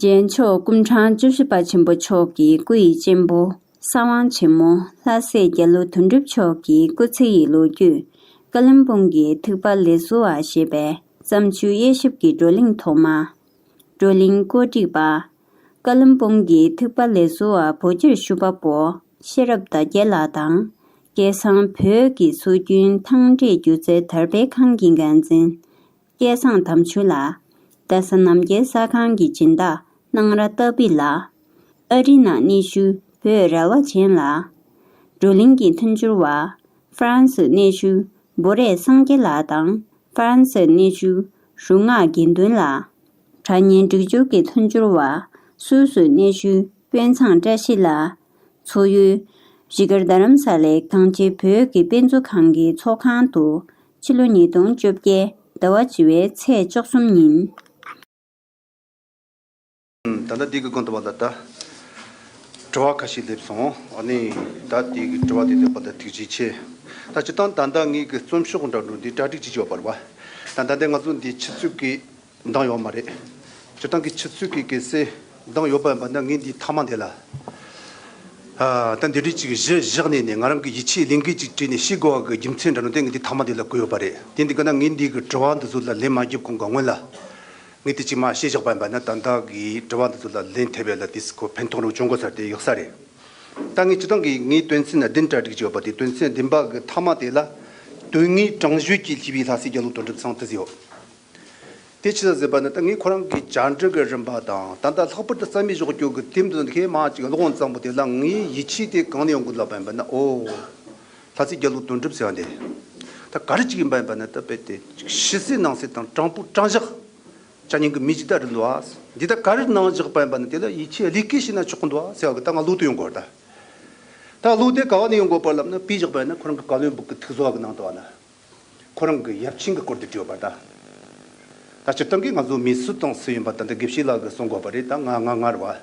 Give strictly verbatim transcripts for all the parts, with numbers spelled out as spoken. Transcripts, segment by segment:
རྒྱལ་མཆོག་སྐུ་ཕྲེང་བཅུ་བཞི་པ་ཆེན་པོ་མཆོག་གི་སྐུ་ཡི་གཅེན་པོ་གསང་བ་ཆེན་མོ་ལྷ་སྲས་རྒྱ་ལོ་དོན་གྲུབ་མཆོག་གི་སྐུ་ཚེ་ཡི་ལོ་རྒྱུས། ཀ་ལིམ་པོང་གི་ཐིགས་པ་ལས་བཟོ་བ་ཞེས་པའི་བརྩམས་ཆོས་དབྱེ་ཞིབ་ཀྱི་བགྲོ་གླེང་ཐོག་མ། བགྲོ་གླེང་གོ་སྒྲིག་པ། ཀ་ལིམ་པོང་གི་ཐིགས་པ་ལས་བཟོ་བ་བོད་སྤྱིར་ཞུ་བ་པོ་ཤེས་རབ་ཟླ་རྒྱལ་ལགས་དང་། སྐལ་བཟང་བོད་ཀྱི་སྲོལ་རྒྱུན་ཐང་འབྲེལ་སྒྱུ་རྩལ་དར་སྤེལ་ཁང་གི་འགན་འཛིན། སྐལ་བཟང་དམ་ཆོས་ལགས། རྡ་ས་རྣམ་རྒྱལ་གསར་ཁང་གི་སྦྱིན་བདག་སྣང་ར་ཏ་པི་ལགས། ཨ་རི་ནང་གནས་བཞུགས་བོད་རེ་བ་ཅན་ལགས། བགྲོ་གླེང་གི་མཐུན་འགྱུར་བ། ཧྥ་རན་སིའི་གནས་བཞུགས་བོ་རས་སངས་རྒྱས་ལགས་དང་། ཧྥ་རན་སིའི་གནས་བཞུགས་རུ་སྔགས་དགེ་འདུན་ལགས། དྲ་བརྙན་སྒྲིག་སྦྱོར་གྱི་མཐུན་འགྱུར་བ། སུད་སིའི་གནས་བཞུགས་དཔོན་ཚང་བཀྲ་ཤིས་ལགས། ཚོགས་ཡུལ། གཞིས་སྒར་རྡ་རམ་ས་ལའི་གངས་ཅན་བོད་ཀྱི་དཔེ་མཛོད་ཁང་གི་ཚོགས་ཁང་དུ། ཕྱི་ལོ་ཉིས་སྟོང་བཅོ་བརྒྱད་ཟླ་བ་བཞི་བའི་ཚེས་བཅུ་གསུམ་ཉིན། ད་ལྟ་འདི་གི་སྒང་དུ་བ་ལ་ད་དྲི་བ་ཁ་ཤས་སླེབས་སོང་། ཨ་ནི་ད་འདི་གི་དྲི་བ་དེ་སླེབས་པ་ལ་ཐུགས་རྗེ་ཆེ། ད་སྤྱིར་བཏང་ད་ལྟ་ངེད་ཀྱི་རྩོམ་ཤོག་འདྲ་འགྲོ་འདི་གྲ་སྒྲིག་བྱེད་ཀྱི་ཡོད་པ་རེད་བ། ད་ད་ལྟ་ང་ཚོ་འདི་ཆུ་ཚོད་ཀྱི་འདང་ཡོད་མ་རེད། སྤྱིར་བཏང་གི་ཆུ་ཚོད་ཀྱི་གལ་སྲིད་འདང་ཡོད་པ་ཡིན་པ་ན་ངས་འདི་མཐའ་མ་དེ་ལ། ཨ། ད་འདི་འདྲའི་ཅིག་གཞི་བཞག་ནས་ནས་ང་རང་གི་ཡིད་ཆེས་ལས་འགུལ་ཅིག་བྲིས་ནས་ཤེས་དགོས་པ་གི་རྒྱུ་མཚན་འདྲ་ནོ་དེ་ངས་འདི་མཐའ་མ་དེ་ལ་བཀོད་ཡོད་པ་རེད། དེ་འདི་ག་ན་ངས་འདི་གི་དྲི་བ་འདི་ཚོ་ལ་ལན་མ་རྒྱབ་གོང་གི་སྔོན་ལ། ངས་དེ་ཅིག་མ་ཤེས་བཞག་པ་ཡིན་པ་ན་ད་ལྟ་གི་དྲི་བ་འདི་ཚོ་ལ་ལན་ཐེབས་ཡ་ལ་དེ་སི་ཁོ་ཕན་ཐོགས་རོགས་བྱུང་དགོས་ས་དེ་ཡག་ས་རེད། ད་ངས་སྤྱིར་བཏང་གི་ངའི་དོན་ཚན་བདུན་གྲ་སྒྲིག་བྱས་ཡོད་པ་དེ་དོན་ཚན་བདུན་པ་གི་མཐའ་མ་དེ་ལ། དོན་དངོས་དྲང་བརྗོད་ཀྱིས་ལྷོད་པའི་ལྷ་སྲས་རྒྱ་ལོ་དོན་གྲུབ་ཚང་དུ་ཟེར་ཡོད། དེ་ཆི་ཟེར་བ་ནི་ད་ངས་ཁོ་རང་གི་བཅར་འདྲི་གི་རིམ་པ་དང་ད་ལྟ་ལྷག་པར་དུ་རྩ་མེད་བཞག་རྒྱུ་གི་དེབ་འདི་ཁའི་མ་ཅིག་ཀློག་ཙམ་པོ་དེ་ལ་ངའི་ཡིད་ཆེས་དེ་གང་ནས་ཡོང་གི་ལབ་པ་ཡིན་པ་ན། ཨོ། ལྷ་སྲས་རྒྱ་ལོ་དོན་གྲུབ་ཟེར་བ་འདི། ད་ག་རེ་ཅིག་ཡིན་པ་ཡིན་པ་ན་ད་དཔེ་དེ་ཕྱི་གསལ་ནང་གསལ་དང་དྲང་པོ་དྲང་བཞག་བྱ་ཉན་གི་མི་ཅིག་ད་རེད་འདུག་ཨ། འདི་ད་ག་རེ་གནང་བཞག་པ་ཡིན་པ་ན་དེ་ལ་ཡིད་ཆེས་ལས་ཀ་བྱས་ན་ཆོག་གི་འདུག་ཨ་ཟེར་བ་གི་ད་ང་ཀློག་ཏུ་ཡོང་དགོས་ད། ད་ཀློག་དེ་ག་བ་ནས་ཡོང་དགོས་པ་ལབ་ན་དཔེ་བཞག་པ་ཡིན་ན་ཁོ་རང་གི་བཀའ་བློན་སྦུག་གི་ཐིག་བཟོ་བ་གི་ནང་དུ་བ་ན། ཁོ་རང་གི་ཡབ་ཆེན་གྱི་སྐོར་དུ་བྲིས་ཡོད་པ་ད། ད་སྤྱིར་བཏང་གི་ང་ཚོ་མི་སུ་དང་སུ་ཡིན་པ་ད་འདི་དགེ་བཤེས་ལགས་ཀྱིས་གསུང་དགོས་པ་རེད། ད་ང་ང་ང་རེད་བ།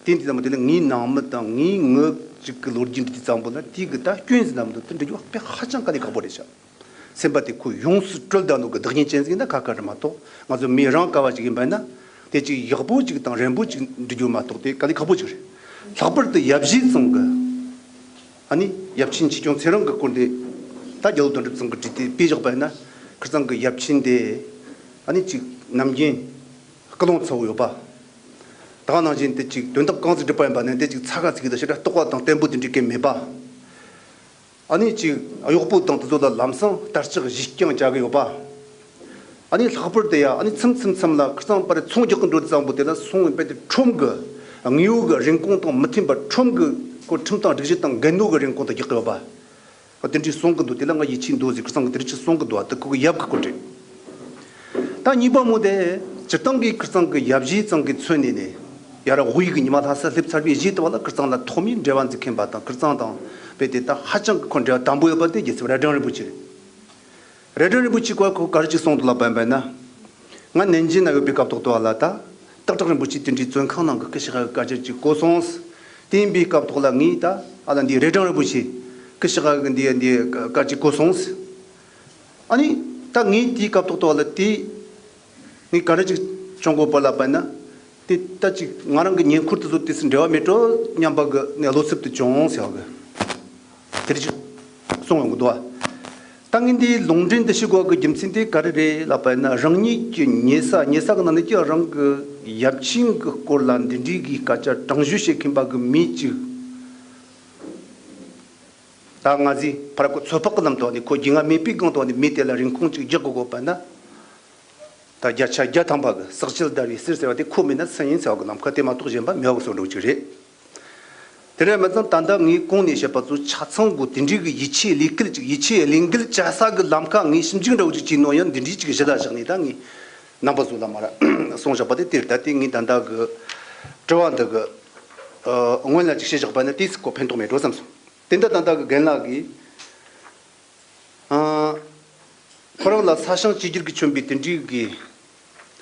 དེ་འདི་ཙམ་དེ་ལ་ངའི་ནང་མི་དང་ངའི་ངོ་གཅིག་གི་ལོ་རྒྱུས་འབྲི་དུས་ཙམ་པོ་ལ་དེའི་གི་ད་སྐྱོན་ཟིན་ནམ་འདུག་དེ་འབྲི་རྒྱུ་དཔེ་ཧ་ཅང་དཀའ་ལས་ཁག་པོ་རེད་ཤག་སེམས་པ་དེ་ཁོ་ཡོངས་སུ་དཀྲོལ་བསྡད་ནོ་གི་བདག་ཉིད་ཅན་ཟིག་ཡིན་ན་ཁ་ཁ་རེད་མ་གཏོགས། ང་ཚོ་མི་རང་ག་བ་ཅིག་ཡིན་པ་ཡིན་ན། དེ་ཅིག་ཡག་པོ་ཅིག་དང་རན་པོ་ཅིག་འབྲི་རྒྱུ་མ་གཏོགས་དེ་དཀའ་ལས་ཁག་པོ་ཅིག་རེད། ལྷག་པར་དུ་ཡབ་གཞིས་ཚང་གི། ཨ་ནི་ཡབ་ཆེན་ཆོས་སྐྱོང་ཚེ་རིང་གི་སྐོར་འདི། ད་རྒྱ་ལོ་དོན་གྲུབ་ཚང་གི་བྲིས་ཏེ་དཔེ་བཞག་པ་ཡིན་ན། ཁིར་ཚང་གི་ཡབ་ཆེན་དེ། ཨ་ནི་ཅིག་ནམ་རྒྱུན་སྐུ་རླུང་ཚ་བོ་ཡོད་པ། ད་ག་ནང་བཞིན་དེ་ཅིག་དོན་དག་གང་ཟིག་སྒྲུབ་པ་ཡིན་པ་ནི་དེ་ཅིག་ཚ་ག་ཚིག་གི་ད་ཞེ་དྲག་རྟོགས་པ་དང་བརྟན་པོ་དེ་འདྲའི་སྐད་མེད་པ། ཨ་ནི་ཅིག་གཡོག་པོ་དང་དེ་ཚོ་ལ་ལམ་སང་དར་ལྕོག་གཞས་རྐྱང་བྱ་གི་ཡོད་པ། ཨ་ནི་ལྷག་པར་དུ་ཡ་ཨ་ནི་མཚམས་མཚམས་མཚམས་ལ་ཁིར་ཚང་པར་ཚོང་རྒྱག་གི་འགྲོ་དུས་ཙམ་པོ་དེ་ལ་སོང་བའི་དཔེ་དེ་ཁྲོམ་གི་དངོས་ཡོད་ཀྱི་རིན་གོང་དང་མི་མཐུན་པར་ཁྲོམ་གི་ཁོ་ཁྲིམས་དང་སྒྲིག་གཞི་དང་འགལ་འདུ་གི་རིན་གོང་དུ་རྒྱག་གི་ཡོད་པ། ཨ་དེ་འདྲའི་གསུང་གི་འདུག་དེ་ལ་ང་ཡིད་ཆེས་འདུག་ཟེར་ཁིར་ཚང་གི་དེ་འདྲ་ཅིག་གསུང་གི་འདུག་ཨ་དེ་ཁོ་གི་ཡབ་གི་སྐོར་རེད། ད་གཉིས་པ་མོ་དེ། སྤྱིར་བཏང་གི་ཁིར་ཚང་གི་ཡབ་གཞིས་ཚང་གི་མཚོན་ནས་ནས། ཡ་ར་དབུས་ཀྱི་ཉི་མ་ལྷ་ས་སླེབས་ཚར་བའི་རྗེས་དུ་བ་ལ་ཁིར་ཚང་ལ་ཐོག་མའི་འབྲེལ་བ་འཛུགས་མཁན་པ་དང་ཁིར་ཚང་དང་རྦད་དེ་ད་ཧ་ཅང་གི་ཁོ་འབྲེལ་བ་དམ་པོ་ཡོད་པ་དེ་རྒྱལ་སྲས་རྭ་སྒྲེང་རིན་པོ་ཆེ་རེད། རྭ་སྒྲེང་རིན་པོ་ཆེའི་སྐོར་ཁོ་ག་རེ་ཅིག་གསུངས་འདུག་ལབ་པ་ཡིན་པ་ན། ང་ནན་ཅིན་ན་ཡོད་པའི་སྐབས་ཐོག་ཏུ་བ་ལ་ད། སྟག་བྲག་རིན་པོ་ཆེ་དེ་འདྲའི་བཙོན་ཁང་ནང་གི་སྐུ་ཞབས་ཀྱི་བཀའ་ཆད་ཅིག་གོ་སོང་། དེ་ཡིན་པའི་སྐབས་ཐོག་ལ་ངས་ད་ཨ་ལ་འདི་རྭ་སྒྲེང་རིན་པོ་ཆེ་སྐུ་ཞབས་ཀྱི་འདི་འདི་བཀའ་ཆད་གོ་སོང་། ཨ་ནི། ད་ངས་དེའི་སྐབས་ཐོག་ཏུ་བ་ལ་དེ། ངས་ག་རེ་ཅིག་བྱུང་དགོས་པ་ལབ་པ་ན། དེ་ད་ཅིག་ང་རང་གི་ཉེ་འཁོར་དེ་ཚོ་དེ་ཚོ་འབྲེལ་བ་མེད་འགྲོ་སྙམ་པ་གི་ནས་བློ་འཚབ་དེ་བྱུང་ཟེར་བ་གི། དེ་རེ་ཅིག་གསུང་ཡོང་གི་འདུག་བ། ད་ངས་འདིའི་ལུང་འདྲེན་འདི་ཞུ་དགོས་གི་རྒྱུ་མཚན་དེ་ག་རེ་རེད་ལབ་པ་ན་རང་ཉིད་ཀྱི་ཉེ་ས་ཉེ་ས་གི་ནང་ནས་ཀྱང་རང་གི་ཡབ་ཆེན་གི་སྐོར་ལ་འདི་འདྲའི་གི་སྐད་ཆ་དྲང་ཞུ་བྱེད་མཁན་པ་གི་མི་ཅིག་ད་ང་ཚོས་ཕར་ཁོ་ཚོད་དཔག་གི་ལམ་དུ་ནི་ཁོ་རྒྱུས་མངའ་མེད་པའི་སྒང་དུ་ནི་མི་དེ་ལ་རིན་གོང་ཅིག་རྒྱག་དགོས་དགོས་པ་ན། ད་བརྒྱ་ཆ་བརྒྱ་ཐམ་པ་གི་ཟག་བཅས་བརྡར་བའི་གསེར་ཟེར་བ་དེ་ཁོ་མིན་ན་སུ་ཡིན་ཟེར་བ་གི་ནམ་མཁའ་དེ་མ་གཏོགས་གཞན་པ་མེད་པ་གི་བཟོ་འདྲ་ཅིག་རེད། དེ་རེད་མ་ཚང་ད་ལྟ་ངས་གོང་ནས་བཤད་པ་ཚོ་ཆ་ཚང་གི་དེ་འདྲའི་གི་ཡིད་ཆེས་ལས་སྐལ་ཅིག་ཡིད་ཆེས་ལས་འགུལ་བྱ་ས་གི་ལམ་ཁ་ངས་ཞིབ་འཇུག་འདྲ་བོ་ཅིག་བྱས་ནོ་ཡང་འདི་འདྲའི་ཅིག་གཞི་ལ་བཞག་ནས་ད་ངས་རྣམ་པ་ཚོ་ལ་མ་ར་གསུངས་བཞག་པ་དེ་དེ་ད་དེ་ངས་ད་ལྟ་གི་དྲི་བ་འདི་གི་སྔོན་ལ་ཅིག་བཤད་བཞག་པ་ན་དེས་ཁོ་ཕན་ཐོགས་མེད་འགྲོ་བསམ་སོང་། དེ་འདྲ་ད་ལྟ་གི་རྒན་ལགས་ཀྱིས། ཨ། ཁོ་རང་ལ་ས་ཞིང་གཅིག་གྱུར་གྱི་མཚོན་པའི་དེ་འདྲའི་གི་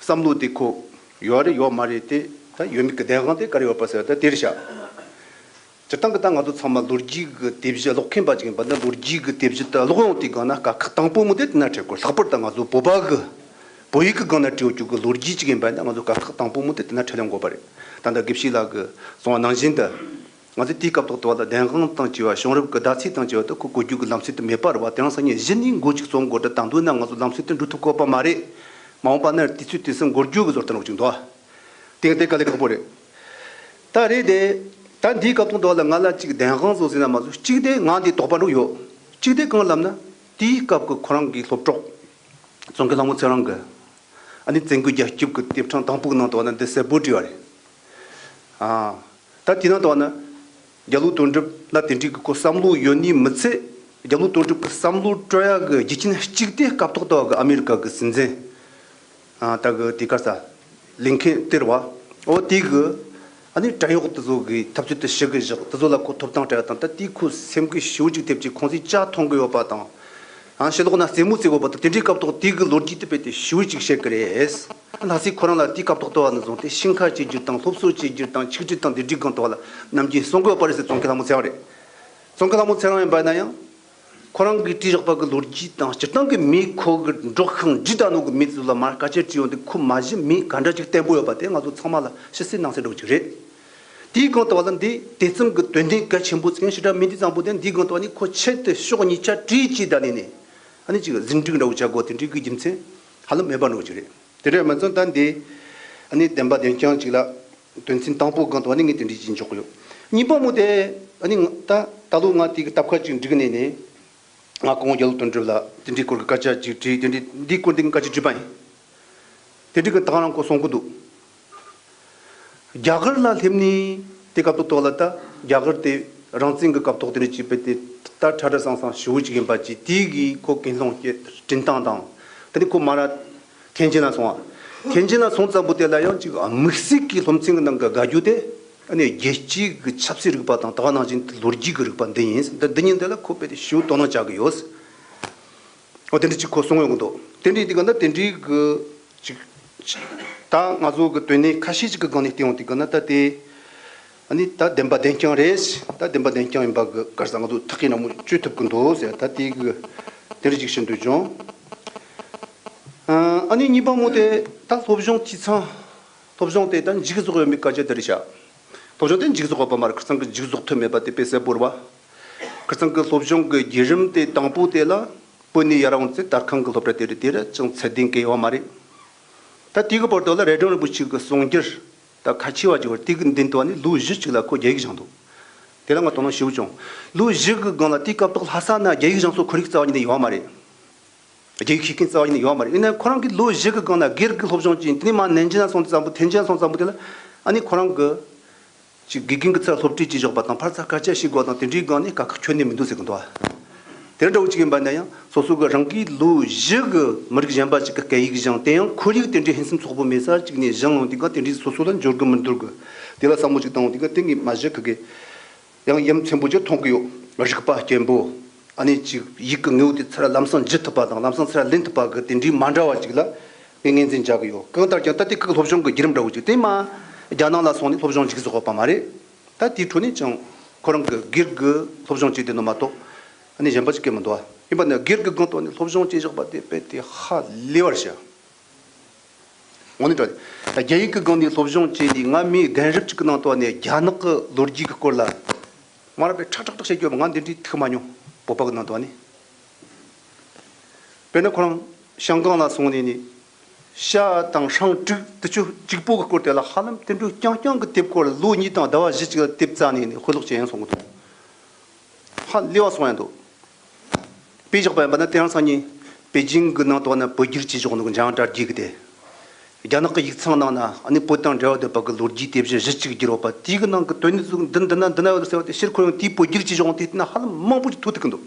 བསམ་བློ་དེ་ཁོ་ཡོད་རེད་ཡོད་མ་རེད་དེ་ད་ཡོད་མེད་ཀྱི་བདེན་དཔང་དེ་ག་རེ་ཡོད་པ་ཟེར་ད་དེ་རེད་ཤག་སྤྱིར་བཏང་གི་ད་ང་ཚོ་ཚང་མ་ལོ་རྒྱུས་ཀྱི་དེབ་གཞི་ཀློག་མཁན་པ་ཅིག་ཡིན་པ་ན་ལོ་རྒྱུས་ཀྱི་དེབ་གཞི་དེ་ཀློག་ཡོང་དུས་སྒང་ན་དཀའ་ཁག་དང་པོ་མོ་དེ་དེ་ན་འཕྲད་དགོས། ལྷག་པར་དུ་ང་ཚོ་བོད་པ་གི་ བོད་ཡིག་གི་སྒང་ན་བྲིས་ཡོད་རྒྱུ་གི་ལོ་རྒྱུས་ཅིག་ཡིན་པ་ཡིན་ན། ང་ཚོ་དཀའ་ཁག་དང་པོ་མོ་དེ་དེ་ན་འཕྲད་ཡོང་དགོས་པ་རེད། ད་ལྟ་དགེ་བཤེས་ལགས་ཀྱིས་གསུངས་པ་ནང་བཞིན་དུ། ང་ཚོས་དེའི་སྐབས་ཐོག་ཏུ་བ་ལ་བདེན་དཔང་དང་བཅས་པ། བྱུང་རབས་ཀྱི་ཟླ་ཚེས་དང་བཅས་པ་དེ་ཁོ་གོ་རྒྱུ་གི་ལམ་སྲོལ་དེ་མེད་པ་རེད་བ། དེ་རིང་སང་ཉིན་གཞི་ནས་འགོ་ཅིག་རྩོམ་དགོས་འདྲ། དང་དུས་ན་ང་ཚོ་ལམ་སྲོལ་དེ་འགྲོ་ཐུབ་ཀྱི་ཡོད་པ་མ་རེད། མ་འོངས་པ་ན་དུས་ཚོད་དུས་སུ་འགོར་རྒྱུ་གི་བཟོ་ལྟ་ནོ་ཅིག་འདུག་བ། དེ་དེ་དཀའ་ལས་ཁག་པོ་རེད། ད་རེད་དེ། ད་འདིའི་སྐབས་ཐོག་ཏུ་བ་ལ་ང་ལ་ཅིག་བདེན་དཔང་བཟོ་ཟིན་ན་མ་བཟོ། གཅིག་དེ་ང་འདི་དོགས་པ་འགྲོ་ཡོད། གཅིག་དེ་གང་ལབ་ན། དེའི་སྐབས་ཀྱི་ཁོ་རང་གི་སློབ་གྲོགས་ཙོང་ཁའི་ལྷ་མོ་ཚེ་རིང་གིས། ཨ་ནི་བཙན་རྒོལ་རྒྱལ་སྐྱོབ་ཀྱི་དེབ་ཕྲེང་དང་པོ་གི་ནང་དུ་བ་ན་འདི་གསལ་པོ་བྲིས་པ་རེད། ཨ། ད་དེ་ནང་དུ་བ་ན། རྒྱ་ལོ་དོན་གྲུབ་ལ་དེ་འདྲའི་གི་ཁོ་བསམ་བློ་ཡོད་ནི་མི་ཚད། རྒྱ་ལོ་དོན་གྲུབ་ཀྱི་བསམ་བློ་སྤྲོད་ཡག་གི་རྒྱུ་རྐྱེན་གཅིག་དེ་སྐབས་ཐོག་ཏུ་བ་གི་ཨ་མེ་རི་ཀ་གི་སྲིད་འཛིན། ཨ། ད་གི་དེ་ག་ས། ལིན་ཁེན་སྟེར་བ། འོ་དེ་གི། ཨ་ནི་བྲན་གཡོག་དེ་ཚོ་གི་འཐབ་རྩོད་དེ་ཞི་གི་བཞག་དེ་ཚོ་ལ་ཁོ་ཐོབ་ཐང་སྤྲད་དང་། ད་དེ་ཁོ་སེམས་འགུལ་ཞེ་པོ་ཅིག་ཐེབས་ཀྱི། ཁོང་ཚོས་ཇ་འཐུང་གི་ཡོད་པ་དང་། ཨང་ཕྱི་ལོགས་ན་རྩེད་མོ་རྩེ་གི་ཡོད་པ་དང་། དེ་འདྲའི་སྐབས་ཐོག་དེ་གི་ལོ་རྒྱུས་དེ་དཔེ་དེ་ཞེ་པོ་ཅིག་བཤད་གི་རེད། ལྷ་སྲས་ཁོ་རང་ལ་དེའི་སྐབས་ཐོག་ཏུ་བ་ནས་བཟུང་སྟེ་ཤིང་ཁ་སྐྱེ་རྒྱུ་དང་། སློབ་གསོ་སྐྱེ་རྒྱུ་དང་། ཆིག་སྒྲིལ་དང་དེ་འདྲའི་སྒང་དུ་བ་ལ་ནམ་རྒྱུན་གསུང་གི་ཡོད་པ་རེད་ཟེར། ཙོང་ཁའི་ལྷ་མོ་ཚེ་རིང་རེད། ཙོང་ཁའི་ལྷ་མོ་ཚེ་རིང་ཡིན་པ་ན་ཡང་། ཁོ་རང་གིས་བྲིས་བཞག་པ་གི་ལོ་རྒྱུས་དང་། སྤྱིར་བཏང་གི་མིས་ཁོ་གི་འབྲོག་ཤིང་འབྲི་ད་ནོ་གི་མི་ཚོ་ལ་མར་སྐད་ཆ་དྲིས་ཡོང་དུས། ཁོ་མ་གཞི་མི་ག་འདྲ་ཅིག་བརྟན་པོ་ཡོད་པ་དེ་ང་ཚོ་ཚང་མ་ལ་ཕྱི་གསལ་ནང་གསལ་འདྲ་བོ་ཅིག་རེད། དེའི་སྒང་དུ་བ་ལ་འདི་དེ་ཙམ་གྱི་དོན་ལྡན་གལ་ཆེན་པོ་ཅིག་ཡང་ཞེ་དྲག་མིན། དེ་ཙམ་པོ་དེ་འདིའི་སྒང་དུ་བ་ནི་ཁོ་ཆེད་དུ་ཕྱོགས་གཉིས་ཆ་བྲིས་ཀྱི་ད་ནི་ནི། ཨ་ནི་ཅིག་ཟིན་བྲིས་འདྲ་བོ་བྱ་དགོས། དེ་འདྲའི་གི་རྒྱུ་མཚན་ཧ་ལམ་མེད་པ་འདྲ་བོ་ཅིག་རེད། དེ་འདྲ་མ་ཚད་ད་འདི་ཨ་ནི་བདེན་པ་བདེན་རྐྱང་ཅིག་ལ། དོན་ཚན་དང་པོ་སྒང་དུ་བ་ནི་ངས་དེ་འདྲའི་ཅིག་འཇོག་གི་ཡོད། གཉིས་པ་མོ་དེ། ཨ་ནི་ང་ད་ད་ལོ་ང་དེ་གི་སྟབས་ཁ་ཅིག་འགྲིག་ནས་ནི། ང་སྐུ་ངོ་རྒྱ་ལོ་དོན་གྲུབ་ལ་དེ་འདྲའི་སྐོར་གྱི་སྐད་ཆ་ཅིག་དྲིས། དེ་འདྲའི་འདིའི་སྐོར་འདི་སྐད་ཆ་དྲིས་པ་ཡིན། དེ་འདྲའི་གི་ད་རང་ཁོ་གསུང་གི་འདུག་རྒྱ་གར་ལ་སླེབས་ནས་དེ་སྐབས་ཐོག་ལ་ད་རྒྱ་གར་དེ་རང་བཙན་གྱི་སྐབས་ཐོག་དེ་འདྲ་ཅིག་དཔེ་དེ་ད་ཁྲ་ཁྲ་སང་སང་ཞེ་པོ་ཅིག་ཡིན་པ་ཅིག་དེ་གི་ཁོ་ཀུན་སློང་སྐྱེ་སྤྲིན་བཏང་དང་། དེ་ནས་ཁོ་མ་ར་ཐེན་ཅིན་ལ་སོང་བ། ཐེན་ཅིན་ལ་སོང་ཙམ་པོ་དེ་ལ་ཡང་ཅིག་དམིགས་བསལ་གྱི་སློབ་ཚན་གྱི་ནང་གི་དགའ་རྒྱུ་དེ། ཨ་ནི་རྒྱལ་སྤྱིའི་གི་ཆབ་སྲིད་རིག་པ་དང་། ད་ག་ནང་བཞིན་ལོ་རྒྱུས་ཀྱི་རིག་པ་འདི་ཡིན། འདི་འདི་གཉིས་འདི་ལ་ཁོ་དཔེ་དེ་ཞེ་པོ་དོ་སྣང་བྱ་གི་ཡོད། འོ་དེ་འདྲ་ཅིག་ཁོ་གསུང་ཡོང་གི་འདུག་དེ་འདྲའི་དེ་ག་ན་དེ་འདྲའི་གི་ཅིག་ད་ང་ཚོ་གི་དོན་གནད་ཁ་ཤས་ཅིག་གི་སྒང་ནས་བལྟས་ཡོང་དུས་ག་ན། ད་དེ་ཨ་ནི་ད་བདེན་པ་བདེན་རྐྱང་རེད། ད་བདེན་པ་བདེན་རྐྱང་ཡིན་པ་གི་ག་རེ་ཟ། ང་ཚོ་ཐག་གིས་ནག་མོ་གཅོད་ཐུབ་གི་འདུག་ཟེར། ད་དེ་གི་དེ་འདྲ་ཅིག་བཤད་འདོད་བྱུང་། ཨ་ནི་གཉིས་པ་མོ་དེ་ད་སློབ་སྦྱོང་འཐུས་ཚང་། སློབ་སྦྱོང་དེ་ད་མཇུག་རྫོགས་ཡོད་མེད་སྐད་ཆ་དེ་རེད་ཤག་སློབ་སྦྱོང་དེ་མཇུག་རྫོགས་པ་མ་རེད། ཁིར་ཚང་གི་མཇུག་རྫོགས་ཐུབ་མེད་པ་དེ་དཔེ་གསལ་པོ་རེད་བ། ཁིར་ཚང་གི་སློབ་སྦྱོང་གི་བརྒྱུད་རིམ་དེ་དང་པོ་དེ་ལ་བོད་ནས་ཡར་འོང་ཚེ་དར་ཁང་གི་སློབ་གྲྭ་དེ་རེད། དེ་ར་ཅང་ཚད་ལྡན་གི་ཡོད་མ་རེད། ད་དེ་གི་བར་དུ་ལ་རྭ་སྒྲེང་རིན་པོ་ཆེ་གི་གསུང་སྒྱུར་ད་ཁ་ཆེ་བ་ཅིག་ཡོད་རེད། དེ་གི་མདུན་དུ་བ་ནི་ལོ་བཞི་ཅིག་ལ་ཁོ་རྒྱ་ཡིག་སྦྱངས་འདུག་དེ་ལ་ང་དོ་སྣང་ཞེ་པོ་བྱུང་། ལོ་བཞི་གི་སྒང་ལ་དེའི་སྐབས་ཐོག་ལྷ་ས་ན་རྒྱ་ཡིག་སྦྱངས་སོ་ཁོར་ཡུག་རྩ་བ་ཉིད་ནས་ཡོད་མ་རེད། རྒྱ་ཡིག་ཤེས་མཁན་རྩ་བ་ཉིད་ནས་ཡོད་མ་རེད། ཡིན་ན་ཁོ་རང་གིས་ལོ་བཞི་གི་སྒང་ན་སྒེར་གྱི་སློབ་སྦྱོང་བྱས། དེ་ནས་མར་ནན་ཅིན་ལ་སོང་ཙམ་པོ། ཐེན་ཅིན་ལ་སོང་ཙམ་པོ་དེ་ལ་ཨ་ནི་ཁོ་རང་གི་ཅིག་དགེ་རྒན་གྱི་ཚུར་སློབ་ཁྲིད་བྱེད་ཆོག་པ་དང་། ཕར་ཚུར་སྐད་ཆ་བཤད་དགོས་དང་། དེ་འདྲའི་སྒང་ནས་དཀའ་ཁག་ཁྱོན་ནས་མི་འདུག་ཟེར་གི་འདུག་ཨ། དེ་འདྲ་བོ་ཅིག་ཡིན་པ་ན་ཡང་སོ་སོ་གི་རང་གིས་ལོ་བཞི་གི་མི་རིགས་གཞན་པ་ཅིག་གི་སྐད་ཡིག་སྦྱངས། དེ་ཡང་ཁོར་ཡུག་དེ་འདྲའི་ཕུན་སུམ་ཚོགས་པོ་མེད་ས་ཅིག་ནས་སྦྱངས་ཡོང་དུས་སྒང་དེ་འདྲའི་སོ་སོ་ལ་འབྱོར་གི་མི་འདུག་གི། དེ་ལ་བསམ་བློ་ཅིག་བཏང་ཡོང་དུས་སྒང་དེ་ངས་མ་གཞི་ཁ་གི་ཡང་ཡ་མཚན་པོ་ཅིག་མཐོང་གི་ཡོད། རིག་པ་སྐྱེན་པོ། ཨ་ནི་ཅིག་ཡིག་གི་ངོ་བོ་དེ་ཚུར་ལམ་སང་འཇུ་ཐུབ་པ་དང་། ལམ་སང་ཚུར་ལེན་ཐུབ་པ་གི་དེ་འདྲའི་མ་འདྲ་བ་ཅིག་ལ་ངས་ངོས་འཛིན་བྱ་གི་ཡོད། གང་ལྟར་ཀྱང་ད་དེ་གི་སློབ་སྦྱོང་གི་བརྒྱུད་རིམ་འདྲ་བོ་ཅིག་དེ་མ་རྒྱ་ནག་ལ་སོང་ནས་སློབ་སྦྱོང་མཇུག་རྫོགས་པ་མ་རེད། ད་དེའི་འཕྲོ་ནས་ཀྱང་ཁོ་རང་གི་སྒེར་གི་སློབ་སྦྱོང་བྱས་དེ་ནོ་མ་གཏོགས་ཨ་ནི་གཞན་པ་ཅིག་གི་མི་འདུག་ཨ། ཡིན་པ་ན་སྒེར་གི་སྒང་དུ་ནས་སློབ་སྦྱོང་བྱས་བཞག་པ་དེ་དཔེ་དེ་ཧ་ལས་པར་ཤ། དངོས་གནས་དྲང་གནས་རྒྱ་ཡིག་གི་སྒང་ནས་སློབ་སྦྱོང་བྱས་ནས། ང་མིའི་རྒན་རབས་ཅིག་གི་ནང་དུ་ནས་རྒྱ་ནག་གི་ལོ་རྒྱུས་ཀྱི་སྐོར་ལ་མ་ར་པའི་ཁྲག་ཁྲག་ཁྲག་བཤད་རྒྱུ་ང་འདི་འདྲའི་ཐུག་མ་མྱོང་། བོད་པ་གི་ནང་དུ་ནས། དཔེར་ན་ཁོ་རང་ཤང་ཀང་ལ་སོང་ནས་ནི། ཤ་དང་ཧྲང་ཀྲིག་དེ་ཚོ་གཅིག་པོ་གི་སྐོར་དེ་ལ་ཧ་ལམ་དེ་འདྲའི་རྐྱང་རྐྱང་གི་དེབ་སྐོར་ལོ་གཉིས་དང་ཟླ་བ་བཞི་ཅིག་ལ་དེབ་བཙལ་ནས་ནི་དཔེ་ཀློག་བྱས་ཡང་སོང་གི་འདུག་ཧ་ལས་པ་སོང་ཡང་འདུག་དཔེ་བཞག་པ་ཡིན་པ་ན་དེ་རིང་སང་ཉིན་པེ་ཅིང་གི་ནང་དུ་ན་བོད་བསྒྱུར་བྱས་བཞག་ནོ་གི་འཇམ་དབྱངས་དྲ་རྒྱའི་གི་དེ། རྒྱ་ནག་གི་ཡིག་ཚང་ནང་ན་ཨ་ནི་བོད་དང་འབྲེལ་བ་ཡོད་པ་གི་ལོ་རྒྱུས་དེབ་གཞི་བཞི་གཅིག་བསྒྱུར་ཡོད་པ། དེའི་གི་ནང་གི་དོན་ནི་ཟུག་འདི་འདི་ན་འདི་ན་ཡོད་ཟེར་བ་དེ་ཕྱིར་ཁོ་རང་དེའི་བོད་བསྒྱུར་བྱས་བཞག་དེ་བལྟས་ན་ཧ་ལམ་མང་པོ་ཅིག་ཐུག་ཐུབ་གི་འདུག་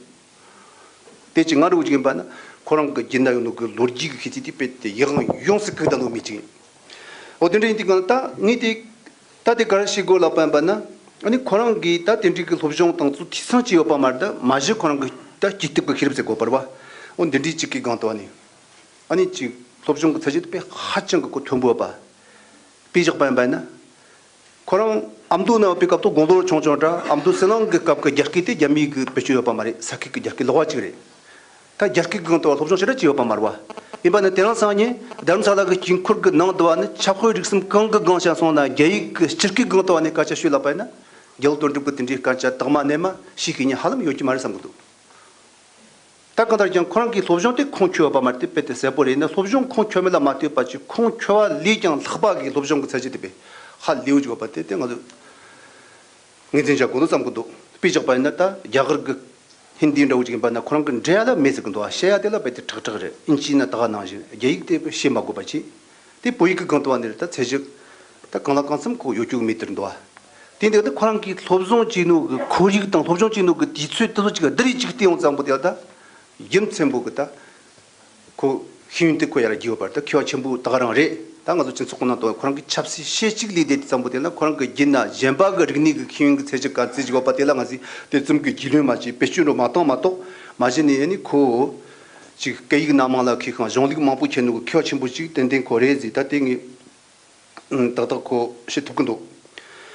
དེ་ཅི་ང་རུ་ཅིག་ཡིན་པ་ན་ཁོ་རང་གི་རྒྱུད་ན་ཡོད་ནོ་གི་ལོ་རྒྱུས་གི་ཤེས་ཚད་དེ་དཔེ་དེ་ཡིད་དབང་ཡོངས་སུ་གུག་ད་ནོ་མི་ཅིག་འོ་དེ་འདྲ་ཡིན་དུས་གང་ད་ངས་དེ་ད་དེ་ག་རེ་ཞིག་དགོས་ལབ་པ་ཡིན་པ་ན། ཨ་ནི་ཁོ་རང་གིས་ད་དེ་འདྲའི་གི་སློབ་སྦྱོང་དང་ཚུལ་འཐུས་ཚང་བྱས་ཡོད་པ་མ་རེད། ད་མ་གཞི་ཁོ་རང་གི་ད་སྐྱིད་སྡུག་གི་ཤེས་རབ་ཟེར་དགོས་པ་རེད་བ། འོ་འདི་འདྲའི་ཅིག་གི་སྒང་དུ་ཨ་ནི། ཨ་ནི་ཅིག་སློབ་སྦྱོང་གི་ཚད་གཞི་དེ་དཔེ་ཧ་ཅང་གི་གོ་མཐོན་པོ་ཡོད་པ། དཔེ་བཞག་པ་ཡིན་པ་ཡིན་ན། ཁོ་རང་ཨ་མདོ་ན་ཡོད་པའི་སྐབས་དུ་དགུང་ལོ་ཆུང་ཆུང་འདྲ། ཨ་མདོ་ཟི་ལིང་གི་སྐབས་ཀྱི་རྒྱ་སྐད་དེ་རྒྱ་མིའི་གི་བེད་སྤྱོད་ཡོད་པ་མ་རེད། ས་སྐད་ཀྱི་རྒྱ་སྐད་ལོགས་པ་ཅིག་རེད། ད་རྒྱ་སྐད་སྒང་དུ་བ་སློབ་སྦྱོང་ཞེ་དྲག་བྱས་ཡོད་པ་མ་རེད་བ། ཡིན་པ་ནི་དེ་རིང་སང་ཉིན་རྡ་རམ་ས་ལ་གི་དཀྱིལ་འཁོར་གི་ནང་དུ་བ་ནི་ཁྱབ་དཔེ་རིག་གསུམ་གང་གི་སྒང་ཞིག་སོང་ན་རྒྱ་ཡིག་གི་སྤྱི་སྐད་སྒང་དུ་བ་ནི་སྐད་ཆ་ཤོད་ལབ་པ་ཡིན་ན། རྒྱ་ལོ་དོན་གྲུབ་ཀྱི་དེ་འདྲའི་སྐད་ཆ་དག་མ་ནས་མ་ཤེས་མཁན་ཉིད་ཧ་ལམ་ཡོད་ཀྱི་མ་རེད་བསམ་གྱི་འདུག་ད་གང་ལྟར་ཀྱང་ཁོ་རང་གིས་སློབ་སྦྱོང་དེ་ཁུངས་འཁྱོལ་བ་མ་རེད་དེ་དཔེ་དེ་གསལ་པོ་རེད་ན། སློབ་སྦྱོང་ཁུངས་འཁྱོལ་མེད་ལ་མ་ལྟོས་པ་ཅིག་ཁུངས་འཁྱོལ་བ་ལས་ཀྱང་ལྷག་པ་གི་སློབ་སྦྱོང་གི་ཚད་གཞི་དེ་དཔེ་ཧ་ལས་ཡོད་ཀྱི་ཡོད་པ་དེ་དེ་ང་ཚོས་ངོས་འཛིན་བྱ་དགོས་འདུག་བསམ་གྱི་འདུག་དཔེ་བཞག་པ་ཡིན་ན་ད་རྒྱ་གར་གི་ཧིན་དི་འདྲ་བོ་ཅིག་ཡིན་པ་ན་ཁོ་རང་གི་འགྲེལ་ཡ་ལ་མེད་ཟེར་གི་འདུག་བ། བཤད་ཡ་དེ་ལ་རྦད་དེ་ཁྲག་ཁྲག་རེད། ཨིན་ཇི་ན་ད་ག་ནང་བཞིན་རྒྱ་ཡིག་དེ་བཤད་མ་དགོས་པ་བྱས། དེ་བོད་ཡིག་གི་སྒང་དུ་བ་ནི་རེད། ད་ཚད་གཞི་ད་གང་ལ་གང་འཚམ་ཁོ་ཡོད་རྒྱུ་གི་མི་དེར་འདུག་བ། དེ་འདི་ད་ཁོ་རང་གིས་སློབ་སྦྱོང་བྱས་ནོ་གི་ཁོར་ཡུག་དང་སློབ་སྦྱོང་བྱས་ནོ་གི་དུས་ཚོད་དེ་ཚོ་ཅིག་བསྡུར་རེ་ཅིག་བལྟས་ཡོང་ཙམ་པོ་དེ་ད་རྒྱུ་མཚན་པོ་གི་ད་ཁོ་ཤེས་ཡོན་དེ་ཁོ་ཡར་རྒྱས་ཡོད་པར་ད་མཁས་པ་ཆེན་པོ་ད་ག་རང་རེད། ད་ང་ཚོ་སྤྱི་ཚོགས་ཀྱི་ནང་དུ་ཁོ་རང་གི་ཆབ་སྲིད་ཤེས་གཅིག་ལས་དེ་ཙམ་པོ་དེ་ལ་ཁོ་རང་གི་རྒྱུད་ན་གཞན་པ་གི་རིག་གནས་ཀྱི་ཤེས་ཡོན་གྱི་ཚད་གཞི་ག་ཚད་ཅིག་ཡོད་པ་དེ་ལ་ང་ཚོས་དེ་ཙམ་གྱི་རྒྱུས་ལོན་མ་བྱས། བེད་སྤྱོད་འགྲོ་མ་བཏང་མ་གཏོགས་མ་གཞི་ནས་ཨ་ནི་ཁོ་ཅིག་སྐད་ཡིག་སྣ་མང་ལ་མཁས་ཤིང་གཞུང་ལུགས་མང་པོ་མཁྱེན་ནོ་གི་མཁས་པ་ཆེན་པོ་ཅིག་ཏན་ཏན་ཁོ་རེད་ཟེར། ད་དེ་ངས་ཏག་ཏག་ཁོ་བཤད་ཐུབ་ཀྱི་འདུག་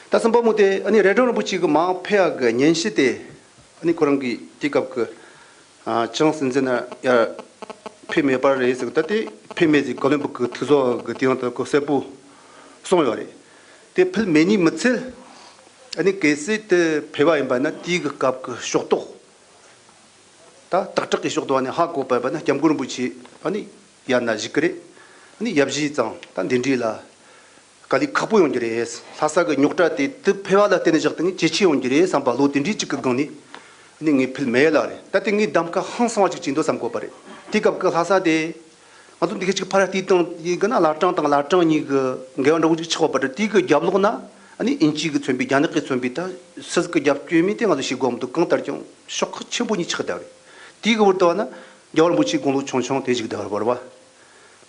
ད་གསུམ་པ་མོ་དེ་ཨ་ནི་རྭ་སྒྲེང་རིན་པོ་ཆེ་གི་མར་ཕེབས་ཡག་གི་སྙན་ཞུ་དེ་ཨ་ནི་ཁོ་རང་གིས་དེ་སྐབས་ཀྱི་ཨ་ཅང་སྲིད་འཛིན་ན་ཡར་ཕེབས་མེད་པ་རེད་ཟེར་གི། ད་དེ་ཕེབས་མེད་ཟེར་ཀ་བློན་སྦུག་གི་ཐུགས་ཚོགས་ཀྱི་དེ་ཡང་ད་ཁོ་གསལ་པོ་གསུངས་ཡོད་རེད། དེ་ཕེབས་མེད་ནི་མི་ཚད་ཨ་ནི་གལ་སྲིད་དེ་ཕེབས་པ་ཡིན་པ་ན་དེའི་གི་སྐབས་ཀྱི་ཕྱོགས་གཏོགས། ད་སྟག་བྲག་གི་ཕྱོགས་དུ་ཨ་ནི་ཧ་གོ་བ་ཡིན་པ་ན་སྐྱབས་མགོན་རིན་པོ་ཆེ་ཨ་ནི་ཡར་ན་བཞུགས་ཀྱི་རེད། ཨ་ནི་ཡབ་གཞིས་ཙང་ད་འདི་འདྲའི་ལ་དཀའ་ལས་ཁག་པོ་ཡོང་རྒྱུ་རེད། ལྷ་ས་གི་རྙོག་དྲ་དེ་དུ་ཕེབས་པ་ལ་བརྟེན་ནས་བཞག་སྟེ་ངས་ཇེ་ཆེ་ཡོང་རྒྱུ་རེད་བསམ་པ་ལོ་དེ་འདྲའི་གཅིག་གི་སྒང་ནས་ཨ་ནི་ངས་ཕེབས་མེད་ལ་རེད། ད་དེ་ངས་གདམ་ཁ་ཧང་སང་བ་ཅིག་བྱས་འདུག་བསམ་དགོས་པ་རེད། དེའི་སྐབས་ཀྱི་ལྷ་ས་དེ་ང་ཚོ་འདི་ག་ཅིག་ཕར་བལྟས་བཏང་ཡིན་གི་ན་བླ་བྲང་དང་བླ་བྲང་གཉིས་ཀྱི་འགལ་བ་འདྲ་བོ་ཅིག་ཆགས་པ་རེད། དེའི་གི་རྒྱབ་ལོགས་ན་ཨ་ནི་ཨིན་ཇི་གི་མཚོན་པའི་རྒྱ་ནག་གི་མཚོན་པའི་ད་སུ་གི་རྒྱབ་སྐྱོར་མིན་དེ་ང་ཚོ་ཤེས་དགོས་མི་འདུག་གང་ལྟར་ཀྱང་ཤོག་ཁག་ཆེན་པོ་གཉིས་ཆགས་བསྡད་པ་རེད། དེའི་གི་འོག་ཏུ་བ་ན་རྒྱལ་བ་རིན་པོ་ཆེའི་དགུང་ལོ་ཆུང་ཆུང་དེ་བཞུགས་བསྡད་པ་རེད་བ།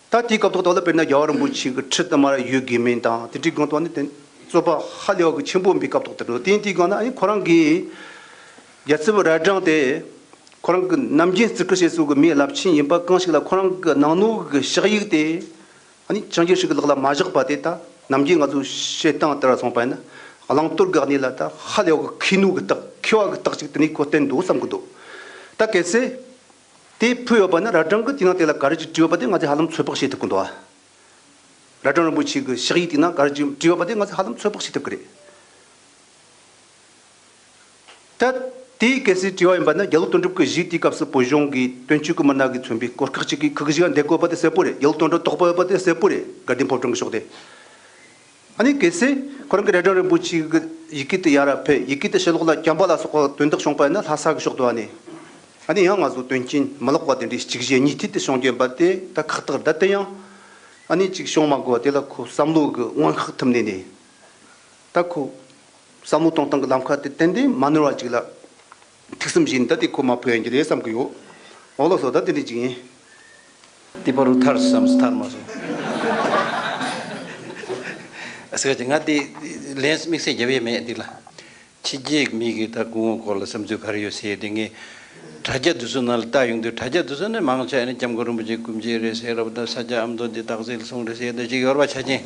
ད་དེའི་སྐབས་ཐོག་ད་ལ་དཔེར་ན་རྒྱལ་བ་རིན་པོ་ཆེ་གི་ཁྲི་དུ་མར་ཡོད་དགོས་མིན་དང་དེ་འདྲའི་སྒང་ཐོག་ནས་དེ་རྩོད་པ་ཧ་ལས་པ་གི་ཆེན་པོ་ཡིན་པའི་སྐབས་ཐོག་དེ་འགྲོ། དེ་དེའི་སྒང་ན་ཨ་ནི་ཁོ་རང་གིས་རྒྱལ་ཚབ་རྭ་སྒྲེང་དེ་ཁོ་རང་གི་ནམ་རྒྱུན་བརྩི་བཀུར་བྱེད་སྲོལ་གི་མིའི་རླབས་ཆེན་ཡིན་པ་གང་ཞིག་ལ་ཁོ་རང་གི་གནང་ནོ་གི་ཕྱག་ཡིག་དེ་ཨ་ནི་ཅང་ཅེ་ཧྲི་གི་ལག་ལ་མ་བཞག་པ་དེ་ད་ནམ་རྒྱུན་ང་ཚོ་བཤད་སྟངས་ལྟར་སོང་པ་ཡིན་ན་བླང་དོར་གི་གནས་ལ་ད་ཧ་ལས་པ་གི་མཁས་ནོ་གི་རྟགས་མཁས་པ་གི་རྟགས་ཅིག་དེ་ནས་ཁོ་བསྟན་འདུག་བསམ་གི་འདུག་ད་གལ་སྲིད་དེ་ཕུལ་ཡོད་པ་ན་རྭ་སྒྲེང་གི་དེ་ནང་དེ་ལ་ག་རེ་ཅིག་བྲིས་ཡོད་པ་དེ་ང་ཚོས་ཧ་ལམ་ཚོད་དཔག་བྱེད་ཐུབ་གི་འདུག་ཨ། རྭ་སྒྲེང་རིན་པོ་ཆེ་གི་ཕྱག་ཡིག་དེ་ནང་ག་རེ་ཅིག་བྲིས་ཡོད་པ་དེ་ང་ཚོས་ཧ་ལམ་ཚོད་དཔག་བྱེད་ཐུབ་གི་རེད། ད་དེའི་གལ་སྲིད་བྲིས་པ་ཡིན་པ་ན་རྒྱ་ལོ་དོན་གྲུབ་ཀྱི་གཞུག་དེའི་སྐབས་སུ་བོད་གཞུང་གི་དོན་གཅོད་ཀྱི་མི་སྣ་གིས་མཚོན་པའི་གོ་སྐབས་གཅིག་གིས་ཁུ་གི་གཞུག་ལ་འདེད་དགོས་པ་དེ་གསལ་པོ་རེད། རྒྱ་ལོ་དོན་གྲུབ་དོགས་པ་ཡོད་པ་དེ་གསལ་པོ་རེད། དགའ་ལྡན་ཕོ་བྲང་གི་ཕྱོགས་དེ། ཨ་ནི་གལ་སྲིད་ཁོ་རང་གི་རྭ་སྒྲེང་རིན་པོ་ཆེ་གི་ཡི་གེ་དེ་ཡར་ཕེབས། ཡི་གེ་དེ་ཕྱི་ལོགས་ལ་བྱམས་པ་ལ་སོགས་པ་དོན་དག་བྱུང་པ་ཡིན་ན་ལྷ་ས་གི་ཕྱོགས་དུ་ཨ་ནི། ཨ་ནི་ཡང་ང་ཚོ་དོན་རྐྱེན་མི་ལེགས་པ་དེ་འདྲའི་གཅིག་བཞི་གཉིས་མཐུད་དུ་བྱུང་རྒྱུ་ཡིན་པ་དེ་ད་ཁག་ཐེག་རེད། ད་དེ་ཡང་ཨ་ནི་ཅིག་བྱུང་མ་དགོས་པ་དེ་ལ་ཁོ་བསམ་བློ་གི་མངོན་ཤུགས་ཐིམ་ནས་ནས་ད་ཁོ་བསམ་བློ་གཏོང་སྟངས་ཀྱི་ལམ་ཁ་དེ་ཏན་ཏན་མ་ནོར་བ་ཅིག་ལ། ཐུགས་བསམ་བཞེས་ནས་ད་དེ་ཁོ་མ་ཕུད་ཡ་ཡིན་གྱི་རེད་བསམ་གྱི་ཡོད། འོ་ལགས་སོ། ད་དེ་འདྲ་ཅིག་ཡིན། དེ་བར་དུ་ཐར་བསམ་སོང་། ཐར་མ་སོང་། ཨ་སེ་ཀ་ཅིག་ང་དེ་ལན་དམིགས་བསལ་རྒྱབ་ཡས་མེད་འདི་ལ། ཕྱི་རྒྱལ་མི་གི་ད་སྐུ་ངོ་སྐོར་ལ་བསམ་ཚུལ་ག་རེ་ཡོད་ཟེར་དེ་ངས་དྲ་རྒྱ་དེ་ཚོ་ནང་ལ་ལྟ་ཡོང་དུས་དྲ་རྒྱ་དེ་ཚོ་ནས་མང་ཆེ་ནི་སྐྱབས་མགོན་རིན་པོ་ཆེ་སྐུ་མཆེད་རེད་ཟེར་རབ་ད་ས་སྐྱ་ཨ་མདོ་འདི་སྟག་རྩེ་ལ་སོང་རེད་ཟེར་ད་ཅིག་ཡོད་རེད་བ། ཆ་རྐྱེན་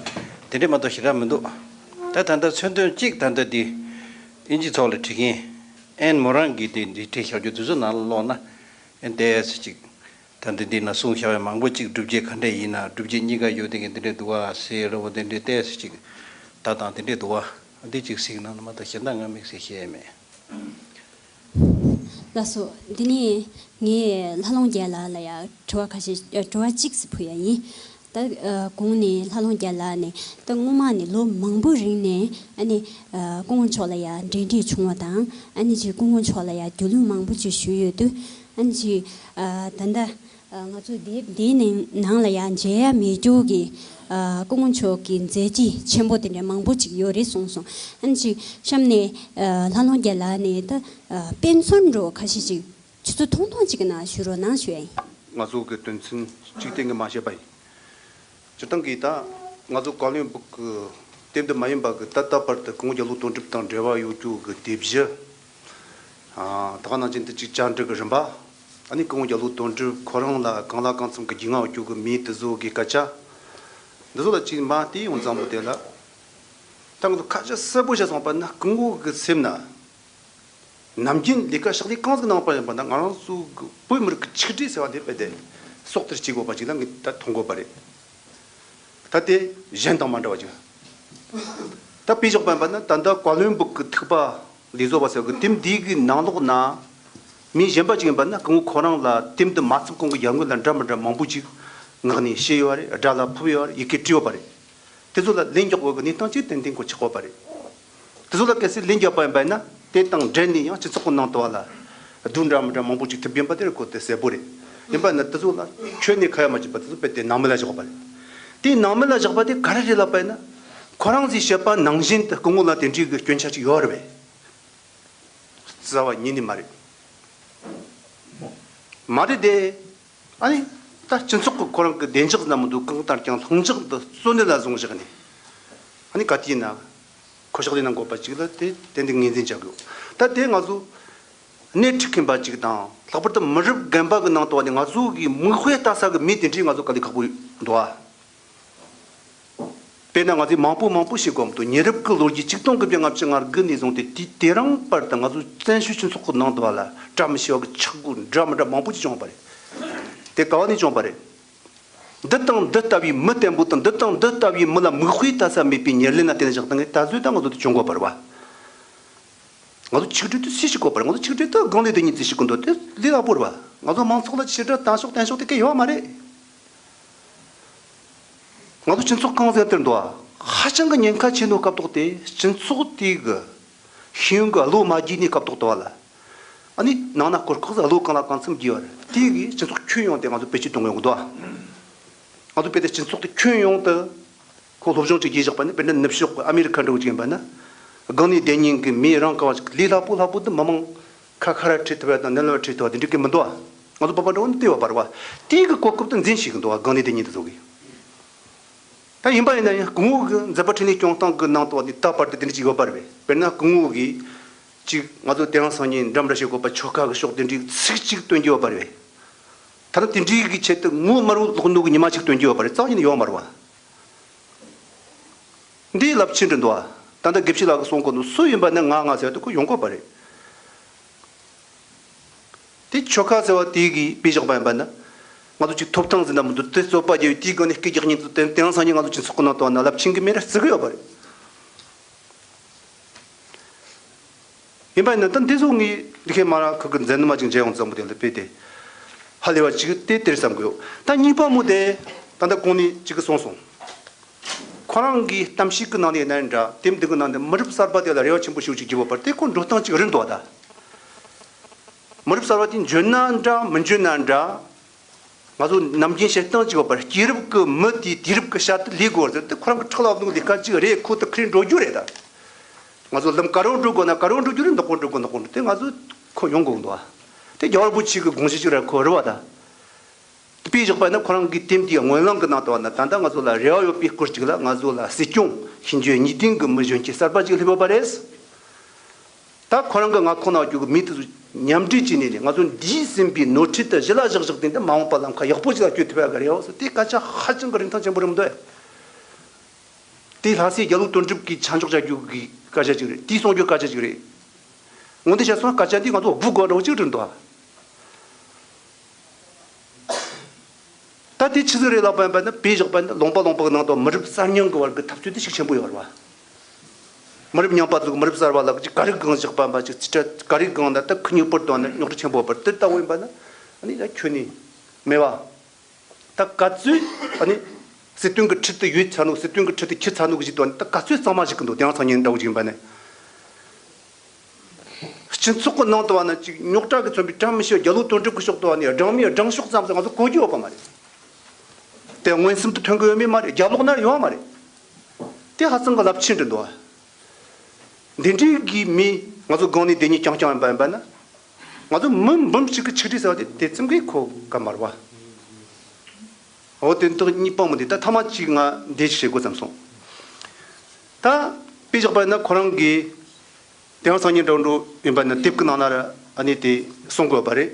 དེ་འདྲས་མ་གཏོགས་ཞེ་དྲག་མི་འདུག་ད་ད་ལྟ་མཚོན་དོན་གཅིག་ད་ལྟ་དེ་ཨིན་ཇི་ཚོགས་ལ་བྲིས་མཁན། ཨེན་མོ་རང་གིས་དེ་འདི་བྲིས་བཞག་རྒྱུ་དེ་ཚོ་ནང་ལ་ཀློག་ན། ཨེན་ཏེ་སི་ཅིག་ད་འདི་འདི་ན་གསུངས་བཞག་པའི་མང་པོ་ཅིག་སྒྲུབ་བྱེད་ག་འདྲས་ཡིན་ན། སྒྲུབ་བྱེད་གཉིས་ཀ་ཡོད་དེ་གི་འདི་འདྲས་འདུག་བ་ཟེར་རོ། འདི་འདྲས་ཏེ་སི་ཅིག་ད་དང་འདི་འདྲས་འདུག་བ། འདི་ཅིག་གཟིགས་གནང་ན་མ་གཏོགས་གཞན་དག་ང་དམིགས་བསལ་ཤེས་ཡས་མེད། ལགས་སོ། འདི་ནི་ངས་ལྷ་ལུང་རྒྱལ་ལགས་ལ་ཡང་དྲི་བ་ཁ་ཤས་ཨ་དྲི་བ་གཅིག་ཙམ་ཕུལ་ཡ་ཡིན། ད་ཨ་གོང་ནས་ལྷ་ལུང་རྒྱལ་ལགས་ནས་ད་སྔོན་མ་ནས་ལོ་མང་པོ་རིང་ནས་ཨ་ནི་ཨ་སྐུ་ངོ་མཆོག་ལ་ཡང་འབྲེལ་འདྲིས་བྱུང་བ་དང་ཨ་ནི་ཅིག་སྐུ་ངོ་མཆོག་ལ་ཡང་རྒྱུས་ལོན་མང་པོ་ཅིག་ཞུས་ཡོད་དུས་ཨ་ནི་ཅིག་ཨ་ད་ལྟ་ཨ་ང་ཚོ་དེབ་འདིའི་ནང་ནང་ལ་ཡང་མཇལ་ཡ་མེད་རྒྱུ་གི་ཨ་སྐུ་ངོ་མཆོག་གི་མཛད་རྗེས་ཆེན་པོ་དེ་འདྲ་མང་པོ་ཅིག་ཡོད་རེད་གསུངས་སོང་། ཨ་ནི་ཅིག་གཤམ་ནས་ཨ་ལྷ་ལུང་རྒྱལ་ལགས་ནས་ད་ཨ་དཔེ་མཚོན་འདྲ་བོ་ཁ་ཤས་ཅིག་ཆུ་ཚོད་ཐུང་ཐུང་གཅིག་གི་ནང་ཞུ་རོགས་གནང་ཞུ་ཡ་ཡིན། ང་ཚོ་གི་དོན་ཚན་གཅིག་གཏན་གྱི་མ་བཤད་པ་ཡིན། སྤྱིར་བཏང་གི་ད་ང་ཚོ་བཀའ་བློན་སྦུག་གི་དེབ་འདི་མ་ཡིན་པ་གི་ད་ལྟ་བར་དུ་སྐུ་ངོ་རྒྱ་ལོ་དོན་གྲུབ་དང་འབྲེལ་བ་ཡོད་རྒྱུ་གི་དེབ་གཞི། ཨ་ད་ག་ནང་བཞིན་དུ་གཅིག་བཅར་འདྲི་གི་རིམ་པ། ཨ་ནི་སྐུ་ངོ་རྒྱ་ལོ་དོན་གྲུབ་ཁོ་རང་ལ་གང་ལ་གང་འཚམ་གི་རྒྱུས་མངའ་ཡོད་རྒྱུ་གི་མི་དེ་ཚོ་གི་སྐད་ཆ། འདི་ཚོ་ལ་གཅིག་མ་བལྟས་ཡོང་ཙམ་པོ་དེ་ལ། ད་ང་ཚོ་ཁ་ཤས་གསལ་པོ་བཤད་སོང་པ་ན་སྐུ་ངོ་གི་སེམས་ན། ནམ་རྒྱུན་ལས་ཀ་ཕྱག་ལས་གང་ཟིག་གནང་པ་ཡིན་པ་ན་ང་རང་ཚོ་གི་བོད་མི་རིགས་ཀྱི་ཆིག་སྒྲིལ་ཟེར་བ་དེ་རྦད་དེ་སྲོག་ལྟར་གཅེས་དགོས་པ་ཅིག་ལ་ངས་ད་མཐོང་དགོས་པ་རེད། ད་དེ་གཞན་དང་མ་འདྲ་བ་ཅིག་ད་དཔེ་བཞག་པ་ཡིན་པ་ན་ད་ལྟ་བཀའ་བློན་སྦུག་གི་ཐུག་པ་ལས་བཟོ་བ་ཟེར་གི་དེབ་འདི་གི་ནང་ལོགས་ན་མི་གཞན་པ་ཅིག་ཡིན་པ་ན་སྐུ་ངོ་ཁོ་རང་ལ་དེབ་འདི་མ་ཚུགས་གོང་གི་ཡར་ངོ་ལ་འདྲ་མི་འདྲ་མང་པོ་ཅིག་ངག་ནས་བཤད་ཡོད་རེད། དགྲ་ལ་ཕུབ་ཡོད་རེད། ཡི་གེ་བྲིས་ཡོད་པ་རེད། དེ་ཚོ་ལ་ལན་རྒྱག་དགོས་གི་གནས་སྟངས་ཅིག་ཏན་ཏན་གོ་ཆགས་ཡོད་པ་རེད། དེ་ཚོ་ལ་གལ་སྲིད་ལན་རྒྱག་པ་ཡིན་པ་ཡིན་ན་དེ་དང་འབྲེལ་ནས་ཡང་སྤྱི་ཚོགས་ཀྱི་ནང་དུ་བ་ལ་སྡུག་འདྲ་མི་འདྲ་མང་པོ་ཅིག་ཐེབས་ཡིན་པ་དེ་རེད་གོ་དེ་གསལ་པོ་རེད། ཡིན་པ་ཡིན་ན་དེ་ཚོ་ལ་ཁྱོན་ནས་ཁ་ཡ་མ་བྱེད་པ་དེ་ཚོ་རྦད་དེ་ནང་མི་ལ་བཞག་པ་རེད། དེ་ནང་མི་ལ་བཞག་པ་དེ་ག་རེ་རེད་ལབ་པ་ཡིན་ན། ཁོ་རང་ཚོས་བཤད་པ་ནང་བཞིན་དུ་སྐུ་ངོ་ལ་དེ་འདྲའི་གི་སྐྱོན་ཆ་ཅིག་ཡོད་རེད་པས། རྩ་བ་ཉིད་ནས་མ་རེད། མ་རེད་དེ། ཨ་ནི། ད་སྤྱི་ཚོགས་ཀྱི་ཁོ་རང་གི་བདེ་འཇགས་ཟེར་ན་མི་འདུག་གང་ལྟར་ཀྱང་ལྷིང་འཇགས་འདི་གཙོ་གནད་ལ་བཟུང་བཞག་ནས། ཨ་ནི་ག་དུས་ཡིན་ན། ཁོ་ཕྱག་ལས་གནང་དགོས་པ་ཅིག་ལ་དེ་ཏན་ཏན་ངོས་འཛིན་བྱ་དགོས། ད་དེ་ང་ཚོ་སྣེ་ཁྲིད་མཁན་པ་ཅིག་དང་ལྷག་པར་དུ་མི་རབས་རྒན་པ་གི་ནང་དུ་བ་ནི་ང་ཚོ་གི་མིག་དཔེ་ལྟ་ས་གི་མི་དེ་འདྲའི་ང་ཚོ་དཀའ་ལས་ཁག་པོ་འདུག་ཨ། དཔེར་ན་ང་ཚོས་མང་པོ་མང་པོ་ཞིག་གོ་མི་འདུག་ཉེ་རབས་ཀྱི་ལོ་རྒྱུས་ཆིག་སྟོང་དགུ་བརྒྱ་ལྔ་བཅུ་ང་དགུ་ནས་བཟུང་སྟེ་དུས་དེ་རིང་བར་དུ་ང་ཚོ་བཙན་བྱོལ་སྤྱི་ཚོགས་ཀྱི་ནང་དུ་བ་ལ་བཀྲ་མི་ཤིས་པ་གི་ཆག་སྒོ་འདྲ་མི་འདྲ་མང་པོ་ཅིག་བྱུང་བ་རེད། དེ་ག་བ་ནས་བྱུང་བ་རེད། འདི་དང་འདི་ལྟ་བུའི་མི་བརྟན་པོ་དང་འདི་དང་འདི་ལྟ་བུའི་མི་ལ་མིག་དཔེ་ལྟ་ས་མེད་པའི་ཉེར་ལེན་ལ་བརྟེན་ནས་བཞག་སྟངས་ངས་ད་གཟོད་ད་ང་ཚོ་དེ་བྱུང་དགོས་པ་རེད་བ། ང་ཚོ་ཆིག་སྒྲིལ་དེ་སུས་ཤིག་དགོས་པ་རེད། ང་ཚོ་ཆིག་སྒྲིལ་དེ་སྒང་ལས་དེ་ཉིད་ཚེ་ཤིག་གི་འདུག་དེ་ལས་སླ་པོ་རེད་བ། ང་ཚོ་མང་ཚོགས་ལ་ཕྱི་དགྲ་དང་ཕྱོགས་བརྟན་ཕྱོགས་དེ་གས་ཡོད་མ་རེད། ང་ཚོ་སྤྱི་ཚོགས་གང་ཟེར་དེར་འདུག་ཨ། ཧ་ཅང་གི་ཉེན་ཁ་ཆེ་ནོ་སྐབས་ཐོག་དེ་སྤྱི་ཚོགས་དེ་གི་ཤེས་ཡོན་གི་བློ་མ་རྒྱས་ནས་སྐབས་ཐོག་དུ་བ་ལ། ཨ་ནི་ནང་ན་སྐོར་ཁག་ཟ་བློ་གང་ལ་གང་འཚམ་རྒྱས་པ་རེད། དེ་གི་སྤྱི་ཚོགས་ཁྱོན་ཡོངས་དེ་ང་ཚོ་བེད་སྤྱོད་གཏོང་དགོས་འདུག་ཨ། ང་ཚོ་བེད་དེ་སྤྱི་ཚོགས་དེ་ཁྱོན་ཡོངས་དུ་ཁོ་སློབ་སྦྱོང་ཅིག་བྱས་བཞག་པ་ནི་དཔེར་ན་ནུབ་ཕྱོགས་ཀྱི་ཨ་མེ་རི་ཁ་འདྲ་བོ་ཅིག་ཡིན་པ་ན། སྒང་ནས་བསྡད་མཁན་གི་མི་རང་ག་བ་ཅིག་ལས་སླ་པོ་སླ་པོ་དུ་མི་མང་ཁ་ཁ་ར་ཁྲིད་ཐུབ་པ་དང་ནད་ལ་ཁྲིད་ཐུབ་པ་དེ་འདྲ་གི་མི་འདུག་ཨ། ང་ཚོ་བོད་པ་འདྲ་བོ་ནི་ལྟེ་བ་བར་བ་དེ་གི་གོ་སྐབས་དུ་འཛིན་ཤེས་གི་འདུག་ཨ། སྒང་ནས་བསྡད་མཁན་དེ་ཚོ་གི། ད་ཡིན་པ་ཡིན་ན་ཡང་སྐུ་ངོ་གི་མཛད་པ་འཕྲིན་ལས་སྐྱོང་སྟངས་གི་ནང་དུ་བ་ནི་ད་བར་དུ་དེ་འདྲ་ཅིག་ཡོད་པ་རེད་པས། དཔེར་ན་སྐུ་ངོ་གིས་ཅིག་ང་ཚོ་དེ་རིང་སང་ཉིན་འགྲམ་འདྲ་བྱེད་དགོས་པ་ཆོལ་ཁ་གི་ཕྱོགས་དེ་འདྲའི་ཚིག་གཅིག་སྟོན་རྒྱུ་ཡོད་པ་རེད་པས། ད་ནི་དེ་འདྲའི་གི་ཆེད་དུ་ངོ་དམར་པོ་ལོག་འདུག་གི་ཉི་མ་གཅིག་སྟོན་རྒྱུ་ཡོད་པ་རེད། རྩ་བ་ཉིད་ནས་ཡོད་མ་རེད་བ། འདིའི་རླབས་ཆེན་འདྲ་འདུག་བ། ད་ལྟ་དགེ་བཤེས་ལགས་ཀྱིས་གསུང་གོ་ནོ་སུ་ཡིན་པ་ནི་ང་ང་ཟེར་དུ་ཁོ་ཡོང་གོ་བ་རེད། དེ་ཆོལ་ཁ་ཟེར་བ་དེ་གིས་དཔེ་བཞག་པ་ཡིན་པ་ན། ང་ཚོ་ཅིག་ཐོབ་ཐང་ཟེར་ན་མི་འདུག་དེ་རྩོད་པ་རྒྱག་ཡོད་དེའི་སྒང་ནས་སྐད་རྒྱག་མཁན་ཚོ་དེ་དེང་སང་ཉིན་ང་ཚོ་སྤྱི་ཚོགས་ཀྱི་ནང་དུ་བ་ན་རླབས་ཆེན་གྱི་མི་ར་བརྩི་གི་ཡོད་པ་རེད། ཡིན་པ་ཡིན་ན་ད་འདི་ཚོ་ངས་འདི་ཁའི་མ་ར་ཁུ་གི་མཛད་ནུ་མ་ཅིག་མཇལ་ཡོང་ཙམ་པོ་དེ་ལ་དཔེ་དེ། ཧ་ལས་པ་ཅིག་དེ་དེར་བསམ་གི་ཡོད། ད་གཉིས་པ་མོ་དེ་ད་ལྟ་གོང་ནས་ཅིག་གི་གསུངས་སོང་། ཁོ་རང་གི་གཏམ་བཤད་ཀྱི་ནང་ནས་ཡིན་ན་འདྲ་དེབ་འདི་གི་ནང་ནས་མི་རབས་གསར་པ་དེ་ལ་རེ་བ་ཆེན་པོ་ཞིག་ཅིག་བརྒྱབ་ཡོད་པར་དེ་ཁོ་འགྲོ་སྟངས་ཅིག་རེད་འདུག་ད། མི་རབས་གསར་པ་དེ་འཇོན་ན་འདྲ་མི་འཇོན་ན་འདྲ། ང་ཚོ་ནམ་རྒྱུན་བཤད་སྟངས་ཅིག་ཡོད་པར་སྐྱེས་རབས་ཀྱི་མི་དེས་དུས་རབས་ཀྱི་ཤར་དུ་ལས་དགོས་པར་ཟེར་ཏེ་ཁོ་རང་གི་ཁྲག་ལ་བབས་ནོ་ལས་ཀ་ཅིག་རེད། ཁོ་ད་ཁ་རེ་འགྲོ་རྒྱུ་རེད་ད། ང་ཚོ་ལམ་ག་རུ་འགྲོ་དགོས་ན་ག་རུ་འགྲོ་རྒྱུ་རེད། འདི་ཀོ་འགྲོ་དགོས་འདི་ཀོ་འགྲོ་དེ་ང་ཚོ་ཁོ་ཡོང་དགོས་འདུག་ཨ། དེ་རྒྱལ་བ་རིན་པོ་ཆེ་གི་དགོངས་གཞི་ཅིག་རེད། ཁོ་རེད་བ་ད། དཔེ་བཞག་པ་ཡིན་ན་ཁོ་རང་གི་དེབ་འདིའི་སྔོན་ལམ་གྱི་ནང་དུ་བ་ན་ད་ལྟ་ང་ཚོ་ལ་རེ་བ་ཡོད་པའི་སྐོར་ཅིག་ལ་ང་ཚོ་ལ་སྲིད་སྐྱོང་ཤེས་འཇོན་གཉིས་ལྡན་གྱི་མི་གཞོན་སྐྱེས་གསར་པ་ཅིག་སླེབས་ཡོད་པ་རེད། ད་ཁོ་རང་གི་ང་ཁོ་ན་རྒྱུ་གི་མི་དེ་ཚོ་མཉམ་འབྲེལ་བྱས་ནས་ནས་ང་ཚོ་འདིས་ཟིན་པའི་ནོར་འཁྲུལ་དེ་གཞི་ལ་བཞག་བཞག་སྟེ་འདི་མ་འོངས་པ་ལམ་ཁ་ཡག་པོ་ཅིག་ལ་བསྐྱོད་ཐུབ་ཡག་གི་རེད་བ་ཟེར་དེ་སྐད་ཆ་ཧ་ཅང་གི་རིན་ཐང་ཆེན་པོ་རེད་མི་འདུག་ཨེ། དེ་ལྷ་སའི་རྒྱ་ལོ་དོན་གྲུབ་ཀྱིས་ཆ་འཇོག་བྱ་རྒྱུ་གི་སྐད་ཆ་ཅིག་རེད། དེས་གསུང་རྒྱུ་སྐད་ཆ་ཅིག་རེད། འོན་ཏེ་བྱས་སོང་སྐད་ཆ་འདི་ང་ཚོ་སྒུག་དགོས་འགྲོ་ཅིག་རེད་འདུག་ཨ། ད་དེ་ཆི་ཟིག་རེད་ལབ་པ་ཡིན་པ་ན་དཔེ་བཞག་པ་ན་ལུང་པ་ལུང་པ་གི་ནང་དུ་མི་རབས་གསར་རྙིང་གི་བར་གྱི་འཐབ་རྩོད་དེ་ཤུགས་ཆེན་པོ་ཡོད་རེད་བ། མི་རབས་རྙིང་པ་ཚོ་གི་མི་རབས་གསར་བ་ལ་ཅིག་ག་རེ་གང་བཞག་པ་མ་ཅིག་ཅི་ག་རེ་གང་ན་ད་ཁུ་ཉིག་པོར་དོན་ན་རྙོག་དྲ་ཆེན་པོ་བར་དེ་ལྟ་བུ་ཡིན་པ་ན་ཨ་ནི་ད་ཁྱོད་ནི་མེད་བ། ད་ག་ཚོད་ཨ་ནི་སྲིད་དོན་གི་ཁྲིད་དུ་ཡོད་ཚར་ནོ་སྲིད་དོན་གི་ཁྲིད་དུ་ཁྱེར་ཚར་ནོ་གི་ཞིག་དོན་ད་ག་ཚོད་གཙང་མ་ཞིག་གི་འདུག་དེང་སང་ཉིན་འདྲ་བོ་ཞིག་ཡིན་པ་ནི། སྤྱི་ཚོགས་ཀྱི་ནང་དུ་བ་ན་ཅིག་རྙོག་དྲ་གིས་མཚོན་པའི་བཀྲ་མི་ཤིས་རྒྱ་ལོ་དོན་གྲུབ་ཀྱི་ཕྱོགས་དུ་བ་ནས་སྦྲང་མའི་སྦྲང་ཤོག་ཙམ་ཟེར་ང་ཚོ་གོ་རྒྱུ་ཡོད་པ་མ་རེད། དེ་མངོན་སུམ་དུ་ཐོན་གི་ཡོད་མེད་མ་རེད། རྒྱབ་ལོགས་ན་ཡོད་མ་རེད། དེ་ཧ་ཅང་གི་རླབས་ཆེན་རེད་འདུག་བ། འདི་འདྲའི་གི་མི་ང་ཚོ་སྒང་ནས་བསྡད་ཉིན་རྐྱང་རྐྱང་ཡིན་པ་ཡིན་པ་ན། ང་ཚོ་མི་འབུམ་གཅིག་གི་ཆིག་སྒྲིལ་ཟེར་བ་དེ་དེ་ཙམ་གི་གོ་ག་མ་རེད་བ། འོ་དེ་དག་གཉིས་པ་མོ་དེ་ད་ཐ་མ་གཅིག་ང་འདི་ཞིག་བཤད་དགོས་བསམ་སོང་། ད་དཔེ་བཞག་པ་ཡིན་ན་ཁོ་རང་གིས་དེང་སང་ཉིན་འགྲོ་འགྲོ་ཡིན་པ་ན་དེབ་ཀྱི་ནང་ན་ར་ཨ་ནི་དེ་གསུང་དགོས་པ་རེད།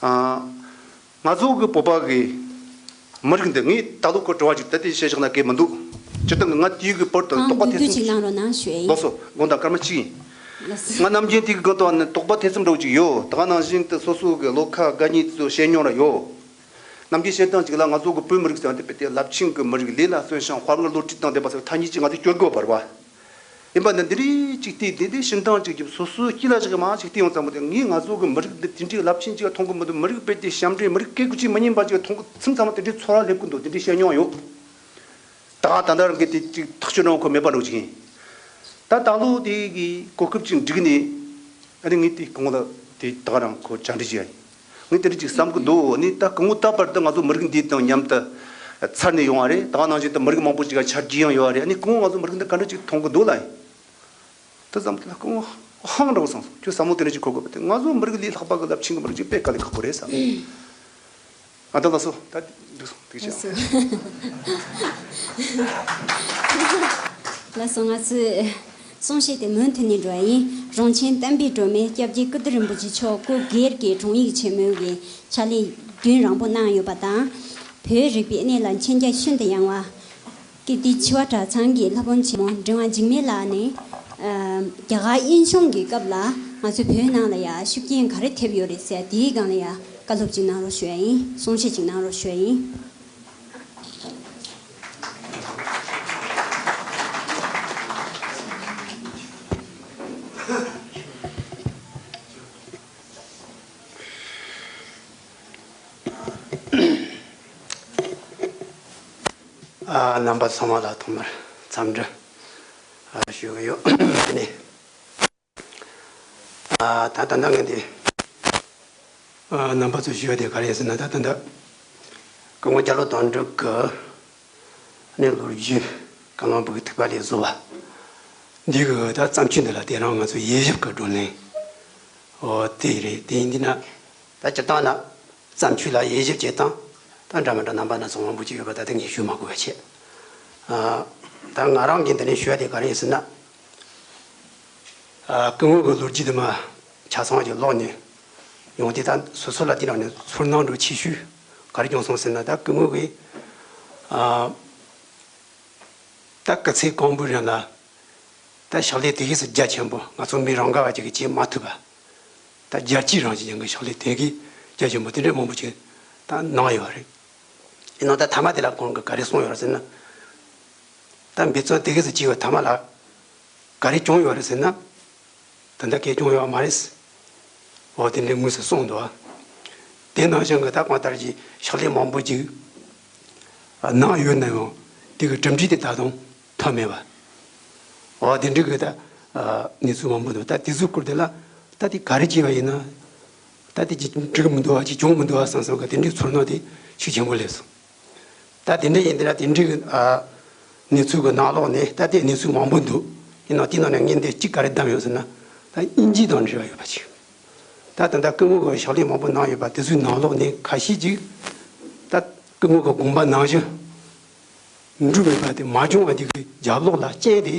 ཨ། ང་ཚོ་གི་བོད་པ་གི་མི་རིགས་འདི་ངས་ད་ལོ་ཁོ་དྲི་བ་ཅིག་ད་ལྟའི་བཤད་བཞག་ན་གལ་མི་འདུག་སྤྱིར་བཏང་གི་ང་དུས་ཀྱི་བར་དུ་ཨང་དོགས་པ་དུས་ཐེབས་ཚུལ་ཅིག་གནང་རོགས་གནང་ཞུ་ཡ་ཡིན། ལགས་སོ། དགོངས་དག་སྐར་མ་གཅིག་ཡིན། ང་ནམ་རྒྱུན་དེ་གི་སྒང་དུ་ནི་དོགས་པ་ཐེ་ཚོམ་འདྲ་བོ་ཅིག་ཡོད། ད་ག་ནང་བཞིན་དུ་སོ་སོ་གི་བློ་ཁ་དགའ་ཉེ་ཚོ་བཤད་མྱོང་ར་ཡོད། ནམ་རྒྱུན་བཤད་སྟངས་ཅིག་ལ་ང་ཚོ་གི་བོད་མི་རིགས་ཟེར་བ་དེ་དཔེ་དེ་རླབས་ཆེན་གི་མི་རིགས། ལས་ལ་བརྩོན་ཞིང་དཔའ་ངར་བློ་གྲོས་དང་ལྡན་པ་ཟེར་བའི་ཐ་སྙད་ཅིག་ང་ཚོས་སྐྱོར་དགོས་པ་རེད་པ། ཡིན་པ་ནི་འདི་རིགས་ཅིག་བལྟས་དེ་འདི་ཤིན་ཏང་ཅིག་གིས་སོ་སོའི་སྐྱིད་ལ་ཞིག་མ་ཅིག་བལྟས་ཡོང་ཙམ་པ་དེ། ངས་ང་ཚོ་གི་མི་རིགས་འདི་དེ་འདྲའི་རླབས་ཆེན་ཅིག་མཐོང་གི་མི་འདུག་མི་རིགས་དཔེ་དེ་ཞབས་འདྲེན། མི་རིགས་སྐད་ཀྱི་ཅིག་མི་སྙན་པ་ཅིག་མཐོང་གི། མཚམས་མཚམས་དེ་འདྲའི་ཚོར་བ་སླེབས་ཀྱི་འདུག་དེ་འདྲའི་བཤད་མྱོང་ཡོད། ད་ད་ལྟ་རང་གི་དེ་ཅིག་ཐག་གཅོད་གནང་ཁོ་མེད་པ་འགྲོ་ཅིག་ཡིན། ད་ད་ལོ་དེ་གི་གོ་སྐབས་ཅིག་འགྲིག་ནས། ཨ་ནི་ངས་དེ་སྐུ་ངོ་ལ་དེ་ད་ག་རང་ཁོ་བཅར་འདྲི་བྱས་ཡ་ཡིན། ངས་དེ་འདྲ་ཅིག་བསམ་གི་འདུག་ནི་ད་སྐུ་ངོ་ད་བར་དུ་ང་ཚོ་མི་རིགས་འདིའི་སྟེང་མཉམ་དུ་འཚར་ནས་ཡོང་བ་རེད། ད་ག་ནང་བཞིན་དུ་མི་རིགས་མང་པོ་ཅིག་ག་ཆ་རྒྱུས་ཡང་ཡོད་རེད། ཨ་ནི་སྐུ་ངོ་ང་ཚོ་མི་རིགས་འདི་ག་འདྲ་ཅིག་མཐོང་གི་འདུག་ལ་ཡིན། དེ་ཙམ་དེ་ལ་སྐུ་ངོ་ཧང་འདྲ་བོ་སོང་སོང་། ཁྱོད་བསམ་བློ་དེ་འདྲ་ཅིག་འཁོར་དགོས་པ་དེ། ང་ཚོ་མི་རིགས་ལས་ལྷག་པ་གི་རླབས་ཆེན་གི་མི་རིགས་ཅིག་དཔེ་དཀའ་ལས་ཁག་པོ་རེད་བསམ། ཨ་ད་ལགས་སོ། ད་འདུག་སོང་། ཐུགས་རྗེ་ཆེ། ལགས་སོ། ལགས་སོ། ང་ཚོས་གསུང་བཤད་དེ་མུ་མཐུད་ནས་འགྲོ་བ་ཡིན། རོང་ཆེན་གཏམ་དཔེའི་སྒྲོན་མེ་སྐྱབས་རྗེ་ཀིརྟི་རིན་པོ་ཆེ་མཆོག་སྐུ་སྒེར་གྱི་དྲུང་ཡིག་ཆེན་མོའི་གི་ཕྱག་ལས་རྒྱུན་རིང་པོ་གནང་ཡོད་པ་དང་། བོད་རིག་པའི་གནས་ལ་མཁྱེན་རྒྱ་ཤིན་ཏུ་ཡངས་པ། ཀིརྟི་བྱེས་པ་གྲྭ་ཚང་གི་སློབ་དཔོན་ཆེན་མོ་འབྲིང་བ་འཇིགས་མེད་ལགས་ནས། ཨ། རྒྱ་གར་དབྱིན་གཞུང་གི་སྐབས་ལ་ང་ཚོའི་བོད་ནང་ལ་ཡང་ཤུགས་རྐྱེན་ག་རེ་ཐེབས་ཡོད་རེད་ཟེར། དེའི་སྒང་ལ་ཡང་བཀའ་སློབ་ཅིག་གནང་རོགས་ཞུ་ཡ་ཡིན། གསུང་བཤད་ཅིག་གནང་རོགས་ཞུ་ཡ་ཡིན། ཨ། རྣམ་པ་ཚང་མ་ལ་ཐོག་མར་འཚམས་འདྲི་ཞུ་གི་ཡོད། དེ་ནས། ཨ། ད་ད་ལྟ་ངས་འདི། ཨ། རྣམ་པ་ཚོ་ཞུ་ཡ་དེ་ག་རེ་ཟེར་ན། ད་ད་ལྟ་སྐུ་ངོ་རྒྱ་ལོ་དོན་གྲུབ་ཀྱི་ནས་ལོ་རྒྱུས། བཀའ་བློན་བུ་གི་ཐུག་པ་ལས་བཟོ་བ་འདི་གི་ད་བརྩམས་ཆོས་འདི་ལ་དེ་རིང་ང་ཚོ་དབྱེ་ཞིབ་ཀྱི་བགྲོ་གླེང་། འོ་དེ་རེད། དེ་ཡིན་དུས་ན། ད་སྤྱིར་བཏང་ན་བརྩམས་ཆོས་ལ་དབྱེ་ཞིབ་བྱེད་སྟངས་ད་འདྲ་མི་འདྲ་རྣམ་པ་སྣ་ཚོགས་མང་པོ་ཅིག་ཡོད་པ་ད་ལྟ་ངས་ཞུ་མ་དགོས་པ་བྱས། ཨ། ད་ང་རང་གིས་འདི་ནས་ཞུ་ཡ་དེ་ག་རེ་ཡིན་ཟེར་ན། ཨ། སྐུ་ངོ་གི་ལོ་རྒྱུས་དེ་མ་ཆ་ཚང་ཅིག་ཀློག་ནས་ཡོང་དུས། ད་སོ་སོ་ལ་དེ་ནང་ནས་ཚོར་སྣང་འདྲ་ཆེ་ཤོས་ག་རེ་བྱུང་སོང་ཟེར་ན། ད་སྐུ་ངོ་གིས། ཨ། ད་སྐུ་ཚེ་གང་པོའི་རིང་ལ་ད་ཕྱག་ལས་དེ་གས་སུ་རྒྱ་ཆེན་པོ། ང་ཚོ་མི་རང་ག་བ་ཅིག་གིས་བྱེད་མ་ཐུབ་པ། ད་རྒྱལ་སྤྱིའི་རང་བཞིན་ཅན་གྱི་ཕྱག་ལས་དེ་གས་རྒྱ་ཆེན་པོ་དེ་འདྲའི་མང་པོ་ཅིག་ད་གནང་ཡོད་རེད། ཡིན་ནའང་ད་མཐའ་མ་དེ་ལ་ཁོང་གིས་ག་རེ་གསུངས་ཡོད་རེད་ཟེར་ན། ད་འབད་བརྩོན་དེ་གས་སུ་བྱས་པའི་མཐའ་མ་ལ་ག་རེ་བྱུང་ཡོད་རེད་ཟེར་ན། ད་ལྟ་སྐད་བྱུང་ཡོད་མ་རེད། འོ་དེ་འདྲའི་དངོས་སུ་གསུངས་འདུག་ཨ། དེ་ནང་བཞིན་གྱི་ད་གང་ལྟར་གྱི་ཕྱག་ལས་མང་པོ་ཅིག་གནང་ཡོད་ན་ཡང་དེ་གི་གྲུབ་འབྲས་དེ་ད་དུང་ཐོན་མེད་པ། འོ་དེ་འདྲའི་གི་ད་གནས་ཚུལ་མང་པོ་འདུག་ད་དེ་ཚོའི་སྐོར་དེ་ལ་ད་དེ་ག་རེ་བྱས་པ་ཡིན་ན། ད་དེ་ཅིག་འགྲིག་གི་མི་འདུག་བ། ཅིག་བྱུང་མི་འདུག་བ་བསམ་བསམ་གི་དེ་འདྲའི་ཚོར་སྣང་དེ་ཤུགས་ཆེན་པོ་སླེབས་སོང་། ད་དེ་འདྲ་ཡིན་དུས་ན་དེ་འདྲའི་གི་ཨ་གནས་ཚུལ་གི་ནང་ལོགས་ནས། ད་དེ་གནས་ཚུལ་མང་པོ་འདུག་ཡིན་ནའང་དེའི་ནང་ནས་ངས་འདི་གཅིག་ག་རེ་བདམས་ཡོད་ཟེར་ན། ད་དབྱིན་ཇི་དང་འབྲེལ་བ་ཡོད་པ་ཅིག་ད་ད་ལྟ་སྐུ་ངོ་གི་ཕྱག་ལས་མང་པོ་གནང་ཡོད་པ་དེ་ཚོའི་ནང་ལོགས་ནས་ཁ་ཤས་ཅིག་ད་སྐུ་ངོ་གི་དགོངས་པ་ནང་བཞིན་འགྲུབ་མེད་པ་དེ་མ་བྱུང་བ་དེ་གི་རྒྱབ་ལོགས་ལ་རྐྱེན་དེ།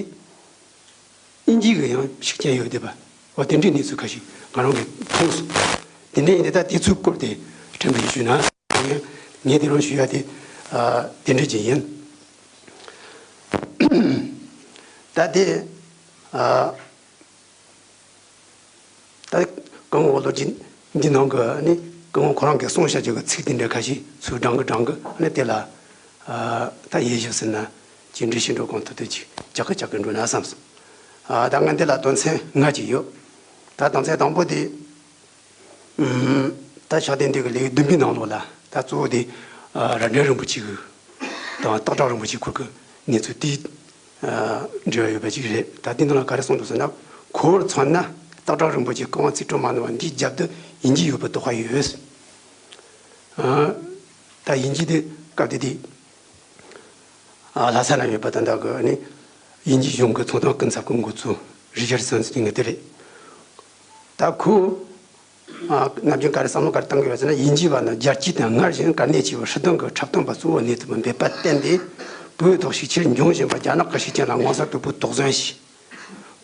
དབྱིན་ཇི་གི་ཡང་ཤུགས་རྐྱེན་ཡོད་བསྡད་པ། འོ་དེ་འདྲའི་གནས་ཚུལ་ཁ་ཤས་ང་རང་གིས་མཐོང་སོང་། དེ་འདྲ་ཡིན་དུས་ད་དེ་ཚོའི་སྐོར་དེ་ཕྲན་བུ་ཞུས་ན། ངས་དེ་རིང་ཞུ་ཡ་དེ་ཨ་དེ་འདྲ་ཅིག་ཡིན། ད་དེ་ཨ་ད་སྐུ་ངོ་ལོ་རྒྱུས་འདི་ནང་གི་ནི་སྐུ་ངོ་ཁོ་རང་གིས་གསུངས་བཞག་རྒྱུ་གི་ཚིག་དེ་འདྲ་ཁ་ཤས་ཚུར་བགྲང་གི་བགྲང་གི་ནི་དེ་ལ་ཨ་ད་དབྱེ་ཞིབ་ཟེར་ན། ཅིག་འགྲེལ་བཤད་འགྲོ་གང་ཐུབ་ཐུབ་ཅིག་རྒྱག་གི་རྒྱག་གི་འགྲོ་ན་བསམ་སོང་། ཨ་ད་ང་འདི་ལ་དོན་ཚན་ལྔ་ཅིག་ཡོད། ད་དོན་ཚན་དང་པོ་དེ། ཨུམ། ད་ཕྱག་དེབ་འདི་གི་ལེའུ་བདུན་པའི་ནང་ལོགས་ལ་ད་གཙོ་བོ་དེ་ཨ་རྭ་སྒྲེང་རིན་པོ་ཆེ་གི་དང་སྟག་བྲག་རིན་པོ་ཆེ་སྐོར་གི་གནས་ཚུལ་དེ་ཨ་འབྲེལ་བ་ཡོད་པ་ཅིག་རེད། ད་དེ་ནང་ལ་ག་རེ་གསུངས་འདུག་ཟེར་ན། གོ་བར་མཚོན་ན་སྟག་བྲག་རིན་པོ་ཆེ་སྐུ་དབང་ཚད་གྲངས་མ་ནོར་བ་འདིའི་རྒྱབ་ཏུ་དབྱིན་ཇི་ཡོད་པའི་དོགས་པ་ཡོད། ཨ་ད་དབྱིན་ཇི་དེ་སྐབས་དེ་དེ། ཨ་ལྷ་ས་ན་ཡོད་པ་ད་ལྟ་གི་ནི་དབྱིན་ཇི་གཞུང་གི་ཚོང་དོན་སྐུ་ཚབ་ཀྱི་འགོ་གཙོ་རི་ཆར་སན་ཟེར་མཁན་དེ་རེད། ད་ཁོས་ཨ་ནམ་རྒྱུན་ག་རེ་བསམ་བློ་ག་རེ་བཏང་གི་ཡོད་ཟེར་ན། དབྱིན་ཇི་བ་ནི་རྒྱལ་སྤྱི་དང་སྔར་བཞིན་གལ་གནད་ཆེ་བའི་སྲིད་དོན་གྱི་འཁྲབ་སྟོན་པ་གཙོ་བོ་གནས་ཐུབ་པར་འབད་པར་བརྟེན་ཏེ། བོད་ཐོག་ཤུགས་ཆེར་འབྱུང་བཞིན་པ་རྒྱ་ནག་གི་ཤུགས་རྐྱེན་ལ་མངོན་གསལ་དོད་པོས་དོགས་ཟོན་བྱས།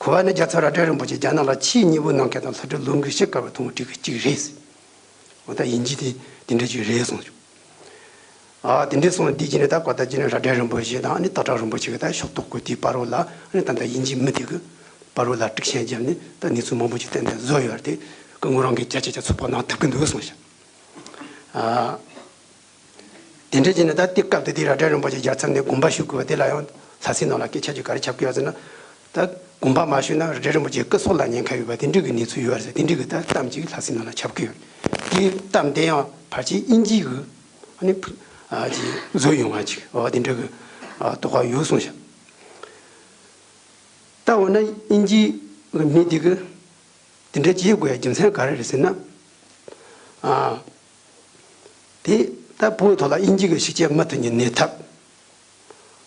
ཁོ་བ་ནི་རྒྱལ་ཚབ་རྭ་སྒྲེང་རིན་པོ་ཆེ་རྒྱ་ནག་ལ་ཆེས་མཉེས་པོ་གནང་མཁན་དང་ལྷག་པར་དུ་ལོ་འགའི་ཤུལ་དཀར་བའི་ཐུན་མོང་བྲིས་ཀྱི་གཅིག་རེད། འོ་ད་དབྱིན་ཇི་དེ་དེ་འདྲ་ཅིག་རེད་གསུངས་བྱུང་། ཨ་དེ་འདྲ་གསུངས་དུས་ཀྱི་ནི་ད་གོ་ད་ཀྱི་ནི་རྭ་སྒྲེང་རིན་པོ་ཆེ་དང་ནི་སྟག་བྲག་རིན་པོ་ཆེ་གི་ད་ཕྱོགས་གཏོགས་ཀྱི་དེའི་བར་རོ་ལ་ནི་ད་ལྟ་དབྱིན་ཇིའི་མི་དེ་གི་ པར་རོ་ལ་དཀྲུག་ཤིང་བརྒྱབ་ནས་ད་གནས་ཚུལ་མང་པོ་ཞིག་ཏན་ཏན་བཟོས་ཡོད་རེད། དེ་སྐུ་ངོ་རང་གིས་བརྒྱ་ཆ་བརྒྱ་ཚོད་དཔག་གནང་ཐུབ་ཀྱི་འདུག་གསུངས་ཤག་ཨ། དེ་འདྲ་བྱས་ནས་ད་དེ་སྐབས་དེ་དུས་རྭ་སྒྲེང་རིན་པོ་ཆེ་རྒྱལ་ཚབ་ནས་དགོངས་པ་ཞུ་དགོས་པ་དེ་ལ་ཡང་ལྷ་སའི་ནང་ལ་སྐད་ཆ་ཅིག་ག་རེ་ཁྱབ་ཀྱི་ཡོད་ཟེར་ན། ད་དགོངས་པ་མ་ཞུས་ན་རྭ་སྒྲེང་རིན་པོ་ཆེ་སྐུ་སྲོག་ལ་ཉེན་ཁ་ཡོད་པ་དེ་འདྲ་གི་གནས་ཚུལ་ཡོད་རེད་ཟེར། དེ་འདྲ་གི་ད་གཏམ་ཅིག་ལྷ་སའི་ནང་ལ་ཁྱབ་ཀྱི་ཡོད་རེད། དེའི་གཏམ་དེ་ཡང་ཕལ་ཆེར་དབྱིན་ཇི་གི་ཨ་ནི་ཕུ་ཨ་ཅིག་བཟོས་ཡོང་བ་ཅིག་ཨོ་དེ་འདྲ་གི་ཨ་དོགས་པ་ཡོད་གསུངས་ཤག་ད་འོ་ན་དབྱིན་ཇི་གི་མི་དེ་གི་དེ་འདྲ་བྱེད་དགོས་ཡ་རྒྱུ་མཚན་ག་རེ་རེད་ཟེར་ན། ཨ། དེ་ད་བོད་ཐོག་ལ་དབྱིན་ཇི་གི་ཤུགས་རྐྱེན་མུ་མཐུད་ནས་གནས་ཐབས།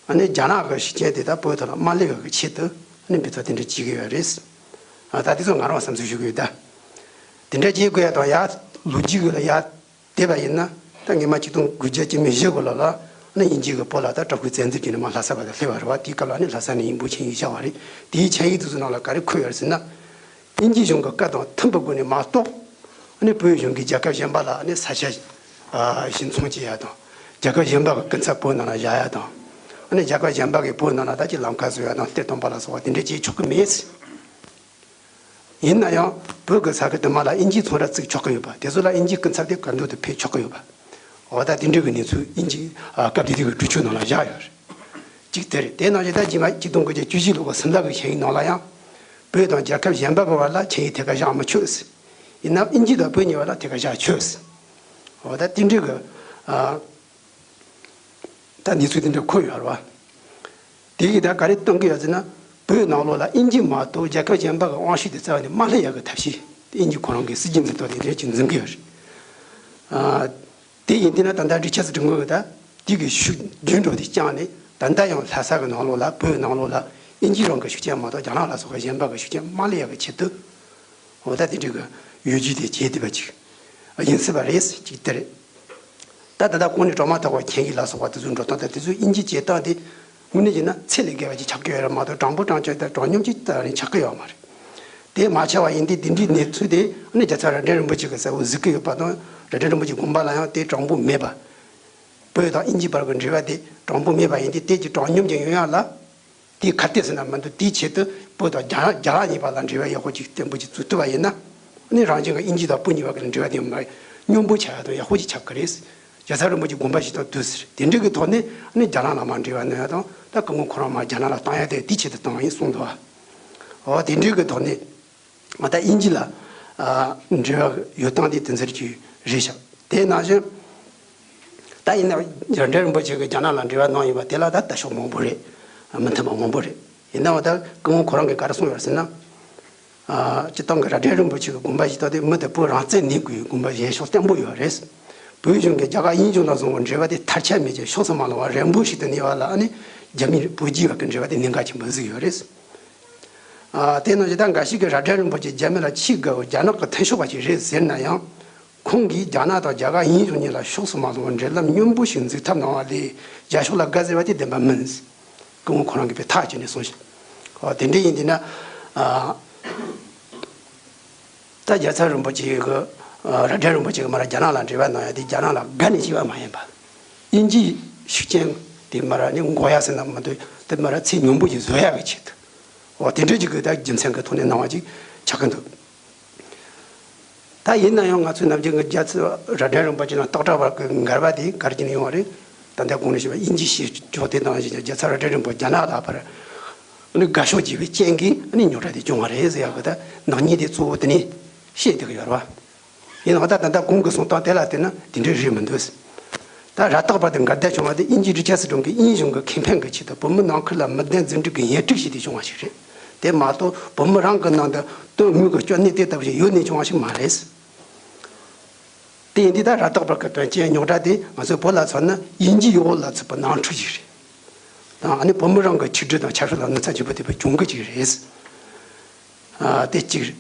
ཨ་ནི་རྒྱ་ནག་གི་ཤུགས་རྐྱེན་དེ་ད་བོད་ཐོག་ལ་མ་སླེབས་པའི་ཆེད་དུ་ཨ་ནི་འབད་ཐབས་དེ་འདྲ་བྱེད་ཀྱི་ཡོད་རེད། ཨ་ད་དེ་ཚོ་ང་རང་བསམ་ཚུལ་ཞུ་གི་ཡོད་ད། དེ་འདྲ་བྱེད་དགོས་ཡ་དང་ཡ་ལོ་རྒྱུས་ཀྱི་ལ་ཡ་བལྟས་པ་ཡིན་ན། ད་སྔོན་མ་ཆིག་སྟོང་དགུ་བརྒྱ་བཅུ་མེད་བཞི་གི་ལོ་ལ་ཨ་ནི་དབྱིན་ཇི་གི་བོད་ལ་ད་དྲག་པོའི་བཙན་འཛུལ་བྱས་ནས་མར་ལྷ་ས་བར་དུ་སླེབས་པ་རེད་བ། དེའི་སྐབས་ལ་ཨ་ནི་ལྷ་ས་ནས་དབྱིན་བོད་ཆིངས་ཡིག་བཞག་པ་རེད། དེའི་ཆིངས་ཡིག་དེ་ཚོ་ནང་ལ་ག་རེ་འཁོད་ཡོད་རེད་ཟེར་ན། དབྱིན་ཇི་གཞུང་གི་བཀའ་དང་མཐུན་པའི་སྒོ་ནས་མ་གཏོགས། ཨ་ནི་བོད་གཞུང་གིས་རྒྱལ་ཁབ་གཞན་པ་ལ་ཨ་ནི་ས་ཆ་ཨ་ཞིག་ཚོང་བྱེད་ཡ་དང་། རྒྱལ་ཁབ་གཞན་པ་གི་སྐུ་ཚབ་བོད་ནང་ལ་བཞག་ཡ་དང་། ཨ་ནི་རྒྱལ་ཁབ་གཞན་པ་གིས་བོད་ནང་ལ་ད་ཅིག་ལམ་ཁ་བཟོ་ཡ་དང་གཏེར་གཏོང་པ་ལ་སོགས་པ་དེ་འདྲ་བྱེད་ཆོག་གི་མེད། ཡིན་ན་ཡང་བོད་ཀྱི་ས་ཁུལ་དུ་མ་ལ་དབྱིན་ཇིའི་ཚོང་ར་བཙུགས་ཆོག་གི་ཡོད་པ། དེ་ཚོ་ལ་དབྱིན་ཇིའི་སྐུ་ཚབ་དེ་གར་འདོད་དུ་ཕེབས་ཆོག་གི་ཡོད་པ། འོ་ད་དེ་འདྲ་གི་གནས་ཚུལ་དབྱིན་ཇི་ཨ་སྐབས་དེ་དུས་ཀྱི་གྲོས་ཆོད་ནང་ལ་བཞག་ཡོད་རེད། གཅིག་དེ་རེད། དེ་ནང་བཞིན་ད་རྗེས་མ་ཆིག་སྟོང་དགུ་བརྒྱ་བཅུ་བཞི་ལོ་གི་སིམ་ལ་གི་ཆིངས་ཡིག་ནང་ལ་ཡང་། བོད་དང་རྒྱལ་ཁབ་གཞན་པ་གི་བར་ལ་ཆིངས་ཡིག་ཐད་ཀར་བཞག་མི་ཆོག་ཟེར། ཡིན་ནའང་དབྱིན་ཇི་དང་བོད་གཉིས་བར་ལ་ཐད་ཀར་བཞག་ཆོག་ཟེར། འོ་ད་དེ་འདྲ་གི་ཨ། ད་གནས་ཚུལ་དེ་འདྲ་འཁོད་ཡོད་རེད་བ། དེ་ཡིས་ད་ག་རེ་སྟོན་གི་ཡོད་ཟེར་ན། བོད་ནང་ལོགས་ལ་དབྱིན་ཇི་མ་གཏོགས་རྒྱལ་ཁབ་གཞན་པ་གི་དབང་ཤུགས་དེ་རྩ་བ་ནས་མ་སླེབས་ཡག་གི་ཐབས་ཤེས་དེ་དབྱིན་ཇི་ཁོ་རང་གིས་སྲིད་ཇུས་འཛིན་སྟངས་དེ་འདྲ་ཅིག་འཛིན་གི་ཡོད་རེད། ཨ། དེ་ཡིན་དུས་ན་ད་ལྟ་འདི་ཆབ་སྲིད་གྲོས་མོལ་གི་ད་དེ་གི་ཤུགས་རྒྱུན་འགྲོ་དེ་བསྐྱངས་ནས་ད་ལྟ་ཡང་ལྷ་ས་གི་ནང་ལོགས་ལ་བོད་ནང་ལོགས་ལ་དབྱིན་ཇི་རང་གི་ཤུགས་རྐྱེན་མ་གཏོགས་རྒྱ་ནག་ལ་སོགས་པ་གཞན་པ་གི་ཤུགས་རྐྱེན་མ་སླེབས་ཡག་གི་ཆེད་དུ། འོ་ད་དེ་འདྲ་གི་ཡོད་རྒྱུ་དེ་བྱེད་བསྡད་པ་ཅིག་ཡིན་སྲིད་པ་རེད། གཅིག་དེ་རེད། ད་ད་ལྟ་གོང་ནས་གྲོག་མ་ཐག་པ་ཆིངས་ཡིག་ལ་སོགས་པ་དེ་ཚོའི་འགྲོ་སྟངས་དང་དེ་ཚོའི་དབྱིན་ཇི་བྱེད་སྟངས་དེ་དངོས་གནས་བྱས་ན་ཚད་ལས་བརྒལ་བ་ཅིག་ཆགས་ཀྱི་ཡོད་རེད་མ་གཏོགས་དྲང་པོ་དྲང་བཞག་དང་དྲང་སྙོམས་ཅིག་ད་རིང་ཆགས་ཀྱི་ཡོད་མ་རེད། དེ་མ་ཆགས་པ་ཡིན་དུས་དེ་འདྲའི་གནས་ཚུལ་དེ་ནི་རྒྱལ་ཚབ་རྭ་སྒྲེང་རིན་པོ་ཆེ་གིས་གསལ་པོ་གཟིགས་ཀྱི་ཡོད་པ་དང་། རྭ་སྒྲེང་རིན་པོ་ཆེའི་དགོངས་པ་ལ་ཡང་དེ་དྲང་པོ་མེད་པ། བོད་དང་དབྱིན་ཇིའི་བར་གྱི་འབྲེལ་བ་དེ་དྲང་པོ་མེད་པ་ཡིན་དུས་དེ་ཅིག་དྲང་སྙོམས་ཅིག་ཡོང་ཡག་ལ། དེ་ག་དེ་ཟེར་ན་མི་འདུག་དེའི་ཆེད་དུ་བོད་དང་རྒྱ་རྒྱ་ལ་གཉིས་བར་ལ་འབྲེལ་བ་ཡག་པོ་ཅིག་བརྟན་པོ་ཅིག་བཙུགས་ཐུབ་པ་ཡིན་ན། ཨ་ནི་རང་བཞིན་གྱི་དབྱིན་ཇི་དང་བོད་གཉིས་བར་གྱི་འབྲེལ་བ་དེ་མ་སྙོམས་པོ་ཆགས་ཡག་དང་ཡག་པོ་ཅིག་ཆགས་ཀྱི་རེད། རྒྱལ་ཚབ་རིན་པོ་ཆེའི་དགོངས་པ་བཞེས་སྟངས་དེ་རེད། དེ་འདྲ་གི་ཐོག་ནས་ཨ་ནི་རྒྱ་ནག་ལ་མར་འབྲེལ་བ་གནང་ཡག་དང་། ད་སྐུ་ངོ་ཁོ་རང་མར་རྒྱ་ནག་ལ་བཏང་ཡག་དེ་དེའི་ཆེད་དུ་བཏང་བ་ཡིན་གསུངས་འདུག་བ། འོ་དེ་འདྲ་གི་ཐོག་ནས། ད་དབྱིན་ཇི་ལ་ཨ་འབྲེལ་བ་ཡོད་སྟངས་དེ་དེ་ཚོ་ཅིག་རེད་ཤག་དེ་ནང་བཞིན་ད་ཡིན་ན་རྭ་སྒྲེང་རིན་པོ་ཆེ་གིས་རྒྱ་ནག་ལ་འབྲེལ་བ་གནང་ཡོད་པ་དེ་ལ་ད་ལྟ་ཕྱོགས་མང་པོ་རེད། མི་མཐུན་པ་མང་པོ་རེད། ཡིན་ནའང་ད་སྐུ་ངོ་ཁོ་རང་གིས་ག་རེ་གསུངས་ཡོད་ཟེར་ན། ཨ་སྤྱིར་བཏང་གི་རྭ་སྒྲེང་རིན་པོ་ཆེ་གི་དགོངས་པ་བཞེས་སྟངས་དེ་མི་དེ་བོད་རང་བཙན་གནས་དགོས་པའི་དགོངས་པ་བཞེས་ཕྱོགས་བརྟན་པོ་ཡོད་རེད། བོད་གཞུང་གིས་རྒྱ་གར་དབྱིན་གཞུང་དང་བཟུང་བའི་འབྲེལ་བ་དེ་མཐར་ཆད་མེད་ཅིང་ཕྱོགས་སུ་མ་ལྷུང་བ་རན་པོ་ཞིག་ཏུ་གནས་པ་ལ་ཨ་ནི་རྒྱ་མི་བོད་རྒྱའི་བར་གྱི་འབྲེལ་བ་དེ་གནད་འགག་ཆེན་པོ་གཟིགས་ཡོད་རེད། ཨ་དེ་ནང་བཞིན་ད་འགའ་ཞིག་གིས་རྭ་སྒྲེང་རིན་པོ་ཆེ་རྒྱ་མི་ལ་ཆེས་དགའ་བའི་རྒྱ་ནག་གི་མཐུན་ཕྱོགས་པ་ཞིག་རེད་ཟེར་ན་ཡང་། ཁོང་གིས་རྒྱ་ནག་དང་རྒྱ་གར་དབྱིན་གཞུང་གཉིས་ལ་ཕྱོགས་སུ་མ་ལྷུང་བའི་འབྲེལ་ལམ་སྙོམས་པོ་ཞིག་འཛུགས་ཐབས་གནང་བ་ལས་རྒྱ་ཕྱོགས་ལ་དགའ་ཟེར་བ་དེ་བདེན་པ་མིན། སྐུ་ངོ་ཁོ་རང་གིས་དཔེ་ཐག་བཅད་ནས་གསུངས་ཤིང་། ཨོ་དེ་འདྲ་ཡིན་དུས་ན། ཨ་ད་རྒྱལ་ཚབ་རིན་པོ་ཆེ་གིས་ཨ་རྭ་སྒྲེང་རིན་པོ་ཆེ་གིས་མར་རྒྱ་ནག་ལ་འབྲེལ་བ་གནང་ཡ་དེ་རྒྱ་ནག་ལ་དགའ་ནས་བྱས་པ་མ་ཡིན་པ། དབྱིན་ཇིའི་ཤུགས་རྐྱེན་དེ་མར་ནི་འགོག་ཡ་ཟེར་ན་མི་འདུག་དེ་མར་ཚད་སྙོམས་པོ་ཞིག་བཟོ་ཡ་གི་ཆེད་དུ། ཨོ་དེ་འདྲ་ཅིག་གི་ད་རྒྱུ་མཚན་གི་ཐོག་ནས་གནང་བ་ཅིག་ཆགས་ཀྱི་འདུག་ད་ཡིན་ན་ཡང་ང་ཚོའི་ནམ་རྒྱུན་གྱི་རྒྱལ་ཚབ་རྭ་སྒྲེང་རིན་པོ་ཆེ་དང་སྟག་བྲག་བར་གྱི་འགལ་བ་དེ་ག་རེ་བྱས་ནས་ཡོང་བ་རེད། ད་ལྟ་གོང་ནས་ཞུས་པ་དབྱིན་ཇིའི་བྱེད་ཕྱོགས་དེ་དང་བཞིན་རྒྱལ་ཚབ་རྭ་སྒྲེང་རིན་པོ་རྒྱ་ནག་ལ་བར་ཨ་ནི་དགའ་ཕྱོགས་བྱས་པའི་རྐྱེན་གྱིས་ཨ་ནི་རྙོག་དྲ་དེ་བྱུང་བ་རེད་ཟེར་ཡག་གི་ད་ནག་ཉེས་དེ་གཙོ་བོ་དེ་ནས་བཤད་བསྡད་ཀྱི་ཡོད་རེད་བ། ཡིན་ནའང་ད་ད་ལྟ་གོང་གི་གསུང་སྟངས་དེ་ལ་བལྟས་ན་དེ་འདྲ་རེད་མི་འདུག་ད་རྭ་སྟག་བར་དུ་འགལ་ཟླ་བྱུང་བ་དེ་དབྱིན་ཇིའི་སྒྲིག་ཆས་སྲིད་གཞུང་གིས་དབྱིན་གཞུང་གི་ཁེ་ཕན་གྱི་ཆེད་དུ་བོད་མི་ནང་ཁུལ་ལ་མི་བདེན་རྫུན་སྒྲིག་གི་སྙན་སྒྲོན་ཞིག་དེ་བྱུང་བ་ཞིག་རེད། དེ་མ་གཏོགས་བོད་མི་རང་གི་ནང་དུ་དོན་དངོས་ཀྱི་སྐྱོན་གནས་དེ་ལྟ་བུ་ཞིག་ཡོད་ནས་བྱུང་བ་ཞིག་མ་རེད། དེ་ཡིན་དུས་ད་རྭ་སྟག་བར་གྱི་དོན་རྐྱེན་རྙོག་དྲ་དེ་ང་ཚོ་བོད་ལ་མཚོན་ན་དབྱིན་ཇི་ཡོ་ལ་ཚུད་པའི་ནང་འཁྲུག་ཅིག་རེད། དང་ཨ་ནི་བོད་མི་རང་གི་ཆིག་སྒྲིལ་དང་ཆབ་སྲིད་ལ་གནོད་འཚེ་ཆེན་པོ་ཐེབས་པའི་གྱོང་གུད་ཅིག་རེད། ཨ་དེ་གཅིག་རེད།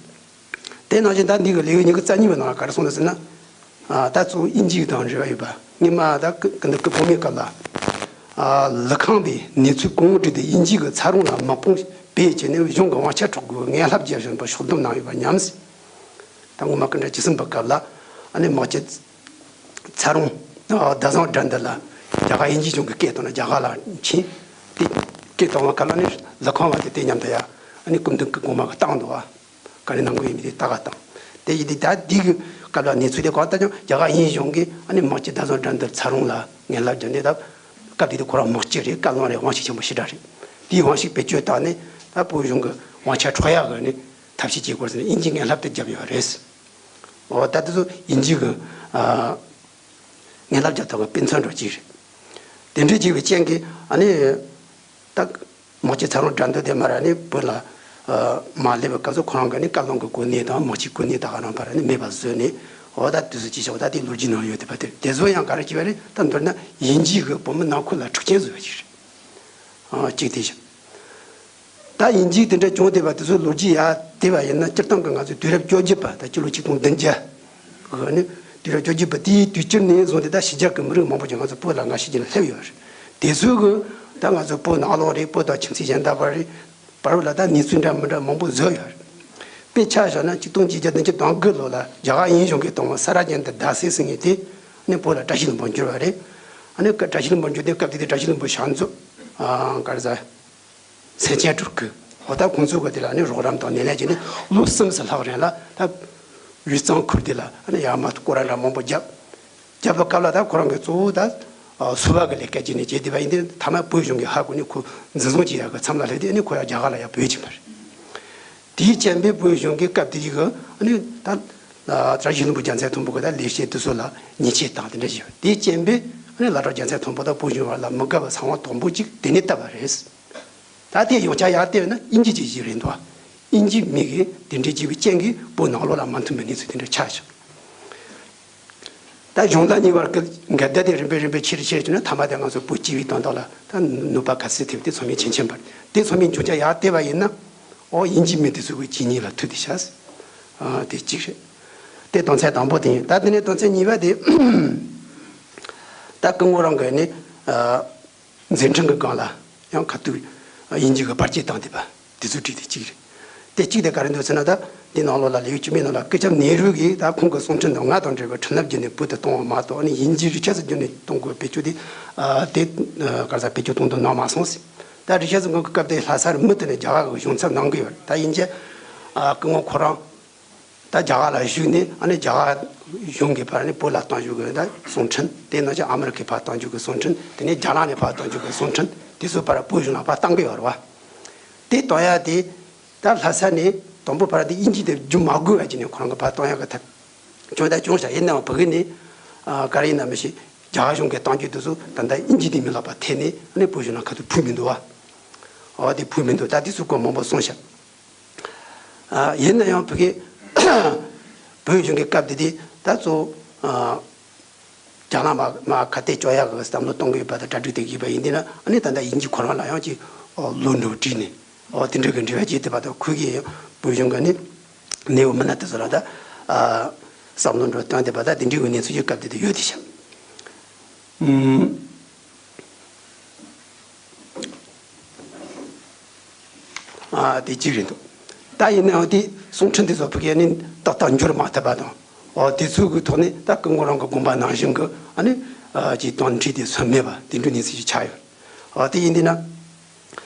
དེ་ནང་བཞིན་ད་འདི་གི་ལེའུ་ཉི་ཤུ་རྩ་གཉིས་པའི་ནང་ལ་ག་རེ་གསུངས་འདུག་ཟེར་ན། ཨ་ད་གཙོ་བོ་དབྱིན་ཇི་དང་འབྲེལ་བ་ཡོད་པ། སྔོན་མ་ད་སྐུ་སྐུ་ཟླ་སྐུ་ཕོ་མོའི་སྐབས་ལ། ཨ་ལི་ཁང་པའི་གནས་ཚུལ་གོང་བུ་བསྒྲིགས་ཏེ་དབྱིན་ཇི་གི་ཚ་རུང་ལ་དམག་དཔུང་སྤེལ་བྱས་ནས་གཞུང་གི་དབང་ཆ་འཕྲོག་དགོས་པའི་ངན་བསླབ་བརྒྱབ་བཞིན་པ་ཕྱོགས་བསྡོམས་གནང་ཡོད་པ་ཉམས་སྲིད། ད་སྔོན་མ་སྐུ་ཕྲེང་བཅུ་གསུམ་པའི་སྐབས་ལ་ཨ་ནི་དམག་སྤྱི་ཚ་རུང་ཨ་ཟླ་བཟང་དགྲ་འདུལ་ལ་རྒྱ་གར་དབྱིན་ཇི་གཞུང་གིས་སྐད་བཏང་ན་རྒྱ་གར་ལ་ཕྱིན་ཏེ་སྐད་བཏང་བ་སྐབས་ལ་ནི་ལི་ཁང་པ་དེ་དེ་མཉམ་དུ་ཡ་ ཨ་ནི་སྐུ་མདུན་གྱི་གོང་མ་གིས་བཏང་འདུག་བ། ག་རེ་གནང་གི་ཡོད་མེད་དེ་ལྟ་ག་བཏང་། དེ་ཡིན་དུས་ད་འདི་གི་སྐབས་ལ་གནས་ཚུལ་དེ་གང་ལྟར་ཀྱང་རྒྱ་གར་དབྱིན་གཞུང་གིས་ཨ་ནི་དམག་སྤྱི་ཟླ་བཟང་དགྲ་འདུལ་ཚ་རོང་ལ་ངན་ལབ་བརྒྱབ་ནས། ད་སྐབས་དེ་དུས་ཁོ་རང་དམག་སྤྱི་རེད། བཀའ་བློན་རེད། དབང་ཤེད་ཆེན་པོ་ཞེ་དྲག་རེད། དེའི་དབང་ཤེད་བེད་སྤྱོད་བཏང་ནས་ད་བོད་གཞུང་གི་དབང་ཆ་འཕྲོག་ཡག་གི་ནི་ཐབས་ཤེས་བྱེད་དགོས་ཟེར་ནས་དབྱིན་ཇིས་ངན་ལབ་དེ་བརྒྱབ་ཡོད་རེད། འོ་ད་དེ་ཚོ་དབྱིན་ཇི་གི་ཨ་ངན་ལབ་བརྒྱབ་ཐོག་གི་དཔེ་མཚོན་འདྲ་ཅིག་རེད། དེ་འདྲའི་ཅིག་པའི་རྐྱེན་གྱིས་ཨ་ནི་ད་དམག་སྤྱི་ཚ་རོང་དགྲ་འདུལ་དེ་མར་ཨ་ནི་བོད་ལ་ཨ་མར་སླེབས་པའི་སྐབས་སུ་ཁོ་རང་གིས་ནི་བཀའ་བློན་གྱི་གོ་གནས་དང་དམག་སྤྱིའི་གོ་གནས་ད་ག་རང་ཕར་ནི་མེད་པ་བཟོས་ནས། འོ་ད་དེ་ཚོ་ཅིག་བྱས། འོ་ད་དེ་ལོ་རྒྱུས་ནང་ཡོད་དེ་བ། དེ་དེ་ཚོ་ཡང་ག་རེ་བྱས་པ་རེད། ད་མདོར་ན་དབྱིན་ཇི་གིས་བོད་མི་ནང་ཁུལ་ལ་འཁྲུག་རྐྱེན་བཟོས་པ་ཅིག་རེད། ཨ་གཅིག་དེ་བཞག་ད་དབྱིན་ཇིའི་དེ་འདྲ་བྱུང་བསྡད་པ་དེ་ཚོའི་ལོ་རྒྱུས་ཡར་བལྟས་པ་ཡིན་ན། སྤྱིར་བཏང་གི་ང་ཚོའི་དུས་རབས་བཅོ་བརྒྱད་པ། ད་སྤྱི་ལོ་ཆིག་སྟོང་བདུན་བརྒྱ་གི་ནི། དུས་རབས་བཅོ་བརྒྱད་པ་དེའི་དུས་དཀྱིལ་ནས་བཟུང་སྟེ་ད་ཕྱི་རྒྱལ་གྱི་མི་རིགས་མང་པོ་ཅིག་ང་ཚོ་བོད་ལ་སྔ་ཕྱི་གཅིག་ལ་སླེབས་ཡོད་རེད། དེ་ཚོའི་གི་ད་ང་ཚོ་བོད་ནང་ལོགས་རེད། བོད་དང་ཁྱིམ་མཚེས་གཞན་དག་བར་རེད། བར་ལ་ད་གནས་ཚུལ་འདྲ་མི་འདྲ་མང་པོ་བཟོས་ཡོད་རེད། དཔེ་ཆ་བཞག་ན་ཆིག་སྟོང་བརྒྱད་བརྒྱ་བདུན་ཅུ་དོན་དགུ་ལོ་ལ་རྒྱ་གར་དབྱིན་གཞུང་གིས་བཏང་བ་ས་ར་ཅན་དང་རྡ་སའི་ཟེར་མཁན་དེ་ནི་བོད་ལ་བཀྲ་ཤིས་ལྷུན་པོར་འགྱུར་བ་རེད། ཨ་ནི་བཀྲ་ཤིས་ལྷུན་པོར་འགྱུར་དུས་སྐབས་དེ་དུས་བཀྲ་ཤིས་ལྷུན་པོ་ཞབས་མཛོད་ཨ་ག་རེ་ཟ། སེང་ཆེན་སྤྲུལ་སྐུ། འོ་ད་ཁོང་ཚོ་གི་དེ་ལ་ནི་རོགས་རམ་དང་སྣེ་ལེན་བྱས་ནས་ལོ་གསུམ་ཙམ་ལྷག་རིང་ལ་ད་དབུས་གཙང་ཁུལ་དེ་ལ་ཨ་ནི་ཡར་མར་སྐོར་ར་འདྲ་མང་པོ་བརྒྱབ། རྒྱབ་པའི་སྐབས་ལ་ད་ཁོ་རང་གིས་གཙོ་བོ་ད་ཨ་སུ་བ་གི་ལས་ཀ་བྱས་ནས་བྱས་བསྡད་པ་ཡིན་ཏེ། མཐའ་མ་བོད་གཞུང་གིས་ཧ་གོ་ནས་ཁོ་འཛིན་བཟུང་བྱེད་ཡག་གི་མཚམས་ལ་སླེབས་ཏེ། ཨ་ནི་ཁོ་ཡང་རྒྱ་གར་ལ་ཡར་བྲོས་ཕྱིན་པ་རེད། དེའི་རྐྱེན་པས་བོད་གཞུང་གིས་སྐབས་དེ་གི་ཨ་ནི་ད་ཨ་བཀྲ་ཤིས་ལྷུན་པོ་རྒྱལ་མཚན་མཐོན་པོ་གི་ད་ལས་བྱེད་དེ་ཚོ་ལ་ཉེས་ཆད་བཏང་། དེ་འདྲ་བྱས་པ་དེའི་རྐྱེན་པས་ཨ་ནི་བླ་གྲྭ་རྒྱལ་མཚན་མཐོན་པོ་དང་བོད་གཞུང་བར་ལ་མི་དགའ་བའི་ཚ་དབང་དོག་པོ་ཅིག་དེ་ནས་བཏབ་པ་རེད། ད་དེ་ཡོངས་ཁྱབ་ཡར་བལྟས་པ་ན་དབྱིན་ཇི་གཅིག་ཞིག་རེད་འདུག་དབྱིན་ཇིའི་མི་གིས་དེ་འདྲའི་བྱས་པའི་རྐྱེན་གྱིས་བོད་ནང་ལོགས་ལ་མ་མཐུན་པའི་གནས་ཚུལ་དེ་འདྲ་ཆགས་བྱུང་། ད་གཞུང་དང་གཉིས་བར་གྱི་འགལ་ཟླ་དེ་རིམ་པས་རིམ་པས་ཆེ་རུ་ཆེ་རུ་བྱུང་ནས། མཐའ་མ་དེ་ང་ཚོ་བོད་སྤྱི་པའི་དོན་དག་ལ་ད་གནོད་པ་ག་ཚོད་ཐེབས་དེ་ཚང་མས་མཁྱེན་མཁྱེན་པ་རེད། དེ་ཚང་མས་ཡོངས་ཁྱབ་ཡར་བལྟས་པ་ཡིན་ན། ཨོ་དབྱིན་ཇིའི་མི་དེ་ཚོ་གི་ཇི་ནི་ཝ་ལ་ཐུག་བསྡད་ཤག་ཨ་དེ་གཅིག་རེད། དེ་དོན་ཚན་དང་པོ་དེ་ཡིན། ད་དེ་ནས་དོན་ཚན་གཉིས་པ་དེ། ད་སྐུ་ངོ་རང་གིས་ནི་ཨ་མཛད་འཕྲིན་གྱི་སྒང་ལ་ཡང་ཁ་ཐུག་དབྱིན་ཇི་གིས་བར་ཆད་བཏང་བསྡད་པ་དེ་ཚོ་བྲིས་ཏེ་གཅིག་རེད། དེ་གཅིག་དེ་ག་རེ་འདུག་ཟེར་ན། ད་འདི་ནང་ལོགས་ལ་ལེའུ་བཅུ་པའི་ནང་ལ་སྐུ་ཞབས་ནེ་རུ་གིས་ད་ཁོང་གི་གསུང་འཕྲིན་དང་ང་དང་འབྲེལ་བའི་ཁྲིམས་ལབ་བརྒྱུད་ནས་བོད་དུ་གཏོང་བ་མ་གཏོགས། ཨ་ནི་དབྱིན་ཇིའི་རིགས་ཆད་སུ་བརྒྱུད་ནས་གཏོང་དགོས་བེད་སྤྱོད་དེ་ཨ་དེ་ཨ་ག་རེ་ཟ། བེད་སྤྱོད་གཏོང་དུ་གནང་མ་སོང་ཟེར། ད་རེད་ཤག་ཟེར། ཁོང་གི་སྐབས་དེ་ལྷ་སར་མུ་མཐུད་ནས་རྒྱ་གར་གྱི་གཞུང་ཚབ་གནང་གི་ཡོད་རེད། ད་ཡིན་གྱི་ཨ་སྐུ་ངོ་ཁོ་རང་ད་རྒྱ་གར་ལ་བཞུགས་ནས། ཨ་ནི་རྒྱ་གར་གཞུང་གིས་ཕར་ནི་བོད་ལ་གཏང་རྒྱུ་གི་ད་གསུང་འཕྲིན། དེ་ནང་བཞིན་ཨ་མི་རི་ཀས་ཕར་གཏང་རྒྱུ་གི་གསུང་འཕྲིན། དེ་ནས་རྒྱ་ནག་ནས་ཕར་གཏང་རྒྱུ་གི་གསུང་འཕྲིན། དེ་ཚོ་ཕར་བོད་གཞུང་ལ་ཕར་གཏང་གི་ཡོད་རེད་བ། དེ་གཏང་ཡ་དེ་ད་ལྷ་ས་ནས་དང་པོ་ཕར་དེ་དབྱིན་ཇི་དེ་བསྒྱུར་མ་དགོས་པ་བྱས་ནས་ཁོ་རང་གིས་ཕར་གཏང་ཡ་གི་ཐབས་བྱུང་ད་བྱུང་ཤག་ཡིན་ནའང་བོད་ཀྱི་ནི་ཨ་ག་རེ་ཡིན་ན་མི་ཤེས། རྒྱ་གར་གཞུང་གིས་གཏང་རྒྱུ་དེ་ཚོ་ད་ལྟ་དབྱིན་ཇི་དེ་མི་ལོག་པ་ཐེབས་ནས། ཨ་ནི་བོད་གཞུང་ལ་ཁ་ཐུག་ཕུལ་མི་འདུག་བ། འོ་དེ་ཕུལ་མི་འདུག་ད་དེ་ཚོ་སྐོར་མང་པོ་གསུངས་ཤག་ཨ་ཡིན་ན་ཡང་བོད་ཀྱི་བོད་གཞུང་གི་སྐབས་དེ་དེ་ད་གཙོ་བོ་ཨ་རྒྱ་ནག་མར་མར་ཁ་གཏད་གཅོག་ཡག་གི་བསམ་བློ་གཏོང་གི་ཡོད་པ་དང་གྲ་སྒྲིག་དེ་གིས་པ་ཡིན་དེ་ན། ཨ་ནི་ད་ལྟ་དབྱིན་ཇི་ཁོ་རང་ལ་ཡང་ཅིག་ཨོ་བློ་འགྲོ་བྲིས་ནས་ཨོ་དེ་འདྲ་གི་འབྲེལ་བ་བྱས་ཏེ་བ་དང་། ཁོ་གིས་ཡང་བོད་གཞུང་གི་ནི་ནེའུ་མི་སྣ་དེ་ཚོ་ལ་ད་ཨ་བསམ་བློ་འགྲོ་བཏང་དེ་བ་དང་། དེ་འདྲའི་གི་གནས་ཚུལ་གྱི་སྐབས་དེ་དེ་ཡོད་དེ་ཤག་ཨུམ། ཨ་དེ་གཅིག་རེད་འདུག་ད་ཡིན་ནའང་དེ་གསུང་འཕྲིན་དེ་ཚོ་ཕ་གིར་ནི་ཏག་ཏག་འགྱུར་མ་ཐུབ་པ་དང་། ཨོ་དེ་ཚོ་གི་ཐོག་ནས་ད་སྐུ་ངོ་རང་གི་དགོངས་པ་ནང་བཞིན་གི་ཨ་ནི་ཨ་ཅིག་དོན་འབྲས་དེ་སོན་མེད་པ་དེ་འདྲའི་གནས་ཚུལ་ཞིག་ཆགས་ཡོད། ཨོ་དེ་ཡིན་དུས་ན།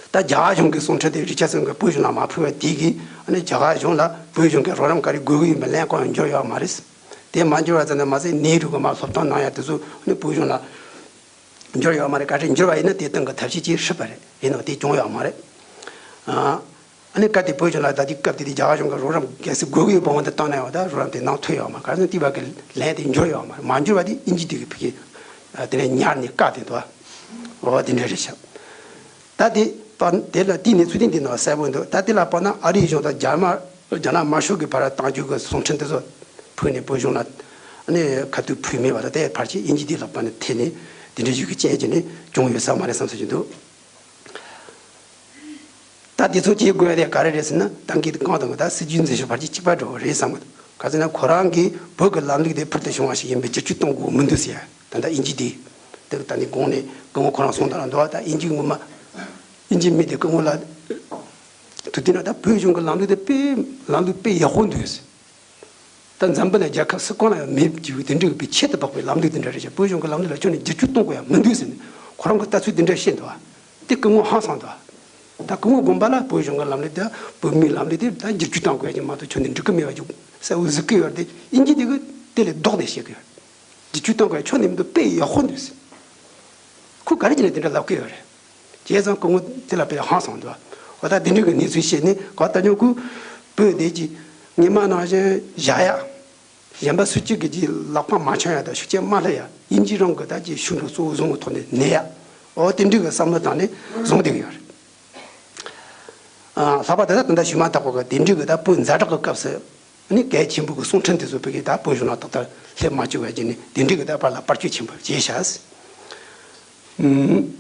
ད་རྒྱ་གར་གཞུང་གི་གསུང་འཕྲིན་དེ་རེད་ཤག་ཟེར་གི་བོད་གཞུང་ལ་མ་ཕུལ་བ་དེ་གིས། ཨ་ནི་རྒྱ་གར་གཞུང་ལ་བོད་གཞུང་གི་རོགས་རམ་ག་རེ་དགོས་ཀྱི་ཡོད་མེད་ལན་གང་ཡང་འབྱོར་ཡོད་མ་རེད། དེ་མ་འབྱོར་བ་ཙམ་དུ་མ་ཟད། ནེ་རུ་གིས་མར་སློབ་སྟོན་གནང་ཡ་དེ་ཚོ་ཨ་ནི་བོད་གཞུང་ལ་འབྱོར་ཡོད་མ་རེད། ག་རེ་འབྱོར་བ་ཡིན་ན་དེ་སྟེང་གི་ཐབས་ཤེས་ཅིག་སྲིད་པ་རེད། ཡིན་ནའང་དེ་བྱུང་ཡོད་མ་རེད། ཨ་ཨ་ནི་སྐབས་དེ་བོད་གཞུང་ལ་ད་དེ་སྐབས་དེ་དེ་རྒྱ་གར་གཞུང་གི་རོགས་རམ་གལ་སྲིད་དགོས་ཀྱི་ཡོད་པ་འོང་དུ་བཏང་ན་ཡང་། ད་རོགས་རམ་དེ་གནང་ཐུབ་ཡོད་མ་རེད། ག་རེ་ཟེར་ན་དེ་བ་གི་ལན་དེ་འབྱོར་ཡོད་མ་རེད། མ་འབྱོར་བ་དེ་དབྱིན་ཇི་དེ་གིས་ཕ་གིར་ཨ་དེ་ནས་ཉར་ནས་བཀག་བསྡད་འདུག་ཨོ་དེ་འདྲ་རེད་ཤག་ད་དེ་དཔེར་ན་དེ་ལ་དེའི་གནས་ཚུལ་དེ་འདི་ནང་གསལ་པོ་འདུག་ད་དེ་ལ་དཔེར་ན་ཨ་རིའི་གཞུང་དང་རྒྱ་དམར་རྒྱ་ནག་དམར་ཤོག་གིས་ཕར་གཏང་རྒྱུ་གི་གསུང་འཕྲིན་དེ་ཚོ་ཕུལ་ནས་བོད་གཞུང་ལ་ཨ་ནི་ཁ་ཐུག་ཕུལ་མེད་པ་དང་། དེ་ཕལ་ཆེར་དབྱིན་ཇི་དེ་ལ་དཔེར་ན་ཐེབས་ནས་དེ་འདྲ་ཞིག་གི་རྐྱེན་གྱིས་ནི་བྱུང་ཡོད་ས་མ་རེད་བསམ་ས་ཞིག་འདུག་ད་དེ་ཚོ་བྱེད་དགོས་དེ་ག་རེ་རེད་ཟེར་ན། ད་གིན་གང་དང་གི་ད་སྲིད་ཇུས་འཛིན་ཕྱོགས་ཕལ་ཆེར་གཅིག་པ་འདྲ་བོ་རེད་བསམ་གི་འདུག་ག་ཟེར་ན་ཁོ་རང་གིས་བོད་ཀྱི་ལམ་ལུགས་དེ་ཕུལ་དུ་བྱུང་བ་ཞིག་ཡིན་པས་བསྒྱུར་བཅོས་གཏོང་དགོས་མི་འདུག་ཟེར་ཡ། ད་ལྟ་དབྱིན་ཇི་དེ་དེ་ད་ནི་དགོངས་ནས་སྐུ་ངོ་ཁོ་རང་གསུངས་དང་འདུག་ད་དབྱིན་ཇི་ངོ་མ་དབྱིན་ཇི་མི་དེ་སྐུ་ངོ་ལ་དུ་བལྟས་ན། ད་བོད་གཞུང་གི་ལམ་ལུགས་དེ་དཔེ་ལམ་ལུགས་དཔེ་ཡག་པོ་འདུག་ཟེར། ད་འཛམ་བུ་གླིང་རྒྱལ་ཁབ་སུ་གང་ལ་ཡང་མེད་ཀྱི་དེ་འདྲ་བའི་ཁྱད་དུ་འཕགས་པའི་ལམ་ལུགས་དེ་འདྲ་རེད་ཤག་བོད་གཞུང་གི་ལམ་ལུགས་ལ་ཁྱོན་ནས་བསྒྱུར་བཅོས་གཏོང་དགོས་ཡ་མི་འདུག་ཟེར་ནས་ཁོ་རང་གི་ལྟ་ཚུལ་དེ་འདྲ་བཤད་འདུག་བ། དེ་སྐུ་ངོ་ཧང་སངས་འདུག་བ། ད་སྐུ་ངོ་དགོན་པ་ལ་བོད་གཞུང་གི་ལམ་ལུགས་དེ་བོད་མིའི་ལམ་ལུགས་དེ་ད་བསྒྱུར་བཅོས་གཏོང་དགོས་ཀྱི་མ་གཏོགས་ཁྱོན་ནས་འགྲིག་གི་མེད་པ་ཅིག་གསལ་བོ་གཟིགས་ཀྱི་ཡོད་རེད་དེ། དབྱིན་ཇི་དེ་གི་དེ་ལས་ལྡོག་ནས་བཤད་ཀྱི་ཡོད་རེད། བསྒྱུར་བཅོས་གཏོང་དགོས་ཁྱོན་ནས་མི་འདུག་དཔེ་ཡག་པོ་འདུག་ཟེར། ཁོ་ག་རེ་བྱས་ནས་དེ་འདྲ་ལབ་ཀྱི་ཡོད་རེད། བྱས་ཙང་སྐུ་ངོ་དེ་ལ་དཔེ་ཧང་སངས་འདུག་འོ་ད་དེ་འདྲ་གི་གནས་ཚུལ་བཤད་ནས་ག་ད་ཉོ་ཁུ་བོད་དེ་གྱི་ཉི་མ་ནང་བཞིན་བཞག་ཡག་གཞན་པ་སུ་གཅིག་གིས་ཀྱི་ལག་པ་མ་འཆང་ཡ་དང་ཤུགས་རྐྱེན་མ་སླེབས་ཡ་དབྱིན་ཇི་རང་གི་ད་ཀྱི་ཤུགས་འགྲོ་གཙོ་བོ་བཟུང་གི་ཐོག་ནས་གནས་ཡ། འོ་དེ་འདྲའི་གི་བསམ་བློ་བཏང་ནས་བཟུང་བསྡད་ཀྱི་ཡོད་རེད། ཨ་ལྷག་པར་དུ་ད་ད་ལྟ་ཞུས་མ་ཐག་པ་གི་དེ་འདྲའི་གི་ད་བོད་ཛ་དྲག་གི་སྐབས་སུ་ནི་གལ་ཆེན་པོ་གི་གསུང་འཕྲིན་དེ་ཚོ་བོད་ཀྱི་ད་བོད་གཞུང་ལ་ཏག་ཏག་སླེབས་མ་བཅུག་པ་བྱས་ནས་དེ་འདྲའི་གི་ད་བར་ལ་བར་ཆད་ཆེན་པོ་བྱས་ཤག་ཨུམ།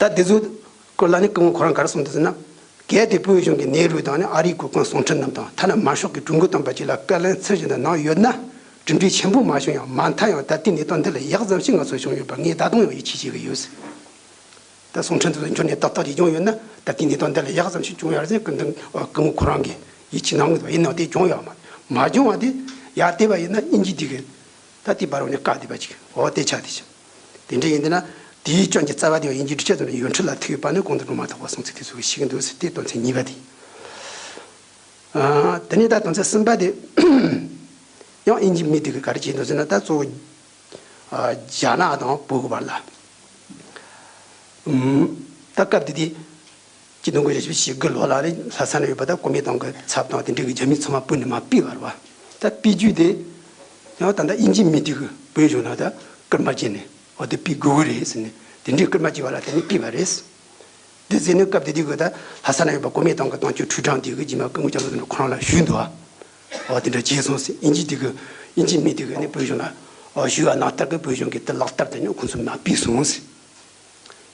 ད་དེ་ཚོའི་སྐོར་ལ་ནི་སྐུ་ངོ་ཁོ་རང་ག་རེ་གསུངས་འདུག་ཟེར་ན། གལ་ཏེ་བོད་གཞུང་གིས་ནེ་རུ་དང་ནི་ཨ་རིའི་གོ་སྐོན་གསུང་འཕྲིན་རྣམས་དང་ཐ་ན་དམར་ཤོག་གི་གྲོས་འགོ་བཏོན་པ་བཅས་ལ་བཀའ་ལན་ཚུལ་བཞིན་དུ་གནང་ཡོད་ན། གྲུབ་འབྲས་ཆེན་པོ་མ་བྱུང་ཡང་མ་མཐའ་ཡང་ད་ལྟའི་གནས་སྟངས་འདི་ལ་ཡག་ཙམ་ཞིག་ང་ཚོ་བྱུང་ཡོད་པ་ངས་ད་དུང་ཡང་ཡིད་ཆེས་བྱེད་ཀྱི་ཡོད་ཟེར། ད་གསུང་འཕྲིན་དེ་ཚོ་འབྱོར་ནས་ཏག་ཏག་ཅིག་བྱུང་ཡོད་ན་ད་ལྟའི་གནས་སྟངས་འདི་ལ་ཡག་ཙམ་ཞིག་བྱུང་ཡོད་རེད་ཟེར་སྐུ་མདུན་སྐུ་ངོ་ཁོ་རང་གིས་ཡིད་ཆེས་གནང་གི་འདུག་ཡིན་ནའང་དེ་བྱུང་ཡོད་མ་མ་བྱུང་བ་དེ་ཡར་བལྟས་པ་ཡིན་ན་དབྱིན་ཇི་འདི་གི་ད་དེ་བར་འོག་ནས་བཀག་བསྡད་པ་ཅིག་འོ་དེ་ཆགས་བསྡད་ཤག་དེ་འདྲ་ཡིན་དུས་ན་དེའི་སྐྱོན་གྱི་རྩ་བ་དེ་ཡང་དབྱིན་ཇིའི་འབྲི་ཆ་ཙམ་ལ་ཡོན་ཁྲི་ལ་ཐུག་ཡོད་པ་ནི་གོང་དུ་འགྲོ་མ་ཐག་པ་གསུང་ཚུལ་དེ་ཚོ་གི་ཤེས་ཀྱི་འདུག་ཟེར་དེ་དོན་ཚན་གཉིས་པ་དེ། ཨ་དེ་ནས་ད་དོན་ཚན་གསུམ་པ་དེ་ཡང་དབྱིན་ཇི་མི་དེ་གི་ག་རེ་བྱས་འདུག་ཟེར་ན་ད་གཙོ་བོ་ཨ་རྒྱ་ནག་དང་བོད་ཀྱི་བར་ལ། ཨུམ། ད་སྐབས་དེ་དུས་ཆིག་སྟོང་དགུ་བརྒྱ་བཞི་བཅུ་ཞེ་དགུ་ལོ་ལ་ནི་ལྷ་ས་ན་ཡོད་པ་ད་གོ་མིན་ཏང་གི་ཚབ་དང་དེ་འདྲའི་གི་རྒྱ་མི་ཚང་མ་བོད་ནས་མར་ཕུད་པ་རེད་བ། ད་ཕུད་རྒྱུ་དེ་ཡང་ད་ལྟ་དབྱིན་ཇི་མི་དེ་གི་བོད་གཞུང་ལ་ད་སྐུལ་མ་བྱས་ནས་འོ་དེ་ཕུད་དགོས་ཀྱི་རེད་ཟེར་ནས་དེ་འདྲའི་སྐུལ་མ་བྱས་པ་ལ་དེ་ནས་ཕུད་པ་རེད། དེ་ཟེར་ནས་སྐབས་དེ་དུས་གི་ད་ལྷ་ས་ན་ཡོད་པ་གོ་མིན་ཏང་གི་ཏང་ཀྲོའུ་ཁྲུའུ་ཀྲང་དེ་གི་རྗེས་མ་སྐུ་ངོ་ལྕམ་ལགས་ཁོ་རང་ལ་ཞུས་འདུག་བ། འོ་དེ་འདྲ་བྱས་སོང་ཟེར། དབྱིན་ཇི་དེ་གི་དབྱིན་ཇི་མི་དེ་གི་ནི་བོད་གཞུང་ལ་འོ་ཞུས་པ་ནང་ལྟར་གི་བོད་གཞུང་གིས་དེ་ལག་བསྟར་དང་ཉོ་ཁོང་ཚོ་མར་ཕུད་སོང་ཟེར།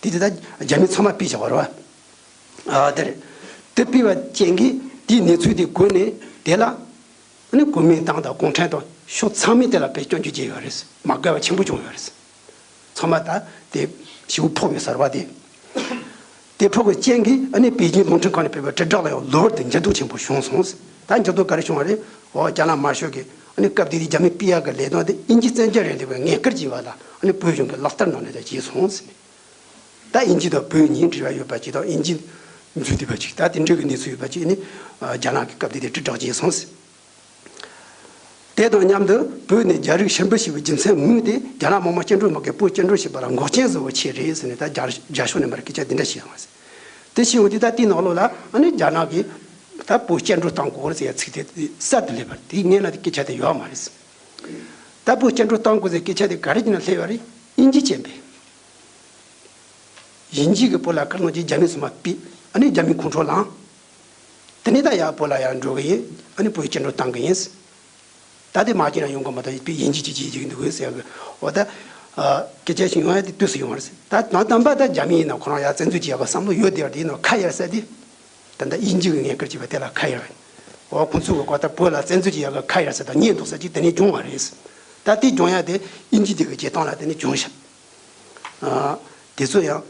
དེ་དེ་ད་རྒྱ་མི་ཚང་མ་ཕུད་བཞག་པ་རེད་བ། ཨ་དེ་རེད། དེ་ཕུད་པ་རྐྱེན་གྱིས་དེའི་གནས་ཚུལ་དེ་གོ་ནས་དེ་ལ་ནི་གོ་མིན་ཏང་དང་གུང་ཁྲན་ཏང་ཕྱོགས་ཚང་མས་དེ་ལ་དཔེ་སྐྱོན་བརྗོད་བྱས་ཡོད་རེད། མ་དགའ་བ་ཆེན་པོ་བྱུང་ཡོད་རེད། ཚང་མ་ད་དེ་ཞེ་པོ་ཕོག་ཡོད་ཟེར་བ་དེ། དེ་ཕོག་པའི་རྐྱེན་གྱིས་ཨ་ནི་པེ་ཅིང་རླུང་འཕྲིན་ཁང་ནས་ཕེབས་པའི་དྲིལ་བསྒྲགས་ལ་ཡང་ལོ་བར་དུ་འགྱུར་ལྡོག་ཆེན་པོ་བྱུང་སོང་ཟེར། ད་འགྱུར་ལྡོག་ག་རེ་བྱུང་བ་རེད། འོ་རྒྱ་ནག་དམར་ཤོག་གིས་ཨ་ནི་སྐབས་དེ་དུས་རྒྱ་མི་སྤེལ་ཡག་གི་ལས་དོན་དེ་དབྱིན་ཇི་བཙན་རྒྱལ་རིང་ལུགས་པས་ངན་སྐུལ་བྱས་པ་ལ་ཨ་ནི་བོད་གཞུང་གིས་ལག་བསྟར་གནང་ནས་ད་བྱས་སོང་ཟེར་ནས། ད་དབྱིན་ཇི་དང་བོད་གཉིས་འབྲེལ་བ་ཡོད་པ་ཅིག་དང་དབྱིན་ཇི་འཛུལ་བསྡད་པ་ཅིག་ད་དེ་འདྲ་གི་གནས་ཚུལ་ཡོད་པ་ཅིག་ནི་རྒྱ་ནག་གིས་སྐབས་དེ་དུས་དྲིལ་བསྒྲགས་བྱས་སོང་ཟེར། དེ་དང་མཉམ་དུ་བོད་ནས་རྒྱ་རིགས་ཕྱིར་འབུད་བྱས་པའི་རྒྱུ་མཚན་དངོས་དེ་རྒྱ་ནག་མི་དམངས་བཅིངས་འགྲོལ་དམག་གིས་བོད་བཅིངས་འགྲོལ་བྱས་པ་ལ་འགོག་རྐྱེན་བཟོ་བའི་ཆེད་རེད་ཟེར་ནས་ད་རྒྱ་རྒྱ་ཕྱོགས་ནས་མར་སྐད་ཆ་འདི་འདྲ་བཤད་ཡོང་བ་ཟེར། དེ་བཤད་ཡོང་དུས་ད་དེའི་ནང་ལོགས་ལ་ཨ་ནི་རྒྱ་ནག་གིས་ད་བོད་བཅིངས་འགྲོལ་བཏང་དགོས་རེད་ཟེར་ཡ་ཚིག་དེ་གསར་དུ་སླེབས་པ་རེད། དེའི་སྔོན་ལ་དེ་སྐད་ཆ་དེ་ཡོད་མ་རེད་ཟེར། ད་བོད་བཅིངས་འགྲོལ་བཏང་དགོས་ཟེར་སྐད་ཆ་དེ་ག་རེ་བྱས་ནས་སླེབས་པ་རེད། དབྱིན་ཇི་བྱས་པས། དབྱིན་ཇི་གིས་བོད་ལ་སྐུལ་སློང་བྱས། རྒྱ་མི་ཚང་མ་ཕུད། ཨ་ནི་རྒྱ་མིས་ཁོང་ཁྲོ་ལངས། དེ་ནས་ད་ཡར་བོད་ལ་ཡར་འགྲོ་གི་ཡིན། ཨ་ནི་བོད་བཅིངས་འགྲོལ་བཏང་གི་ཡིན། ད་དེ་མ་བྱས་ན་ཡོང་གི་མ་གཏོགས་དབྱིན་ཇི་གིས་བྱེད་ཀྱི་འདུག་ཟེར་གི། འོ་ད་སྐད་ཆ་ཞིག་ཡོང་ཡ་དེ་དུས་སུ་ཡོང་བ་རེད། ད་དང་དམ་པ་ད་རྒྱ་མི་ཡིན་ན་ཁོ་རང་ཡར་བཙན་འཛུལ་བྱེད་ཡག་གི་བསམ་བློ་ཡོད་དེ་བར་དེ་ཡིན་ནོ་ཁ་གཡར་ས་དེ། ད་ལྟ་དབྱིན་ཇི་གིས་ངན་སྐུལ་བྱས་པ་དེ་ལ་ཁ་གཡར་བ་ཡིན། འོ་ཁོང་ཚོས་གི་གོ་ད་བོད་ལ་བཙན་འཛུལ་གྱི་ཡག་གི་ཁ་གཡར་ས་དང་ཉེས་འདུག་ས་ཅིག་དེ་ནས་བྱུང་བ་རེད། ད་དེ་བྱུང་ཡ་དེ་དབྱིན་ཇི་དེ་གི་བྱེད་སྟངས་ལ་དེ་ནས་བྱུང་ཤག་ཨ་དེ་ཚོ་ཡང་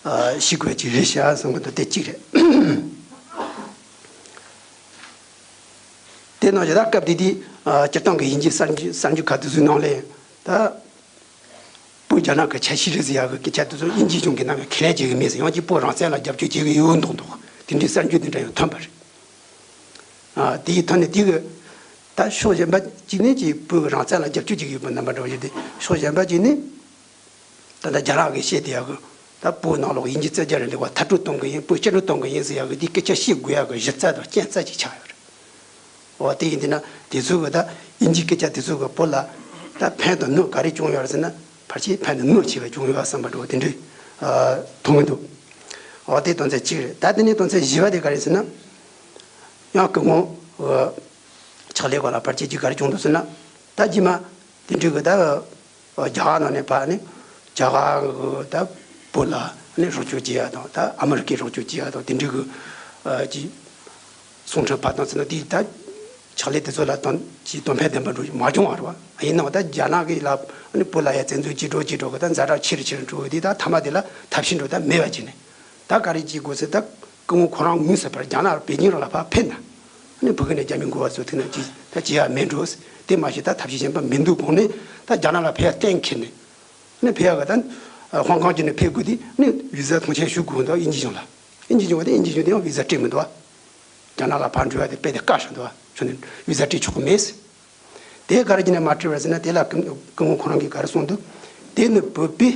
ཨ་ཤེས་དགོས་ཅིག་རེད་ཤག་བསམ་གི་འདུག་དེ་གཅིག་རེད། དེ་ནང་བཞིན་ད་སྐབས་དེ་དུས་ཨ་སྤྱིར་བཏང་གི་དབྱིན་ཇིའི་གསར་འགྱུར་གསར་འགྱུར་ཁག་དེ་ཚོའི་ནང་ལ་ཡང་ད། བོད་རྒྱ་ནག་གི་ཆ་ཤས་རེད་ཟེར་ཡག་གི་སྐད་ཆ་དེ་ཚོ་དབྱིན་ཇིའི་གཞུང་གིས་ནམ་ཡང་ཁས་ལེན་བྱེད་གི་མེད་ཟེར། ཡང་གཅིག་བོད་རང་བཙན་ལ་རྒྱབ་སྐྱོར་བྱེད་གི་ཡོད་མདོག་མདོག་དེ་འདྲའི་གསར་འགྱུར་དེ་འདྲ་ཡང་ཐོན་པ་རེད། ཨ་དེའི་ཐོག་ནས་དེ་གི་ད་ཕྱོགས་གཞན་པ་གཅིག་ནས་ཀྱི་བོད་ཀྱི་རང་བཙན་ལ་རྒྱབ་སྐྱོར་བྱེད་གི་ཡོད་པ་རྣམ་པ་འདྲ་བོ་ཞིག་དེ། ཕྱོགས་གཞན་པ་གཅིག་ནས་ད་ལྟ་རྒྱ་ནག་གིས་བཤད་བསྡད་ཡག་གི་ད་བོད་ནང་ལོགས་དབྱིན་ཇི་བཙན་རྒྱལ་རིང་ལུགས་པ་མཐར་སྐྲོད་གཏོང་གི་ཡིན། བོད་བཅིངས་འགྲོལ་གཏོང་གི་ཡིན་ཟེར་ཡག་གི་དེའི་སྐད་ཆ་བཤད་དགོས་ཡག་གི་གཞི་རྩ་དང་རྐྱེན་རྩ་ཅིག་ཆགས་ཡོད་རེད། འོ་དེ་ཡིན་དུས་ན་དེ་ཚོ་གི་ད་དབྱིན་ཇིའི་སྐད་ཆ་དེ་ཚོ་གི་བོད་ལ་ད་ཕན་དང་གནོད་ག་རེ་བྱུང་ཡོད་རེད་ཟེར་ན། ཕལ་ཆེར་ཕན་དང་གནོད་ཆེ་བ་བྱུང་ཡོད་བསམ་པ་འདྲ་བོ་དེ་འདྲའི་ཨ་མཐོང་གི་འདུག་འོ་དེ་དོན་ཚན་གཅིག་རེད། ད་དེ་ནས་དོན་ཚན་བཞི་པ་དེ་ག་རེ་ཟེར་ན། ཡང་སྐུ་ངོ་ཨ་ཕྱག་ལས་སྐོར་ལ་ཕལ་ཆེར་གཅིག་ག་རེ་བྱུང་འདུག་ཟེར་ན། ད་རྗེས་མ་དེ་འདྲའི་གི་ད་རྒྱ་གར་ནང་ནས་ཕར་ནི་རྒྱ་གར་གི་ད་བོད་ལ་ནི་རོགས་སྐྱོར་བྱེད་ཡ་དང་ད་ཨ་མི་རི་ཀའི་རོགས་སྐྱོར་བྱེད་ཡ་དང་དེ་འདྲའི་གི་ཨ་ཅི་གསུང་འཕྲིན་ཕར་བཏང་ཟེར་ན་དེ་ད་ཕྱག་ལས་དེ་ཚོ་ལ་དོན་ཅི་དོན་ཕན་ལྡན་པ་འགྲོ་མ་བྱུང་བ་རེད་བ། ཡིན་ནའང་ད་རྒྱ་ནག་གི་ལ་ནི་བོད་ལ་ཡ་བཙན་འཛུལ་བྱེད་འགྲོ་བྱེད་འགྲོ་གི་ད་ཛ་དྲག་ཆེ་རུ་ཆེ་རུ་འགྲོ་གི་དེ་ད་མཐའ་མ་དེ་ལ་ཐབས་ཤེས་འགྲོ་ད་མེད་པ་བྱས་ནས། ད་ག་རེ་བྱེད་དགོས་ཟེར་ད་སྐུ་ངོ་ཁོ་རང་དངོས་སུ་ཕར་རྒྱ་ནག་པེ་ཅིང་རང་ལ་ཕར་ཕེབས་ན། ཨ་ནི་ཕ་གི་ནས་རྒྱ་མི་འགོ་བ་ཚོ་ཐུག་ན་ཅི་ད་བྱེད་ཡ་མེད་འགྲོ། དེ་མ་གཞི་ད་ཐབས་ཤེས་གཞན་པ་མི་འདུག་དགོངས་ནས་ད་རྒྱ་ནག་ལ་ཕེབས་ཡ་གཏན་འཁེལ་ནས། ནི་ཕེབས་ཡག་གི་ད་ཧོང་ཀོང་ཅིག་ནས་ཕེབས་དགོས་དུས་ནི་བི་ཟ་ཐོངས་མཆན་ཞུ་དགོས་འདུག་དབྱིན་ཇི་གཞུང་ལ། དབྱིན་ཇི་གཞུང་བ་དེ་དབྱིན་ཇི་གཞུང་དེ་ཡང་བི་ཟ་སྤྲད་མི་འདུག་རྒྱ་ནག་ལ་ཕར་འགྲོ་ཡག་དེ་དཔེ་དེ་དཀའ་ཤག་འདུག་ཁྱོད་ནི་བི་ཟ་སྤྲད་ཆོག་གི་མེད། དེ་ག་རེ་བྱས་ནས་མ་སྤྲད་པ་ཟེར་ན། དེ་ལ་སྐུ་སྐུ་ངོ་ཁོ་རང་གིས་ག་རེ་གསུངས་འདུག་དེ་ནི་བོད་པས་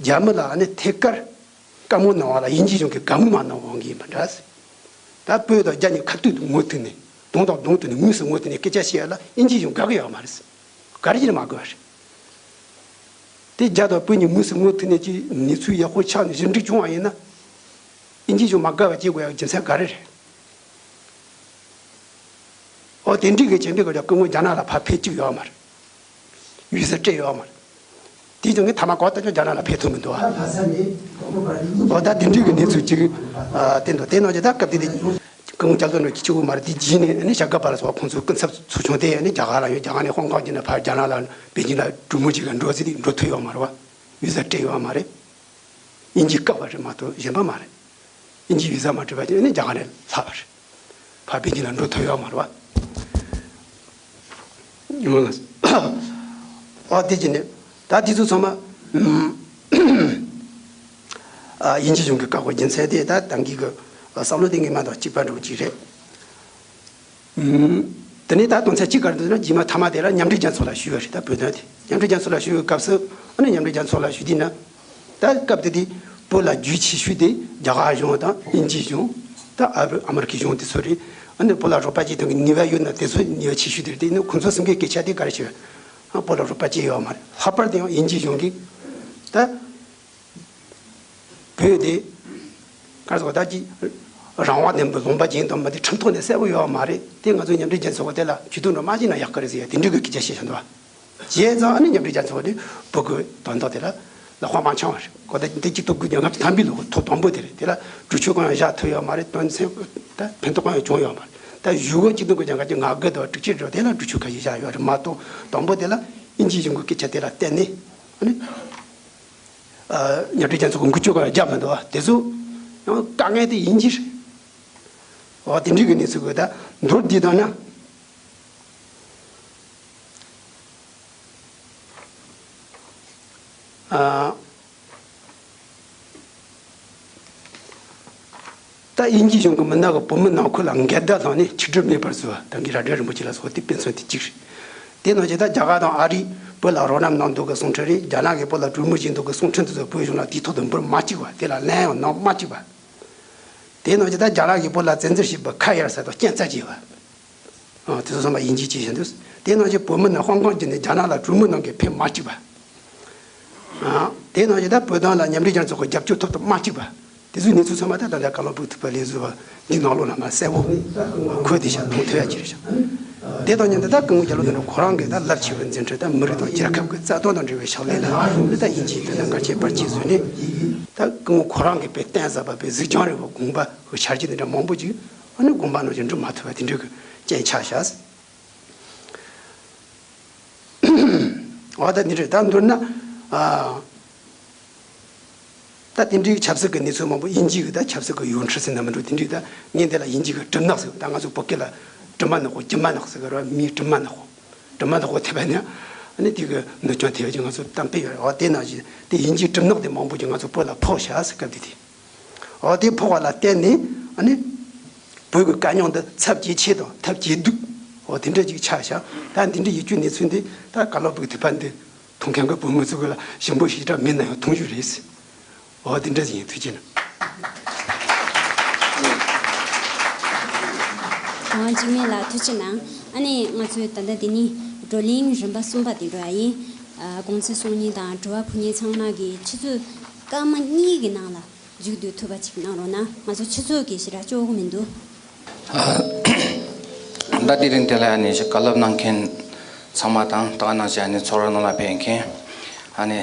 རྒྱ་མི་ལ་ནི་ཐད་ཀར་བཀའ་མོལ་གནང་བ་ལ་དབྱིན་ཇི་གཞུང་གིས་དགའ་མོས་མ་གནང་བ་གི་ཡིན་པ་འདྲ། ད་བོད་དང་རྒྱ་གཉིས་ཁ་ཐུག་ཏུ་ངོ་ཐུག་ནས་གདོང་དང་གདོང་ཐུག་ནས་དངོས་སུ་ངོ་ཐུག་ནས་སྐད་ཆ་བཤད་ཡ་ལ་དབྱིན་ཇི་གཞུང་དགའ་གི་ཡོད་མ་རེད། ག་རེ་བྱས་ནས་མ་དགོས་པ་རེད། དེ་རྒྱ་དང་བོད་གཉིས་དངོས་སུ་ངོ་ཐུག་ནས་ཀྱི་གནས་ཚུལ་ཡག་པོ་ཆགས་ནས་ཞི་འགྲིག་བྱུང་བ་ཡིན་ན། དབྱིན་ཇི་གཞུང་མ་དགའ་བ་བྱེད་དགོས་ཡག་རྒྱུ་མཚན་ག་རེ་རེད། ཨོ་དེ་འདྲའི་གི་བྱས་འདྲ་གི་སྐུ་ངོ་རྒྱ་ནག་ལ་ཕར་ཕེབས་བཅུག་ཡོད་མ་རེད། བི་ཟ་སྤྲད་ཡོད་མ་རེད། དེ་ཀྱང་ངས་ཐ་མ་གོ་ལྟ་ཀྱང་རྒྱ་ནག་ལ་ཕེབས་ཐུབ་མི་འདུག་ཨོ་ད་དེ་འདྲའི་གི་གནས་ཚུལ་ཅིག་ཨ་དེ་འདུག་དེ་ནང་བཞིན་ད་སྐབས་དེ་དུས་སྐུ་ངོ་ལྕགས་ཀྱུ་ནོར་གྱི་གཅིག་པུ་མ་རེད། དེ་རྗེས་ནས་ནི་བྱ་དགའ་པ་ལ་སོགས་པ་ཁོང་ཚོའི་སྐུ་ཚབ་ཚོགས་ཆུང་དེ་ནི་རྒྱ་གར་ལ་ཡོད། རྒྱ་གར་ནས་ཧོང་ཀོང་བྱས་ནས་ཕར་རྒྱ་ནག་ལ་པེ་ཅིང་ལ་གྲོས་མོལ་བྱེད་ག་འགྲོ་ཟེར་དུས་འགྲོ་ཐུབ་ཡོད་མ་རེད་བ། བི་ཟ་སྤྲད་ཡོད་མ་རེད། དབྱིན་ཇི་བཀག་པ་རེད་མ་གཏོགས་གཞན་པ་མ་རེད། དབྱིན་ཇིའི་བི་ཟ་མ་སྤྲད་པ་ཅིག་ནི་རྒྱ་གར་ནས་ལྷག་པ་རེད། ཕར་པེ་ཅིང་ལ་འགྲོ་ཐུབ་ཡོད་མ་རེད་བ། ཨོ་དེ་ཅི་ནས་ད་དེ་ཚོ་ཚང་མ་ཨ་དབྱིན་ཇི་གཞུང་གིས་བཀག་པའི་རྒྱུ་མཚན་དེ་ད་ད་གིན་གི་བསམ་བློ་དེ་ངེས་མ་དང་གཅིག་པ་འདྲ་བོ་ཅིག་རེད། དེ་ནས་ད་དོན་ཚན་གཅིག་ག་རེ་འདུག་ན། རྗེས་མ་ཐ་མ་དེ་ལ་མཉམ་འབྲེལ་རྒྱལ་ཚོགས་ལ་ཞུས་པ་རེད། ད་བོད་དོན་དེ་མཉམ་འབྲེལ་རྒྱལ་ཚོགས་ལ་ཞུ་བའི་སྐབས་སུ་ཨ་ནི་མཉམ་འབྲེལ་རྒྱལ་ཚོགས་ལ་ཞུ་དུས་ན། ད་སྐབས་དེ་དུས་བོད་ལ་རྒྱུས་ཆེ་ཤོས་དེ་རྒྱ་གར་གཞུང་དང་དབྱིན་ཇི་གཞུང་། ད་ཨ་རི་ཨ་མི་རི་ཀའི་གཞུང་དེ་ཚོ་རེད། ཨ་ནི་བོད་ལ་རོགས་པ་བྱེད་ཐུབ་མཁན་ནུས་པ་ཡོད་ན་དེ་ཚོ་ནུས་པ་ཆེ་ཤོས་དེ་རེད། དེ་ནི་ཁོང་ཚོ་གསུམ་གའི་སྐད་ཆ་དེ་ག་རེ་བྱས་པ། ཨ་བོད་ལ་རོགས་པ་བྱེད་ཡོད་མ་རེད། ལྷག་པར་དུ་ཡང་དབྱིན་ཇི་གཞུང་གིས་ད། བོད་དེ་ག་རེ་ཟེར་བ། ད་ཅི་རང་དབང་ལྡན་པའི་ལུང་པ་ཅན་དང་མི་དེ་ཁྲིམས་ཐོག་ནས་གསལ་པོ་ཡོད་མ་རེད། དེ་ང་ཚོ་མཉམ་འབྲེལ་རྒྱལ་ཚོགས་དེ་ལ་ཇུས་གཏོགས་འདྲ་མ་བྱས་ན་ཡག་གི་རེད་ཟེར་ཡ་དེ་འདྲ་གི་སྐད་ཆ་བཤད་བཞིན་འདུག་བ། བྱས་ཙང་ཨ་ནི་མཉམ་འབྲེལ་རྒྱལ་ཚོགས་དེ་བོད་ཀྱི་དོན་དག་དེ་ལ་ལག་པ་མ་འཆང་བ་རེད། གོ་ད་འདི་གཅིག་སྟོང་དགུ་བརྒྱ་ལྔ་བཅུ་ཐམ་པའི་ལོ་ཐོག་དང་པོ་དེ་རེད། དེ་ལ་གྲོས་ཆོད་གང་ཡང་བཞག་ཐུབ་ཡོད་མ་རེད། དོན་ཚན་ད་ཕན་ཐོགས་གང་ཡང་བྱུང་ཡོད་མ་རེད། ད་གཞུག་གུ་གཅིག་སྟོང་དགུ་བརྒྱ་ལྔ་བཅུ་ང་དགུ་དང་དྲུག་ཅུ་འདྲ་དེ་ལ་གྲོས་ཆོད་ཁ་ཤས་བཞག་ཡོད་རེད་མ་གཏོགས། དང་པོ་དེ་ལ་དབྱིན་ཇིའི་གཞུང་གི་སྐད་ཆ་དེ་ལ་བརྟེན་ནས་ཨ་ནི། ཨ་མཉམ་འབྲེལ་རྒྱལ་ཚོགས་ཀྱི་འགུལ་སྐྱོད་ཁག་རྒྱབ་མི་འདུག་བ། དེ་ཚོ་ཡང་དཀའ་ངལ་དེ་ཡིན་གྱི་རེད། འོ་དེ་འདྲའི་གི་གནས་ཚུལ་གི་ད་མདོར་བསྡུས་བཏང་ན། ཨ་ད་དབྱིན་ཇིའི་གཞུང་གི་མི་སྣ་གི་བོད་མི་ནང་ཁུལ་ལ་འགལ་ཟླ་བསླངས་ནས་ཆིག་སྒྲིལ་མེད་པར་བཟོས་པ། ད་གིན་རྭ་སྒྲེང་རིན་པོ་ཆེ་ལ་སོགས་དེ་དཔེ་མཚོན་དེ་གཅིག་རེད། དེ་ནང་བཞིན་ད་རྒྱ་གར་དང་ཨ་རིས་བོད་ལ་རོགས་རམ་གནང་འདུག་གི་གསུང་འཕྲིན་རེད། རྒྱ་ནག་གིས་བོད་ལ་གྲོས་མོལ་བྱས་འདུག་གི་གསུང་འཕྲིན་དེ་ཚོ་བོད་གཞུང་ལ་དུས་ཐོག་ཏུ་འབུལ་མ་བཅུག་པ། དེ་ལ་ལན་ཡང་གནང་མ་བཅུག་པ། དེ་ནང་བཞིན་ད་རྒྱ་ནག་གིས་བོད་ལ་བཙན་འཛུལ་བྱས་པ་ཁ་གཡར་ས་དང་རྐྱེན་རྩ་བྱས་པ། ཨ་དེ་ཚོ་ཚང་མ་དབྱིན་ཇིས་བྱས་བཞིན་འདུག་དེ་ནང་བཞིན་བོད་མི་རྣམས་ཧོང་ཀོང་བརྒྱུད་ནས་རྒྱ་ནག་ལ་གྲོས་མོལ་གནང་མཁན་ཕེབས་མ་བཅུག་པ། ཨ་དེ་ནང་བཞིན་ད་བོད་དོན་ལ་མཉམ་འབྲེལ་རྒྱལ་ཚོགས་ཀྱི་རྒྱབ་སྐྱོར་ཐོབ་ཐུབ་མ་བཅུག་པ། དེ་ཚོའི་གནས་ཚུལ་ཚང་མ་ད་ད་ལྟ་བཀའ་སློབ་ཕུལ་ཐུབ་པ་ལས་བཟོ་བ་འདི་ནང་ལོགས་ལ་མ་གསལ་པོ་འཁོད་དེ་ཤག་མཐོང་ཐུབ་ཡ་ཅིག་རེད་ཤག་དེ་དང་མཉམ་དུ་ད་སྐུ་ངོ་རྒྱ་ལོ་དོན་གྲུབ་ཁོ་རང་གིས་ད་རླབས་ཆེ་བའི་མཛད་འཕྲིན་ད་མི་རིགས་དང་རྒྱལ་ཁབ་ཀྱི་རྩ་དོན་དང་འབྲེལ་བའི་ཕྱག་ལས་ལ་ད་དབྱིན་ཇིའི་དོན་དུ་འགལ་རྐྱེན་བར་ཆད་བཟོས་ནས། ད་སྐུ་ངོ་ཁོ་རང་གིས་དཔེ་གཏིང་ཟབ་པ་དཔེ་གཟིགས་རྒྱང་རིང་བའི་དགོངས་པ་གི་འཆར་གཞི་འདི་འདྲ་མང་པོ་ཅིག་ཨ་ནི་དགོངས་པ་ནང་བཞིན་འགྲུབ་མ་ཐུབ་པ་དེ་འདྲ་གི་རྐྱེན་ཆགས་ཤག་འོ་ད་འདི་འདྲ་ད་མདོར་ན་ཨ། ད་དེ་འདྲའི་ཆབ་སྲིད་ཀྱི་གནས་ཚུལ་མང་པོ་དབྱིན་ཇི་གི་ད་ཆབ་སྲིད་ཀྱི་ཡོངས་ཁྲི་ཟེར་ན་མི་འགྲོ། དེ་འདྲའི་ད་ངས་འདི་ལ་དབྱིན་ཇི་གི་གྲིབ་ནག་ཟེར། ད་ང་ཚོ་བོད་སྐད་ལ་གྲིབ་མ་ནག་པོ་གྲིབ་མ་ནག་ཟེར་གི་རེད་བ། མིའི་གྲིབ་མ་ནག་པོ་གྲིབ་མ་ནག་པོ་ཐེབས་པ་ནི་ཨ་ནི་དེ་གི་ནུ་ཅང་ཐེབས་ཀྱི་ང་ཚོ་གཏམ་དཔེ་ཡོད་རེད་བ། དེ་ནང་བཞིན་དེ་དབྱིན་ཇིའི་གྲིབ་ནག་དེ་མང་པོ་ཅིག་ང་ཚོ་བོད་ལ་ཕོག་བཞག་ཟེར། སྐབས་དེ་དེ་འོ་དེ་ཕོག་པ་ལ་བརྟེན་ནས་ཨ་ནི་བོད་ཀྱི་དཀའ་རྙོག་འདི་ཚབས་ཇེ་ཆེ་དང་ཐབས་ཇེ་སྡུག་འོ་དེ་འདྲ་ཅིག་ཆགས་བཞག་ད་འདི་འདྲ་ཡིད་སྐྱོའི་གནས་ཚུལ་འདི་ད་བཀའ་སློབ་ཀྱི་དུས་བབ་འདི། མཐོང་མཁན་གྱི་བོད་མི་ཚོ་གི་ལ་ཞིམ་པོ་ཞེ་དྲག་མིན་ན་ཡང་མཐོང་རྒྱུ་རེད། འོ་དེ་འདྲ་ཞིག་ཡིན། ཐུགས་རྗེ་གནང་། ཨ་འཇིགས་མེད་ལགས་ཐུགས་རྗེ་གནང་། ཨ་ནི་ང་ཚོས་ད་ལྟ་འདི་ནི་བགྲོ་གླེང་རིམ་པ་གསུམ་པ་དེ་འགྲོ་ཡ་ཡིན། ཨ་གུང་སེང་གསུང་མཁན་དང་དྲི་བ་ཕུལ་མཁན་ཚང་མ་གིས་ཆུ་ཚོད་སྐར་མ་གཉིས་ཀྱི་ནང་ལ་མཇུག་བསྡུ་ཐུབ་པ་ཅིག་གནང་རོགས་གནང་། ང་ཚོ་ཆུ་ཚོད་ཀྱིས་ཞེ་དྲག་ལྕོགས་ཀྱི་མི་འདུག་ད་དེ་རིང་དེ་ལ་ཨ་ནི་བཀའ་སློབ་གནང་མཁན་ཚང་མ་དང་། ད་ག་ནང་བཞིན་ཨ་ནི་ཚོགས་ར་ནང་ལ་ཕེབས་མཁན་ཨ་ནི་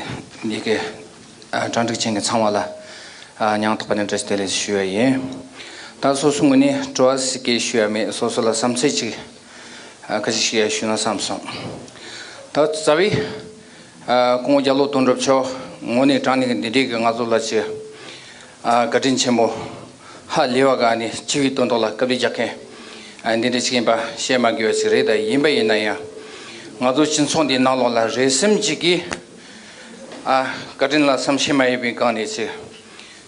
འདི་གའི་གྲ་སྒྲིག་ཅན་གྱི་ཚང་མ་ལ་སྙིང་ཐག་པ་ནས་བཀྲ་ཤིས་བདེ་ལེགས་ཞུ་ཡ་ཡིན། ད་སོ་སོའི་ངོས་ནས་དྲི་བ་ཟེར་གྱི་ཞུ་ཡ་མེད། སོ་སོ་ལ་བསམ་ཚུལ་ཅིག་ཁ་ཤས་ཞུ་ཡ་ཞུ་ན་བསམ་སོང་། ད་རྩ་བའི་ཨ་སྐུ་ངོ་རྒྱ་ལོ་དོན་གྲུབ་མཆོག་ངོས་ནས་དྲང་གནས་ཀྱི་འདི་འདྲའི་གི་ང་ཚོ་ལ་ཅིག་ཨ་བཀའ་དྲིན་ཆེན་པོ་ཧ་ལས་པ་ག་ནས་སྤྱི་པའི་དོན་ཐོག་ལ་དཀའ་སྤྱད་རྒྱག་མཁན་ཨ་འདི་འདྲ་ཅིག་ཡིན་པ་བཤད་མ་དགོས་པ་ཅིག་རེད། ད་ཡིན་པ་ཡིན་ན་ཡང་ང་ཚོ་སྤྱི་ཚོགས་འདིའི་ནང་ལོགས་ལ་རེ་ཟུང་ཅིག་གིས་ ཨ། བཀའ་དྲིན་ལ་བསམ་ཤེས་མ་ཡིན་པའི་སྒང་ནས་ཅིག་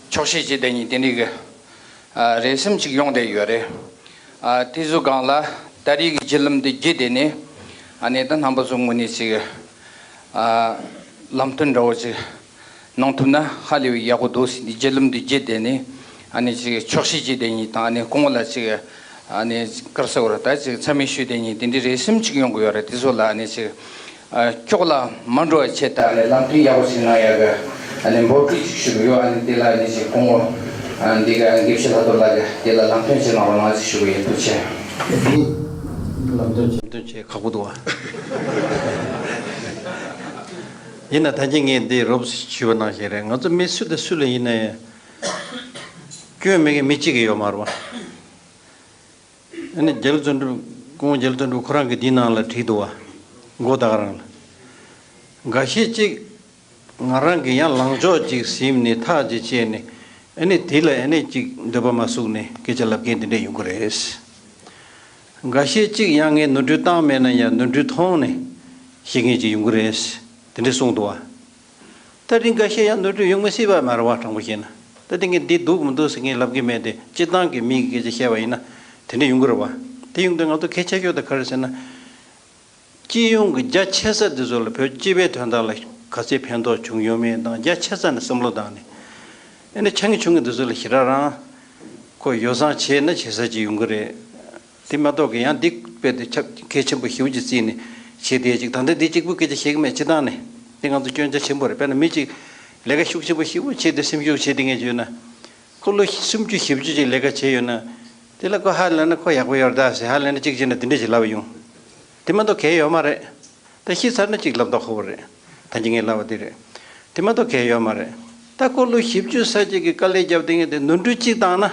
ཆོག་ཤེས་བྱེད་བསྡད་མཁན་དེ་འདྲའི་གི་ཨ་རེ་ཟུང་ཅིག་ཡོང་བསྡད་ཡོད་རེད། ཨ། དེ་ཚོའི་སྒང་ལ་ད་རེས་ཀྱི་བརྒྱུད་ལམ་འདི་བརྒྱུད་དེ་ནས་ཨ་ནི་ད་རྣམ་པ་ཚོ་ངོས་ནས་ཅིག་ཨ་ལམ་སྟོན་འདྲ་བོ་ཅིག་གནང་ཐུབ་ན་ཧ་ལས་པའི་ཡག་པོ་འདུག་ཟེར་ནས། བརྒྱུད་ལམ་འདི་བརྒྱུད་དེ་ནས་ཨ་ནི་ཅིག་ཆོག་ཤེས་བྱེད་བསྡད་མཁན་དང་། ཨ་ནི་སྐུ་ངོ་ལ་ཅིག་ཨ་ནི་ག་རེ་ཟེར་དགོས་རེད། ད་ཅིག་མཚན་སྨད་ཞུས་བསྡད་མཁན་དེ་འདྲའི་རེ་ཟུང་ཅིག་ཡོང་གི་ཡོད་རེད། དེ་ཚོ་ལ་ཨ་ནི་ཅིག་ཨ་སྐྱོག་ལ་མ་འགྲོ་བའི་ཆེད་དུ་ཨ་ནི་ལམ་སྟོན་ཡག་པོ་ཞིག་གནང་ཡག་གི་ཨ་ནི་འབོད་སྐུལ་ཅིག་ཞུ་གི་ཡོད། ཨ་ནི་དེ་ལ་ཨ་ནི་ཅིག་སྐུ་ངོ་ཨ་འདི་ག་དགེ་བཤེས་ལྷག་རྡོར་ལགས་ཀྱིས་དེ་ལ་ལམ་སྟོན་ཅིག་གནང་རོགས་གནང་ཞེས་ཞུ་གི་ཡིན། ཐུགས་རྗེ་ཆེ། ལམ་སྟོན་ཆེ། ལམ་སྟོན་ཆེ་ཁག་པོ་འདུག་བ། ཡིན་ན་ད་གིན་ངས་འདི་རོབ་ཞུས་པ་ནང་བཞིན་རེད། ང་ཚོ་མི་སུ་དང་སུ་ལ་ཡིན་ན་ཡང་སྐྱོན་མེད་མཁན་མི་གཅིག་ཀྱང་ཡོད་མ་རེད་བ། ཨ་ནི་རྒྱ་ལོ་དོན་གྲུབ། སྐུ་ངོ་རྒྱ་ལོ་དོན་གྲུབ་ཁོ་རང་གིས་འདིའི་ནང་ལ་བྲིས་འདུག་བ། མགོ་ད་ག་རང་ལ། འགའ་ཤས་ཅིག་ང་རང་གིས་ཡང་ལངས་ཕྱོགས་ཅིག་ཟིན་ནས་ཐག་ཅིག་བཅད་ནས། ཨ་ནི་དེ་ལ་ཨ་ནི་ཅིག་འདོད་པ་མ་ཟུག་ནས་སྐད་ཆ་ལབ་མཁན་དེ་འདྲ་ཡོང་གི་རེད། འགའ་ཤས་ཅིག་ཡང་ངས་ནོར་འཁྲུལ་བཏང་མེད་ན་ཡང་ནོར་འཁྲུལ་མཐོང་ནས་བཤད་མཁན་ཅིག་ཡོང་གི་རེད། དེ་འདྲ་གསུངས་འདུག་བ། ད་རིང་འགའ་ཤས་ཡང་ནོར་འཁྲུལ་ཡོང་མི་སྲིད་པ་མ་རེད་བ། དྲང་པོ་བཤད་ན། ད་དེ་ངས་འདི་འདུག་མི་འདུག་ཟེར་ངས་ལབ་གི་མེད་དེ། སྤྱིར་བཏང་གི་མི་གི་སྐད་ཆ་བཤད་པ་ཡིན་ན་དེ་འདྲ་ཡོང་གི་རེད་བ། དེ་ཡོང་དུས་ང་ཚོ་གལ་ཆེ་ཤོས་དེ་ག་རེ་ཟེར་ན། སྤྱི་ཡོངས་ཀྱི་རྒྱ་ཆེ་ས་དེ་ཚོ་ལ་བོད་སྤྱི་པའི་དོན་དག་ལ་ག་ཚད་ཕན་ཐོགས་བྱུང་ཡོད་མེད་དང་། རྒྱ་ཆེ་ས་ནས་བསམ་བློ་བཏང་ནས། ཨ་ནི་ཆུང་ངུ་ཆུང་ངུ་དེ་ཚོ་ལ་ཞེ་དྲག་རང་ཁོ་ཡོ་བསྲང་བྱས་ན་བྱེད་ས་ཅིག་ཡོང་གི་རེད། དེ་མ་གཏོགས་ཀྱི་ཡང་འདི་རྦད་དེ་ཁྱབ་གལ་ཆེན་པོ་ཞེ་པོ་ཅིག་བརྩིས་ནས་བྱས་བསྡད་ཅིག་ད་ལྟ་འདི་གཅིག་པུ་སྐད་ཆ་བཤད་ཀྱི་མེད། སྤྱིར་བཏང་ནས་འདི་ང་ཚོ་སྐྱོན་ཆ་ཆེན་པོ་རེད། དཔེར་ན་མི་གཅིག་ལས་ཀ་ཤུགས་ཆེན་པོ་ཞེ་པོ་བྱས་ཏེ་སེམས་ཤུགས་བྱས་ཏེ་ངས་བརྗོད་ན། ཁོ་ལོ་སུམ་ཅུ་བཞི་བཅུ་ཅིག་ལས་ཀ་བྱས་ཡོད་ན། དེ་ལ་ཁོ་ཧ་ལས་ན་ཁོ་ཡག་པོ་ཡོད་རེད་ད་ཟེར། ཧ་ལས་ན་གཅིག་བྱས་ན་དེ་འདྲ་ཞིག་ལབ་ཡོང་། དེ་མ་གཏོགས་གལ་ཡོད་མ་རེད། ད་ཤི་ཚར་ན་གཅིག་ལབ་ད་ཁོ་བོ་རེད། ད་གིན་ངས་ལབ་པ་དེ་རེད། དེ་མ་གཏོགས་གལ་ཡོད་མ་རེད། ད་ཁོ་ལོ་བཞི་བཅུ་ཙམ་ཅིག་གི་དཀའ་ལས་བརྒྱབ་བསྡད་མཁན་དེ་ནོར་འཁྲུལ་གཅིག་བཏང་ན།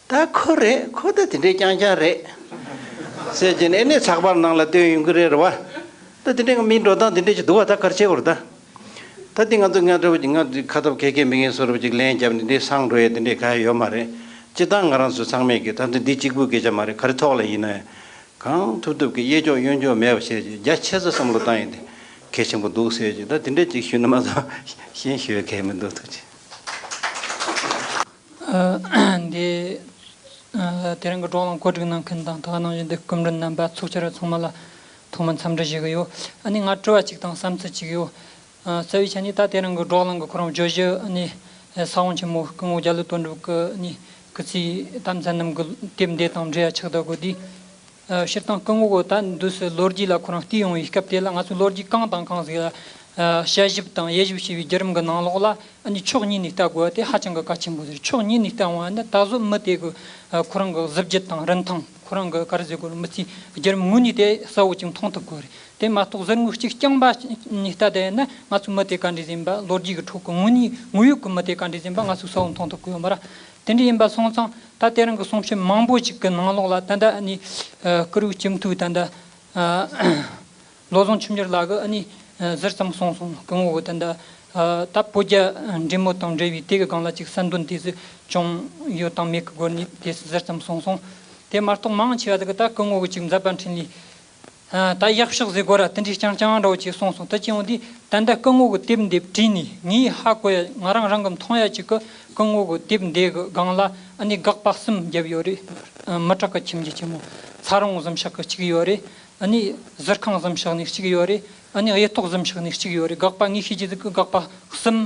ད་ཁོ་རེད། ཁོ་ད་དེ་འདྲའི་རྐྱང་རྐྱང་རེད་ཟེར་བྱས་ནས། ཨེ་ནས་ཚགས་པར་ནང་ལ་བཏོན་ཡོང་གི་རེད། རེད་བ། ད་དེ་འདྲའི་མིའི་འགྲོ་སྟངས་དེ་འདྲའི་ཅིག་འདུག་བ། ད་ག་རེ་བྱེད་དགོས་རེད་ད། ད་འདི་ང་ཚོ་ང་འདྲ་བོ་ཅིག་ང་ཁ་ཐབས་ཁེ་ཁེ་མི་ངན་བཟོ་འདྲ་བོ་ཅིག་ལན་བརྒྱབ་ནས་འདི་སངས་འགྲོ་ཡས་དེ་འདྲའི་ག་ཡོད་མ་རེད། སྤྱིར་བཏང་ང་རང་ཚོ་ཚང་མས་ཀྱི་ད་འདི་འདི་གཅིག་པུའི་སྐད་ཆ་མ་རེད། ག་རེ་ཐོག་ལ་ཡིན་ན་ཡང་གང་ཐུབ་ཐུབ་ཀྱི་གཡས་འཇོག་གཡོན་འཇོག་མེད་པ་བྱས་ཀྱི་རྒྱ་ཆེ་ས་བསམ་བློ་བཏང་ཡས་དེ་གལ་ཆེན་པོ་འདུག་ཟེར་ཀྱི། ད་དེ་འདྲ་ཅིག་ཞུས་ན་མ་གཏོགས་གཞན་ཞུ་ཡས་གལ་མི་འདུག་ཐུགས་རྗེ་ཆེ། ཨ། འདི། ཨ། དེ་རིང་གི་བགྲོ་གླེང་གོ་སྒྲིག་གནང་མཁན་དང་། ད་ག་ནང་བཞིན་འདི་སྐུ་མགྲོན་རྣམ་པ། ཚོགས་བཅར་བ་ཚང་མ་ལ་ཐོག་མར་འཚམས་འདྲི་ཞུ་གི་ཡོད། ཨ་ནི་ང་དྲི་བ་གཅིག་དང་བསམ་ཚུལ་གཅིག་ཡོད། ཨ། རྩ་བའི་ཆ་ནས་ད་དེ་རིང་གི་བགྲོ་གླེང་གི་ཁོ་རང་བརྗོད་གཞི། ཨ་ནི་ས་བོན་ཆེན་མོ་སྐུ་ངོ་རྒྱ་ལོ་དོན་གྲུབ་ཀྱི་ཨ་ནི་སྐུ་ཚེའི་དམ་མཚན་རྣམས་ཀྱི་དེབ་འདི་དང་འབྲེལ་བ་ཆགས་བསྡད་དགོས་དུས། ཨ། སྤྱིར་བཏང་སྐུ་ངོ་གི་ད་འདུག་སེ་ལོ་རྒྱུས་ལ་ཁོ་རང་བལྟས་ཡོང་བའི་སྐབས་དེ་ལ། ང་ཚོས་ལོ་རྒྱུས་གང་དང་གང་ཟིག་ལ་ཨ་དཔྱད་ཞིབ་དང་དབྱེ་ཞིབ་བྱས་པའི་བརྒྱུད་རིམ་གྱི་ནང་ལོགས་ལ། ཨ་ནི་ཕྱོགས་གཉིས་ནས་ལྟ་དགོས་པ་དེ་ཧ་ཅང་གི་གལ་ཆེན་པོ་རེད། ཕྱོགས་གཉིས་ནས་ལྟ་འོང་བ་ན། ད་གཟོད་མི་དེ་གི་ཨ་ཁོ་རང་གི་གཟི་བརྗིད་དང་རིན་ཐང་། ཁོ་རང་གི་ག་རེ་ཟེར་དགོས་རེད། མི་ཚེའི་བརྒྱུད་རིམ་དངོས་གནས་དེ་གསལ་བོ་ཅིག་མཐོང་ཐུབ་དགོས་རེད། དེ་མ་གཏོགས་ཟུར་ངོས་གཅིག་རྐྱང་པ་ནས་ལྟ་བསྡད་ན། ང་ཚོས་མི་དེ་ག་འདྲས་ཡིན་པ། ལོ་རྒྱུས་ཀྱི་ཁྲོད་ཀྱི་དངོས་གནས་དངོས་ཡོད་ཀྱི་མི་དེ་ག་འདྲས་ཡིན་པ་ང་ཚོས་གསལ་བོ་མཐོང་ཐུབ་ཀྱི་ཡོད་མ་རེད། དེ་འདྲ་ཡིན་པ་སོང་ཙང་། ད་དེ་རིང་གི་གསུང་བཤད་མང་པོ་ཅིག་གི་ནང་ལོགས་ལ། ད་ལྟ་ཨ་ནི་ཨ་སྐུ་རིམ་སྤྱི་འཐུས་ད་ལྟ་ཨ་བློ་བཟང་ཆོས་འབྱོར་ལགས་ཀྱིས་ཨ་ནི་ཨ་ཟུར་ཙམ་གསུངས་སོང་། སྐུ་ངོ་གི་ད་ལྟ་ཨ་ད་བོད་རྒྱ་འབྲེལ་མོལ་དང་འབྲེལ་བའི་དེ་གི་སྒང་ལ་ཅིག་གསལ་འདོན་དེ་ཚོ་བྱུང་ཡོད་དང་མེད་ཀྱི་སྐོར་ནས་དེ་ཟུར་ཙམ་གསུངས་སོང་། དེ་མ་གཏོགས་མང་ཆེ་བ་དེ་གི་ད་སྐུ་ངོ་གི་ཅིག་མཛད་པ་འཕྲིན་ལས། ཨ། ད་ཡག་ཤོས་ཟེར་དགོས་ར། དེ་འདྲའི་རྐྱང་རྐྱང་འདྲ་བོ་ཅིག་གསུངས་སོང་། དེ་བྱས་ཡོང་དུས་ད་ལྟ་སྐུ་ངོ་གི་དེབ་འདི་བྲིས་ནས་ངས་ཧ་གོ་ཡ། ང་རང་རང་གི་མཐོང་ཡ་ཅིག་གི། སྐུ་ངོ་གི་དེབ་འདི་གི་སྒང་ལ་ཨ་ནི་དགག་པ་གསུམ་བརྒྱབ་ཡོད་རེད། ཨ། མི་དྲག་གི་ཁྱིམ་རྒྱུད་ཆེན་མོ། ཚ་རོང་གཟིམ་ཤག་གི་གཅིག་ཡོད་རེད། ཨ་ནི་ཟུར་ཁང་གཟིམ་ཤག་ནས་གཅིག་ཡོད་རེད། ཨ་ནི་གཡུ་ཐོག་གཟིམ་ཤག་ནས་གཅིག་ཡོད་རེད། དགག་པ་ངས་ཤེས་ཀྱི་ཟིག་གི་དགག་པ་གསུམ།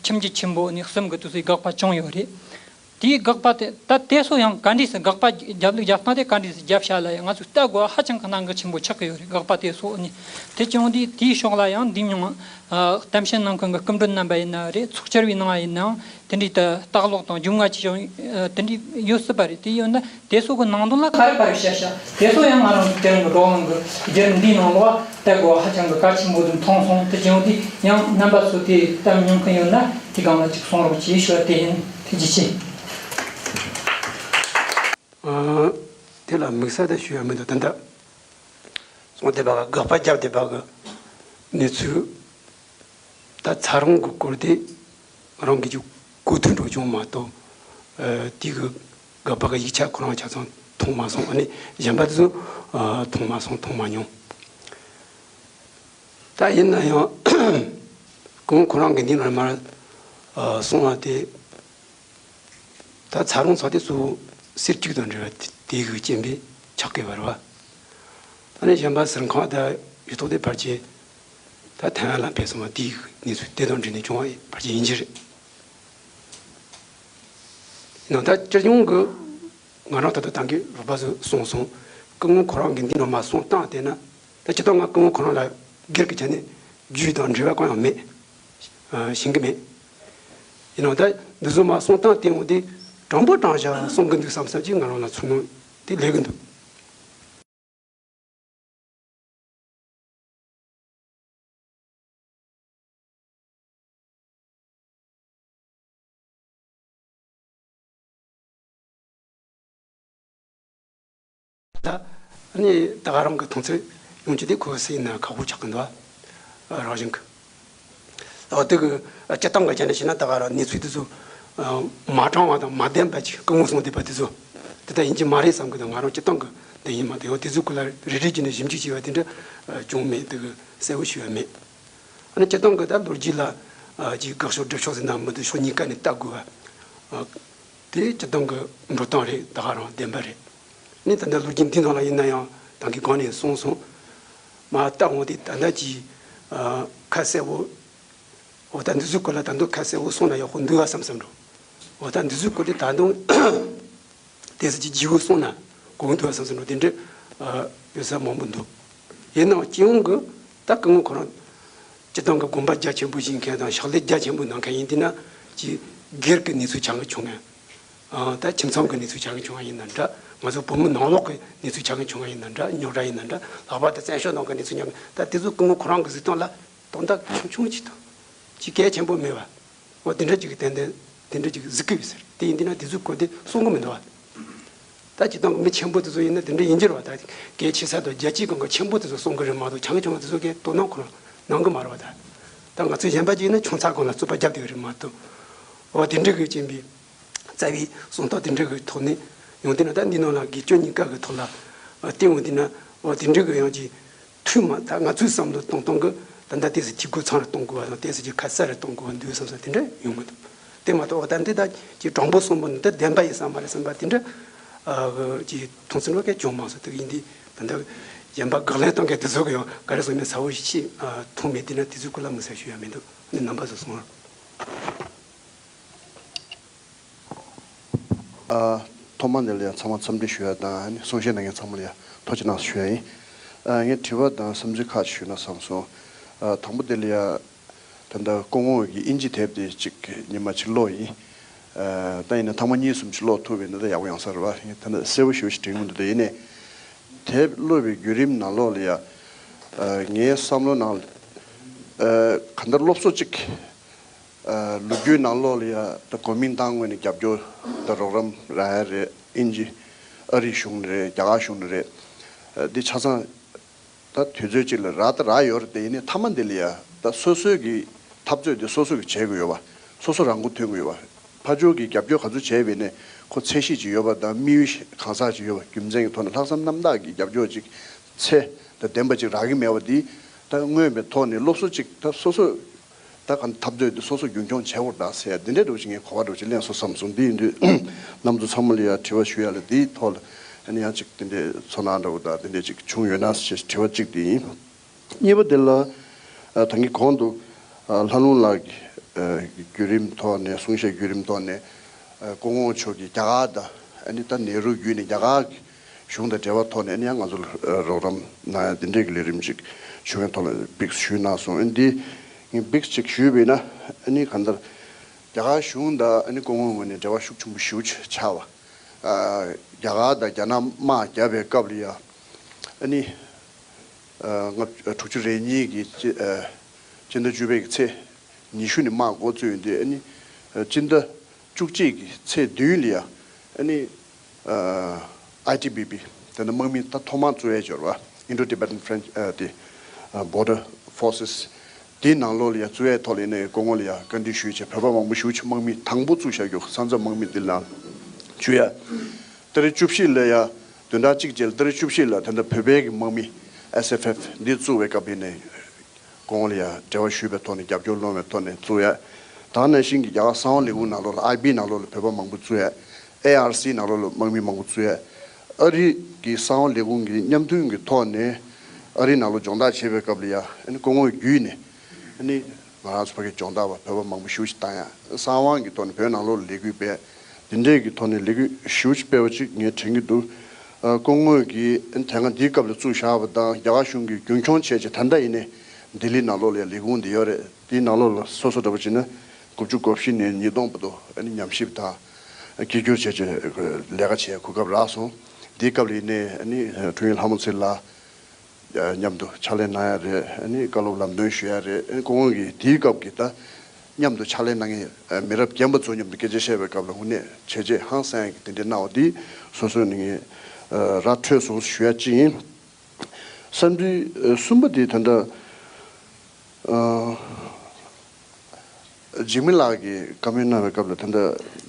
ཁྱིམ་རྒྱུད་ཆེན་པོ་ནས་གསུམ་གི་དུས་སུ་དགག་པ་བྱུང་ཡོད་རེད། དེའི་དགག་པ་དེ། ད་དེ་ཚོ་ཡང་ག་འདྲས་སེ་དགག་པ་རྒྱབ་ལུགས་རྒྱབ་སྟངས་དེ་ག་འདྲས་སེ་རྒྱབ་བྱ་ལ་ཡང་ང་ཚོས་ལྟ་དགོས་པ་ཧ་ཅང་གི་གནད་འགག་ཆེན་པོ་ཆགས་ཀྱི་ཡོད་རེད། དགག་པ་དེ་ཚོ་ནི། དེ་བྱུང་དུས་དེའི་ཕྱོགས་ལ་ཡང་འདི་མྱོང་། ཨ། གཏམ་བཤད་གནང་མཁན་གྱི་སྐུ་མགྲོན་རྣམ་པ་ཡིན་ན་རེད། ཚོགས་བཅར་བའི་ནང་ཡིན་ནའང་དེ་འདྲའི་ད་ལྟ་ཀློག་དང་རྒྱུས་མངའ་ཆེ་ཆུང་དེ་འདྲའི་ཡོད་སྲིད་པ་རེད། དེ་ཡོད་ན་དེ་ཚོ་གི་ནང་དོན་ལ་ག་རེ་ག་རེ་བཤད་བྱ། དེ་ཚོ་ཡང་ང་རང་ཚོ་དེ་རིང་གི་བགྲོ་གླེང་གི་བརྒྱུད་རིམ་འདིའི་ནང་ལོགས་ལ་ལྟ་དགོས་པ་ཧ་ཅང་གི་གལ་ཆེན་པོ་དུ་མཐོང་སོང་། དེ་བྱུང་དུས་ཡང་རྣམ་པ་ཚོ་དེ་གཏམ་མྱོང་མཁན་ཡོད་ན་དེ་སྒང་ལ་ཅིག་གསུང་རོགས་བྱེད་ཞུ་བ་དེ་ཡིན། ཐུགས་རྗེ་ཆེ། ཨ། དེ་ལ་དམིགས་བསལ་དུ་ཞུ་ཡ་མི་འདུག་ད་ལྟ་སོང་བསྡད་པ་གི། དགག་པ་བརྒྱབ་བསྡད་པ་གི་གནས་ཚུལ། ད་ཚ་རོང་གི་སྐོར་དེ་རང་གི་ཅིག་གོ་ཐོས་འདྲ་བྱུང་མ་གཏོགས། ཨ། དེ་གི་དགག་པ་གི་ཡིག་ཆ་ཁོ་རང་ཆ་ཚང་མཐོང་མ་སོང་། ཨ་ནི་གཞན་པ་དེ་ཚོ་ཨ་མཐོང་མ་སོང་། མཐོང་མ་མྱོང་། ད་ཡིན་ན་ཡང་ སྐུ་ངོ་ཁོ་རང་དགེ་འདུན་རོལ་མར་སོང་བ་དེ། ད་ཚ་རུང་ཚོ་དེ་ཚོ་གསེར་གཅིག་དང་འབྲེལ་བ་དེ་གི་རྐྱེན་པས་ཆགས་ཀྱི་བར་བ། ད་ནི་གཞན་པ་ཟུར་ཁང་དང་ཡུལ་ཐོག་དེ་ཕལ་ཆེར་ད་ཐའེ་ཝན་ལ་ཕེབས་སོང་བ་དེའི་གནས་ཚུལ་དེ་དང་འབྲེལ་ནས་བྱུང་བ་ཕལ་ཆེར་ཡིན་གྱི་རེད། ཡིན་ནའང་ད་སྤྱིར་བཏང་གི་ང་རང་ད་ལྟ་ད་གིན་རོགས་པ་ཚོས་གསུངས་སོང་། སྐུ་ངོ་ཁོ་རང་དགེ་འདུན་རོལ་མར་སོང་སྟངས་དེ་ན་ད་སྤྱིར་བཏང་ང་སྐུ་ངོ་ཁོ་རང་ལ་སྒེར་གྱི་ཆ་ནས་རྒྱུས་དང་འབྲེལ་བ་གང་ཡང་མེད། ཨ། ཤེས་ཀྱི་མེད། ཡིན་ནའང་ད་འདི་ཚོ་མར་སོང་སྟངས་དེ་འོང་དེ་དྲང་པོ་དྲང་བཞག་གསུང་གི་འདུག་བསམ་བསམ་གྱིས་ང་རང་ལ་ཚོར་སྣང་དེ་སླེབས་ཀྱི་འདུག། ད་ནི་ད་ག་རང་གི་མཐོང་ཚུལ་ཡོང་རྒྱུ་དེ་ཁོ་སུ་ཡིན་ན་ཁག་པོ་ཆགས་ཀྱི་འདུག་ཨ། རང་བཞིན་གྱི། འོ་དེ་གི་སྤྱིར་བཏང་གི་ཆ་ནས་བཤད་ན་ད་ག་རང་གནས་ཚུལ་དེ་ཚོ་མ་དྲང་བ་དང་མ་བདེན་པ་ཅིག་སྐུ་ངོ་གསུངས་བསྡད་པ་དེ་ཚོ་དེ་ལྟར་ཡིན་གྱི་མ་རེད་བསམ་གི་འདུག། ང་རང་སྤྱིར་བཏང་གི་འདི་ཡིན་མ་དེ་འོ་དེ་ཚོའི་སྐོར་ལ་རེ་རེ་བྱས་ནས་ཞིབ་འཇུག་བྱས་པ་དེ་འདྲ་བྱུང་མེད། དེ་གི་གསལ་བོ་ཞུ་ཡ་མེད། ཨ་ནི་སྤྱིར་བཏང་གི་ད་ལོ་རྒྱུས་ལ་ཅིག་དགག་ཕྱོགས་སྒྲུབ་ཕྱོགས་ཟེར་ན་མི་འདུག། ཕྱོགས་གཉིས་ཀ་ནས་ལྟ་དགོས་པ། དེ་སྤྱིར་བཏང་གི་འགྲོ་སྟངས་རེད། ད་ག་རང་བདེན་པ་རེད། ནི་ད་ལྟ་ལོ་རྒྱུས་འདི་ནང་ལ་ཡིན་ན་ཡང་ད་གིན་གོང་ནས་གསུངས་སོང་། མ་ལྟ་འོང་དེ་ད་ལྟ་ཅིག་ཁ་གསལ་བོ། འོ་ད་འདི་ཚོའི་སྐོར་ལ་ད་དུང་ཁ་གསལ་བོ་གསུངས་ན་ཡག་པོ་འདུག་ཨ་བསམ་བསམ་འགྲོ། འོ་ད་འདི་ཚོའི་སྐོར་དེ་ད་དུང་དེ་ཚོ་ཅིག་ལྗིད་པོ་གསུངས་ན་གོ་གི་འདུག་ཨ་བསམ་བསམ་འགྲོ། དེ་འདྲ་ཡོད་ས་མང་པོ་འདུག། ཡིན་ནའང་སྤྱི་ཡོངས་ཀྱི་ད་སྐུ་ངོ་ཁོ་རང་སྤྱིར་བཏང་གི་དགོངས་པ་རྒྱ་ཆེན་པོ་བཞེས་མཁན་དང་ཕྱག་ལས་རྒྱ་ཆེན་པོ་གནང་མཁན་ཡིན་དེ་ན་ཅིག་སྒེར་གྱི་གནས་ཚུལ་ཆགས་ཀྱི་བྱུང་ངམ། ཨ། ད་ཁྱིམ་ཚང་གི་གནས་ཚུལ་ཆགས་ཀྱི་བྱུང་བ་ཡིན་ན་འདྲ། ང་ཚོ་བོད་མི་ནང་ལོགས་ཀྱི་གནས་ཚུལ་ཆགས་ཀྱི་བྱུང་བ་ཡིན་ན་འདྲ། རྙོག་དྲ་ཡིན་ན་འདྲ། ལྷག་པར་དུ་བཙན་བྱོལ་ནང་གི་གནས་ཚུལ་ཉམས་ད་དེ་ཚོ་སྐུ་ངོ་ཁོ་རང་གི་གཟིགས་སྟངས་ལ་དོན་དག་ཆུང་ཆུང་ཅིག་དང་ཅིག་གལ་ཆེན་པོ་མེད་པ། འོ་དེ་འདྲ་ཅིག་གི་ཏན་ཏན་དེ་འདྲ་ཅིག་གཟིགས་ཀྱི་ཡོད་ཟེར། དེ་ཡིན་དུས་ན་དེ་ཚོའི་སྐོར་དེ་གསུང་གི་མི་འདུག་བ། ད་སྤྱིར་བཏང་གི་མི་ཆེན་པོ་དེ་ཚོ་ཡིན་ན་དེ་འདྲ་ཡིན་གྱི་རེད་བ། ད་གལ་ཆེ་ས་དང་རྒྱལ་སྤྱིའི་སྒང་གི་ཆེན་པོ་དེ་ཚོ་གསུང་གི་རེད་མ་གཏོགས་ཆུང་ཆུང་བ་དེ་ཚོ་གས་དོ་སྣང་ཁོ་རང་གནང་གི་མ་རེད་བ། ད་ད་ང་ཚོ་གཞན་པ་ཅིག་ཡིན་ན་ཆུང་ཚགས་སྒང་ལ་རྩོད་པ་རྒྱབ་བསྡད་ཀྱི་རེད་མ་གཏོགས། འོ་དེ་འདྲ་གི་ཅན་པའི་རྩ་བའི་གསང་རྟོགས་དེ་འདྲ་གི་ཐོག་ནས་ཡོང་དུས་ན། ད་འདི་ནང་ལ་དགེ་སྐྱོན་གཉིས་ཀ་གི་ཐོག་ལ་བལྟས་འོང་དུས་ན། འོ་དེ་འདྲ་གི་ཡང་ཅིག་འཐུས་མ་ད་ང་ཚོའི་བསམ་བློ་གཏོང་སྟངས་ཀྱི་ད་ལྟ་ཏོག་ཙམ་འཐུས་སྒོ་ཚང་རུ་གཏོང་དགོས་པ་དང་། ཏོག་ཙམ་ཅིག་ཁ་གསལ་རུ་གཏོང་དགོས་པ་འདུག་བསམ་ས་དེ་འདྲ་ཡོང་གི་འདུག། དེ་མ་གཏོགས་འོ་ད་འདི་ད་ཅིག་དྲང་པོ་གསུངས་པ་འདི་ད་བདེན་པ་ཡིན་བསམ་པ་རེད་བསམ་པ་དེ་འདྲ་ཨ་ཅིག་མཐོང་ཚུལ་འགྲོ་མཁན་བྱུང་མ་སོང་། དེ་ཡིན་དུས་ད་ལྟ་གཞན་པ་དགག་ལན་གཏོང་མཁན་དེ་ཚོ་གི་ཡང་ག་རེ་ཟེར་ནས་ཚ་བོ་ཞིག་མཐོང་མེད་དུས་ན། དེ་ཚོའི་སྐོར་ལ་མི་ཟེར་ཞུ་ཡ་མི་འདུག། ཨ་ནི་རྣམ་པ་ཚོ་གསུངས་རོགས། ཨ། ཐོག་མ་འདི་ལ་ཡང་ཚང་མ་འཚམས་འདྲི་ཞུ་ཡ་དང་། ཨ་ནི་གསུང་བཤད་གནང་མཁན་ཚང་མ་ལ་ཡང་ཐུགས་རྗེ་གནང་ཞུ་ཡ་ཡིན། ཨ། ངས་དྲི་བ་དང་བསམ་ཚུལ་ཁག་ཅིག་ཞུས་ན་བསམ་སོང་། ཨ། དང་པོ་འདི་ལ་ཡང་ད་ལྟ་སྐུ་ངོ་གི་དབྱིན་ཇི་དེབ་དེ་གཅིག་ཉི་མ་གཅིག་ཀློག་ཡིན། ཨ། ད་ཡིན་ན་ཐེངས་མ་གཉིས་གསུམ་ཅིག་ཀློག་ཐུབ་པ་ཡིན་ན་ད་ཡག་པོ་ཡོང་ས་རེད་བ། ད་ལྟ་གསལ་པོ་ཞེ་པོ་ཞིག་དྲན་གྱི་མི་འདུག། ད་ཡིན་ནའི་དེབ་ཀློག་པའི་བརྒྱུད་རིམ་ནང་ལོགས་ལ་ཡང་། ཨ། ངའི་བསམ་བློ་ནང་། ཨ། གང་ལྟར་སློབ་གསོ་གཅིག་ཨ། ལོ་རྒྱུས་ནང་ལོགས་ལ་ཡ་ད་གོ་མིན་ཏང་ངོས་ནས་རྒྱབ་སྐྱོར་དང་རོགས་རམ་རག་ཡ་རེད། དབྱིན་ཇི། ཨ་རིའི་གཞུང་ནས་རེད། རྒྱ་གར་གཞུང་ནས་རེད། ཨ། འདི་ཆ་ཚང་ད་དུས་ཚོད་གཅིག་ལ་རག་ད་རག་ཡོད་རེད། དེ་ཡིན་ནའི་མཐའ་མ་འདི་ལ་ཡ་ད་སོ་སོའི་གི་འཐབ་རྩོད་དེ་སོ་སོ་གི་བྱེད་དགོས་ཡོད་པ། སོ་སོ་རང་མགོ་ཐོན་དགོས་ཡོད་པ། ཕར་ཕྱོགས་ཀྱི་རྒྱབ་སྐྱོར་ག་ཚོད་བྱས་པ་ཡིན་ནའི་ཁོ་ཚད་གཞི་ཅིག་ཡོད་པ་དང་། དམིགས་ཡུལ་གང་ཟག་ཅིག་ཡོད་པ། རྒྱུ་མཚན་གྱི་ཐོག་ནས་ལྷག་བསམ་རྣམ་དག་གི་རྒྱབ་སྐྱོར་ཅིག་ཚད་དང་ལྡན་པ་ཅིག་རག་གི་མེད་པ་འདི། ད་མངོན་པའི་ཐོག་ནས་སློབ་གསོ་ཅིག་ད་སོ་སོ་ད་ག་འཐབ་རྩོད་དེ་སོ་སོ་རྒྱུན་འཁྱོངས་བྱེད་དགོས་རེད་ཟེར་ཡ་འདི་འདྲའི་འདྲ་བོ་ཅིག་ངས་གོ་བ་འདྲ་བོ་ཅིག་ལེན་སོང་བསམ་སོང་། འདི་ཡིན་དུས་རྣམ་ཚོ་ཚང་མ་ལ་ཡ་དྲི་བ་ཞུ་ཡ་ལ་འདིའི་ཐོག་ལ་ཨ་ནི་ཡང་ཅིག་དེ་འདྲའི་ཚོར་སྣང་འདྲ་བོ་དང་དེ་འདྲའི་ཅིག་བྱུང་ཡོད་ན་ཞེས་དྲི་བ་གཅིག་དེ་ཡིན། གཉིས་པ་དེ་ལ། ཨ། ད་གིན་གོང་དུ། ཨ། ལྷ་ལུང་ལགས་ཀྱི། ཨ། བརྒྱུད་རིམ་ཐོག་ནས། གསུང་བཤད་བརྒྱུད་རིམ་ཐོག་ནས། ཨ། སྐུ་ངོ་མཆོག་གིས་རྒྱ་གར་དང་། ཨ་ནི་ད་ནེ་རུ་བརྒྱུད་ནས་རྒྱ་གར་གྱི་གཞུང་དང་འབྲེལ་བ་ཐོག་ནས་ཨ་ནི་ཡང་ང་ཚོ་ལ་རོགས་རམ་གནང་ཡ་དེ་འདྲའི་གི་ལས་རིམ་ཅིག་ཞུ་མཁན་ཐོག་ལ་འབིགས་ཞུས་གནང་སོང་། ཨ་ནི་འདི་ངས་འབིགས་ཅིག་ཞུས་པ་ཡིན་ན། ཨ་ནི་གང་ལྟར་རྒྱ་གར་གཞུང་དང་ཨ་ནི་སྐུ་ངོ་ངོས་ནས་འབྲེལ་བ་ཤུགས་ཆེན་པོ་ཞེ་པོ་ཅིག་ཆགས་པ། ཨ། རྒྱ་གར་དང་རྒྱ་ནག་དམག་བརྒྱབ་པའི་སྐབས་ལ་ཡ། ཨ་ནི། ཨ། ལྔ་བཅུ་དྲུག་ཅུ་རེ་གཉིས་ཀྱི་སྤྱི། ཨ། སྤྱི་ཟླ་བཅུ་པའི་གི་ཚེས་ཉི་ཤུ་ནས་དམག་འགོ་བཙུགས་ཡོང་དུས། ཨ་ནི། ཨ། སྤྱི་ཟླ་བཅུ་གཅིག་གི་ཚེས་བདུན་ལ་ཡ། ཨ་ནི། ཨ། ཨའི་ཊི་བྷི་བྷི། དེ་ནི་དམག་མི་ད་ཐོག་མར་བཙུགས་ཡས་འབྱོར་བ། Indo-Tibetan French། ཨ། དེ། ཨ། Border Forces། དེའི་ནང་ལོགས་ལ་ཡ་བཙུགས་ཡས་ཐོག་ལ་ཡིན་ནའི་སྐུ་ངོ་ལ་ཡ་བཀའ་འདྲི་ཞུས་བྱས། བོད་པ་མང་པོ་ཞེ་པོ་ཅིག་དམག་མི་དང་པོ་བཙུགས་བཞག་རྒྱུ་ས་མཚམས་དམག་མི་འདི་ལ་བཅུག་ཡ། ཏ་རིག་བཅུ་བཞི་ལ་ཡ། བདུན་ཕྲག་གཅིག་རྗེས་ལ་ཏ་རིག་བཅུ་བཞི་ལ་ད་ལྟ་བོད་པའི་གི་དམག་མི་ཨེས་ཨེཕ་ཨེཕ་འདི་བཙུགས་པའི་སྐབས་ཡིན་ནའི། སྐུ་ངོ་ལ་ཡང་འབྲེལ་བ་ཞུས་པའི་ཐོག་ནས་རྒྱབ་སྐྱོར་སློང་བའི་ཐོག་ནས་བཙུགས་ཡ། ད་ག་ནང་བཞིན་གྱི་རྒྱ་གར་གསང་བ་ལས་ཁུངས་ནང་ལོགས་ལ་ཨའི་བི་ནང་ལོགས་ལ་བོད་པ་མང་པོ་བཙུགས་ཡ། ཨེ་ཨར་སི་ནང་ལོགས་ལ་དམག་མི་མང་པོ་བཙུགས་ཡ། ཨ་རི་གི་གསང་བ་ལས་ཁུངས་ཀྱི་མཉམ་མཐུན་གྱི་ཐོག་ནས་ཨ་རི་ནང་ལོགས་སྦྱོང་བརྡར་བྱེད་པའི་སྐབས་ལ་ཡང་ཨ་ནི་སྐུ་ངོ་བརྒྱུད་ནས་ཨ་ནི་ང་རང་ཚོ་ཕ་གིའི་སྦྱོང་བརྡར་བ་བོད་པ་མང་པོ་ཞེ་པོ་ཅིག་བཏང་ཡ། གསང་བ་གི་ཐོག་ནས་བོད་ནང་ལོགས་ལ་ལས་འགུལ་སྤེལ། འདི་འདྲས་ཀྱི་ཐོག་ནས་ལས་འགུལ་ཞེ་པོ་ཅིག་སྤེལ་བ་ཅིག་ངས་དྲན་གྱི་འདུག་ཨ་སྐུ་ངོ་གིས་ཨ་ནི་དེ་སྔ་འདིའི་སྐབས་ལ་བཙུགས་བཞག་པ་དང་རྒྱ་གར་གཞུང་གིས་རྒྱུན་འཁྱོངས་བྱས་བྱས་ད་ལྟ་ཡིན་ནའི་ལྡི་ལི་ནང་ལོགས་ལ་ཡང་ལས་ཁུངས་འདི་ཡོད་རེད། དེའི་ནང་ལོགས་ལ་སོ་སོ་འདྲ་པོ་བྱས་ན་དགུ་བཅུ་གོ་བཞི་ནས་ཉིས་སྟོང་བར་དུ་ཨ་ནི་ཉམས་ཞིབ་དང་སྐད་སྒྱུར་བྱས་བྱས་ལས་ཀ་བྱེད་གོ་སྐབས་རག་སོང་། འདིའི་སྐབས་ལ་ཡིན་ནའི་ཨ་ནི་དྲུང་ཡིག་ལྷ་མོ་ཚེ་ལགས་མཉམ་དུ་ཕྱག་ལས་གནང་ཡ་རེད། ཨ་ནི་བཀའ་སློབ་ལམ་སྟོན་ཞུ་ཡ་རེད། ཨ་ནི་སྐུ་ངོ་གིས་དེའི་སྐབས་ཀྱི་ད་མཉམ་དུ་ཕྱག་ལས་གནང་མཁན་མི་རབས་རྒན་པ་ཚོ་མཉམ་དུ་སྐད་ཆ་བཤད་པའི་སྐབས་ལ་དངོས་གནས་བྱས་རྗེས་ཧང་སང་ཡ་གི་དེ་འདྲའི་གནང་བ་འདི་སོ་སོའི་ནང་ནས་ར་འཕྲོད་སོང་ཞུ་ཡ་གཅིག་ཡིན། བསམ་ཚུལ་གསུམ་པ་དེ་ད་ལྟ་ཨ། འཇིགས་མེད་ལགས་ཀྱིས་བཀའ་མོལ་གནང་བའི་སྐབས་ལ་ད་ལྟ་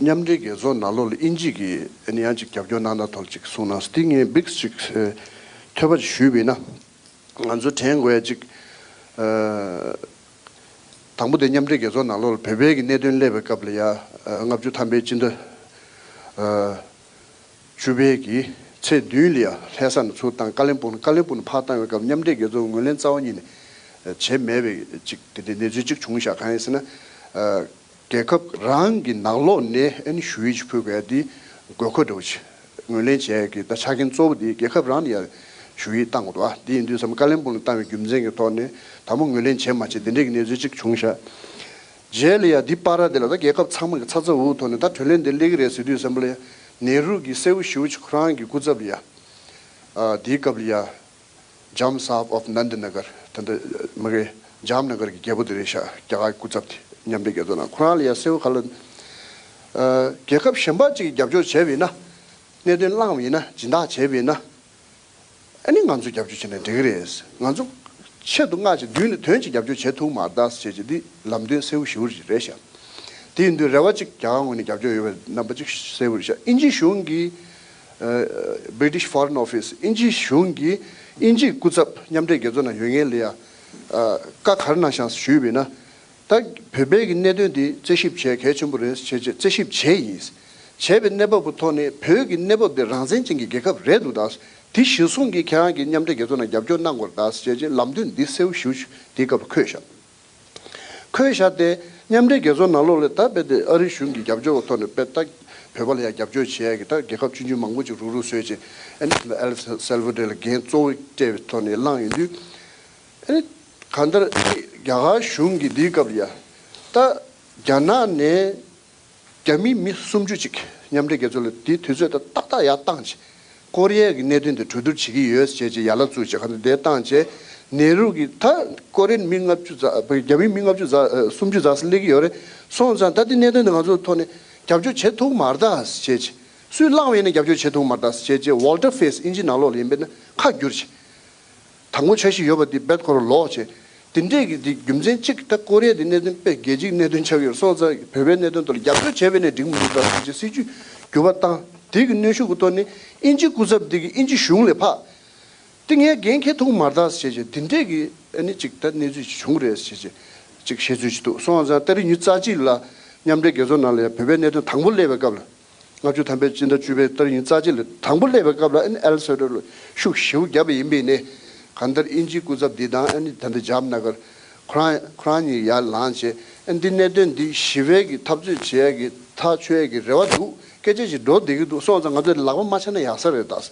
མཉམ་འབྲེལ་རྒྱལ་ཚོགས་ནང་ལོགས་ལ་དབྱིན་ཇི་གིས་ཨ་ནི་ཡང་ཅིག་རྒྱབ་སྐྱོར་གནང་སྟངས་ཐོག་ལ་ཅིག་གསུངས་གནང་སོང་། དེ་ངས་འབིགས་ཅིག་ཨ་ཐོས་པ་ཅིག་ཞུས་པ་ཡིན་ན། ང་ཚོ་དྲན་དགོས་ཡ་ཅིག་ཨ། དང་པོ་དེ་མཉམ་འབྲེལ་རྒྱལ་ཚོགས་ནང་ལོགས་ལ་བོད་པའི་གི་གནད་དོན་སླེབས་པའི་སྐབས་ལ་ཡ་ཨ་ལྔ་བཅུ་ཐམ་པའི་སྤྱི་ཟླ་ཨ། བཅུ་པའི་གི་ཚེས་བདུན་ལ་ཡ་ལྷ་ས་ནས་ཚུར་བཏང་། ཀ་ལིམ་པོང་ནས་ཀ་ལིམ་པོང་ནས་ཕར་བཏང་བའི་སྐབས་མཉམ་འབྲེལ་རྒྱལ་ཚོགས་ངོས་ལེན་རྩ་བ་ཉིད་ནས་བྱས་མེད་པའི་ཅིག་དེ་འདྲའི་གནས་ཚུལ་ཅིག་བྱུང་ཤག་གང་ཡིན་ཟེར་ན། རྒྱལ་ཁབ་རང་གི་ནང་ལོགས་ནས་ཨ་ནི་ཞུ་ཡིག་ཅིག་ཕུལ་དགོས་ཡ་དེ་དགོས་མཁོ་འདྲ་བོ་ཅིག་ངོས་ལེན་བྱས་ཡ་གི་ད་ཆ་རྐྱེན་གཙོ་བོ་དེ་རྒྱལ་ཁབ་རང་ནས་ཡ་ཞུ་ཡིག་བཏང་དགོས་འདུག་བ། དེ་ཡིན་དུས་ཙམ་ཀ་ལིམ་པོང་ནས་བཏང་བའི་རྒྱུ་མཚན་གྱི་ཐོག་ནས་དང་པོ་ངོས་ལེན་བྱས་མ་བྱས་དེ་འདྲའི་གི་གནས་ཚུལ་ཅིག་བྱུང་ཤག་རྗེས་ལ་ཡ་འདི་བར་དེ་ལ་ད་རྒྱལ་ཁབ་ཚང་མ་གི་ཚ་ཚ་འུར་འུར་ཐོག་ནས་ད་གྲོས་གླེང་འདི་སླེབས་ཀྱི་རེད་ཟེར་དུས་ཙམ་པ་ལ་ཡ་ནེ་རུ་གི་གསལ་བོ་ཞེ་པོ་ཅིག་ཁོ་རང་གི་སྐུ་ཚབ་ལ་ཡ། ཨ་དེའི་སྐབས་ལ་ཡ། Jam Saheb of Nandinagar ད་ལྟ་མ་གི་ཇམ་ན་གར་གྱི་རྒྱལ་པོ་དེ་རེད་ཤག་རྒྱ་གར་སྐུ་ཚབ་དེ་མཉམ་འབྲེལ་རྒྱལ་ཚོགས་ནང་ཁོ་རང་ལ་ཡ་གསལ་བོ་ག་ལ། ཨ་རྒྱལ་ཁབ་གཞན་པ་ཅིག་གིས་རྒྱབ་སྐྱོར་བྱས་པ་ཡིན་ན། གནད་དོན་བསླངས་པ་ཡིན་ན་སྦྱིན་བདག་བྱས་པ་ཡིན་ན། ཨ་ནི་ང་ཚོ་རྒྱབ་སྐྱོར་བྱས་ན་འགྲིག་གི་རེད། ང་ཚོ་ཆེད་དུ་མངགས་བྱས་མདུན་ནས་དོན་གཅིག་རྒྱབ་སྐྱོར་བྱེད་ཐུབ་མ་རེད་ད་ཟེར་བྱས་འདི་ལམ་སྟོན་གསལ་བོ་ཞེ་པོ་ཅིག་རེད་ཤག་དེ་ཡིན་དུས་རེ་བ་གཅིག་རྒྱ་གར་ངོས་ནས་རྒྱབ་སྐྱོར་ཡོད་པའི་རྣམ་པ་གཅིག་གསལ་བོ་རེད་ཤག་དབྱིན་ཇིའི་གཞུང་གིས་ཨ་British Foreign Office དབྱིན་ཇིའི་གཞུང་གིས་དབྱིན་ཇིའི་སྐུ་ཚབ་མཉམ་འབྲེལ་རྒྱལ་ཚོགས་ནང་ཡོད་མཁན་ལ་ཡ་ཨ་བཀའ་ག་རེ་གནང་ཤག་ཞུས་པ་ཡིན་ན། ད་བོད་པའི་གི་གནད་དོན་འདི་རྩད་ཞིབ་བྱས་གལ་ཆེན་པོ་རེད་བྱས་རྗེས་རྩད་ཞིབ་བྱས་ཡིན། བྱས་པའི་གནས་བབ་ཀྱི་ཐོག་ནས་བོད་ཀྱི་གནས་བབ་འདི་རང་བཙན་ཅན་གྱི་རྒྱལ་ཁབ་རེད་འདུག་ད་དེ་གཞིར་བཟུང་གིས་ཁྱེད་རང་གིས་མཉམ་འབྲེལ་རྒྱལ་ཚོགས་ནང་རྒྱབ་སྐྱོར་གནང་དགོས་རེད་ད་བྱས་རྗེས་ལམ་སྟོན་འདི་གསལ་བོ་ཞེ་པོ་ཅིག་དེའི་སྐབས་ལ་འཁོད་བཞག་འཁོད་བཞག་སྟེ་མཉམ་འབྲེལ་རྒྱལ་ཚོགས་ནང་ལོགས་ལ་ད་རྦད་དེ་ཨ་རི་གཞུང་གི་རྒྱབ་སྐྱོར་གྱི་ཐོག་ནས་རྦད་ད་བོད་པ་ལ་ཡང་རྒྱབ་སྐྱོར་བྱེད་ཡ་གི་ད་རྒྱལ་ཁབ་ཆུང་ཆུང་མང་པོ་ཅིག་རུག་རུག་བཟོས་བྱས་ཨ་ནི་ཨེལ་སེལ་ཝ་ཌོར་ལ་འགན་གཙོ་བོ་སྤྲད་པའི་ཐོག་ནས་བླངས་ཡོང་དུས། ཨ་ནི་གང་ལྟར་རྒྱ་གར་གཞུང་གིས་འདིའི་སྐབས་ལ་ཡ། ད་རྒྱ་ནག་ནས་རྒྱ་མིའི་མི་སུམ་ཅུ་ཅིག་མཉམ་འབྲེལ་རྒྱལ་ཚོགས་ལ་དེའི་དུས་ཚོད་ད་ཏག་ཏག་ཡར་བཏང་བྱས། ཀོ་རི་ཡའི་གི་གནད་དོན་དེ་གྲོས་བསྡུར་བྱེད་ཀྱི་ཡོད་ཅེས་ཀྱི་ཡ་ལ་བཙུགས་བྱས་གང་ལྟར་དེ་བཏང་བྱས། ནེ་རུ་གིས་ད་ཀོ་རི་ཡའི་མི་ལྔ་བཅུ་ཙམ་རྒྱ་མིའི་མི་ལྔ་བཅུ་ཙམ་སུམ་ཅུ་ཙམ་སླེབས་ཀྱི་ཡོད་རེད། སོང་ཙང་ད་དེ་གནད་དོན་དེ་ང་ཚོའི་ཐོག་ནས་རྒྱབ་སྐྱོར་བྱེད་ཐུབ་མ་རེད་ད་ཅེས་བྱས། སུས་བླངས་པ་ཡིན་ན་རྒྱབ་སྐྱོར་བྱེད་ཐུབ་མ་རེད་ད་ཅེས་བྱས་ཝོལ་ཊར་ཕེ་སི་དབྱིན་ཇི་ནང་ལོགས་ལ་ཡིན་པས་ན་ཁ་བསྒྱུར་བྱས། དང་པོ་འཆར་གཞི་ཡོད་པ་འདི་རྦད་ཁོ་རང་ལོག་བྱས། དེ་འདྲས་ཀྱི་འདི་རྒྱུ་མཚན་གཅིག་ད་ཀོ་རི་ཡ་འདི་གནད་དོན་དཔེ་རྒྱལ་སྤྱིའི་གནད་དོན་ཆགས་ཡོད་སོང་ཙང་བོད་པའི་གནད་དོན་ཐོག་ལ་རྒྱབ་སྐྱོར་བྱས་པས་ནས་འགྲིག་མི་འདུག་ད་ཟེར་གྱི་སྲིད་ཇུས་འགྱུར་བ་བཏང་། དེ་གི་གནོན་ཤུགས་ཀྱི་ཐོག་ནས་དབྱིན་ཇི་སྐུ་ཚབ་འདི་གིས་དབྱིན་ཇི་གཞུང་ལ་ཕར། དེ་ངས་འགན་འཁྱེར་ཐུབ་མ་རེད་ད་ཟེར་བྱས་དེ་འདྲས་ཀྱི་ཨ་ནི་གཅིག་ད་གནས་ཚུལ་ཅིག་བྱུང་རེད་ཟེར་བྱས་གཅིག་བཤད་ཚུལ་ཅིག་འདུག་སོང་ཙང་ཏ་རིག་ཉི་ཤུ་རྩ་གཅིག་ལ་མཉམ་འབྲེལ་རྒྱལ་ཚོགས་ནང་ལ་ཡང་བོད་པའི་གནད་དོན་དང་པོ་སླེབས་པའི་སྐབས་ལ། ལྔ་བཅུ་ཐམ་པའི་སྤྱི་ཟླ་བཅུ་པའི་ཏ་རིག་ཉི་ཤུ་རྩ་གཅིག་ལ་དང་པོ་སླེབས་པའི་སྐབས་ལ་ཨ་ནི་ཨེལ་སེལ་ཝ་ཌོར་ལ་ཤུགས་ཞེ་པོ་བརྒྱབ་པ་ཡིན་པས་ནས། གང་ལྟར་དབྱིན་ཇིའི་སྐུ་ཚབ་འདི་དང་ཨ་ནི་ད་ལྟ་ཇམ་ན་གར་ཁོ་རང་ཁོ་རང་གཉིས་ཡར་ལངས་བྱས་ཨ་ནི་འདི་གནད་དོན་འདི་ཞི་བའི་གི་འཐབ་རྩོད་བྱེད་ཡ་གི་ཐག་ཆོད་ཡ་གི་རེ་བ་འདུག་སྐད་ཆ་ཞིག་འགྲོ་བསྡད་ཀྱི་འདུག་སོང་ཙང་ང་ཚོས་ལག་པ་མ་འཆང་ན་ཡག་ས་རེད་ད། བྱས་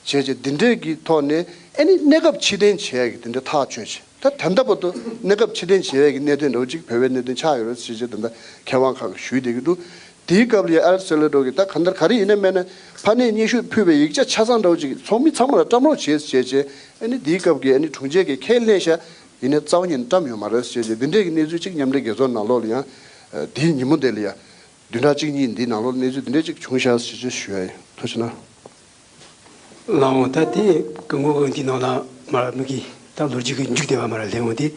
རྗེས་འདི་འདྲས་ཀྱི་ཐོག་ནས་ཨ་ནི་གནས་སྐབས་ཕྱིར་འཐེན་བྱེད་ཡ་གི་དེ་འདྲ་ཐག་ཆོད་བྱས། ད་ད་ལྟ་བར་དུ་གནས་སྐབས་ཕྱིར་འཐེན་བྱེད་ཡ་གི་གནད་དོན་འདྲ་བོ་ཅིག་བོད་པའི་གནད་དོན་ཆགས་ཡོད་རེད་ཟེར་བྱས་ད་ལྟ་མཁས་དབང་ཁག་གིས་ཞུས་བསྡད་ཀྱི་འདུག་དེའི་སྐབས་ལ་ཡ་ཨེལ་སེལ་ཝ་ཌོར་གྱིས་ད་གང་ལྟར་ག་རེ་ཡིན་ན་མིན་ན་ཕར་ནས་སྙན་ཞུ་ཕུལ་བའི་ཡིག་ཆ་ཆ་ཚང་འདྲ་བོ་ཅིག་ཚོགས་མི་ཚང་མ་ལ་བཀྲམ་རོགས་བྱེད་ཟེར་བྱས་ཨ་ནི་དེའི་སྐབས་ཀྱི་ཨ་ནི་དྲུང་ཆེ་གིས་ཁས་ལེན་ཤག་ཡིན་ནའི་རྩ་བ་ཉིད་ནས་བཀྲམ་ཡོད་མ་རེད་ཟེར་བྱས་འདི་འདྲས་ཀྱི་གནས་ཚུལ་ཅིག་མཉམ་འབྲེལ་རྒྱལ་ཚོགས་ནང་ལོགས་ལ་ཡང་དེའི་ཉིན་མོ་དེ་ལ་ཡ། བདུན་ཕྲག་གཅིག་གཉིས་འདིའི་ནང་ལོགས་གནས་ཚུལ་འདི་འདྲས་ཅིག་བྱུང་ཤག་ཟེར་ཅིག་ཞུ་ཡ་ཡིན། ཐུགས་རྗེ་གནང་། ལགས་འོང་ད་དེ་སྐུ་ངོ་གི་འདི་ནང་ལ་མར་མི་གི་ད་ལོ་རྒྱུས་ཀྱི་མཇུག་དེ་བ་མར་ལེན་འོང་དེ།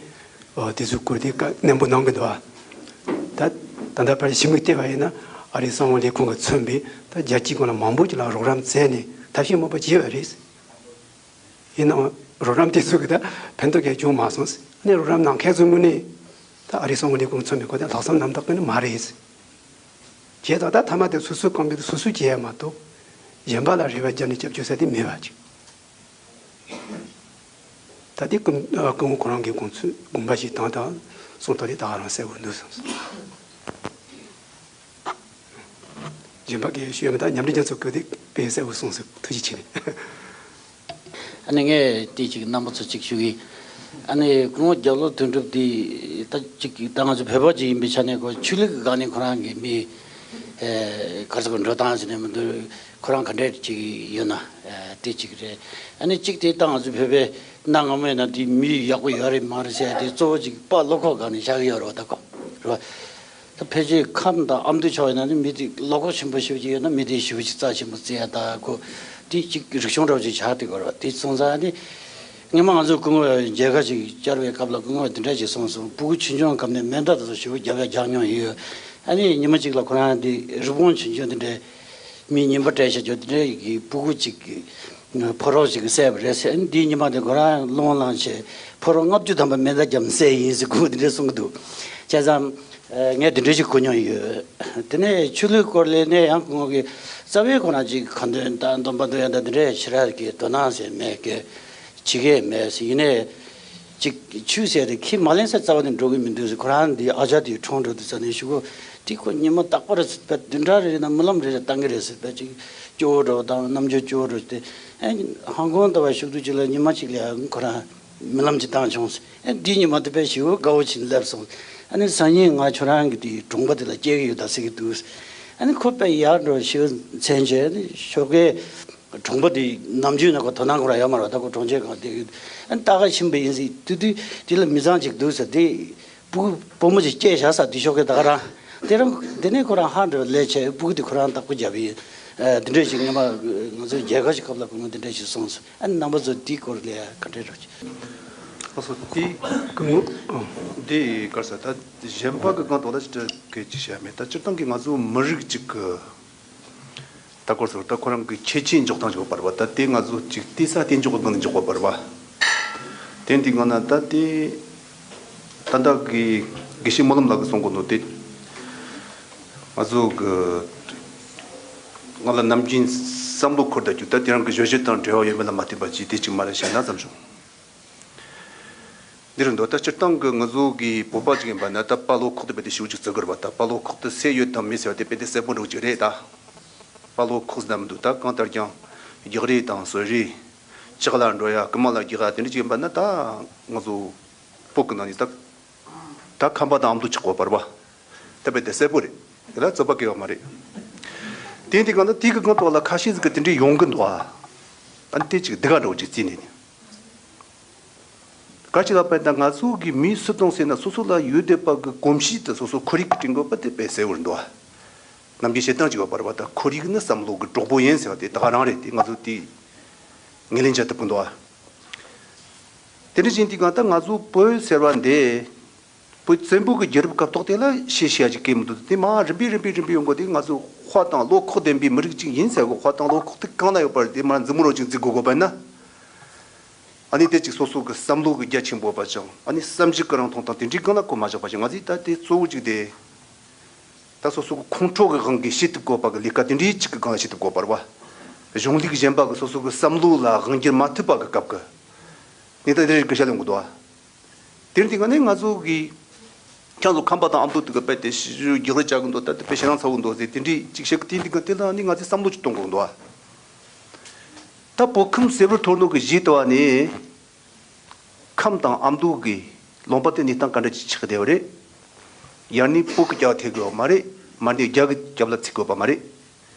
ཨོ་དེ་ཚོ་སྐོར་དེ་བཀའ་ནན་པོ་གནང་གི་འདུག་ཨ། ད་ད་ལྟ་ཕར་ཞིབ་མོ་བལྟས་པ་ཡིན་ན་ཨ་རིའི་གསང་བ་ལས་ཁུངས་ཀྱིས་མཚོན་པའི་ད་རྒྱལ་སྤྱིའི་སྒང་ལ་མང་པོ་ཅིག་ལ་རོགས་རམ་བཙལ་ནས་ཐབས་ཤེས་མང་པོ་བྱས་པ་རེད། ཡིན་ནའང་རོགས་རམ་དེ་ཚོ་གི་ད་ ཕན་ཐོགས་གང་ཡང་བྱུང་མ་སོང་། ཨ་ནི་རོགས་རམ་གནང་མཁན་ཚོའི་ངོས་ནས་ད་ཨ་རིའི་སོང་ངོས་ནས་དགོངས་ཚོམ་མེད་ཁོ་ད་ལྷག་བསམ་རྣམ་དག་གི་ནི་མ་རེད། བྱས་ཙང་ད་མཐའ་མ་དེ་སོ་སོའི་རྐང་པའི་སོ་སོས་བྱས་ཡ་མ་གཏོགས་གཞན་པ་ལ་རེ་བ་བརྒྱབ་ནས་སྐྱབས་བཅོལ་ས་དེ་མེད་པ་ཅིག་ད་དེ་སྐུ་སྐུ་ངོ་ཁོ་རང་གིས་དགོངས་ཚུལ་དགོངས་པ་ཞིག་བཏང་དང་གསུང་ཐོག་ལས་ད་ག་རང་གསལ་པོ་འདུག་སོང་། གཞན་པ་གིས་ཞུ་ཡ་མེད། ད་མཉམ་འབྲེལ་རྒྱལ་ཚོགས་ཀྱི་དེ་དཔེ་གསལ་པོ་གསུངས་སོང་། ཐུགས་རྗེ་ཆེ་ནས། ཨ་ནི་ངས་དེ་ཅིག་རྣམ་པ་ཚོ་ཅིག་ཞུ་གི། ཨ་ནི་སྐུ་ངོ་རྒྱབ་ལོགས་དོན་གྲུབ་དེ་ད་ཅིག་ད་ང་ཚོ་བོད་པ་ཅིག་ཡིན་པའི་ཆ་ནས་ཁོ་ཆོས་ལུགས་ཀྱི་སྒང་ནས་ཁོ་རང་གི་མི་ཨེ་ག་རེ་ཟེར་དགོས། འགྲོ་སྟངས་ཟེར་ནས་མི་འདུག་ཁོ་རང་ག་འདྲས་ཅིག་ཡོད་ན་ཨེ་དེ་ཅིག་རེད། ཨ་ནི་ཅིག་དེ་ད་ང་ཚོ་བོད་པའི་གནའ་སྔ་མོ་ཡིན་ན་དེ་མི་ཡག་པོ་ཡོད་རེད་མ་རེད་ཟེར་ཡ་དེ་གཙོ་བོ་ཅིག་དཔའ་བློ་ཁོག་སྒང་ནས་བཞག་གི་ཡོད་རེད་བ། ད་ཁོ་རེད་བ། ད་ཕལ་ཆེར་ཁམས་དང་ཨ་མདོ་ཕྱོགས་ཡིན་ན་ནི་མི་དེ་བློ་ཁོག་ཆེན་པོ་ཞེ་པོ་ཅིག་ཡོད་ན་མི་དེ་ཞེ་པོ་ཅིག་རྩ་ཆེན་པོ་བརྩི་ཡ་ད་ཁོ་དེ་ཅིག་རིག་གཞུང་འདྲ་བོ་ཅིག་ཆགས་བསྡད་ཀྱི་ཡོད་རེད་བ། དེ་སོང་ཙང་ནི་སྔོན་མ་ང་ཚོ་སྐུ་ངོ་མཇལ་ཁ་ཅིག་བཅར་བའི་སྐབས་ལ་སྐུ་ངོ་འདི་འདྲ་ཅིག་གསུངས་སོང་། སྤུ་གུ་ཆུང་ཆུང་སྐབས་ནས་མེ་མདའ་དེ་ཚོ་ཞེ་པོ་རྒྱབ་ཡ་རྒྱག་མྱོང་ཡོད། ཨ་ནི་ཉི་མ་གཅིག་ལ་ཁོ་རང་དེ་རི་བོང་ཆུང་ཆུང་དེ་འདྲའི་མི་ཉིན་པ་སྤྲད་བཞག་རྒྱུ་དེ་འདྲའི་གི་སྤུ་གུ་གཅིག་གི་ཕོ་རོག་ཅིག་གིས་བསད་པ་རེད་ཟེར། ཨ་ནི་དེའི་ཉི་མ་དེ་ཁོ་རང་སློང་ལངས་བྱས་ཕོ་རོག་ལྔ་བཅུ་ཐམ་པ་མེ་མདའ་བརྒྱབ་ནས་བསད་ཡིན་ཟེར་སྐུ་ངོ་དེ་འདྲས་གསུང་གི་འདུག་བྱས་ཙང་། ངས་དེ་འདྲ་ཞིག་གོ་མྱོང་ཡོད། དེ་ནས་ཆོས་ལུགས་སྐོར་ལ་ནས་ཡང་སྐུ་ངོ་གིས་རྩ་བའི་ཁོ་རང་ཅིག་ཁ་འདོན་དང་སྡོམ་པ་འདོན་ཡ་དང་དེ་འདྲའི་ཞེ་དྲག་གི་དོ་སྣང་ཟེར་མེད་གི། བྱེད་ཀྱི་མེད་ཟེར། ཡིན་ནའི་ཅིག་ཆོས་ཟེར་དེ་ཁས་མ་ལེན་ས་རྩ་བ་ནས་འགྲོ་གི་མི་འདུག་ཟེར། ཁོ་རང་འདི་ཨ་ཅག་དེའི་གྲོངས་འགྲོ་དུས་ཙ་ནས་ཞུ་གོ། དེ་ཁོ་ཉི་མ་རྟག་པར་ཟེར་བ་བདུན་ཕྲག་རེ་རེ་ན་རྨི་ལམ་རེ་རེ་བཏང་གི་རེད་ཟེར་བ་ཅིག་སྐྱོ་བོ་འགྲོ་དང་རྣམ་འགྱུར་སྐྱོ་བོ་འགྲོ་སྟེ། ཨ་ཧང་ཀོང་ལྟ་བ་ཞུགས་དུས་ཅིག་ལ་ཉི་མ་གཅིག་ལ་ཡང་ཁོ་རང་རྨི་ལམ་ཅིག་བཏང་བྱུང་ཟེར། ཨ་འདི་ཉི་མ་དེ་དཔེ་ཞེ་པོ་དགའ་བོ་བྱས་ནས་སླེབས་སོང་། ཨ་ནི་སང་ཉིན་ང་ཁྱོད་རང་གི་དེའི་གྲོང་པ་དེ་ལ་སྐྱེལ་གི་ཡོད་ད་ཟེར་གི་འདུག་ཨ་ནི་ཁོ་དཔེ་ཡག་འགྲོ་ཞེ་པོ་མཚན་བྱས། ཨ་ནི་ཞོགས་ཀའི་གྲོང་པ་དེ་ནམ་རྒྱུན་ན་ཁོ་དོ་སྣང་ཁོ་རང་ཡོད་མ་རེད་བ། ད་ཁོ་གྲོང་ཁྱེར་སྒང་བསྡད་ཡོད། ཨ་ནི་ད་ག་ཕྱིན་པ་ཡིན་ཟེར་དུས་དུས་དེ་ལ་མི་ཚང་ཅིག་འདུག་ཟེར། དེ་སྤུ་གུ་བུ་མོ་ཅིག་སྐྱེས་བཞག་ས་དེ་ཞོགས་ཀའི་ད་ག་རང་དེ་རང་དེ་ནས་ཁོ་རང་ཧ་འགྲོ་ལས་བྱས། སྤུ་གུ་དེ་ཁོ་རང་བདག་པོ་བརྒྱབ་ཡིན། ཨ་དེ་འདྲ་ཞིག་སྔོན་མ་ང་ཚོའི་མཇལ་ཁ་ཞིག་སྐབས་ལ་སྐུ་ངོ་དེ་འདྲ་ཞིག་གསུངས་སོང་། ཨ་ནི་རྣམ་པ་ཚོ་དེའི་སྐོར་ལ་ག་འདྲས་རོགས་ཅིག་ཨ་སོ་དེ་སྐུ་ངོ་ཨ། དེ་གར་ས་ད་གཞན་པ་གི་སྒང་དོག་ལ་ཅི་འདྲ་སྐད་ཅིག་བཤད་མེད། ད་སྤྱིར་བཏང་གི་ང་ཚོ་མི་རིགས་གཅིག་གི་ད་སྐོར་སོར་ད་ཁོ་རང་གི་ཁྱད་ཆོས་འཇོག་སྟངས་འཇོག་པར་བ། ད་དེ་ང་ཚོ་གཅིག་བལྟས་ས་བལྟས་འཇོག་གི་སྒང་ནས་འཇོག་པར་བ། དེ་འདི་སྒང་ན་ད་དེ་ད་ལྟ་གི་དགེ་བཤེས་སྨོན་ལམ་ལགས་ཀྱིས་གསུང་གོ་ནོ་དེ་ང་ཚོ་གི་ང་ལ་ནམ་རྒྱུན་བསམ་བློ་འཁོར་བསྡད་རྒྱུ་ད་དེ་རང་གི་བརྗོད་གཞི་དང་འབྲེལ་བ་ཡོད་མེད་ལ་མ་ལྟོས་པ་ཅིག་དེ་གཅིག་མ་རེད་བཤད་ན་བསམ་བྱུང་། འདི་རུ་འདུག་ད་སྤྱིར་བཏང་གི་ང་ཚོ་གི་བོད་པ་ཅིག་ཡིན་པ་ན་ད་དཔའ་བློ་ཁོག་དེ་རྦད་དེ་ཞེ་པོ་ཅིག་བརྩི་དགོས་རེད་བ། ད་དཔའ་བློ་ཁོག་དེ་སད་ཡོད་དང་མེད་ཟེར་བ་དེ་རྦད་དེ་གསལ་པོ་འགྲོ་གི་རེད། ད་དཔའ་བློ་ཁོག་ཟེར་ན་མི་འདུག་ད་གང་ལྟར་ཀྱང་རྒྱག་རེས་དང་བཟོད་རེས། ལྕགས་ལ་འགྲོ་ཡ་རྐུན་མ་ལ་རྒྱག་ཡ་དེ་འདྲ་ཅིག་ཡིན་པ་ན་ད་ང་ཚོ་བོད་ཀྱི་ནང་ནས་ད་ད་ཁམས་པ་དང་ཨ་མདོ་ཆགས་དགོས་པ་རེད་བ། ད་རྦད་དེ་གསལ་པོ་རེད། དེ་ལ་རྩོད་པ་གས་ཡོད་མ་རེད། དེ་འདི་གང་ལྟར་དེ་གི་སྒང་ཐོག་ལ་ཁ་ཤས་ཟིག་གི་དེ་འདྲའི་ཡོང་གི་འདུག་ཨ། ཨ་ནི་དེ་ཅིག་སྡུག་ག་འགྲོ་ཅིག་རྩིས་ནས་ནི། ག་ཅི་ལ་བས་ད་ང་ཚོ་གི་མི་སུ་དང་ཟེར་ན་སོ་སོ་ལ་ཡོད་བསྡད་པ་གི་གོམས་གཤིས་དེ་སོ་སོ་ཁོར་ཡུག་གི་དྲན་དགོས་པ་དེ་དཔེ་གསལ་བོར་འདུག་ཨ། ནམ་རྒྱུན་བཤད་སྟངས་ཅིག་ཡོད་པ་རེད་བ། ད་ཁོར་ཡུག་ནི་བསམ་བློ་གི་གྲོགས་པོ་ཡིན་ཟེར་བ་དེ་ད་ག་རང་རེད། དེ་ང་ཚོ་དེ་ངོས་ལེན་བྱ་ཐུབ་ཀྱི་འདུག་ཨ། དེ་འདྲ་བཞིན་དེ་གང་ལྟར་ང་ཚོ་བོད་ཟེར་བ་འདི་བོད་བཙན་པོ་གི་རྒྱལ་རབས་སྐབས་ཐོག་དེ་ལ་བཤད་ཤེས་ཡ་ཅིག་གས་མི་འདུག་དེ་མ་རིམ་པས་རིམ་པས་རིམ་པས་ཡོང་གོ་དེ་ང་ཚོ་དཔའ་དང་བློ་ཁོག་ལྡན་པའི་མི་རིགས་ཅིག་ཡིན་ཟེར་གོ། དཔའ་དང་བློ་ཁོག་དེ་གང་ན་ཡོད་པ་རེད། དེ་མ་མཛུབ་མོ་རོ་ཅིག་འཛིན་དགོས་དགོས་པ་ན། ཨ་ནི་དེ་ཅིག་སོ་སོ་གི་བསམ་བློ་གི་རྒྱ་ཆེན་པོ་བ་ཅང་ཨ་ནི་བསམ་གཞིག་གི་རང་མཐོང་དང་དེ་འདྲའི་སྒང་ལ་གོ་མ་བཞག་པ་ཞིག་ང་ཚོས་ད་དེ་གཙོ་བོ་གཅིག་དེ། ད་སོ་སོ་གི་ཁོང་ཁྲོ་གི་དབང་གིས་བྱེད་ཐུབ་དགོས་པ་གི་ལས་ཀ་དེ་འདྲའི་གཅིག་གི་སྒང་ལ་བྱེད་ཐུབ་དགོས་པ་རེད་བ། གཞུང་ལུགས་གཞན་པ་གི་སོ་སོ་གི་བསམ་བློ་ལ་དབང་བསྒྱུར་མ་ཐུབ་པ་གི་སྐབས་ཀྱི་ནི་ད་དེ་རིགས་ཀྱི་བཤད་ལེ་འགོ་འདུག་བ། དེར་འདི་ག་ནས་ང་ཚོ་གི་ཁྱང་ཚོ་ཁམས་པ་དང་ཨ་མདོ་དེ་ག་རྦད་དེ་ཞི་རྒྱག་རེས་བྱ་གི་འདུག་ད་དེ་དཔེ་ཞེ་སྡང་ཚ་བོ་འདུག་ཟེར་དེ་འདྲའི་གཅིག་བཤད་གི་དེ་འདི་ག་དེ་ལ་ནི་ང་ཚོས་བསམ་བློ་ཅིག་གཏོང་དགོས་འདུག་བ། ད་བོད་ཁམས་ཟེར་བར་ཐོར་འདུག་གི་གཞི་ལྟ་བ་ནི། ཁམས་དང་ཨ་མདོ་གི་ལུང་པ་དེ་གནས་སྟངས་ག་འདྲ་ཅིག་ཆགས་བསྡད་པ་རེད། ཡར་ནས་བོད་ཀྱི་རྒྱབ་ལ་ཐེབས་དགོས་པ་མ་རེད། མར་ནས་རྒྱ་གི་རྒྱབ་ལ་ཚུད་དགོས་པ་མ་རེད།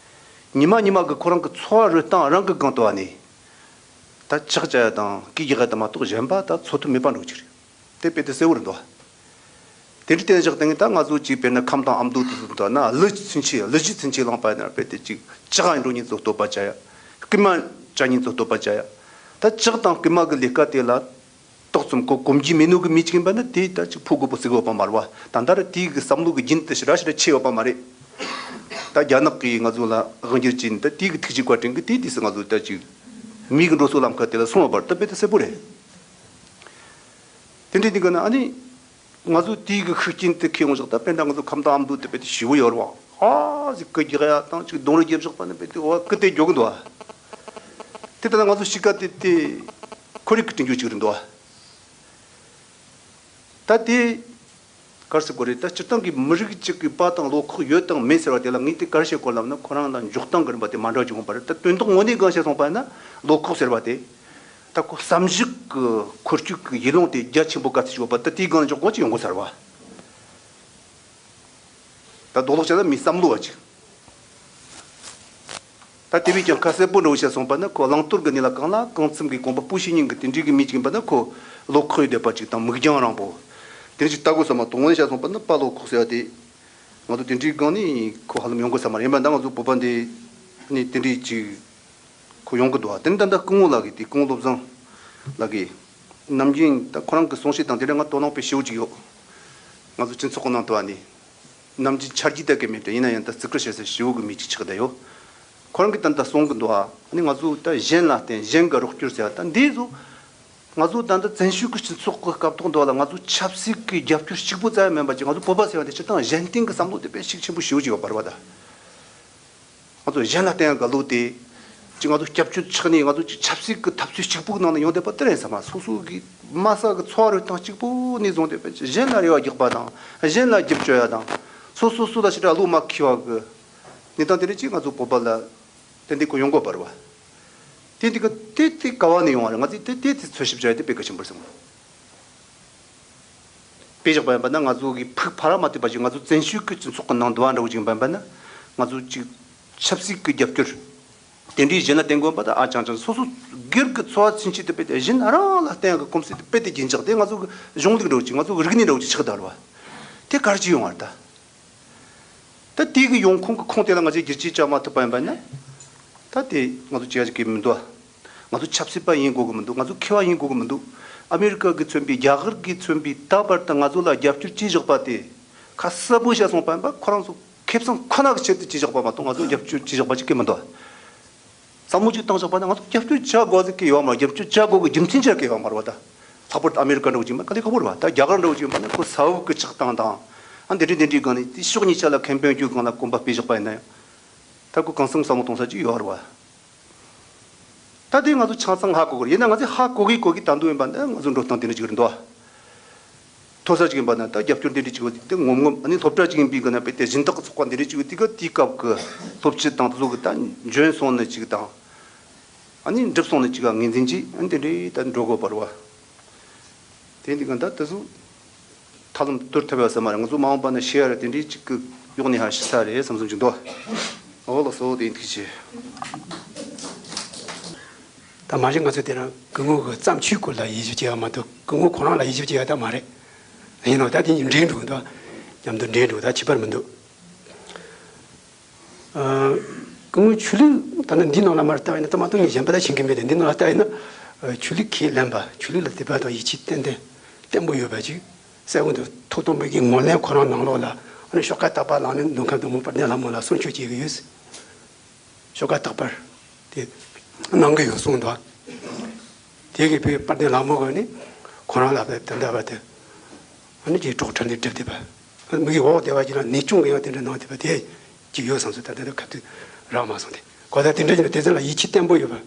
ཉི་མ་ཉི་མ་གི་ཁོ་རང་གི་འཚོ་བ་རོལ་སྟངས་རང་གི་སྒང་དུ་བ་ནས། ད་ཕྱག་བྱ་ཡ་དང་སྐད་རྒྱག་ཡ་དང་མ་གཏོགས་གཞན་པ་ད་འཚོ་ཐབས་མེད་པ་འགྲོ་གི་རེད། དེ་དཔེ་དེ་གསལ་བོ་རེད་འདུག་དེ་འདྲ་བསྟན་བཞག་སྟེ་ད་ང་ཚོ་གཅིག་དཔེར་ན་ཁམས་དང་ཨ་མདོ་དེ་ཚོ་ད་ན་ཀླུ་ཚུན་ཆད་ཀླུ་གཞས་ཚུན་ཆད་བླངས་པ་ཡིན་ན་དཔེ་དེ་གཅིག་ལྕགས་ཡིན་འགྲོ་ཉིན་ཚོ་བསྟོད་པ་བྱ་ཡ། རྐུན་མ་བྱ་ཉིན་ཚོ་བསྟོད་པ་བྱ་ཡ། ད་ལྕགས་དང་རྐུན་མ་གི་ལས་ཀ་དེ་ལ་ཏོག་ཙམ་གོ་གོམས་གྱི་མེད་ནོ་གི་མི་གཅིག་ཡིན་པ་ན་དེ་ད་གཅིག་ཕོ་རྒོད་པོ་སི་རྒོད་པ་མ་རེད་བ། ད་ལྟ་ར་དེའི་གི་བསམ་བློ་གི་རྒྱུན་དེ་ཞེ་དྲག་ཞེ་དྲག་ཆེ་ཡོད་པ་མ་རེད། ད་རྒྱ་ནག་གིས་ང་ཚོ་ལ་དབང་སྒྱུར་བྱས་ནས་ད་དེའི་གི་ཐུགས་རྗེ་བཀའ་དྲིན་གི་དེ་དུས་སུ་ང་ཚོ་ད་གཅིག་མི་གི་འགྲོ་སོང་ལམ་ཁ་དེ་ལ་སོང་བ་བར་ད་དཔེ་དེ་གསལ་པོ་རེད། དེ་འདྲའི་དུས་ག་ན་ཨ་ནི་ང་ཚོ་དེའི་གི་ཤུགས་རྐྱེན་དེ་ཁེ་ཡོང་བཞག་ད་དཔེར་ན་ང་ཚོ་ཁམས་དང་ཨ་མདོ་དེ་དཔེ་དེ་ཞེ་པོ་ཡོད་རེད་བ། ཨ་ཟིག་སྐུ་རྒྱག་ཡ་དང་ཅིག་རྡུང་རེས་རྒྱབ་བཞག་པ་ནི་དཔེ་དེ་བ་སྐུ་དེ་རྒྱོ་གི་འདུག་ཨ། དེ་ལྟ་ན་ང་ཚོ་གཤིས་ཀ་དེ་དེ་ཁོར་ཡུག་གི་དྲིན་རྒྱུ་ཅིག་རེད་འདུག་ཨ། ད་དེ་གར་སི་གོ་རེད། ད་སྤྱིར་བཏང་གི་མི་རིགས་གཅིག་གི་པ་དང་བློ་ཁོག་ཡོད་དང་མེད་ཟེར་བ་དེ་ལ་ངས་དེ་གར་བཤད་དགོས་ལབ་ན་ཁོ་རང་ལ་འཇོག་སྟངས་གི་རིམ་པ་དེ་མ་འདྲ་བ་ཅིག་ཡོང་པ་རེད། ད་དོན་དག་དངོས་གནས་གང་བཤད་སོང་པ་ན་བློ་ཁོག་ཟེར་བ་དེ། ད་ཁོ་བསམ་གཞིག་གི་འཁོར་སྐྱོད་ཀྱི་ཡུལ་ལུང་དེ་རྒྱ་ཆེན་པོ་ག་ཚོད་ཅིག་ཡོད་པ་ད་དེའི་སྒང་འཇོག་དགོས་ཅིག་ཡོང་དགོས་ཟེར་བ། ད་རྡོག་རྡོག་བྱས་ན་མི་བསམ་བློ་བ་ཅིག་ད་དེ་བས་ཀྱང་ཁ་གསལ་པོ་འདྲ་བོ་བཤད་སོང་པ་ན་ཁོ་བླང་དོར་གྱི་གནས་ལ་གང་ལ་གང་འཚམ་གྱི་དགོངས་པ་སྤོ་ཤེས་མཁན་གྱི་དེ་འདྲའི་གི་མི་ཅིག་ཡིན་པ་ན་ཁོ་བློ་ཁོག་ཡོད་བསྡད་པ་ཅིག་དང་མིག་རྒྱང་རིང་པོ། དེ་འདྲ་ཅིག་ལྟ་དགོས་བསམ་པ་དང་དངོས་གནས་བཤད་སོང་པ་ན་པ་བློ་ཁོག་ཟེར་བ་དེ། ང་ཚོ་དེ་འདྲའི་སྒང་ནས་ཁོ་ཧ་ལམ་ཡོང་དགོས་ས་མ་རེད། ཡིན་པ་ད་ང་ཚོ་བོད་པ་འདི་ནི་དེ་འདྲའི་ཅིག་ཁོ་ཡོང་གི་འདུག་ཨ། དེ་ནི་ད་ལྟ་སྐུ་ངོ་ལགས་ཀྱིས་དེ་སྐུ་ངོ་བློ་བཟང་ལགས་ཀྱིས་ནམ་རྒྱུན་ད་ཁོ་རང་གི་གསུང་བཤད་དང་དེ་འདྲ་ང་དོ་སྣང་དཔེ་ཞེ་པོ་ཅིག་ཡོད། ང་ཚོ་སྤྱི་ཚོགས་ཀྱི་ནང་དུ་ཨ་ནི། ནམ་རྒྱུན་ཆ་རྒྱུས་ད་གི་མེད་དེ་ཡིན་ན་ཡང་ད་བརྩི་བཀུར་བྱེད་ས་ཞེ་པོ་གི་མི་གཅིག་ཆགས་བསྡད་ཡོད། ཁོ་རང་གིས་ད་ལྟ་གསུང་གི་འདུག་ཨ། ཨ་ནི་ང་ཚོ་ད་གཞན་ལ་བརྟེན་གཞན་གྱི་རོགས་སྐྱོར་ཟེར་བ་ད་འདི་ཚོ། ང་ཚོ་ད་ལྟ་བཙན་བྱོལ་གྱི་སྤྱི་ཚོགས་ཀྱི་སྐབས་ཐོག་འདུག་ལ་ང་ཚོ་ཆབ་སྲིད་ཀྱི་རྒྱབ་སྐྱོར་གཅིག་པུ་རྩ་ཡ་མིན་པ་ཅིག་ང་ཚོ་བོད་པ་ཟེར་བ་དེ་སྤྱིར་བཏང་གཞན་བརྟེན་གྱི་བསམ་བློ་དེ་དཔེ་ཤུགས་ཆེན་པོ་ཞེ་པོ་ཅིག་ཡོད་པ་རེད་བ་ད། ང་ཚོ་གཞན་ལ་བརྟེན་ཡ་གི་བློ་དེ། ཅིག་ང་ཚོ་སྐྱབས་བཅོལ་ཆགས་ནས་ང་ཚོ་ཅིག་ཆབ་སྲིད་ཀྱི་འཐབ་རྩོད་གཅིག་པུའི་ནང་ནས་ཡོང་བསྡད་པ་དེ་རེད་བསམ་པ། སོ་སོ་གི་དམའ་ས་གི་འཚོ་བ་རོལ་སྟངས་གཅིག་པུ་ནས་བཟུང་སྟེ་གཞན་ལ་རེ་བ་རྒྱག་པ་དང་གཞན་ལ་རྒྱབ་སྐྱོར་ཡ་དང་། སོ་སོ་སོ་ལ་ཞེ་དྲག་བློ་མ་འཁེལ་བ་གི་གནས་སྟངས་དེ་རེད། ཅིག་ང་ཚོ་བོད་པ་ལ་ཏན་ཏན་ཁོ་ཡོང་དགོས་པ་རེད་བ། དེ་འདི་ག་དེ་དེ་ག་བ་ནས་ཡོང་བ་རེད། ང་ཚོས་དེ་དེ་དེ་འཚོལ་ཞིབ་བྱ་ཡ་དེ་དཔེ་གལ་ཆེན་པོ་རེད་བསམ། དཔེ་བཞག་པ་ཡིན་པ་ན་ང་ཚོ་གི་ཕུགས་ཕ་ར་མ་ཐེབས་པ་ཞིག་ང་ཚོ་བཙན་བྱོལ་གྱི་སྤྱི་ཚོགས་ཀྱི་ནང་དུ་བ་འདྲ་བོ་ཅིག་ཡིན་པ་ཡིན་པ་ན་ང་ཚོ་ཅིག་ཆབ་སྲིད་ཀྱི་རྒྱབ་སྐྱོར་དེ་འདྲའི་གཞན་ལ་བརྟེན་དགོས་པ་དང་ཨ་ཅང་ཅང་སོ་སོ་སྒེར་གྱི་འཚོ་བ་ཚུན་ཆད་དུ་དཔེ་དེ་གཞན་རང་ལ་བརྟེན་ཡག་གི་གོམས་གཤིས་དེ་དཔེ་དེ་རྒྱུན་ཆགས་དེ་ང་ཚོ་གི་གཞུང་ལུགས་འདྲ་བོ་ཅིག་ང་ཚོ་གི་རིག་གནས་འདྲ་བོ་ཅིག་ཆགས་བསྡད་རེད་བ། དེ་ག་རེ་བྱས་ཡོང་བ་རེད་ད། ད་དེ་གི་ཡོང་ཁུངས་ཀྱི་ཁུངས་དེ་ལ་ང་ཚོས་བསྒྱུར་བཅོས་བྱ་མ་ཐུབ་པ་ཡིན་པ་ན། ད་དེ་ང་ཚོ་བྱེད་ཡ་ཅིག་གི་མི་འདུག་ང་ཚོ་ཆབ་སྲིད་པ་ཡིན་དགོས་ཀྱི་མི་འདུག་ང་ཚོ་མཁས་པ་ཡིན་དགོས་ཀྱི་མི་འདུག་ཨ་མེ་རི་ཀ་གིས་མཚོན་པའི་རྒྱ་གར་གྱིས་མཚོན་པའི་ད་བར་དུ་ང་ཚོ་ལ་རྒྱབ་སྐྱོར་བྱས་བཞག་པ་དེ། ཁ་གསལ་པོ་བཤད་སོང་པ་ཡིན་པ་ཁོ་རང་ཚོ་ཁེ་བཟང་ཁོ་ན་གི་ཆེད་དུ་བྱས་བཞག་པ་མ་གཏོགས་ང་ཚོ་རྒྱབ་སྐྱོར་བྱས་བཞག་པ་ཅིག་གི་མི་འདུག་བསམ་བློ་ཅིག་བཏང་བཞག་པ་ན་ང་ཚོ་རྒྱབ་སྐྱོར་བྱ་དགོས་ཟེར་གི་ཡོད་མ་རེད། རྒྱབ་སྐྱོར་བྱ་དགོས་གི་རྒྱུ་མཚན་ཅིག་གི་ཡོད་མ་རེད་བ་ད། ལྷག་པར་དུ་ཨ་མེ་རི་ཀ་འདྲ་བོ་ཅིག་མ་ག་ལེ་ཁག་པོ་རེད་བ། ད་རྒྱ་གར་འདྲ་བོ་ཅིག་མ་ན་ཁོ་ས་འོག་གི་ཆགས་སྟངས་དང་། ཨ་འདི་འདྲའི་འདི་འདྲའི་སྒང་ནས་དེ་ཕྱོགས་གཉིས་ཆ་ལ་ཁེ་ཕན་རྒྱུ་སྒང་ལ་གོམ་པ་སྤོས་བཞག་པ་ཡིན་ན་ཡང་། ད་ཁོ་གང་སེམས་བསམ་བློ་གཏོང་ས་ཅིག་ཡོད་རེད་བ། ད་དེ་ང་ཚོ་ཆ་ཚང་ཧ་གོ་གི་རེད། ཡིན་ན་ང་ཚོས་ཧ་གོ་གི་གོ་གི་ད་འདུག་ཡིན་པ་འདི་ང་ཚོ་འགྲོ་སྟངས་དེ་འདྲ་ཅིག་རེད་འདུག་བ། མཐོ་ས་ཅིག་ཡིན་པ་ན་ད་རྒྱབ་སྐྱོར་དེ་འདྲ་ཅིག་ཡོད་དེ་ངོམ་ངོམ་ཨ་ནི་སློབ་གྲྭ་ཅིག་ཡིན་པའི་སྒང་ན་དཔེ་དེ་སྦྱིན་བདག་གི་ཚོགས་པ་དེ་འདྲ་ཅིག་ཡོད་དེ་ག་དེའི་སྐབས་ཀྱི་སློབ་སྤྱི་དང་དེ་ཚོ་གི་ད་འཇོན་སོང་ནི་ཅིག་དང་། ཨ་ནི་འགྲུབ་སོང་ནི་ཅིག་ག་ངོས་འཛིན་གྱིས་ཨ་ནི་དེ་འདྲའི་ད་འགྲོ་དགོས་པ་རེད་བ། དེ་འདི་ག་ད་དེ་ཚོ་ཐབས་ལམ་བཏོན་ཐུབ་ཡོད་ས་མ་རེད། ང་ཚོ་མ་འོངས་པ་ན་ཤེས་ཡ་ར་དེ་འདྲའི་ཅིག་གི་གཡོག་ནས་ཧ་ཤི་ས་རེད་བསམ་བསམ་ཅིག་འདུག་འོ་ལགས་སོ་དེ་ཡིན་ཐུགས་རྗེ་ཆེ། ད་མ་གཞི་ང་ཚོ་དེ་རིང་སྐུ་ངོ་གི་བརྩམས་ཆོས་སྐོར་ལ་དབྱེ་ཞིབ་བྱེད་ཡ་མ་གཏོགས་སྐུ་ངོ་ཁོ་རང་ལ་དབྱེ་ཞིབ་བྱེད་ཡ་ད་མ་རེད། ཡིན་ནའང་ད་དེ་གཉིས་འདྲེས་འགྲོ་གི་འདུག་མཉམ་དུ་འདྲེས་འགྲོ་ད་ཁྱད་པར་མི་འདུག་ཨ། སྐུ་ངོའི་ཆོས་ལུགས་ད་ནི་འདི་ནང་ལ་མར་ལྟ་བ་ཡིན་ན་ད་མ་གཏོགས་ངས་གཞན་པ་ལ་ཤེས་ཀྱི་མེད་དེ་འདི་ནང་ལ་ལྟ་ཡིན་ན། ཨ། ཆོས་ལུགས་ཁས་ལེན་པ་ཆོས་ལུགས་ལ་དད་པ་དང་ཡིད་ཆེས་ཏན་ཏན་བརྟན་པོ་ཡོད་པ་ཅིག་གསལ་པོ་འདུག་ཐུགས་དམ་པའི་གི་ངོས་ལེན་ཁོ་རང་ནང་ལོགས་ལ་ཨ་ནི་ཤོག་ཁ་བཏགས་པ་བླངས་ནས་མདོ་ཁམས་སྡོང་པོ་དཔལ་ལྡན་ལྷ་མོ་ལ་གསུང་ཆོས་བྱེད་ཀྱི་ཡོད། ཤོག་ཁ་བཏགས་པར་དེ་གནང་གི་ཡོད་གསུངས་འདུག་དེ་གི་བོད་དཔལ་ལྡན་ལྷ་མོ་གིས་ནི་ཁོ་རང་ལ་བབས་དེ་འདྲ་བ་དེ་ཨ་ནི་ཅིག་སྒྲོག་ཁྲ་ནས་སྒྲུབ་བསྡད་པ། མི་གི་འོག་སྡེ་བ་ཅིག་ལ་ནད་གཅོང་གི་ཡང་དེ་འདྲ་གནང་བསྡད་པ་དེ་ཅིག་ཡོད་བསམ་སོང་། ད་ལྟ་ཁ་ཐུག་རག་མ་སོང་སྟེ་གོ་ད་དེ་འདྲ་ཡིན་ན་དེ་ཚོ་ལ་ཡིད་ཆེས་བརྟན་པོ་ཡོད་པ་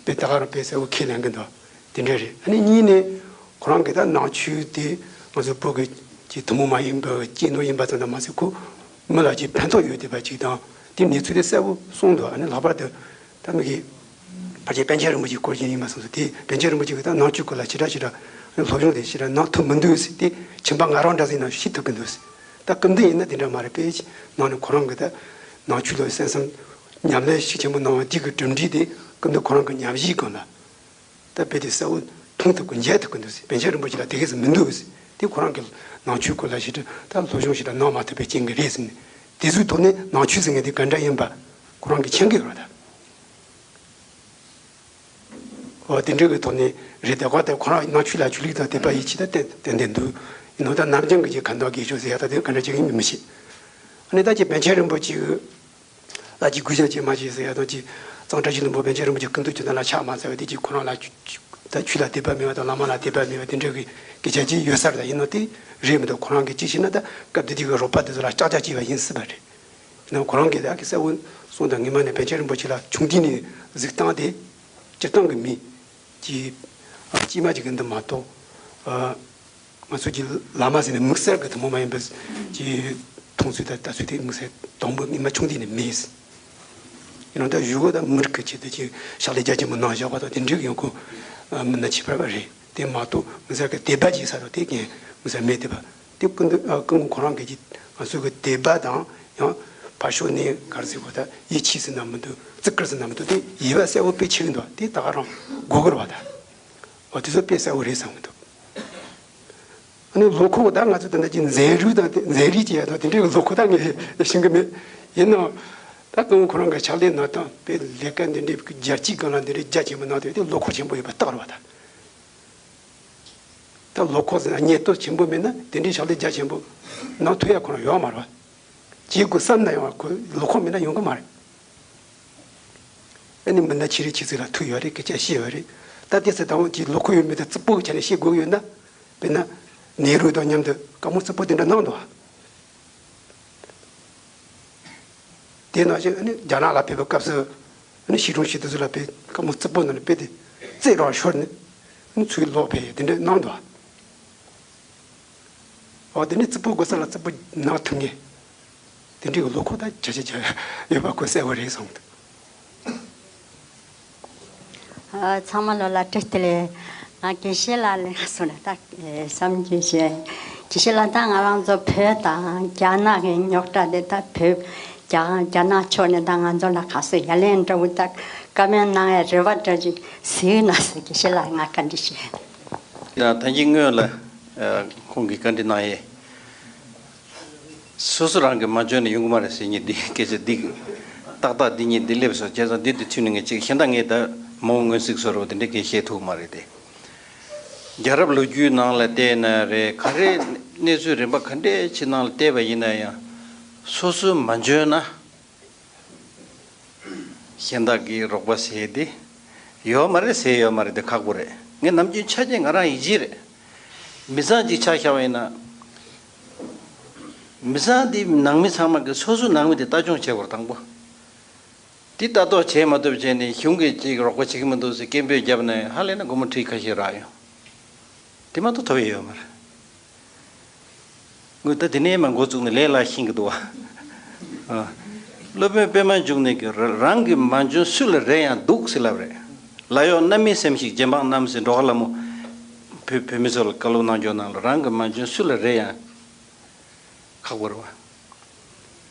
དཔེ་ད་ག་རང་དཔེ་གསལ་པོ་ཁས་ལེན་གི་འདུག་དེ་འདྲ་རེད། ཨ་ནི་གཉིས་ནས་ཁོ་རང་གི་ད་ནང་ཆོས་དེ་ང་ཚོ་བོད་ཀྱི་ཐུན་མོང་མ་ཡིན་པའི་གཅེས་ནོར་ཡིན་པ་ཙམ་དུ་མ་ཟད་ཁོ་མི་ལ་ཅིག་ཕན་ཐོགས་ཡོད་བསྡད་པ་ཅིག་དང་དེ་གནས་ཚུལ་དེ་གསལ་པོ་གསུངས་འདུག་ཨ་ནི་ལྷག་པར་དུ། ད་མི་གི་ཕལ་ཆེར་པཎ་ཆེན་རིན་པོ་ཆེའི་སྐོར་ཞིག་ཡིན་པ་སོང་ཙང་དེ་པཎ་ཆེན་རིན་པོ་ཆེ་གིས་ད་ནང་ཆོས་སྐོར་ལ་ཞེ་དྲག་ཞེ་དྲག་སློབ་སྦྱོང་དེ་ཞེ་དྲག་གནང་ཐུབ་མི་འདུག་ཟེར། དེ་ཁྱིམ་པ་ང་རང་འདྲ་ཟིག་ན་ཤེས་ཐུབ་ཀྱི་འདུག་ཟེར། ད་སྐུ་མདུན་ཡིན་ན་དེ་འདྲ་མ་རེད་པས་ནང་ནས་ཁོ་རང་གིས་ད་ནང་ཆོས་ལ་གསན་བསམ་ཉམས་ལེན་ཤུགས་ཆེན་པོ་གནང་བ་འདི་གི་གྲུབ་འབྲས་དེ་སྐུ་མདུན་ཁོ་རང་གི་ཉམས་ཞིབ་སྒང་ལ་ད་དཔེ་དེ་གསལ་པོ་མཐོང་ཐུབ་ཀྱི་མཇལ་ཐུབ་ཀྱི་འདུག་ཟེར། པཎ་ཆེན་རིན་པོ་ཆེ་ལ་དེ་གས་སུ་མི་འདུག་ཟེར། དེ་ཁོ་རང་གིས་ནང་ཆོས་སྐོར་ལ་ཞེ་དྲག་ད་སློབ་སྦྱོང་ཞེ་དྲག་གནང་མ་ཐུབ་པའི་རྐྱེན་གྱིས་རེད་ཟེར་ནས་དེ་ཚོའི་ཐོག་ནས་ནང་ཆོས་ཟེར་མཁན་དེ་ག་འདྲ་ཡིན་པ་ཁོ་རང་གིས་མཁྱེན་གྱི་ཡོད་རེད་ད། འོ་དེ་འདྲ་གི་ཐོག་ནས་རེད་དེ་གོ་དེ་ཁོ་རང་ནང་ཆོས་ལ་ཆོས་ལུགས་དང་དད་པ་ཡིད་ཆེས་དང་ཏན་ཏན་འདུག་ཡིན་ནོ་ད་ནམ་རྒྱུན་གྱི་ཁ་འདོགས་དགེ་ཆོས་ཟེར་ཡ་ད་དེ་ག་འདྲ་ཅིག་ཡིན་མི་ཤེས། ཨ་ནི་ད་ཅིག་པཎ་ཆེན་རིན་པོ་ཆེ་གི་ལ་ཅིག་གུས་ཞབས་ཅིག་མ་བྱེད་ཟེར་ཡ་དང་ཅིག་གཙང་སྦྲ་ཆོས་ལྡན་པོ་པཎ་ཆེན་རིན་པོ་ཆེ་སྐུ་མདུན་ཁྱོད་རང་ལ་ཕྱག་མ་འཚལ་བ་དེ་ཅིག་ཁོ་རང་ལ་ཅིག་ ད་ཆོས་ལ་དད་པ་མེད་པ་དང་བླ་མ་ལ་དད་པ་མེད་པ་དེ་འདྲ་གི་སྐད་ཆ་ཅིག་ཡོད་ས་རེད། ད་ཡིན་ནའང་དེ་རེད་མི་འདུག་ཁོ་རང་གིས་ཅི་བྱས་ན་ད་སྐབས་དེ་དུས་ཀྱི་རོགས་པ་དེ་ཚོ་ལ་ལྕག་ལྕག་བྱས་པ་ཡིན་སྲིད་པ་རེད། ཡིན་ནའང་ཁོ་རང་གིས་ད་གི་གསལ་པོ་གསུངས་དང་། སྔོན་མ་ནས་པཎ་ཆེན་རིན་པོ་ཆེ་ལ་ཆུང་དུས་ནས་གཟིགས་སྟངས་དེ་སྤྱིར་བཏང་གི་མི་གི་ཨ་དཀྱུས་མ་ཅིག་གི་འདི་མ་གཏོགས། ཨ་ང་ཚོ་གི་བླ་མ་ཟེར་ནས་དམིགས་བསལ་གི་དེ་མོ་མ་ཡིན་པའི་གི་མཐོང་ཚུལ་དང་ལྟ་ཚུལ་དེ་དམིགས་བསལ་དང་པོ་སྔོན་མ་ཆུང་དུས་ནས་མེད། ཡིན་ནའང་ད་གཞུག་གུ་ད་མི་རིགས་ཀྱི་ཆེད་དུ་ཅིག་ཕྱག་ལས་རྒྱ་ཆེན་པོ་གནང་བཞག་པ་དང་དེ་འདྲའི་ཡོང་ཁུངས་མི་སྣ་ཁྱད་པར་བ་རེད། དེ་མ་གཏོགས་དམིགས་བསལ་གྱི་དད་པ་བྱེད་ས་དང་དེ་ཀྱང་དམིགས་བསལ་མེད་དེ་བ། དེ་ཀུན་ཏུ་ཨ་ཀུན་ཁོ་རང་གི་ཅིག་ང་ཚོ་གི་དད་པ་དང་ཡང་ཕར་ཕྱོགས་ནས་ག་རེ་ཟེར་དགོས། ད་ཡིད་ཆེས་ཟེར་ན་མི་འདུག་བརྩི་བཀུར་ཟེར་ན་མི་འདུག་དེ་ཡིད་པ་གསལ་པོ་དཔེ་ཆེ་གི་འདུག་དེ་ད་ག་རང་དགོས་ཀྱི་རེད་བ། ད་འོ་དེ་ཚོ་དཔེ་གསལ་པོ་རེད་བསམ་གི་འདུག་ཨ་ནི་ལོ་ཁོག་ད་ང་ཚོ་ད་ལྟ་ཅིག་འཛིན་རུས་དང་དེ་འཛིན་རུས་ཅིག་ཡ་དང་དེ་འདྲའི་ལོ་ཁོག་ད་ངས་ཤེས་གི་མེད། ཡིན་ནའང་ད་ཀུན་ཁོ་རང་གི་ཕྱག་ལས་གནང་སྟངས་དཔེ་ལས་ཀ་འདི་འདྲའི་རྒྱལ་སྤྱིའི་སྒང་ལ་འདི་འདྲའི་རྒྱ་ཆེན་པོ་གནང་དུས་དེ་ལོ་ཁོག་ཆེན་པོ་ཡོད་པ་རྟགས་རེད་བ། ད་ད་ལོ་ཁོག་ཟེར་ན་སྙིང་སྟོབས་ཆེན་པོ་མེད་ན་དེ་འདྲའི་ཕྱག་ལས་རྒྱ་ཆེན་པོ་གནང་ཐུབ་ཡ་ཁོ་རང་ཡོད་མ་རེད་བ། བྱེད་དགོས་བསམ་ན་ཡང་ཁོ་ལོ་ཁོག་མེད་ན་ཡོང་གི་མ་རེད། ཨ་ནི་མི་སྣ་ཆེ་རིགས་ཆེ་ཚིག་ལ་ཐུག་ཡོད་རེད། སྐད་ཆ་བཤད་ཡོད་རེད། ད་དེ་ཚོ་དང་པོ་ཅིག་ལོ་ཁོག་ཡོད་མེད་དེ་རྩུབ་པོ་གི་ཆ་ནས་བཤད་དགོས་ཀྱི་ཡོད་ན། དཔེར་ན་ནེ་རུ་དང་མཉམ་དུ་བཀའ་མོལ་རྩུབ་པོ་དེ་འདྲ་གནང་འདུག་ཨ། དེ་ནང་བཞིན་ཨ་ནི་རྒྱ་ནག་ལ་ཕེབས་པའི་སྐབས་སུ་ཨ་ནི་ཤི་ཀྲུང་ཞི་དེ་ཚོ་ལ་དཔེ་བཀའ་མོལ་རྩུབ་པོ་གནང་ནས་དཔེ་དེ་རྩེད་རང་ཤོར་ནས་ཨ་ནི་ཚུར་ལོག་ཕེབས་དེ་འདྲ་གནང་འདུག་ཨ། འོ་དེ་ནི་རྩུབ་པོ་དགོས་ས་ལ་རྩུབ་པོ་གནང་ཐུབ་ངེས། དེ་འདྲའི་ལོ་ཁོག་ད་བྱ་བྱ་བྱ་ཡོད་པ་ཁོ་གསལ་པོ་རེད་བསམ་འདུག་ཨ། ཚང་མ་ལོ་ལ་བཀྲ་ཤིས་བདེ་ལེགས། ང་དགེ་བཤེས་ལགས་ལ་སོང་ན་ད་ཨེ་བསམ་རྒྱུ་བཤད། དགེ་བཤེས་ལགས་ད་ང་རང་ཚོ་བོད་དང་རྒྱ་ནག་གི་རྙོག་དྲ་དེ་ད་བོད་རྒྱ་རྒྱ་ནག་ཕྱོགས་ནས་ད་ང་ཚོ་ལ་ག་ཚོད་ཡ་ལན་འདྲ་བོ་ད་བཀའ་མོལ་གནང་ཡ་རེ་བ་འདྲ་ཅིག་གཟིགས་ན་ཟེར། དགེ་བཤེས་ལགས་ང་བཀའ་འདྲི་ཞུ། ད་ད་གིན་སྔོན་ལ་ཨ་ཁོང་གིས་བཀའ་འདྲི་གནང་ཡས། སོ་སོ་རང་གིས་མ་འཇོན་ན་ཡོང་གི་མ་རེད་ཟེར་མཁན་འདི་སྐད་ཆ་འདི་ཏག་ཏག་འདི་གཉིས་འདི་སླེབས་སོང་། བྱས་ཙང་འདི་འདི་ཚུད་ནས་ངས་ཅིག་གཞན་དག་ངས་ད་མ་འོངས་སྔོན་གཟིགས་བཟོ་འདྲ་བོ་དེ་འདྲ་གས་བཤད་ཐུབ་མ་རེད་དེ། རྒྱལ་རབས་ལོ་རྒྱུས་ནང་ལ་བལྟས་ན་རེད། ག་རེ་གནས་ཚུལ་རིམ་པ་ག་འདྲས་ཅིག་ནང་ལ་བལྟས་པ་ཡིན་ན་ཡང་སོ་སོ་མ་འཇོན་ན། གཞན་དག་གིས་རོགས་པ་བྱས་ཏེ། ཡོད་མ་རེད་ཟེར་ཡོད་མ་རེད་དེ་ཁག་པོ་རེད། ངས་ནམ་རྒྱུན་ཆ་རྐྱེན་ང་རང་ཡིད་ཆེས་རེད། མི་ཚང་གཅིག་ཆ་བཞག་པ་ཡིན་ན། མི་ཚང་དེ་ནང་མི་ཚང་མ་གིས་སོ་སོའི་ནང་མི་དེ་ལྟ་སྐྱོང་བྱེད་དགོས་རེད་དང་པོ། དེ་ལྟ་རྟོག་བྱེད་མ་ཐུབ་བྱས་ནས་གཞུང་གིས་ཅིག་རོགས་པ་བྱེད་ཀྱི་མི་འདུག་ཟེར་སྐད་འབོད་བརྒྱབ་ན་ཧ་ལས་ན་སྒོར་མོ་ཁྲི་ཁ་ཤས་རག་ཡོང་། དེ་མ་གཏོགས་ཐོབ་ཡས་ཡོད་མ་རེད། ངོས་ད་དེ་ནས་མ་འགོ་བཙུགས་ནས་ལས་སླ་ཤེས་ཀྱི་འདུག་བ། ཨ། སློབ་དཔོན་པད་མ་འབྱུང་གནས་ཀྱིས་ར་རང་གི་མ་འཇོན་སུ་ལ་རེ་ཡང་སྡུག་ཟེར་ལབ་རེད། ལ་ཡོག་རྣམ་སྨིན་སེམས་ཤིག་རྗེ་འབངས་རྣམས་ཟེར་འགྲོ་ཁ་ལ་མོ། བོད་བོད་མི་ཚོ་ལ་བཀའ་སློབ་གནང་རྒྱུ་ནང་ལ་རང་གི་མ་འཇོན་སུ་ལ་རེ་ཡང་ཁག་པོ་རེད་བ།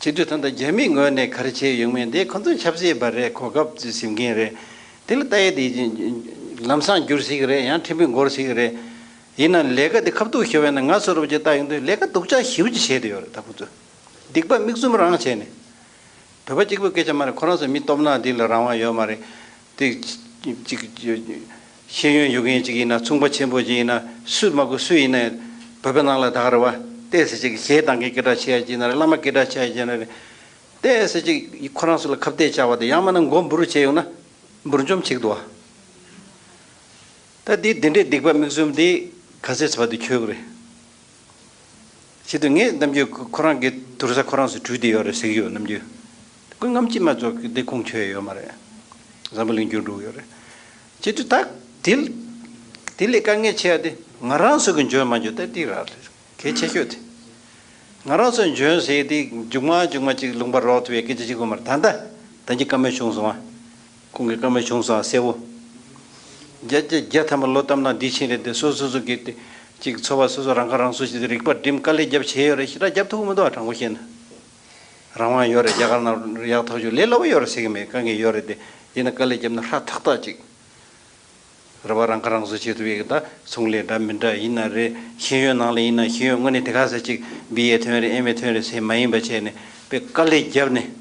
བྱེད་དུས་ད་ལྟ་རྒྱ་མིའི་ངོས་ནས་ག་རེ་བྱས་ཡོང་མིན་དེ་ཁོ་ཚོས་ཆབ་སྲིད་པ་རེད། གོ་སྐབས་ཟིན་མཁན་རེད། དེ་ལ་ལྟ་ཡས་དེ་ལམ་སང་འགྱུར་སྲིད་ཀྱི་རེད། ཡང་ཕྲན་བུ་འགོར་སྲིད་ཀྱི་རེད། ཡིན་ན་ལས་ཀ་དེ་ཁ་ཐུག་ཤོར་བས་ན་ང་ཚོ་རུ་ཅིག་ལྟ་ཡོང་དུས་ལས་ཀ་སྡུག་ཅག་ཞེ་པོ་ཅིག་བྱས་བསྡད་ཡོད་རེད། ད་ཁོ་ཚོས་སྡིག་པ་མིག་བཙུམ་རང་བྱས་ནས། བོད་པ་གཅིག་པུའི་སྐད་ཆ་མ་རེད། ཁོ་རང་ཚོ་མི་སྟོབས་ནག་འདི་ལ་རང་དབང་ཡོད་མ་རེད། དེ་གཅིག་ཤེས་ཡོན་ཡོད་མཁན་ཅིག་ཡིན་ན། ཚོང་པ་ཆེན་པོ་ཅིག་ཡིན་ན། སུ་མ་དགོས་སུ་ཡིན་ན་བོད་པའི་ནང་ལ་ད་ག་རེ་བ་ཏོག་ཙམ་ཅིག་གཞས་བཏང་མཁན་སྐད་གྲགས་ཆེ་ཡ་ཅིག་ཡིན་ན་རེད། བླ་མ་སྐད་གྲགས་ཆེ་ཡ་ཅིག་ཡིན་ན་རེད། ཏོག་ཙམ་ཅིག་ཁོ་རང་ཚོ་ལ་ཁ་གཏད་བཅག་པ་དེ་ཡང་མིན་ན་མགོ་འབུར་བྱས་ཡོང་ན་འབུར་འཇོམས་བྱེད་ཀྱི་འདུག་བ། ད་འདི་འདི་འདྲའི་སྡིག་པ་མིག་བཙུམ་འདི་ག་ཚོད་ཚོད་པ་འདི་ཁྱོད་ཀྱི་རེད། བྱེད་དུས་ངས་ནམ་རྒྱུན་ཁོ་རང་གི་དུར་ས་ཁོ་རང་ཚོ་བྲུས་བསྡད་ཡོད་རེད་ཟེར་གྱི་ཡོད། ནམ་རྒྱུན་ཁོས་ངམ་ཅི་མ་ཚོགས་ཀྱི་འདི་ཁུངས་འཁྱོལ་ཡོད་མ་རེད། འཛམ་བུ་གླིང་འགྱུར་འགྲོ་གི་ཡོད་རེད། བྱེད་དུས་ད་དེ་དེ་ལས་དཀའ་ངལ་ཆེ་བ་དེ་ང་རང་ཚོ་གི་འཇོན་མ་འཇོན་ད་དེ་རག་རེད། གལ་ཆེ་ཤོས་དེ། ང་རང་ཚོ་འཇོན་ཟེར་དེ་མཇུག་མ་མཇུག་མ་ཅིག་ལུང་པ་རོགས་ཐུབ་པའི་སྐད་ཆ་ཅིག་གོ་མ་རེད། ད་ལྟ་ད་གིན་བཀའ་མོལ་བྱུང་སོང་བ། ཁོང་གིས་བཀའ་མོལ་བྱུང་སོང་བ་གསལ་པོ། བརྒྱ་ཆ་བརྒྱ་ཐམ་པ་ལོ་ལྟར་ན་འདི་ཕྱིན་རེད་དེ། སོ་སོ་སོ་གི་དེ་ཅིག་འཚོ་བ་སོ་སོ་རང་ཁ་རང་གསོ་བྱེད་དེ་རིག་པ་སྒྲིམ་དཀའ་ལས་རྒྱབ་བྱས་ཡོད་རེད། ཞེ་དྲག་རྒྱབ་ཐུབ་ཀྱི་མི་འདུག་བ། དྲང་པོ་བཤད་ན། རང་དབང་ཡོད་རེད། རྒྱ་གར་ནང་ཡག་ཐག་ཆོད་ལས་སླ་པོ་ཡོད་རེད་ཟེར་གྱི་མེད། དཀའ་ངལ་ཡོད་རེད་དེ། ཡིན་ན་དཀའ་ལས་བརྒྱབ་ན་ཧྲ་ཐག་ཐག་ཅིག་རེད་བ། རང་ཁ་རང་གསོ་བྱེད་ཐུབ་ཡག་གི་ད་ཚོང་ལས་འདྲ་མི་འདྲ་ཡིན་ན་རེད། ཤེས་ཡོན་ནང་ལ་ཡིན་ན་ཤེས་ཡོན་དངོས་གནས་དེ་ག་ས་ཅིག་བི་ཨེ་ཐོན་རེད། ཨེམ་ཨེ་ཐོན་རེད་ཟེར་མ་ཡིན་པ་བྱས་ནས་དཔེ་དཀའ་ལས་བརྒྱབ་ནས་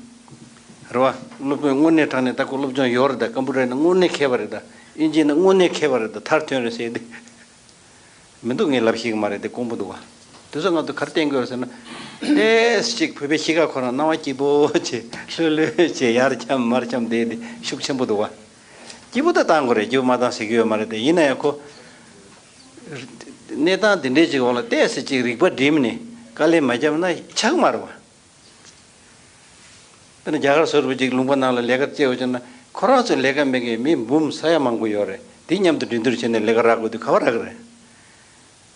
རེད་བ། སློབ་དཔོན་དངོས་གནས་དྲང་གནས་ད་ཁོ་སློབ་སྦྱོང་ཡོད་རེད། ད་ཀམ་པུ་ཊར་ནི་དངོས་གནས་མཁས་པ་རེད། ད་ཨིན་ཇི་ནི་དངོས་གནས་མཁས་པ་རེད། ད་མཐར་ཐོན་རེད་ཟེར་དེ། མི་འདུག་ངས་ལབ་ཤེས་ཀྱི་མ་རེད་དེ། དཀོན་པོ་འདུག་བ། དེ་ཚོ་ང་ཚོ་ག་རེ་བསྟན་དགོས་ཟེར་ན། ཏོག་ཙམ་ཅིག་བོད་པའི་གཤིས་ཀ་ཁོ་རང་སྣང་བ་སྐྱིད་པོ་བྱས། ལྷོད་ལྷོད་བྱས། ཡར་འཁྱམས་མར་འཁྱམས་བསྡད་དེ་ཤུགས་ཆེན་པོ་འདུག་བ། སྐྱིད་པོ་ད་བཏང་དགོས་རེད། སྐྱིད་པོ་མ་བཏང་ཟེར་གྱི་ཡོད་མ་རེད་དེ། ཡིན་ན་ཡང་ཁོ་གནས་སྟངས་འདི་འདྲའི་ཅིག་འོག་ལ་ཏོག་ཙམ་ཅིག་རིག་པ་སྒྲིམ་ནས་དཀའ་ལས་མ་བརྒྱབ་ན་ཆགས་མ་རེད་བ། དཔེར་ན་རྒྱ་གར་བཟོ་འདྲ་པོ་ཅིག་ལུང་པ་ནང་ལ་ལས་ཀ་བྱེད་འོ་བྱས་ན། ཁོ་རང་ཚོ་ལས་ཀ་མེད་མཁན་མི་འབུམ་ས་ཡ་མང་པོ་ཡོད་རེད། དེ་མཉམ་དུ་འགྲན་བསྡུར་བྱས་ནས་ལས་ཀ་རག་དགོས་དུས་ག་པར་རག་གི་རེད།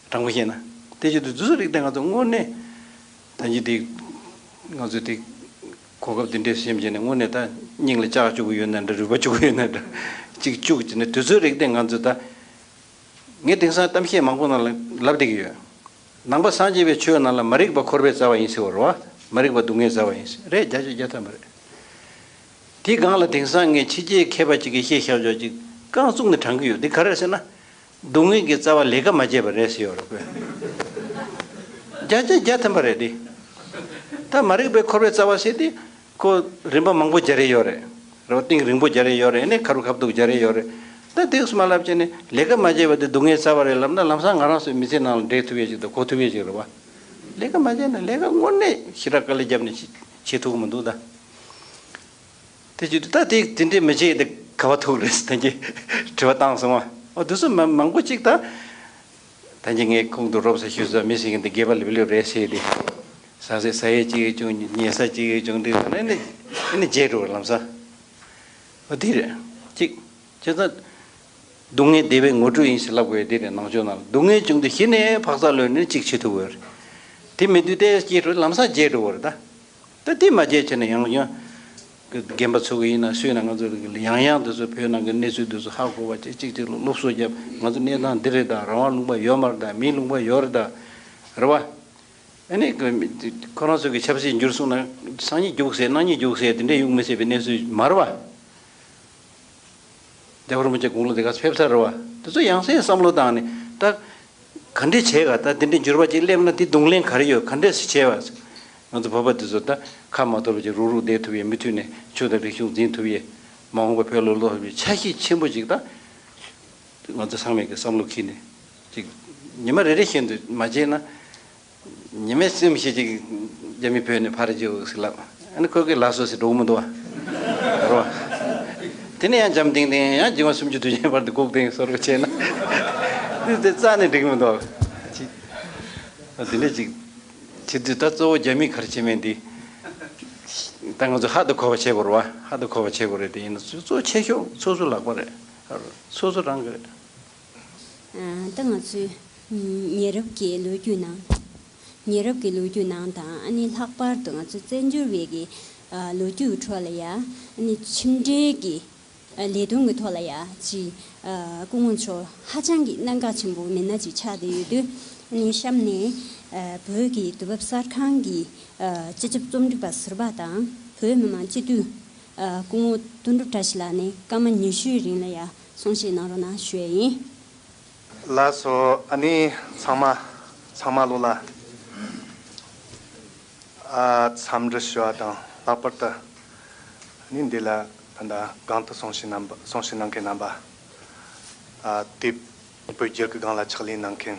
དྲང་པོ་བཤད་ན། དེ་བྱེད་དུས་དུས་ཚོད་རིག་སྟེ་ང་ཚོ་དངོས་གནས་ད་གིན་དེ་ང་ཚོ་དེ་གོ་སྐབས་དེ་འདྲས་སེམས་བྱས་ནས་དངོས་གནས་ད་སྙིང་ལ་ལྕགས་བཅུག་གི་ཡོད་ན་འདྲ། རུས་པ་བཅུག་གི་ཡོད་ན་འདྲ། གཅིག་བཅུག་བྱས་ནས་དུས་ཚོད་རིག་སྟེ་ང་ཚོ་ད། ངས་དེང་སང་གཏམ་བཤད་མང་པོ་ནང་ལ་ལབ་བསྡད་ཀྱི་ཡོད། ནང་པ་སངས་རྒྱས་པའི་ཆོས་ནང་ལ་མ་རིག་པ་འཁོར་བའི་རྩ་བ་ཡིན་ཟེར་བ་རེད་བ། མ་རིག་པ་སྡུག་བསྔལ་རྩ་བ་ཡིན་ཟེར། རེད། བརྒྱ་ཆ་བརྒྱ་ཐམ་པ་རེད། དེའི་སྒང་ལ་དེང་སང་ངས་ཕྱི་རྒྱལ་མཁས་པ་ཅིག་གིས་བཤད་བཞག་ཆོག་ཅིག་རྐང་བཙུགས་ནས་དྲངས་ཀྱི་ཡོད། འདི་ག་རེ་རེད་ཟེར་ན། སྡུག་བསྔལ་གྱི་རྩ་བ་ལས་ཀ་མ་བྱས་པ་རེད་ཟེར་ཡོད་རེད་ཁོས། བརྒྱ་ཆ་བརྒྱ་ཐམ་པ་རེད་དེ། ད་མ་རིག་པའི་འཁོར་བའི་རྩ་བ་ཟེར་དེ། ཁོ་རིམ་པ་མང་པོ་སྦྱར་ཡས་ཡོད་རེད། རེད་བ། གཏིང་རིང་པོ་སྦྱར་ཡས་ཡོད་རེད། ཨ་ནི་ཁ་རུ་ཁ་ཐུག་སྦྱར་ཡས་ཡོད་རེད། ད་དེ་ཚོ་མ་ལབ་བྱས་ནས་ལས་ཀ་མ་བྱས་པ་དེ་སྡུག་བསྔལ་རྩ་བ་རེད་ལབ་ན། ལམ་སང་ང་རང་ཚོའི་མི་ཚེ་ནང་ལ་འགྲིག་ཐུབ་ཡས་ཅིག་དང་གོ་ཐུབ་ཡས་ཅིག་རེད་བ། ལས་ཀ་མ་བྱས་ན། ལས་ཀ་དངོས་གནས་ཞེ་དྲག་དཀའ་ལས་བརྒྱབ་ནས་བྱེད་བྱེད་ཐུབ་ཀྱི་མི་འདུག་ད། དེ་བྱེད་དུས་ད་དེ་དེ་འདྲས་མི་བྱེད་དེ་ག་པར་ཐུག་རེད་ཟེར་ད་གིན་དྲི་བ་བཏང་སོང་བ། ཨོ་དེ་ཚོ་མ་མང་པོ་ཅིག་ད། ད་གིན་ངས་ཁོང་དུ་རོབ་ཙམ་ཞུས་ཙང་མི་ཞིག་གིས་འདི་སྒལ་པ་ལེབ་ལེབ་རེད་ཟེར་ཏེ། ཟ་ཟེ་ཟ་ཡས་གཅིག་ཡོད་བྱུང་། ཉལ་ས་གཅིག་ཡོད་བྱུང་། འདི་ཨ་ནི་ཨ་ནི་བརྗེད་འགྲོ་བ་ལམ་སང་། འོ་དེ་རེད། གཅིག་བྱས་ཙང་སྡུག་བསྔལ་བདེ་བའི་ངོ་སྤྲོད་ཡིན་ཞེས་ལབ་དགོས་ཡ་དེ་རེད། ནང་ཆོས་ནང་ལ་སྡུག་བསྔལ་བྱུང་དུས་གཞི་ནས་འཕག་འཚག་ལོན་ནས་གཅིག་བྱེད་ཐུབ་དགོས་རེད། དེ་མེད་དུས་ཏོག་ཙམ་སྐྱིད་འགྲོ། ལམ་སང་བརྗེད་འགྲོ་བ་རེད་ད། ད་དེ་མ་བརྗེད་བྱས་ནས་ཡང་ཡང་། རྒན་པ་ཚོ་གི་ཡིན་ན་སུ་ཡིན་ན། ང་ཚོ་ཡང་ཡང་དེ་ཚོ་བོད་ནང་གི་གནས་ཚུལ་དེ་ཚོ་ཧ་གོ་བ་བྱས། གཅིག་གཅིག་ལ་སློབ་གསོ་བརྒྱབ། ང་ཚོ་གནས་སྟངས་འདི་རེད་ད། རང་དབང་ལུང་པ་ཡོད་མ་རེད་ད། མིའི་ལུང་པ་ཡོད་རེད་ད། རེད་བ། ཨ་ནི་ཁོ་རང་ཚོ་གི་ཆབ་སྲིད་འགྱུར་སོང་ན་སང་ཉིན་རྒྱུགས་ཟེར། གནངས་ཉིན་རྒྱུགས་ཟེར། དེ་འདྲས་ཡོང་མི་སྲིད་པའི་གནས་ཚུལ་མ་རེད་བ། རྒྱལ་བ་རིན་པོ་ཆེ་དགུང་ལོ་དེ་ག་ཕེབས་ཚར་རེད་བ། དེ་ཚོ་ཡང་སེ་བསམ་བློ་བཏང་ནས་ད། ག་འདྲས་བྱས་ག་ད་དེ་འདྲའི་འགྱུར་བ་ཅིག་སླེབས་ན་དེ་གདོང་ལེན་ག་རེ་ཡོད། ག་འདྲས་སེ་བྱས་བ། ང་ཚོ་བོད་པ་དེ་ཚོ་ད་ཁ་མ་གཏོགས་པ་ཅིག་རུག་རུག་བསྡད་ཐུབ་ཡས། མུ་མཐུད་ནས་ཆོས་དང་རིག་གཞུང་འཛིན་ཐུབ་ཡས། མ་འོངས་པ་བོད་ལ་ལོག་ཐུབ་ཡས་འཆར་གཞི་ཆེན་པོ་ཅིག་ད། ང་ཚོ་ཚང་མས་ཀྱི་བསམ་བློ་འཁྱེར་ནས་ཅིག་ཉི་མ་རེ་རེ་བཞིན་དུ་མ་བྱས་ན། ཉི་མའི་སེམས་ཤིག་ཅིག་རྒྱ་མི་བོད་ནས་ཕར་རྒྱུགས་ཟེར་ལབ། ཨ་ནི་ཁོ་གི་ལགས་སོ་ཟེར་འགྲོ་གི་མི་འདུག་བ། རོ། དེ་ནས་ཡང་འཇམ་ཐིང་ཐིང་ཡང་སྦྱིན་པ་སུམ་ཅུ་དུས་ཆེན་བར་དུ་སྒུག་ཐེངས་གསོལ་རོགས་བྱས་ན། དེ་དེ་རྩ་ནས་འགྲིག་མི་འདུག་བ། ཅི། དེ་འདྲ་ཅིག་བྱེད་དུས་ད་གཙོ་བོ་རྒྱ་མི་ག་རེ་བྱེད་མིན་དེ། ད་ང་ཚོ་ཧ་དུ་གོ་བ་བྱེད་དགོས་རེད་བ། ཧ་དུ་གོ་བ་བྱེད་དགོས་རེད། དེ་ཡིན་ན་གཙོ་ཆེ་ཤོས་སོ་སོ་ལག་པ་རེད། སོ་སོ་རང་གི་རེད། ད་ང་ཚོའི་ཉེ་རབས་ཀྱི་ལོ་རྒྱུས་ནང་། ཉེ་རབས་ཀྱི་ལོ་རྒྱུས་ནང་དང་། ཨ་ནི་ལྷག་པར་དུ་ང་ཚོ་བཙན་བྱོལ་བའི་གི་ལོ་རྒྱུས་ཁྲོད་ལ་ཡ། ཨ་ནི་ཕྱི་འབྲེལ་གྱི་ལས་དོན་གྱི་ཐོག་ལ་ཡ་ཅིག་སྐུ་ངོ་མཆོག་ཧ་ཅང་གི་གནད་འགག་ཆེན་པོ་མི་སྣ་ཅིག་ཆགས་བསྡད་ཡོད་དུས། ཨ་ནི་གཤམ་ནས་བོད་ཀྱི་དུས་བབ་གསར་ཁང་གི་སྤྱི་ཁྱབ་རྩོམ་སྒྲིག་པ་ཟུར་པ་དང་བོད་མི་མང་སྤྱི་འཐུས་སྐུ་ངོ་དོན་གྲུབ་བཀྲ་ཤིས་ལགས་ནས་སྐར་མ་ཉི་ཤུའི་རིང་ལ་ཡ་གསུང་བཤད་གནང་རོགས་གནང་ཞུ་ཡས་ཡིན། ལགས་སོ། ཨ་ནི་ཚང་མ་ཚང་མ་ལོ་ལ་ཨ་འཚམས་འདྲི་ཞུ་བ་དང་། ལྷག་པར་དུ་ཨ་ནི་འདི་ལ་ད་ལྟ་སྒང་དུ་གསུང་བཤད་གནང་བ། གསུང་བཤད་གནང་མཁན་རྣམ་པ། ཨ་དེ་བོད་རྒྱལ་གྱི་སྒང་ལ་ཕྱག་ལས་གནང་མཁན་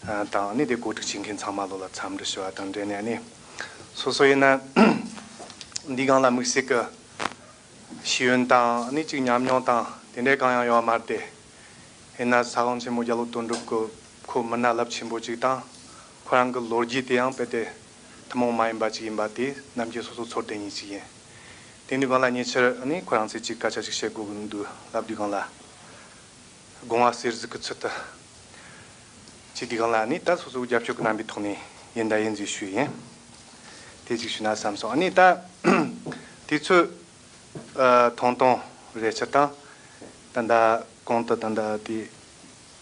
ཨ་དང་། ཨ་ནི་དེ་གོ་སྒྲིག་བྱེད་མཁན་ཚང་མ་ལོ་ལ་འཚམས་འདྲི་ཞུ་བ་དང་འབྲེལ་ནས། ཨ་ནི་སོ་སོ་ཡིན་ན་འདི་སྒང་ལ་དམིགས་བསལ་གྱི་ཤེས་ཡོན་དང་། ཨ་ནི་ཅིག་ཉམས་མྱོང་དང་དེ་འདྲའི་གང་ཡང་ཡོད་མ་རེད་དེ། ཡིན་ན་ས་སྐྱོང་ཆེན་མོ་རྒྱ་ལོ་དོན་གྲུབ་ཀྱི་ཁོ་མི་སྣ་རླབས་ཆེན་པོ་ཅིག་དང་། ཁོ་རང་གི་ལོ་རྒྱུས་དེ་ཡང་རྦད་དེ་ཐུན་མོང་མ་ཡིན་པ་ཅིག་ཡིན་པ་དེ་ནམ་རྒྱུན་སོ་སོ་ཚོར་དོན་ཡིན་ཞིག་ཡིན། དེ་འདྲའི་སྒང་ལ་ཉེ་ཆར་ཨ་ནི་ཁོ་རང་ཚོས་ཅིག་སྐད་ཆ་ཅིག་བཤད་དགོས་ཀྱི་འདུག་ལབ་དུས་སྒང་ལ། དགོངས་པ་ཟུར་ཟུར་གྱི་ཚུལ་དུ་བྱེད་དུས་སྒང་ལ། ཨ་ནི་ད་སོ་སོ་རྒྱབ་སྐྱོར་གྱི་རྣམ་པའི་ཐོག་ནས་ཡིན་ད་ཡིན་ཟེར་ཞུས་ཡིན། དེ་ཅིག་ཞུས་ན་བསམ་སོང་། ཨ་ནི་ད་དུས་ཚོད་ཨ་ཐུང་ཐུང་རེད། སྤྱིར་བཏང་ད་ལྟ་གོང་དུ་ད་ལྟ་དེ་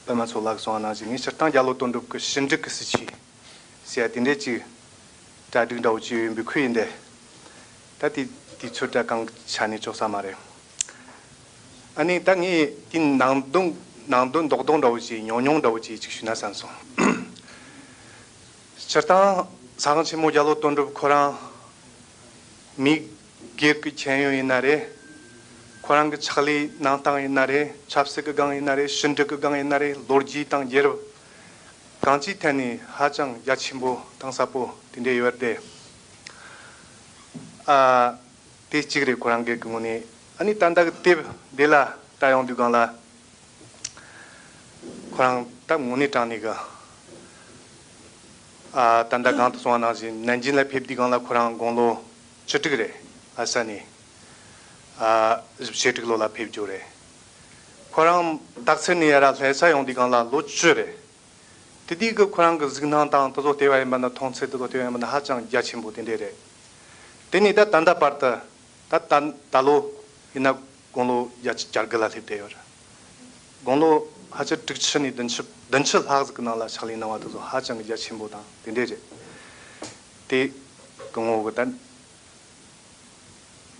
པད་མ་མཚོ་ལགས་གསུངས་པ་ནང་བཞིན། ངས་སྤྱིར་བཏང་རྒྱ་ལོ་དོན་གྲུབ་ཀྱི་ཞི་འགྲིག་གི་སྲིད་བྱུས་ཟེར་ཡ་དེ་འདྲས་ཅིག་གྲ་སྒྲིག་འདྲ་བོ་ཅིག་ཡོད་པའི་ཁུལ་ཡིན་ཏེ། ད་དེ་དུས་ཚོད་འདྲ་གང་ཆ་ནས་ཆོག་ས་མ་རེད། ཨ་ནི་ད་ངས་དེ་ནང་དོན་ནང་དོན་རྡོག་རྡོག་འདྲ་བོ་ཅིག་ཉུང་ཉུང་འདྲ་བོ་ཅིག་ཅིག་ཞུས་ན་བསམ་སོང་། སྤྱིར་བཏང་ས་སྐྱོང་ཆེན་མོ་རྒྱ་ལོ་དོན་གྲུབ་ཁོ་རང་མི་སྒེར་གྱི་མཁྱེན་ཡོན་ཡིན་ན་རེད། ཁོ་རང་གི་ཕྱག་ལས་གནང་སྟངས་ཡིན་ན་རེད། ཆབ་སྲིད་ཀྱི་སྒང་ཡིན་ན་རེད། ཞི་འགྲིག་གི་སྒང་ཡིན་ན་རེད། ལོ་རྒྱུས་དང་རྒྱལ་རབས་གང་ཅིའི་ཐད་ནས་ཧ་ཅང་རྒྱ་ཆེན་པོ་གཏིང་ཟབ་པོ་དེ་འདྲ་ཡོད་རེད་དེ། ཨ། དེ་གཅིག་རེད། ཁོ་རང་སྒེར་གྱི་ངོས་ནས་ ཨ་ནི་ད་ལྟ་གི་དེབ་འདི་ལ་ལྟ་ཡོང་དུས་སྒང་ལ། ཁོ་རང་ད་དངོས་གནས་དྲང་གནས་གི། ཨ། ད་ལྟ་གོང་དུ་གསུངས་པ་ནང་བཞིན་ནན་ཅིན་ལ་ཕེབས་དུས་སྒང་ལ་ཁོ་རང་དགུང་ལོ་བཅུ་དྲུག་རེད། ལྷ་ས་ནས། ཨ། བཞི་བཅུ་ཞེ་དྲུག་ལོ་ལ་ཕེབས་རྒྱུ་རེད། ཁོ་རང་སྟག་འཚེར་ནས་ཡར་ལྷ་ས་ཡོང་དུས་སྒང་ལ་ལོ་བཅུ་རེད། དེ་དུས་ཀྱི་ཁོ་རང་གི་གཟིགས་སྣང་དང་དེ་ཚོ་བལྟས་པ་ཡིན་པ་ན། མཐོང་ཚུལ་དེ་ཚོ་བལྟས་པ་ཡིན་པ་ན་ཧ་ཅང་རྒྱ་ཆེན་པོ་དེ་འདྲས་རེད། དེ་ནས་ད་ད་ལྟ་བར་དུ། ད་ད་ད་ལོ་ཡིན་ན་དགུང་ལོ་བརྒྱད་ཅུ་གྱ་དགུ་ལ་སླེབས་བསྡད་ཡོད་རེད། དགུང་ལོ་ཕལ་ཆེར་དྲུག་ཅུ་ནས་བདུན་ཅུ་བདུན་ཅུ་ལྷག་ཟིག་གི་ནང་ལ་ཕྱག་ལས་གནང་བ་དེ་ཚོ་ཧ་ཅང་གི་རྒྱ་ཆེན་པོ་དང་དེ་འདྲས་རེད། དེ་སྐུ་ངོ་གི་ད་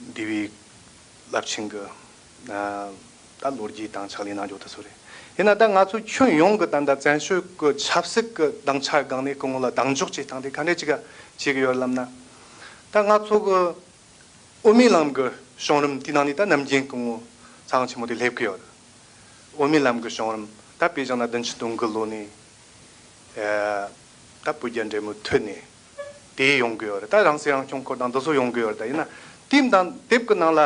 འདས་པའི་རླབས་ཆེན་གྱི། ཨ། ད་ལོ་རྒྱུས་དང་ཕྱག་ལས་གནང་རྒྱུ་དེ་ཚོ་རེད། ཡིན་ན་ད་ང་ཚོ་ཁྱོན་ཡོངས་ཀྱི་ད་ལྟ་བཙན་བྱོལ་གྱི་ཆབ་སྲིད་ཀྱི་སྡིངས་ཆ་སྒང་ནས་སྐུ་ངོ་ལ་གདེང་འཇོག་བྱེད་སྟངས་དེ་ག་འདྲས་ཅིག་བྱེད་ཀྱི་ཡོད་ལབ་ན། ད་ང་ཚོ་གི་དབུ་མའི་ལམ་གྱི་བྱུང་རིམ་དེའི་ནང་ནས་ད་ནམ་རྒྱུན་སྐུ་ངོ་ཚང་ཆེན་མོ་དེ་སླེབས་ཀྱི་ཡོད། དབུ་མའི་ལམ་གྱི་བྱུང་རིམ་ད་དཔེ་བཞག་ན་བདུན་ཅུ་དོན་དགུ་ལོ་ནས། ཨ། ད་བོད་རྒྱ་འབྲེལ་མོལ་མཐུད་ནས་དེ་ཡོང་གི་ཡོད་རེད། ད་རང་སྲིད་རང་སྐྱོང་སྐོར་དང་འདི་ཚོ་ཡོང་གི་ཡོད་རེད། ད་ཡིན་ན་དེབ་དང་དེབ་ཀྱི་ནང་ལ་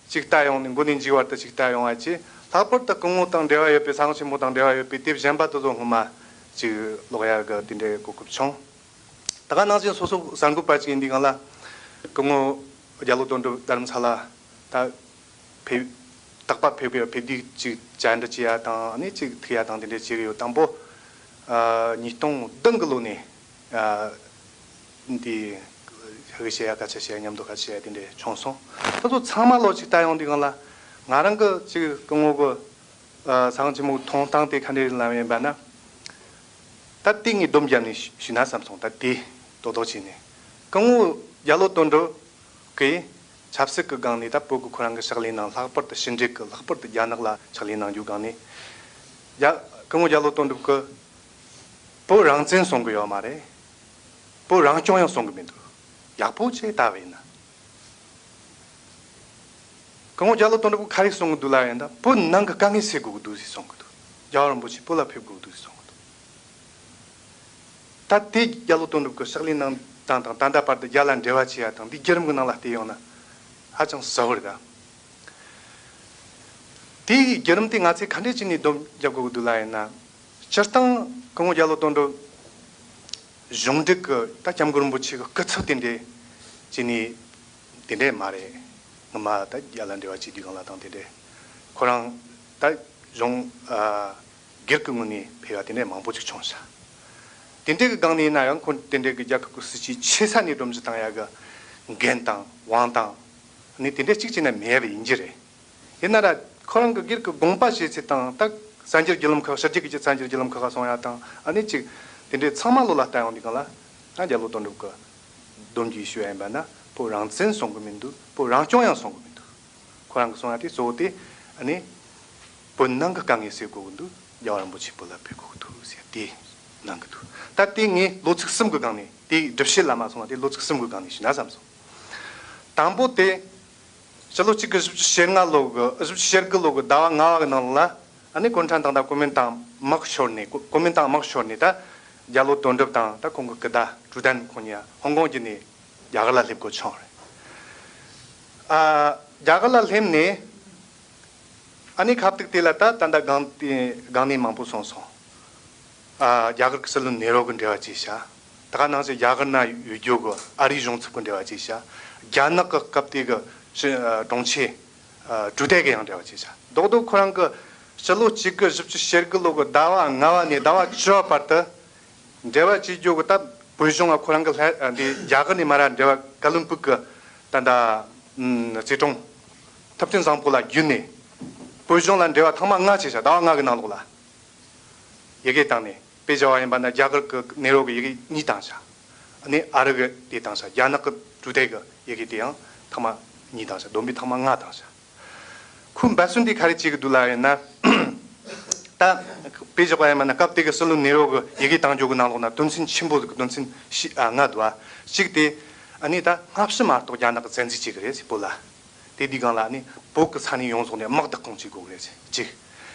ཅིག་ལྟ་ཡོང་ནས་མགོ་ནས་མཇུག་བར་དུ་ཅིག་ལྟ་ཡོང་བ་ཅིག། ལྷག་པར་དུ་སྐུ་ངོ་དང་འབྲེལ་བ་ཡོད་པའི། ཚང་ཆེན་མོ་དང་འབྲེལ་བ་ཡོད་པའི་དེབ་གཞན་པ་དེ་ཚོ་སྔོན་མ་ཅིག་ཀློག་ཡ་གི་དེ་འདྲའི་གོ་སྐབས་བྱུང་། ད་ག་ནང་བཞིན་སོ་སོ་གསར་འགོད་པ་ཅིག་ཡིན་དུས་སྒང་ལ། སྐུ་ངོ་རྒྱ་ལོ་དོན་གྲུབ་རྡ་རམ་ས་ལ་ད་ཕེབས། རྟག་པར་ཕེབས་ཀྱི་ཡོད། ཕེབས་དུས་ཅིག་བཅར་འདྲི་བྱེད་ཡ་དང་། ཨ་ནི་ཅིག་ཐུག་ཡ་དང་དེ་འདྲ་བྱེད་ཀྱི་ཡོད། དང་པོ། ཨ། ཉིས་སྟོང་བདུན་གྱི་ལོ་ནས། ཨ། འདི་ཧ་གི་བཤད་ཡ་སྐད་ཆ་བཤད་ཡ། མཉམ་དུ་ཁ་བཤད་ཡ་དེ་འདྲ་བྱུང་སོང་། ད་ཚོ་ཚང་མ་ལོ་ཅིག་ལྟ་ཡོང་དུས་སྒང་ལ། ང་རང་གི་ཅིག་སྐུ་ངོ་གི། ཨ། ཚང་ཆེན་མོ་མཐོང་སྟངས་དེ་ག་འདྲ་རེད་ལབ་ཡིན་པ་ན། ད་དེ་ངས་སྡོམ་བརྒྱབ་ནས་ཞུས་ན་བསམ་སོང་། ད་དེ་རྡོག་རྡོག་བྱས་ནས་སྐུ་ངོ་རྒྱ་ལོ་དོན་གྲུབ་ཀྱིས་ཆབ་སྲིད་ཀྱི་སྒང་ནས་ད་བོད་ཀྱི་ཁོ་རང་གི་ཕྱག་ལས་གནང་། ལྷག་པར་དུ་ཕྱི་འབྲེལ་གྱི། ལྷག་པར་དུ་རྒྱ་ནག་ལ་ཕྱག་ལས་གནང་རྒྱུ་སྒང་ནས། རྒྱ། སྐུ་ངོ་རྒྱ་ལོ་དོན་གྲུབ་ཀྱིས་བོད་རང་བཙན་གསུང་གི་ཡོད་མ་རེད། བོད་རང་སྐྱོང་ཡང་གསུང་གི་མི་འདུག། ཡག་པོ་བྱས་ལྟ་བ་ཡིན་ན། སྐུ་ངོ་རྒྱ་ལོ་དོན་གྲུབ་ཀྱིས་ག་རེ་གསུང་གི་འདུག་ལབ་ཡིན་ན། བོད་ནང་གི་དཀའ་ངལ་སེལ་དགོས་ཀྱི་འདུག་ཟེར་གསུང་གི་འདུག། རྒྱལ་བ་རིན་པོ་ཆེ་བོད་ལ་ཕེབས་དགོས་ཀྱི་འདུག་ཟེར་གསུང་གི་འདུག། ད་དེ་རྒྱ་ལོ་དོན་གྲུབ་ཀྱིས་ཕྱག་ལས་གནང་སྟངས་དང་། ད་ལྟ་བར་དུ་རྒྱ་ལ་འབྲེལ་བ་བྱེད་ཡ་དང་། འདི་བརྒྱུད་རིམ་གྱི་ནང་ལ་བལྟས་ཡོང་ན་ཧ་ཅང་གསལ་བོ་རེད་ད། དེའི་བརྒྱུད་རིམ་དེ་ང་ཚོས་ག་འདྲས་བྱས་ནས་སྡོམ་རྒྱབ་དགོས་ཀྱི་འདུག་ལབ་ཡིན་ན། སྤྱིར་བཏང་སྐུ་ངོ་རྒྱ་ལོ་དོན་གྲུབ་གཞུང་འབྲེལ་གྱི། ད་སྐྱབས་མགོན་རིན་པོ་ཆེ་གི་སྐུ་ཚབ་དེ་འདྲས་བྱས་ནས་དེ་འདྲས་མ་རེད། སྔོན་མ་ད་རྒྱ་ལ་འབྲེལ་བ་བྱེད་དུས་སྒང་ལ་དང་དེ་འདྲས། ཁོ་རང་ད་གཞུང་། ཨ། སྒེར་གྱི་ངོས་ནས་ཕེབས་ཡ་དེ་འདྲས་མང་པོ་ཅིག་བྱུང་ཤག། དེ་འདྲས་ཀྱི་སྒང་ནས་ཡིན་ན་ཡང་ཁོ་དེ་འདྲས་ཀྱི་རྒྱལ་ཁབ་ཀྱི་སྲིད་བྱུས་ཆེ་ས་ནས་སྒྲོམ་གཞི་བཏིང་ཡ་གི་འགན་དང་དབང་དང་། ནི་དེ་འདྲས་གཅིག་བྱས་ན་མེད་པ་ཡིན་གྱི་རེད། ཡིན་ན་ར་ཁོ་རང་གི་སྒེར་གྱི་དགོངས་པ་བཞེས་ཚུལ་དང་། ད་གསར་འགྱུར་བརྒྱུད་ལམ་ཁག། ཕྱི་རྒྱལ་གྱི་གསར་འགྱུར་བརྒྱུད་ལམ་ཁག་ག་གསུང་ཡ་དང་། ཨ་ནི་ཅིག་དེ་འདྲའི་ཚང་མ་ལོ་ལ་ལྟ་ཡོང་དུས་སྒང་ལ། ད་རྒྱ་ལོ་དོན་གྲུབ་ཀྱི་སྡོམ་རྒྱུ་ཞུ་ཡ་ཡིན་པ་ན། བོད་རང་བཙན་གསུང་གི་མི་འདུག། བོད་རང་སྐྱོང་ཡང་གསུང་གི་མི་འདུག། ཁོ་རང་གི་གསུང་ཡ་དེ་གཙོ་བོ་དེ། ཨ་ནི་བོད་ནང་གི་དཀའ་ངལ་སེལ་དགོས་ཀྱི་འདུག། རྒྱལ་བ་རིན་པོ་ཆེ་བོད་ལ་ཕེབས་དགོས་ཀྱི་འདུག་ཟེར་དེ་གནང་གི་འདུག། ད་དེ་ངས་ལོ་ཚིགས་གསུམ་གྱི་སྒང་ནས། དེའི་སྒྲུབ་བྱེད་ལ་མ་སོང་བ་དེ་ལོ་ཚིགས་གསུམ་གྱི་སྒང་ནས་ཞུས་ན་བསམ་སོང་། དང་པོ་དེ། ཕྱི་ལོ་གཅིག་དགུ་བཞི་བཅུ་ཞེ་ལྔ་ལོ་གི། བཞི་བཅུ་ཞེ་དགུ་ལོ་གི་ཟླ་བ་ལྔ་པ་གི་ནང་ལ། ཨ་ནི་གུང་ཁྲན་ཏང་དང་གོ་མིན་ཏང་དམག་ཤོར་ནས། གོ་གོ་མིན་ཏང་དམག་ཤོར་ནས། ད་རྒྱ་ལོ་དོན་གྲུབ་དང་། ད་ཁོང་གི་སྐུ་ཟླ་ཀྲུའུ་ཏན་ཁོང་གཉིས་ཧོང་ཀོང་བརྒྱུད་ནས་རྒྱ་གར་ལ་སླེབས་དགོས་བྱུང་རེད། ཨ། རྒྱ་གར་ལ་སླེབས་ནས། ཨ་ནི་སྐབས་དེ་ལ་ད་ད་ལྟ་སྒང་དེ་སྒང་ནས་མང་པོ་གསུངས་སོང་། ཨ། རྒྱ་གར་གྱི་སྲིད་བློན་ནེ་རོ་གི་འབྲེལ་བ་བྱས་ཤག། ད་ག་ནང་བཞིན་རྒྱ་གར་ན་ཡོད་རྒྱུ་གི་ཨ་རིའི་གཞུང་ཚབ་ཀྱི་འབྲེལ་བ་བྱས་ཤག། རྒྱ་ནག་གི་སྐབས་དེ་གི་ཕྱི། ཨ། དྲུང་ཆེ། ཨ། ཀྲུའུ་ཏེ་གི་ཡང་འབྲེལ་བ་བྱས་ཤག། རྡོག་རྡོག་ཁོ་རང་གི་ཕྱི་ལོ་གཅིག་དགུ་བཞི་བཅུ་ཞེ་དགུ་ལོ་གི་ཟླ་བ་ལྔ་པ་ནས་ཟླ་བ་བཅུ་པ་བར་དུ། འབྲེལ་བ་བྱེད་རྒྱུ་གི་ད་བོད་གཞུང་ང་ཁོ་རང་གི་ལྷ། ཨ། འདི་རྒྱ་གར་ནས་མར་འབྲེལ་བ། ཀ་ལོན་སྦུག་གི་ད་ལྟ་ཨམ་ཙི་ཀྲུང་ཐུབ་བསྟན་བཟང་པོ་ལ་བརྒྱུད་ནས་བོད་གཞུང་ལ་འབྲེལ་བ་ཐེངས་མ་ལྔ་བྱས་ཤག། ཟླ་བ་ལྔ་གི་ནང་ལོགས་ལ་ཡི་གེ་བཏང་ནས། དཔེ་བཞག་པ་ཡིན་པ་ན་རྒྱ་གར་གི་ནེ་རོ་གི་ཡི་གེ་གཉིས་བཏང་ཤག། ཨ་ནི་ཨ་རི་གི་དེ་བཏང་ཤག། རྒྱ་ནག་གི་ཀྲུའུ་ཏེ་གི་ཡི་གེ་དེ་ཡང་ཐེངས་མ་གཉིས་བཏང་ཤག། བསྡོམས་པས་ཐེངས་མ་ལྔ་བཏང་ཤག། ཁོས་འབད་བརྩོན་དེ་ག་རེ་བྱེད་ཀྱི་འདུག་ལབ་ཡིན་ན། ད་དཔེ་བཞག་པ་ཡིན་པ་ན་སྐབས་དེ་གི་སྲིད་བློན་ནེ་རོ་གི་ཡི་གེ་བཏང་རྒྱུ་གི་ནང་ལོགས་ན་དོན་ཚན་ཆེན་པོ་ཟིག་གི་དོན་ཚན་བཞི། ཨ། ལྔ་འདུག། ཨ། གཅིག་དེ། ཨ་ནི་ད་སྔ་ཕྱི་མ་གཏོགས་རྒྱ་ནག་གི་བཙན་འཛུལ་བྱེད་ཀྱི་རེད་ཟེར། བོད་ལ། དེ་དུས་སྒང་ལ་ནི་བོད་ཀྱི་ས་གནས་ཡོངས་རྫོགས་ནས་དམག་བདག་སྐྱོང་བྱེད་དགོས་ཀྱི་རེད་ཟེར། གཅིག།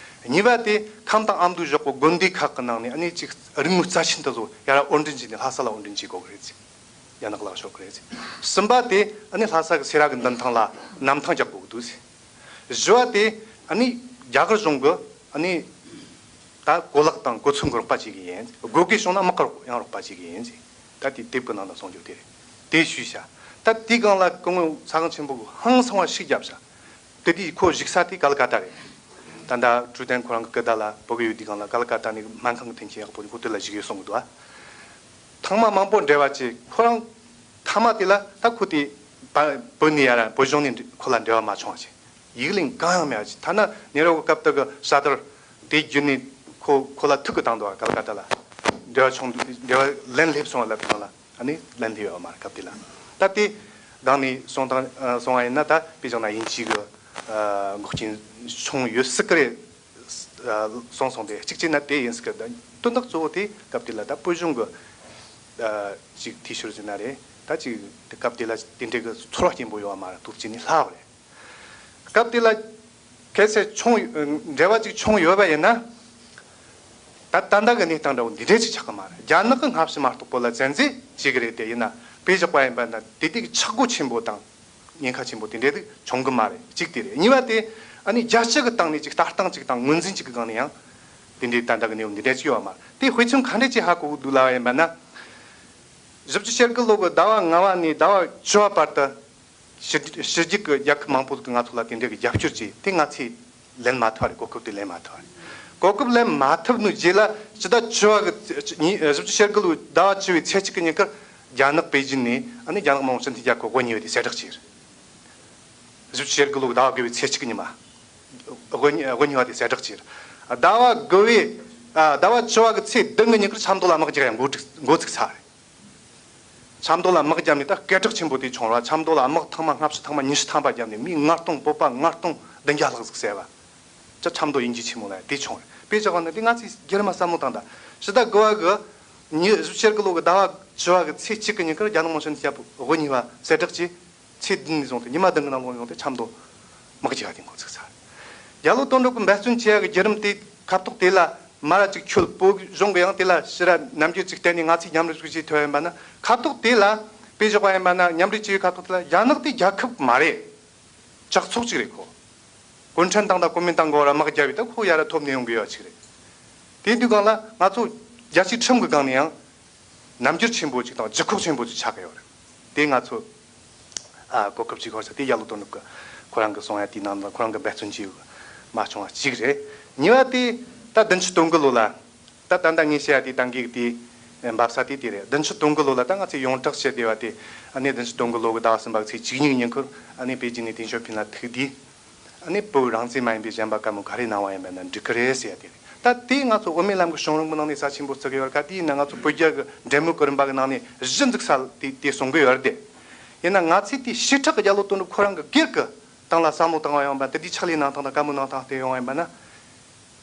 གཉིས་པ་དེ་ཁམས་དང་ཨ་མདོའི་གཞོགས་པའི་དགོན་སྡེ་ཁག་གི་ནང་ནས་ཨ་ནི་གཅིག་རིན་མེད་རྩ་ཆེན་དེ་ཚོ་ཡར་དབོར་འདྲེན་བྱས་ནས་ལྷ་ས་ལ་དབོར་འདྲེན་བྱེད་དགོས་ཀྱི་རེད་ཟེར། རྒྱ་ནག་ལ་ཤོར་གྱི་རེད་ཟེར། གསུམ་པ་དེ་ཨ་ནི་ལྷ་ས་གི་སེ་ར་གི་མདུན་ཐང་ལ་གནམ་ཐང་རྒྱག་དགོས་ཀྱི་འདུག་ཟེར། བཞི་བ་དེ་ཨ་ནི་རྒྱ་གར་གཞུང་གི་ཨ་ནི་ད་གོ་ལག་དང་གོ་མཚོན་གྱི་རོགས་པ་བྱེད་ཀྱི་ཡིན། དགོས་གལ་བྱུང་ན་དམག་གི་ཡང་རོགས་པ་བྱེད་ཀྱི་ཡིན། ད་དེ་དེབ་ཀྱི་ནང་ན་གསུངས་རྒྱུ་དེ་རེད། དེ་ཞུས་ཤག་ད་དེའི་སྒང་ལ་སྐུ་ངོ་ས་ཁང་ཆེན་པོ་གིས་ཧང་སང་བ་ཞིག་བརྒྱབ་ཤག་དེ་དུས་ཁོ་བཞུགས་ས་དེ་ཀལ་ཀ་ཏ་རེད། ད་ལྟ་ཀྲུའུ་ཏན་ཁོ་རང་གི་སྐུ་ཟླ་ལ་བོད་ཀྱི་ཡོད་དུས་སྒང་ལ་ཀལ་ཀ་ཏ་ནས་སྨན་ཁང་གི་མཐུན་རྐྱེན་ཡག་པོ་ནས་ཁོ་དེ་ལ་བཞུགས་ཡོད་གསུང་གི་འདུག་ཨ། ཐེངས་མ་མང་པོ་འབྲེལ་བ་བྱས། ཁོ་རང་མཐའ་མ་དེ་ལ་ད་ཁོ་དེ་བ་བོད་ནས་ཡར་བོད་གཞུང་ནས་ཁོ་ལ་འབྲེལ་བ་མ་བྱུང་བ་བྱས། ཡིག་གླེང་གང་ཡང་མེད་པ་བྱས། ཐ་ན་ནེ་རོ་གི་སྐབས་དེ་གི་ས་དར་དེ་བརྒྱུད་ནས་ཁོ་ཁོ་ལ་ཐུག་གི་བཏང་འདུག་བ། ཀལ་ཀ་ཏ་ལ་འབྲེལ་བ་བྱུང་འདུག་འབྲེལ་བ་ལན་སླེབས་སོང་བ་ལབ་དུས་སྒང་ལ་ཨ་ནི་ལན་སླེབས་ཡོད་མ་རེད་སྐབས་དེ་ལ། ད་དེ་སྒང་ནས་སོང་དང་སོང་བ་ཡིན་ན་ད་དཔེ་བཞག་ན་དབྱིན་ཇི་གི་འགོག་རྐྱེན་བྱུང་ཡོད་སྲིད་ཀི་རེད། སོང་སོང་དེ་གཅིག་བྱས་ན་དེ་ཡིན་སྲིད་ཀི། དོན་དག་གཙོ་བོ་དེ་སྐབས་དེ་ལ་ད་བོད་གཞུང་གི་ཅིག་འཐུས་ཤོར་ཟེར་ན་རེད། ད་ཅིག་སྐབས་དེ་ལ་དེ་འདྲའི་གི་ཚོར་བ་སྐྱེན་པོ་ཡོད་བ་མ་རེད། སྟོབས་ཅིག་ནས་ལྷག་པ་རེད། སྐབས་དེ་ལ་གལ་སྲིད་བྱུང་འབྲེལ་བ་ཅིག་བྱུང་ཡོད་པ་ཡིན་ན། ད་ད་ལྟ་གི་གནས་སྟངས་འདྲ་བོ་འདི་འདྲས་ཅིག་ཆགས་ཀྱི་མ་རེད། རྒྱ་ནག་གི་སྔ་ཕྱི་མ་གཏོགས་བོད་ལ་བཙན་འཛུལ་བྱེད་ཀྱི་རེད། དེ་ཡིན་ན་དཔེ་བཞག་པ་ཡིན་པ་ན་དེ་དུས་ཀྱི་ཆག་སྒོ་ཆེན་པོ་དང་ཉེན་ཁ་ཆེན་པོ་དེ་འདྲས་དེ་བྱུང་གི་མ་རེད། གཅིག་དེ་རེད། གཉིས་པ་དེ་ཨ་ནི་རྒྱལ་སྤྱི་གི་སྟེང་ནས་ཅིག་ལྟ་སྟངས་ཅིག་དང་ངོས་འཛིན་ཅིག་གི་སྒང་ནས་ཡང་དེ་འདྲའི་ད་ལྟ་གི་གནས་བབ་འདི་འདྲས་ཅིག་ཡོད་པ་མ་རེད། དེ་དཔེ་མཚོན་ག་འདྲས་ཅིག་ཧ་གོ་གི་འདུག་ལབ་པ་ཡིན་པ་ན། བཞི་བཅུ་ཞེ་དགུ་ལོ་གི་ཟླ་བ་ལྔ་པ་ནས་ཟླ་བ་བཅུ་པ་བར་དུ། ཕྱི་ཕྱི་རྒྱལ་གྱི་རྒྱལ་ཁབ་མང་པོ་ཞིག་གིས་ང་ཚོ་ལ་དེ་འདྲའི་གི་རྒྱབ་སྐྱོར་བྱས། དེ་ང་ཚོས་ལེན་མ་ཐུབ་པ་རེད། གོ་སྐབས་དེ་ལེན་མ་ཐུབ་པ་རེད། གོ་སྐབས་ལེན་མ་ཐུབ་ནོའི་རྗེས་ལ་ཕྱི་ཟླ་བཅུ་པ་གི་ཉིན་བཞི་བཅུ་ཞེ་དགུ་ལོའི་ཟླ་བ་བཅུ་པའི་ཚེས་གཅིག་གི་ཉིན་ཀར་རྒྱ་ནག་པེ་ཅིན་ནས་ཨ་ནི་རྒྱ་ནག་མི་དམངས་སྤྱི་མཐུན་རྒྱལ་ཁབ་དབུ་བརྙེས་པ་དེ་གསལ་བསྒྲགས་བྱས། བཞི་བཅུ་ཞེ་དགུ་ལོའི་ཟླ་བ་དགུ་པའི་ཚེས་གཅིག་གི་ཉིན་མ། དབུ་བརྙེས་དབུ་བརྙེས་པ་དེ་གསལ་བསྒྲགས་བྱས། ཟླ་བ་དགུ་པའི་ཨ་ཟླ་བ་བཅུ་པ་གི་ཚེས་བདུན་གི་ཉིན་ཀར་ཆབ་མདོ་ལ་དམག་རྒྱག་ཡ་འགོ་འཛུགས་འགོ་བཙུགས་ཚར་རེད། ཆབ་མདོ་ལ་དམག་བརྒྱབ་ནས་ད་སྐད་གྲགས་ཆེན་པོ་དེ་བྱུང་ར། ཆབ་མདོ་ལ་དམག་ཐེངས་མ་ལྔ་བཅུ་ཐེངས་མ་ཉི་ཤུ་ཐམ་པ་བརྒྱབ་ནས་མི་ལྔ་སྟོང་བོད་པ་ལྔ་སྟོང་བདུན་བརྒྱ་ལྷག་ཟིག་བསད་པ། ཅི་ཆབ་མདོ་དབྱིན་ཇི་ཆེན་མོ་ལ་དེ་བྱུང་རེད། དཔེ་བཞག་པ་ན་དེ་ང་ཚོས་སྒེར་མ་བསམ་བློ་བཏང་ད། ཕྱི་ཟླ་དགུ་པ་གི་ཉི་བཞི་བཅུ་ཞེ་དགུ་ལོ་གི་ཟླ་བ་བཅུ་པ་གི་ཚེས་གཅིག་གི་ཉིན་ཀར་རྒྱ་ནག་དམངས་སྤྱི་མཐུན་རྒྱལ་ཁབ་དབུ་བརྙེས་པ་གསལ་བསྒྲགས་ཀྱིས། ཚེས་བདུན་ནས་བཟུང་སྟེ་ཉི་མ་བདུན་གྱི་ནང་ལོགས་ནས་བཟུང་སྟེ་ཆབ་མདོ་དམག་རྒྱག་དེ་འགོ་ཚུགས་ཚར། རྒྱ་ལོ་དོན་གྲུབ་ཀྱིས་འབད་བརྩོན་བྱེད་ཡ་གི་བརྒྱུད་རིམ་དེ་ཁ་ཐོག་དེ་ལ་མ་ར་ཅིག་ཁྱོད་བོད་གཞུང་གི་ཡང་དེ་ལ་ཕྱིར་ར་རྣམ་འགྱུར་ཅིག་བསྟན་ནས་ང་ཚོས་མཉམ་རུབ་ཅིག་བྱེད་ཐུབ་ཡ་ཡིན་པ་ན། ཁ་ཐོག་དེ་ལ་དཔེ་བཞག་པ་ཡིན་པ་ན་མཉམ་རུབ་བྱེད་ཡའི་ཁ་ཐོག་དེ་ལ་རྒྱ་ནག་དེ་རྒྱལ་ཁབ་མ་རེད། ཇག་ཚོགས་ཅིག་རེད་ཁོ། གུང་ཁྲན་ཏང་དང་国民党གི་བར་དམག་རྒྱབ་པའི་ད་ཁོ་ཡར་ཐོབ་ནས་ཡོང་གི་ཡོད་ཅིག་རེད། དེ་དུས་སྒང་ལ་ང་ཚོ་རྒྱལ་སྤྱིའི་ཁྲིམས་ཀྱི་སྒང་ནས་ཡང་རྣམ་འགྱུར་ཆེན་པོ་ཅིག་དང་ལྗིད་ཁོག་ཆེན་པོ་ཅིག་ཆགས་ཀྱི་ཡོད་རེད། དེ་ང་ཚོ་ཨ་གོ་སྐབས་ཅིག་ཧོར་ས་དེ་རྒྱ་ལོ་དོན་གྲུབ་ཀྱི་ཁོ་རང་གི་གསུང་ཡ་དེའི་ནང་ལ་ཁོ་རང་གི་འབད་བརྩོན་བྱས་མ་བྱུང་བ་གཅིག་རེད། གཉིས་པ་དེ་ད་བདུན་ཅུ་དོན་དགུ་ལོ་ལ། ད་ད་ལྟ་ངས་བཤད་ཡ་དེ་ཏང་གི་དེ་འབབ་ས་དེ་དེ་རེད། བདུན་ཅུ་དོན་དགུ་ལོ་ལ་ད་ང་ཚོས་ཡོངས་གྲགས་བཤད་བསྡད་པ་དེ་ཨ་ནི་བདུན་ཅུ་དོན་དགུ་ལོ་གི་ཟླ་བ་གསུམ་པ་གི་ཚེས་བཅུ་གཉིས་ཉིན་ཁུར་ཨ་ནི་པེ་ཅིན་ནས་ཏེང་ཞའོ་ཕིང་ལ་ཐུག་དུས། ཨ་ནི་བོད་རང་བཙན་མ་ཡིན་པའི་གཞན་པ་དཀའ་མོ་ག་རེ་གནང་བ་ཡིན་པ་ན་འགྲིག་གི་རེད་ཟེར་ཡ་དེ་རེད། ད་དེ་ང་ཚོ་དབུ་མའི་ལམ་གྱི་བྱུང་རིམ་གྱི་ནང་ནས་རྩ་ཆེན་པོ་བརྩི་གི་ཡོད་ར། ག་དེ་ཡིན་ན་ང་ཚོ་བོད་རྒྱ་གི་འབྲེལ་མོལ་གྱི་རིམ་པ་གི་ནང་ནས་གཞི་འཛུགས་ས་དེ་དེ་གསུང་གི་ཡོད་རེད་དེ། ཡིན་ན་ང་ཚོས་དེ་ཞེ་དྲག་གི་རྒྱ་ལོ་དོན་གྲུབ་ཁོ་རང་གི་སྒེར་གྱི་སྟེང་ལ་བསམ་བློ་བཏང་བ་ཡོང་བ་དེ་དེ་ཕྱག་ལས་གནང་སྟངས་དང་བཀའ་མོལ་གནང་སྟངས་དེ་ཡོང་བ་ཡིན་པ་ན།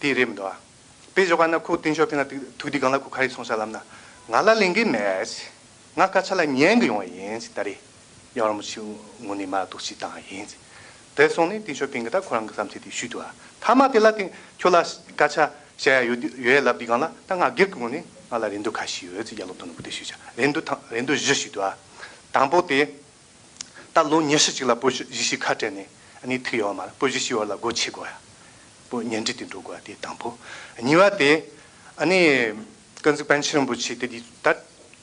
དེ་རེད་མི་འདུག་ཨ། དཔེ་བཞག་པ་ན་ཁོ་ཏེང་ཞའོ་ཕིང་ལ་ཐུག་དུས་སྒང་ལ་ཁོ་ག་རེ་གསུངས་ཤག་ལབ་ན། ང་ལ་ལས་འགན་མེད། ང་སྐད་ཆ་ལ་ཉན་གི་ཡོང་བ་ཡིན་ཟེར། ད་རེས་ཡང་རིན་པོ་ཆེའི་ངོས་ནས་མར་རྟོག་ཞིབ་བཏང་བ་ཡིན་ཟེར། དེ་སོང་ནས་ཏེང་ཞའོ་ཕིང་གིས་ད་ཁོ་རང་གི་བསམ་ཚུལ་དེ་ཞུས་འདུག་ཨ། མཐའ་མ་དེ་ལ་ཏེང་ཁྱོད་ལ་སྐད་ཆ་བཤད་ཡ་ཡོད་ཡོད་ལབ་དུས་སྒང་ལ་ད་ང་སྒེར་གྱི་ངོས་ནས་ང་ལ་རེ་འདུན་ཁ་ཤས་ཡོད་ཟེར་རྒྱ་ལོ་དོན་གྲུབ་དེ་ཞུས་ཤག་རེ་འདུན་ཐང་རེ་འདུན་བཞི་ཞུས་འདུག་ཨ། དང་པོ་དེ། ད་ལོ་ཉི་ཤུ་ཅིག་ལ་བོད་གཞིས་བྱེས་ཁ་བྲལ་ནས་ཨ་ནི་ཐུག་ཡོད་མ་རེད། བོད་གཞིས་བྱེས་བར་ལ་སྒོ་ཕྱེ་དགོས་ཡ། བོད་གཉེན་སྒྲིག་དེ་འགྲོ་དགོས་ཡ་དེ་དང་པོ། གཉིས་པ་དེ་ཨ་ནི་ཀུན་གཟིགས་པཎ་ཆེན་རིན་པོ་ཆེ་དེ་དུས་ད་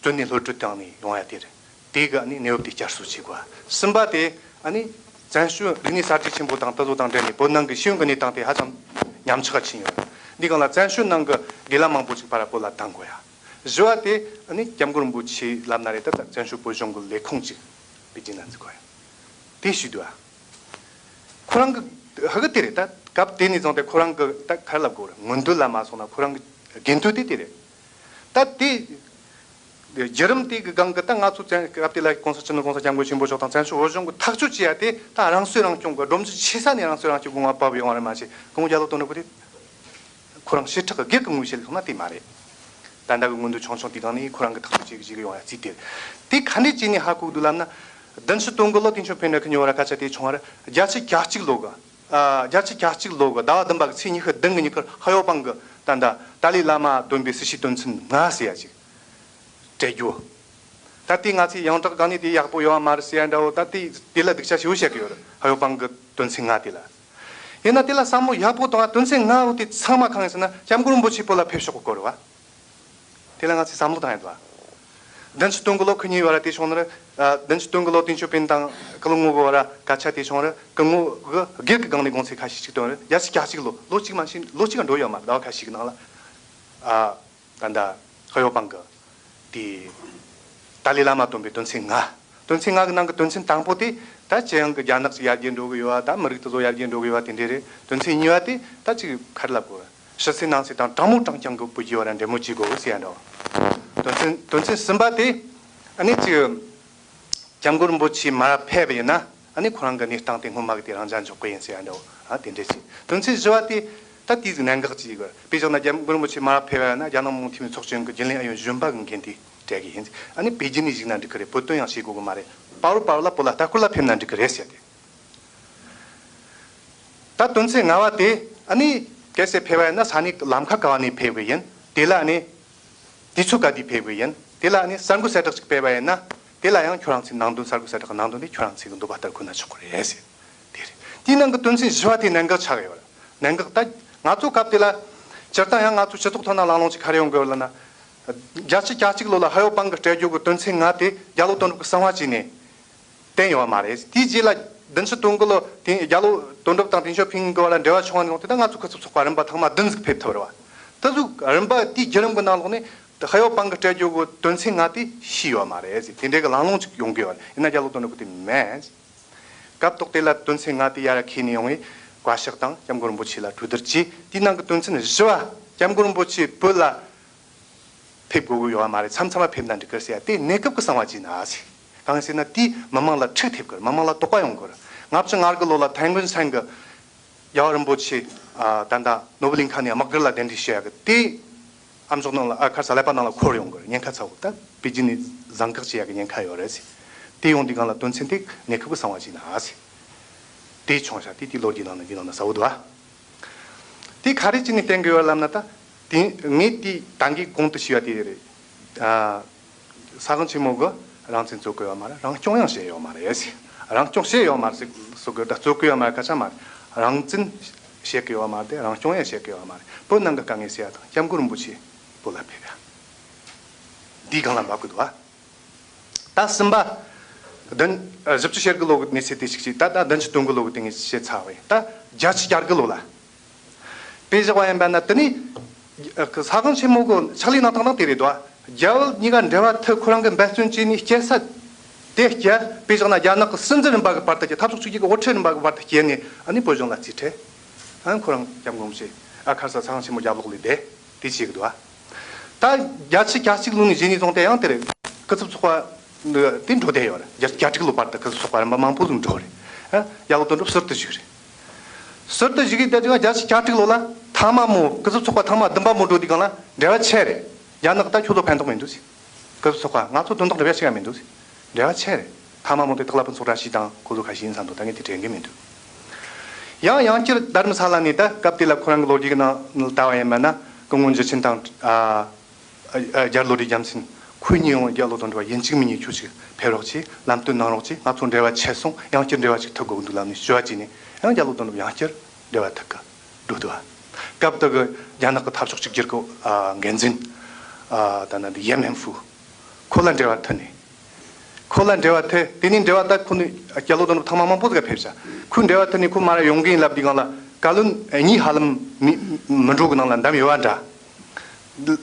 བཙོན་ནས་གློད་གྲོལ་བཏང་ནས་ཡོང་ཡ་དེ་རེད། དེ་གི་ཨ་ནི་གནས་བབ་དེ་བསྐྱར་གསོ་བྱེད་དགོས་ཡ། གསུམ་པ་དེ་ཨ་ནི་བཙན་བྱོལ་རིག་གནས་གསར་བརྗེ་ཆེན་པོ་དང་དེ་ཚོ་དང་འབྲེལ་ནས་བོད་ནང་གི་ཤེས་ཡོན་གྱི་གནས་སྟངས་དེ་ཧ་ཅང་ཉམས་ཆག་ཕྱིན་ཡོད་རེད། འདི་སྒང་ལ་བཙན་བྱོལ་ནང་གི་དགེ་ལགས་མང་པོ་ཅིག་ཕར་བོད་ལ་བཏང་དགོས་ཡ། བཞི་བ་དེ་ཨ་ནི་སྐྱབས་མགོན་རིན་པོ་ཆེ་ལབ་ན་རེད། ད་ད་བཙན་བྱོལ་བོད་གཞུང་གི་ལས་ཁུངས་ཅིག་པེ་ཅིན་ལ་འཛུགས་དགོས་ཡ། དེ་ཞུས་འདུག་ཨ། ཁོ་རང་གི་ཧ་གི་དེ་རེད། ད་སྐབས་དེ་ནས་བཟུང་སྟེ་ཁོ་རང་གི་ད་ག་རེ་ལབ་དགོས་རེད། མངོན་འདོད་ལ་མ་སོང་ན་ཁོ་རང་གི་དགེ་འདུན་དེ་དེ་རེད། ད་དེ་བརྒྱུད་རིམ་དེ་གི་སྒང་གི་ད་ང་ཚོ་བཙན་སྐབས་དེ་ལ་གོང་ས་སྤྱི་ནོར་གོང་ས་སྐྱབས་མགོན་ཆེན་པོ་མཆོག་དང་བཙན་བྱོལ་བོད་གཞུང་གི་ཐག་གཅོད་བྱེད་ཡ་དེ་ད་རང་སྲོག་རང་སྐྱོང་གི་སྒྲོམ་གཞི་ཆེ་ས་ནས་རང་སྲོག་རང་སྐྱོང་གི་དབང་བབས་ཡོང་བ་རེད། མ་གཞི་སྐུ་ངོ་རྒྱ་ལོ་དོན་གྲུབ་དེ། ཁོ་རང་ཞེ་དྲག་གི་སྒེར་གྱི་ངོས་བཤད་ལ་སོང་ན་དེ་མ་རེད། ད་ལྟ་གི་མངོན་འདོད་ཆུང་ཆུང་དེ་སྒང་ནས་ཁོ་རང་གི་ཐག་གཅོད་བྱེད་ཀྱི་ཡོང་ཡ་རྩིས་དེ་རེད། དེ་ག་འདྲས་བྱས་ནས་ཧ་གོ་གི་འདུག་ལབ་ན། བདུན་ཅུ་དོན་དགུ་ལོ་ཏེང་ཞའོ་ཕིང་ནས་ཁི་ཉོ་བ་ར་སྐད་ཆ་དེ་བྱུང་བ་རེད། བརྒྱད་ཅུ་གྱ་གཅིག་ལོ་གི་ཨ། བརྒྱད་ཅུ་གྱ་གཅིག་ལོ་གི་ཟླ་བ་བདུན་པ་གི་ཚེས་ཉི་ཤུ་བདུན་གི་ཉིན་ཁར་ཧ་ཡོ་པང་གི་ད་ལྟ་ཏཱ་ལའི་བླ་མ་སྟོན་པའི་སྲི་ཞུའི་དོན་ཚན་ལྔ་ཟེར་ཡ་ཅིག་སྤྲད་རྒྱུ། ད་དེ་ང་ཚོས་ཡོངས་གྲགས་སྒང་ནས་དེ་ཡག་པོ་ཡོད་པ་མ་རེད་ཟེར་ཡ་འདྲ་བོ། ད་དེ་དེ་ལ་སྡིག་ཆ་ཞེ་པོ་བཤད་གི་ཡོད་རེད། ཧ་ཡོ་པང་གི་དོན་ཚན་ལྔ་དེ་ལ། ཡིན་ན་དེ་ལ་བསམ་བློ་ཡག་པོ་བཏང་བ། དོན་ཚན་ལྔ་བོ་དེ་ཚང་མ་གང་ཡིན་ཟེར་ན་སྐྱབས་མགོན་རིན་པོ་ཆེ་བོད་ལ་ཕེབས་ཕྱོགས་ཀྱི་སྐོར་བ། དེ་ལ་ང་ཚོས་བསམ་བློ་བཏང་ཡ་འདུག་བ། བདུན་ཅུ་དོན་དགུ་ལོ་ཁུ་ཉིས་བར་དེ་བྱུང་ན་རེད། ཨ། བདུན་ཅུ་དོན་དགུ་ལོ་ཏེང་ཞའོ་ཕིང་དང་ཀུན་ལེགས་དངོས་གྲུབ་བར་སྐད་ཆ་དེ་བྱུང་རེད། ཀུན་ལེགས་དངོས་གྲུབ་སྒེར་གྱི་སྒང་ནས་དགོངས་ཚུལ་ཁ་ཤས་ཅིག་བཏོན་རེད། བརྒྱད་ཅུ་གྱ་གཅིག་ལོ། ལོ་གཅིག་མ་ཕྱིན། ལོ་གཅིག་ག་འགྲོ་ཡོད་མ་རེད། ཟླ་བ་ཁ་ཤས་ཀྱི་ནང་ལ། ཨ། ད་ལྟ་ཧ་ཡོ་པང་གི་དེ་ཏཱ་ལའི་བླ་མ་བཏོན་པའི་དོན་ཚན་ལྔ། དོན་ཚན་ལྔ་གི་ནང་གི་དོན་ཚན་དང་པོ་དེ། ད་ཅི་ཡང་གི་རྒྱ་ནག་ཅིག་ཡར་རྒྱས་འགྲོ་གི་ཡོད་བ། ད་མི་རིགས་དེ་ཚོ་ཡར་རྒྱས་འགྲོ་གི་ཡོད་བ་དེ་འདྲས་རེད། དོན་ཚན་གཉིས་པ་དེ་ད་ཅིག་ག་རེ་ལབ་དགོས། ཕྱི་གསལ་ནང་གསལ་དང་དྲང་མོ་དྲང་རྐྱང་གི་བོད་རྒྱའི་བར་འབྲེལ་མོལ་བྱེད་དགོས་ཟེར་ཡ་འདྲ་བ། དོན་ཚན་དོན་ཚན་གསུམ་པ་དེ། ཨ་ནི་ཅིག་སྐྱབས་མགོན་རིན་པོ་ཆེ་མར་ཕེབས་པ་ཡིན་ན། ཨ་ནི་ཁོ་རང་གི་གནས་སྟངས་དེ་སྔོན་མ་གི་དེ་རང་འཇགས་འཇོག་གི་ཡིན་ཟེར་ཡ་འདྲ་བོ། ཨ། དེ་འདྲས་ཅིག་དོན་ཚན་བཞི་བ་དེ་ད་དེའི་གནད་འགག་ཅིག་ཡོད། དཔེ་བཞག་ན་སྐྱབས་མགོན་རིན་པོ་ཆེ་མར་ཕེབས་པ་ཡིན་ན། རྒྱ་ནག་མི་དམངས་འཐུས་མི་ཚོགས་ཆེན་གྱི་རྒྱུན་ལས་ཨུ་ཡོན་གཞོན་པ་གི་འགན་དེ་སྤྲད་གི་ཡིན། ཨ་ནི་པེ་ཅིན་ནས་བཞུགས་ན་འགྲིག་གི་རེད། བོད་དོན་ཡང་བྱེད་དགོས་གི་མ་རེད། བར་བར་ལ་བོད་ལ་ལྟ་སྐོར་ལ་ཕེབས་ན་འགྲིག་གི་རེད་ཟེར་ཏེ། ད་དོན་ཚན་ལྔ་བ་དེ། ཨ་ནི་གལ་སྲིད་ཕེབས་པ་ཡིན་ན་ས་གནས་ལམ་ཁ་ག་བ་ནས་ཕེབས་གི་ཡིན། དེ་ལ་ཨ་ནི་དུས་ཚོད་ག་དུས་ཕེབས་གི་ཡིན། དེ་ལ་ཨ་ནི་གསར་འགོད་གསལ་བསྒྲགས་ཅིག་སྤེལ་བ་ཡིན་ན། དེ་ལ་ཡང་ཁྱོད་རང་ཚོའི་ནང་དོན། གསར་འགོད་གསལ་བསྒྲགས་ནང་དོན་དེ་ཁྱོད་རང་ཚོའི་འདོད་པ་ལྟར་འཁོད་ན་ཆོག་གི་རེད་ཟེར། དེ་རེད། དེའི་ནང་གི་དོན་ཚན་བཞི་བ་དེ་གནད་འགག་ཆགས་ཡོད་རེད། གནད་འགག་ད་ང་ཚོ་སྐབས་དེ་ལ། སྤྱིར་བཏང་ཡང་ང་ཚོ་སྤྱི་ཚོགས་ཐོག་ན་གླེང་སློང་ཅིག་ག་རེ་ཡོང་གི་ཡོད་ལབ་ན། བརྒྱད་ཅུ་གྱ་གཅིག་ལོ་ལ་ཧ་ཡོ་པང་གི་སྤྲད་རྒྱུ་གི་དོན་ཚན་ལྔ་དེ་རྒྱ་ལོ་དོན་གྲུབ་ཀྱིས་གསང་བ་བྱས་ནས་བསྟན་ཡོད་མ་རེད། དེའི་རྗེས་ལ་བདུན་ཅུ་དོན་དགུ་ལོ་དེ་རྒྱ་ལོ་དོན་གྲུབ་དང་ཏེང་ཞའོ་ཕིང་གི་བར་ལ་འབྲེལ་བ་བྱུང་བ་ནས་བཟུང་སྟེ། ད་ང་ཚོ་སྐུ་ཚབ་ཚོགས་པ་རིམ་པ་ཐེངས་མ་བདུན་ཟིག་ཕེབས་ཐུབ་རེད་བ། དེ་ཟིག་རིམ་པ་དེའི་བརྒྱུད་རིམ་གྱི་ནང་ལོགས་ནས་ཧ་ཡོ་པང་གི་སྤྲད་རྒྱུ་གི་དོན་ཚན་ལྔ་དེ་ཤེས་ཡོད་མ་རེད་ཟེར། དེ་འདྲའི་གི་གླེང་སློང་ཅིག་ཡོང་གི་ཡོད་རེད། ཡིན་ན་རྒྱ་ལོ་དོན་གྲུབ་ཀྱིས་དེ་མེད། སྐབས་ཐོག་དེ་ལ་དོན་ཚན་ལྔ་དེ་ཡར་ཁྱེར་ནས་ཡོང་བས་བཀའ་ཤག་དང་སྐྱབས་མགོན་རིན་པོ་ཆེ་ལ་གྲོས་བསྡུར་བྱས། དེའི་ནང་གི་དོན་ཚན་བཞི་བ། སྐྱབས་མགོན་རིན་པོ་ཆེ་བོད་ལ་ཕེབས་དགོས་ཀྱི་ཡོད་མ་རེད། མཚམས་མཚམས་མ་ཕེབས་ན་འགྲིག་གི་ཟེར་ཡ་དེ་གནས་སྐབས་ཀྱི་གསང་བ་བྱས་ན་ཟེར། གང་ཡིན་ཟེར་ན་དེས་མི་མང་ལ་འཁྲུག་ཐེབས་གི་རེད། མི་མང་ལ་དོགས་པ་ཡོང་གི་རེད། ལྔ་བཅུ་ང་དགུ་ལོ་ལ་ཐན་ཀུན་སན་གྱིས་རྒྱལ་བ་རིན་པོ་ཆེ། ཨ། ད་ལྟ་ནོར་བུ་གླིང་ཁ་ནས་དམག་སྒར་ལ་གདན་འདྲེན་བྱེད་ཡ་གི་དེ། ཨ་མཆོག་ནང་ལ། ཨ། ཁ་སང་ཀླད་པ་ནང་ལ་འཁོར་ཡོང་གི་རེད། ཉེན་ཁ་ཚ་བོ། ད་པེ་ཅིན་ནས་བཟང་གག་བྱེད་ཡ་གི་ཉེན་ཁ་ཡོད་རེད་ཟེར། དེ་ཡོང་དུས་སྒང་ལ་དོན་ཚན་དེ་གནས་སྐབས་ཀྱི་གསང་བ་བྱས་ན་ཟེར། དེ་བྱུང་ཤག་དེ་དེའི་ལོ་རྒྱུས་ནང་ན་འདི་ནང་ན་གསལ་བོ་འདུག་ཨ། དེ་ག་རེ་བྱས་ནས་བསྟན་གི་ཡོད་ལབ་ན། ད་དེ་ངས་དེ་ད་གིན་གོང་དུ་ཞུས་པ་དེ་རེད། ཨ། ས་གང་ཆེན་མོ་གིས་རང་བཙན་རྩོད་གི་ཡོད་མ་རེད། རང་སྐྱོང་ཡང་བྱས་ཡོད་མ་རེད་ཟེར། རང་སྐྱོང་བྱས་ཡོད་མ་རེད་ཟེར་གི། ད་རྩོད་གི་ཡོད་མ་རེད་སྐད་ཆ་མ་རེད། རང་བཙན་བྱེད་གི་ཡོད་མ་རེད། རང་སྐྱོང་ཡང་བྱེད་གི་ཡོད་མ་རེད། བོད་ནང་གི་དཀའ་ངལ་སེལ་ཡ་དང་སྐྱབས་མགོན་རིན་པོ་ཆེ་བོད་ལ་ཕེབས་ཡ། འདིའི་སྒང་ལ་འབབ་གི་འདུག་ཨ། ད་གསུམ་པ། བདུན། ཨ། བཞི་བཅུ་ཞེ་དགུ་ལོ་གི་གནས་ཚུལ་དེ་ཞིག་བྱས། ད་ད་བདུན་ཅུ་དོན་དགུ་ལོ་གི་དེ་ངས་བཤད་ཚར་བ་ཡིན། ད་བརྒྱད་ཅུ་གྱ་དགུ་ལོ་ལ་དཔེ་བཞག་པ་ཡིན་པ་ན། དེ་ནས་ས་གང་ཆེན་མོ་གི་ཕྱག་ལས་གནང་སྟངས་དེ་རེད་དོ། རྒྱ་བོད་གཉིས་ཀ་འབྲེལ་བ་མཐུད། ཁོ་རང་གིས་འབད་བརྩོན་བྱས་ནས་བསྐྱལ་ས་དེ་བསྐྱལ། དཔེ་བཞག་ན་རྒྱ་ནག་གི་སྲིད་འཛིན་རིམ་པ་གི་བར་དུ་བསྐྱལ། འཐབ་ཕྱོགས་གཅིག་གྱུར་གྱི་དབུ་ཁྲིད་རིམ་པ་གི་བར་དུ་བསྐྱལ་ནས། ཨ་ནི་བོད་གཞུང་ལ་རྩིས་སྤྲད། ཨ་ནི་ཁོ་རང་སྐྱབས་མགོན་རིན་པོ་ཆེ། ཨ། ཁ་སང་ས་གང་ཆེན་མོ་རྒྱབ་ལོགས་ལ་བསྡད། དེ་བྱེད་གི་འདུག་ཨ། ད་བརྒྱད་ཅུ་གྱ་གཅིག་ལོ་ནས་གཞི་ནས་བཟུང་སྟེ་ཡང་དེ་རེད། སྐུ་ཚབ་ཚོགས་པ་དེ་འགྲོ་བསྡད་ཡོད་རེད། བརྒྱད་ཅུ་གྱ་དྲུག་ལོ་བར་དུ་སྐུ་ཚབ་ཚོགས་པ་རིམ་པ་མང་པོ་ཟིག་འགྲོ་རེད། ཨ། རྒྱ་ལོ་དོན་གྲུབ་ཟུར་དུ་བཞུགས་རེད། ཟུར་དུ་བཞུགས་ཡོད་དུས་ཀྱང་། བརྒྱད་ཅུ་གྱ་དྲུག་ལོ་ལ་ཐ་མ་མོ་སྐུ་ཚབ་ཚོགས་པ་ཐེངས་མ་བདུན་པ་མོ་འགྲོ་དུས་སྒང་ལ་འབྲེལ་བ་ཆད་རེད། རྒྱ་ནག་ད་ཁྱོད་ཚོ་ཕན་ཐོགས་མི་འདུག་ཟེར། སྐུ་ཚབ་ཚོགས་པ་ང་ཚོ་དོན་དག་འབྲེལ་བ་ཞིག་ཡང་མི་འདུག་ཟེར། འབྲེལ་བ་ཆད་རེད། ཐ་མ་མོ་དེ་སྟག་ལྷ་ཕུན་ཚོགས་བཀྲ་ཤིས་དང་ཁོ་ཚོ་ཁ་ཤས་ཡིན་བསམ་འདུག་ད་ངས་དེ་དྲན་གི་མི་འདུག་ཡང་ཡང་བསྐྱར་དྷརམ་ས་ལ་ནས། ད་སྐབས་དེ་ལ་ཁོ་རང་གི་ལོ་རྒྱུས་ཀྱི་ནང་ལ་ལྟ་བ་ཡིན་པ་ན། སྐུ་ངོ་འཇུ་ཆེན་དང་། ཨ། ཨ། རྒྱ་བློ་གྲོས་རྒྱལ་མཚན། ཁོ་གཉིས་ཡོང་། རྒྱ་ལོ་དོན་གྲུབ་ཡིན་གཅིག་མིན་གཉིས་ཁྱོད་ཅིག་ཕེབས་རོགས་བྱེད། ལམ་སྟོན་གནང་རོགས་བྱེད། ང་ཚོ་འབྲེལ་བ་ཆད་སོང་། ཡང་བསྐྱར་འབྲེལ་བ་ཅིག་མཐུད་དགོས་འདུག་ལབ་ནས་ཞུ་བ་བྱས་ནས། ཡང་རྒྱ་ལོ་དོན་གྲུབ་ཡང་བསྐྱར་འབྲེལ་བ་མཐུད་གི་འགྲོ་འདུག་ཨ། སྐབས་དེ་གི་རྒྱ་ནག་གི་འཐབ་ཕྱོགས་གཅིག་གྱུར་གི། ཨ། འགན་འཛིན། ཨ། ད་ནི་འདི་ཡན་མིན་ཧྥུ། ཁོ་ལ་འབྲེལ་བ་མཐུད་ནས། ཁོ་ལ་འབྲེལ་བ་མཐུད། དེ་ནས་འབྲེལ་བ། ད་ཁོ་ནི་རྒྱ་ལོ་དོན་གྲུབ་ཐེངས་མ་མང་པོ་ཟིག་ཕེབས་ཤག་ཁོས་འབྲེལ་བ་མཐུད་ནས་ཁོ་མར་ཡོང་གི་ཡིན་ལབ་དུས་སྒང་ལ། བཀའ་བློན་གཉིས་ཧ་ལམ་མི་མི་འགྲོ་གི་ནང་ལ་འདམས་ཡོད་པ་འདྲ་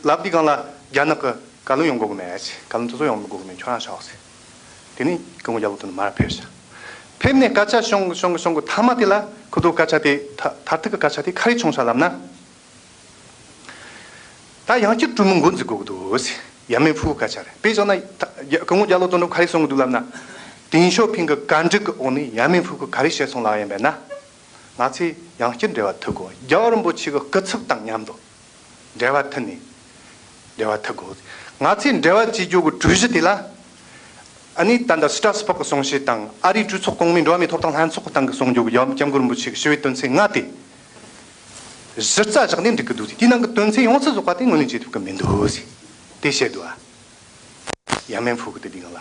ལབ་དུས་སྒང་ལ། རྒྱ་ནག་གི་བཀའ་བློན་ཡོང་དགོས་གི་མེད་ཟེར། བཀའ་བློན་དེ་ཚོ་ཡོང་དགོས་གི་མེད། ཁྱོད་རང་ཤོག་ཟེར། དེ་ནས་སྐུ་ངོ་རྒྱ་ལོ་དོན་གྲུབ་མར་ཕེབས་ཤག་ཕེབས་ནས་སྐད་ཆ་བྱུང་བྱུང་བྱུང་གི་ཐ་མ་དེ་ལ། ཁོ་ཚོ་སྐད་ཆ་དེ། ད་མཐར་ཐུག་གི་སྐད་ཆ་དེ་ག་རེ་བྱུང་ཤག་ལབ་ན། ད་ཡང་བསྐྱར་གྲོས་མོལ་འགོ་འཛུགས་དགོས་ཀྱི་འདུག་ཟེར། ཡན་མིན་ཧྥུའུ་སྐད་ཆ་རེད། དཔེ་བཞག་ན། ད་སྐུ་ངོ་རྒྱ་ལོ་དོན་གྲུབ་ག་རེ་གསུང་གི་འདུག་ལབ་ན། ཏེང་ཞའོ་ཕིང་གི་བཀའ་འདྲི་གི་འོག་ནས་ཡན་མིན་ཧྥུའུ་གིས་ག་རེ་བཤད་སོང་ལབ་ཡིན་པས་ན། ང་ཚོས་ཡང་བསྐྱར་འབྲེལ་བ་མཐུད་དགོས། རྒྱལ་བ་རིན་པོ་ཆེ་གི་སྐུ་ཚབ་དང་མཉམ་དུ་འབྲེལ་བ་མཐུད་ནས་འབྲེལ་བ་མཐུད་དགོས། ང་ཚོས་འབྲེལ་བ་བྱེད་རྒྱུ་གི་གྲོས་གཞི་དེ་ལ། ཨ་ནི་ད་ལྟ་སི་ཏྲ་སི་པག་གི་གསུང་བཤད་དང་། ཨ་རིའི་གྲོས་ཚོགས་གོང་མའི་འགྲོ་བ་མིའི་ཐོབ་ཐང་ལྷན་ཚོགས་ཀྱི་སྟེང་གི་གསུང་རྒྱུ་གི། ཡང་སྐྱབས་མགོན་རིན་པོ་ཆེ་གི་ཞུ་བའི་དོན་ཚན་ལྔ་དེ་གཞི་རྩ་བཞག་ནས་འགྲིག་གི་འདུག་ཟེར། དེའི་ནང་གི་དོན་ཚན་ཡོངས་སུ་རྫོགས་པ་དེ་ངོས་ལེན་བྱེད་ཐུབ་ཀྱི་མི་འདུག་ཟེར། དེ་བཤད་འདུག་ཨ། ཡ་མེན་ཧྥུ་གི་དེ་དེ་གང་ལ།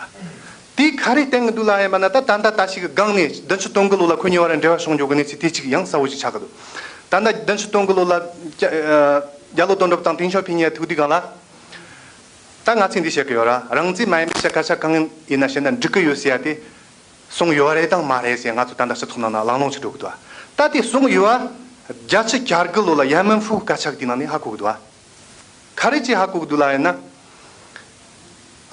དེ་ག་རེ་བསྟན་གི་འདུག་ལབ་ཡིན་པ་ན། ད་ད་ལྟ་ད་ཞིག་གི་སྒང་ནས་བདུན་ཅུ་དོན་དགུ་ལོ་ལ་ཁོ་གཉིས་བར་འབྲེལ་བ་བྱུང་འགྱོ་གི་གནས་ཚུལ་དེ་གཅིག་ཡང་གསལ་བོ་ཞིག་ཆགས་ཀྱི་འདུག་ད་ལྟ་བདུན་ཅུ་དོན་དགུ་ལོ་ལ་རྒྱ་ཨ་རྒྱ་ལོ་དོན་གྲུབ་དང་ཏེང་ཞའོ་ཕིན་གཉིས་ཐུག་དུས་སྒང་ལ། ད་ང་ཚོས་འདི་བཤད་ཀྱི་ཡོད་ར། རང་བཙན་མ་ཡིན་པའི་ཕྱི་སྐད་ཆ་གང་ཡིན་ན་བཤད་ན་འགྲིག་གི་ཡོད་ཟེར་ཡ་དེ། གསུངས་ཡོད་རེད་དང་མ་རེད་ཟེར། ང་ཚོ་ད་ལྟ་སྤྱི་ཚོགས་ནང་ན་གླེང་སློང་བྱེད་འགྲོ་གི་འདུག་ད་དེ་གསུངས་ཡོད་ཨ། བརྒྱད་ཅུ་གྱ་དགུ་ལོ་ལ་ཡ་མེན་ཧྥུ་སྐད་ཆ་གི་དེ་ནང་ནས་ཧ་གོ་གི་འདུག་ཨ། ག་རེ་བྱས་ཧ་གོ་གི་འདུག་ལབ་ཡིན་ན།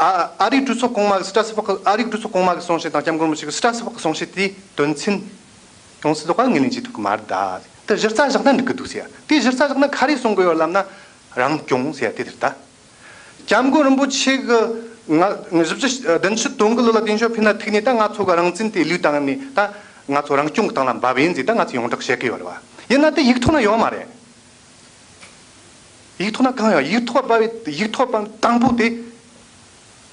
ཨ་ཨ་རིའི་གྲོས་ཚོགས་གོང་མ་གི་སྲིད་ཁྲ་སི་ཕག་གི་ཨ་རིའི་གྲོས་ཚོགས་གོང་མ་གི་གསུང་བཤད་དང་སྐྱབས་མགོན་རིན་པོ་ཆེ་གི་སྲིད་ཁྲ་སི་ཕག་གི་གསུང་བཤད་དེའི་དོན་ཚན་ཡོངས་སུ་རྫོགས་པ་ངོས་ལེན་བྱེད་ཐུབ་ཀྱི་མ་རེད་ད། དེ་གཞི་རྩ་བཞག་ན་འགྲིག་གི་འདུག་ཟེར་ཡ། དེ་གཞི་རྩ་བཞག་ན་ག་རེ་གསུང་གི་ཡོད་ལབ་ན། རང་སྐྱོང་ཟེར་ཡ་དེ་རེད་ད། སྐྱབས་མགོན་རིན་པོ་ཆེ་གི་ང་བཞི་བཅུ་བདུན་ཅུ་དོན་དགུ་ལོ་ལ་ཏེང་ཞའོ་ཕིན་ན་ཐུག་ནས་ད་ང་ཚོ་གི་རང་བཙན་དེ་ལུས་བཏང་ནས་ད་ང་ཚོ་རང་སྐྱོང་གི་སྟེང་ལ་འབབ་ཡིན་ཟེར་ད་ང་ཚོས་ཡོངས་གྲགས་བཤད་ཀྱི་ཡོད་རེད་བ། ཡིན་ན་དེ་ཡིག་ཐོག་ན་ཡོད་མ་རེད། ཡིག་ཐོག་ན་གང་ཡོད། ཡིག་ཐོག་པ་བའི་ཡིག་ཐོག་པ་དང་པོ་དེ་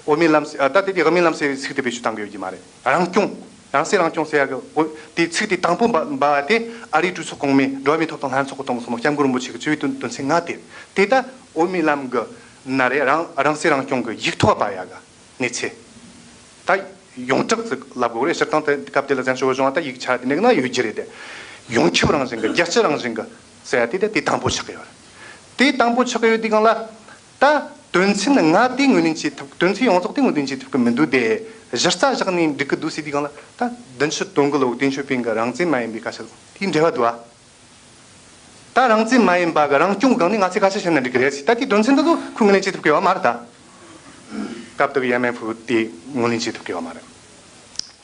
འོས་མིན་ལམ་སེལ་ཨ་ད་དེ་དེ་འོས་མིན་ལམ་སེལ་བའི་ཚིག་དེ་བེད་སྤྱོད་བཏང་གི་ཡོད་ཀྱི་མ་རེད། རང་སྐྱོང་། རང་སྲིད་རང་སྐྱོང་ཟེར་ཡ་གི་འོ་དེ་ཚིག་དེ་དང་པོ་འབའ་འབའ་བ་དེ་ཨ་རིའི་གྲོས་ཚོགས་གོང་མའི་འགྲོ་བ་མིའི་ཐོབ་ཐང་ལྷན་ཚོགས་ཀྱི་ཏང་ཙུའུ་སོགས་ནོ་སྐྱབས་མགོན་རིན་པོ་ཆེ་གི་གཙོ་བོའི་དོན་དོན་ཚན་ལྔ་དེ་དེ་ད་འོས་མིན་ལམ་གི་ན་རེ་རང་རང་སྲིད་རང་སྐྱོང་གི་ཡིག་ཐོག་པ་ཡ་གི་གནས་ཚུལ། ད་ཡོངས་གྲགས་ཙིག་ལབ་དགོས་རེད། སྤྱིར་བཏང་དེ་སྐབས་དེ་ལ་བཙན་བྱོལ་བོད་གཞུང་ད་ཡིག་ཆ་དེ་འདྲ་གི་ན་ཡོད་རྒྱུ་རེད་དེ། ཡོངས་ཁྱབ་རང་བཞིན་གི་རྒྱལ་སྤྱི་རང་བཞིན་གི་ཟེར་ཡ་དེ་ད་དེ་དང་པོ་ཆགས་ཀྱི་ཡོད་རེད། དེ་དང་པོ་ཆགས་ཀྱི་ཡོད་དུས་སྒང་ལ། ད་དོན་ཚན་ལྔ་དེ་ངོས་ལེན་བྱེད་ཐུབ། དོན་ཚན་ཡོངས་རྫོགས་དེ་ངོས་ལེན་བྱེད་ཐུབ་ཀྱི་མི་འདུག་སྟེ། གཞི་རྩ་བཞག་ནས་འགྲིག་གི་འདུག་ཟེར་དུས་སྒང་ལ་ད་བདུན་ཅུ་དོན་དགུ་ལོ་ཏེང་ཞའོ་ཕིང་གི་རང་བཙན་མ་ཡིན་པའི་སྐད་ཆ་དེའི་འབྲེལ་བ་འདུག་ཨ། ད་རང་བཙན་མ་ཡིན་པ་གི་རང་སྐྱོང་སྒང་ནས་ང་ཚོས་སྐད་ཆ་བཤད་ན་འགྲིག་གི་རེད་ཟེར། ད་དེའི་དོན་ཚན་དེ་ཚོ་ཁོས་ངོས་ལེན་བྱེད་ཐུབ་ཀྱི་ཡོད་མ་རེད་ད། སྐབས་དེ་གི་ཡ་མེན་ཧྥུ་དེ་ངོས་ལེན་བྱེད་ཐུབ་ཀྱི་ཡོད་མ་རེད།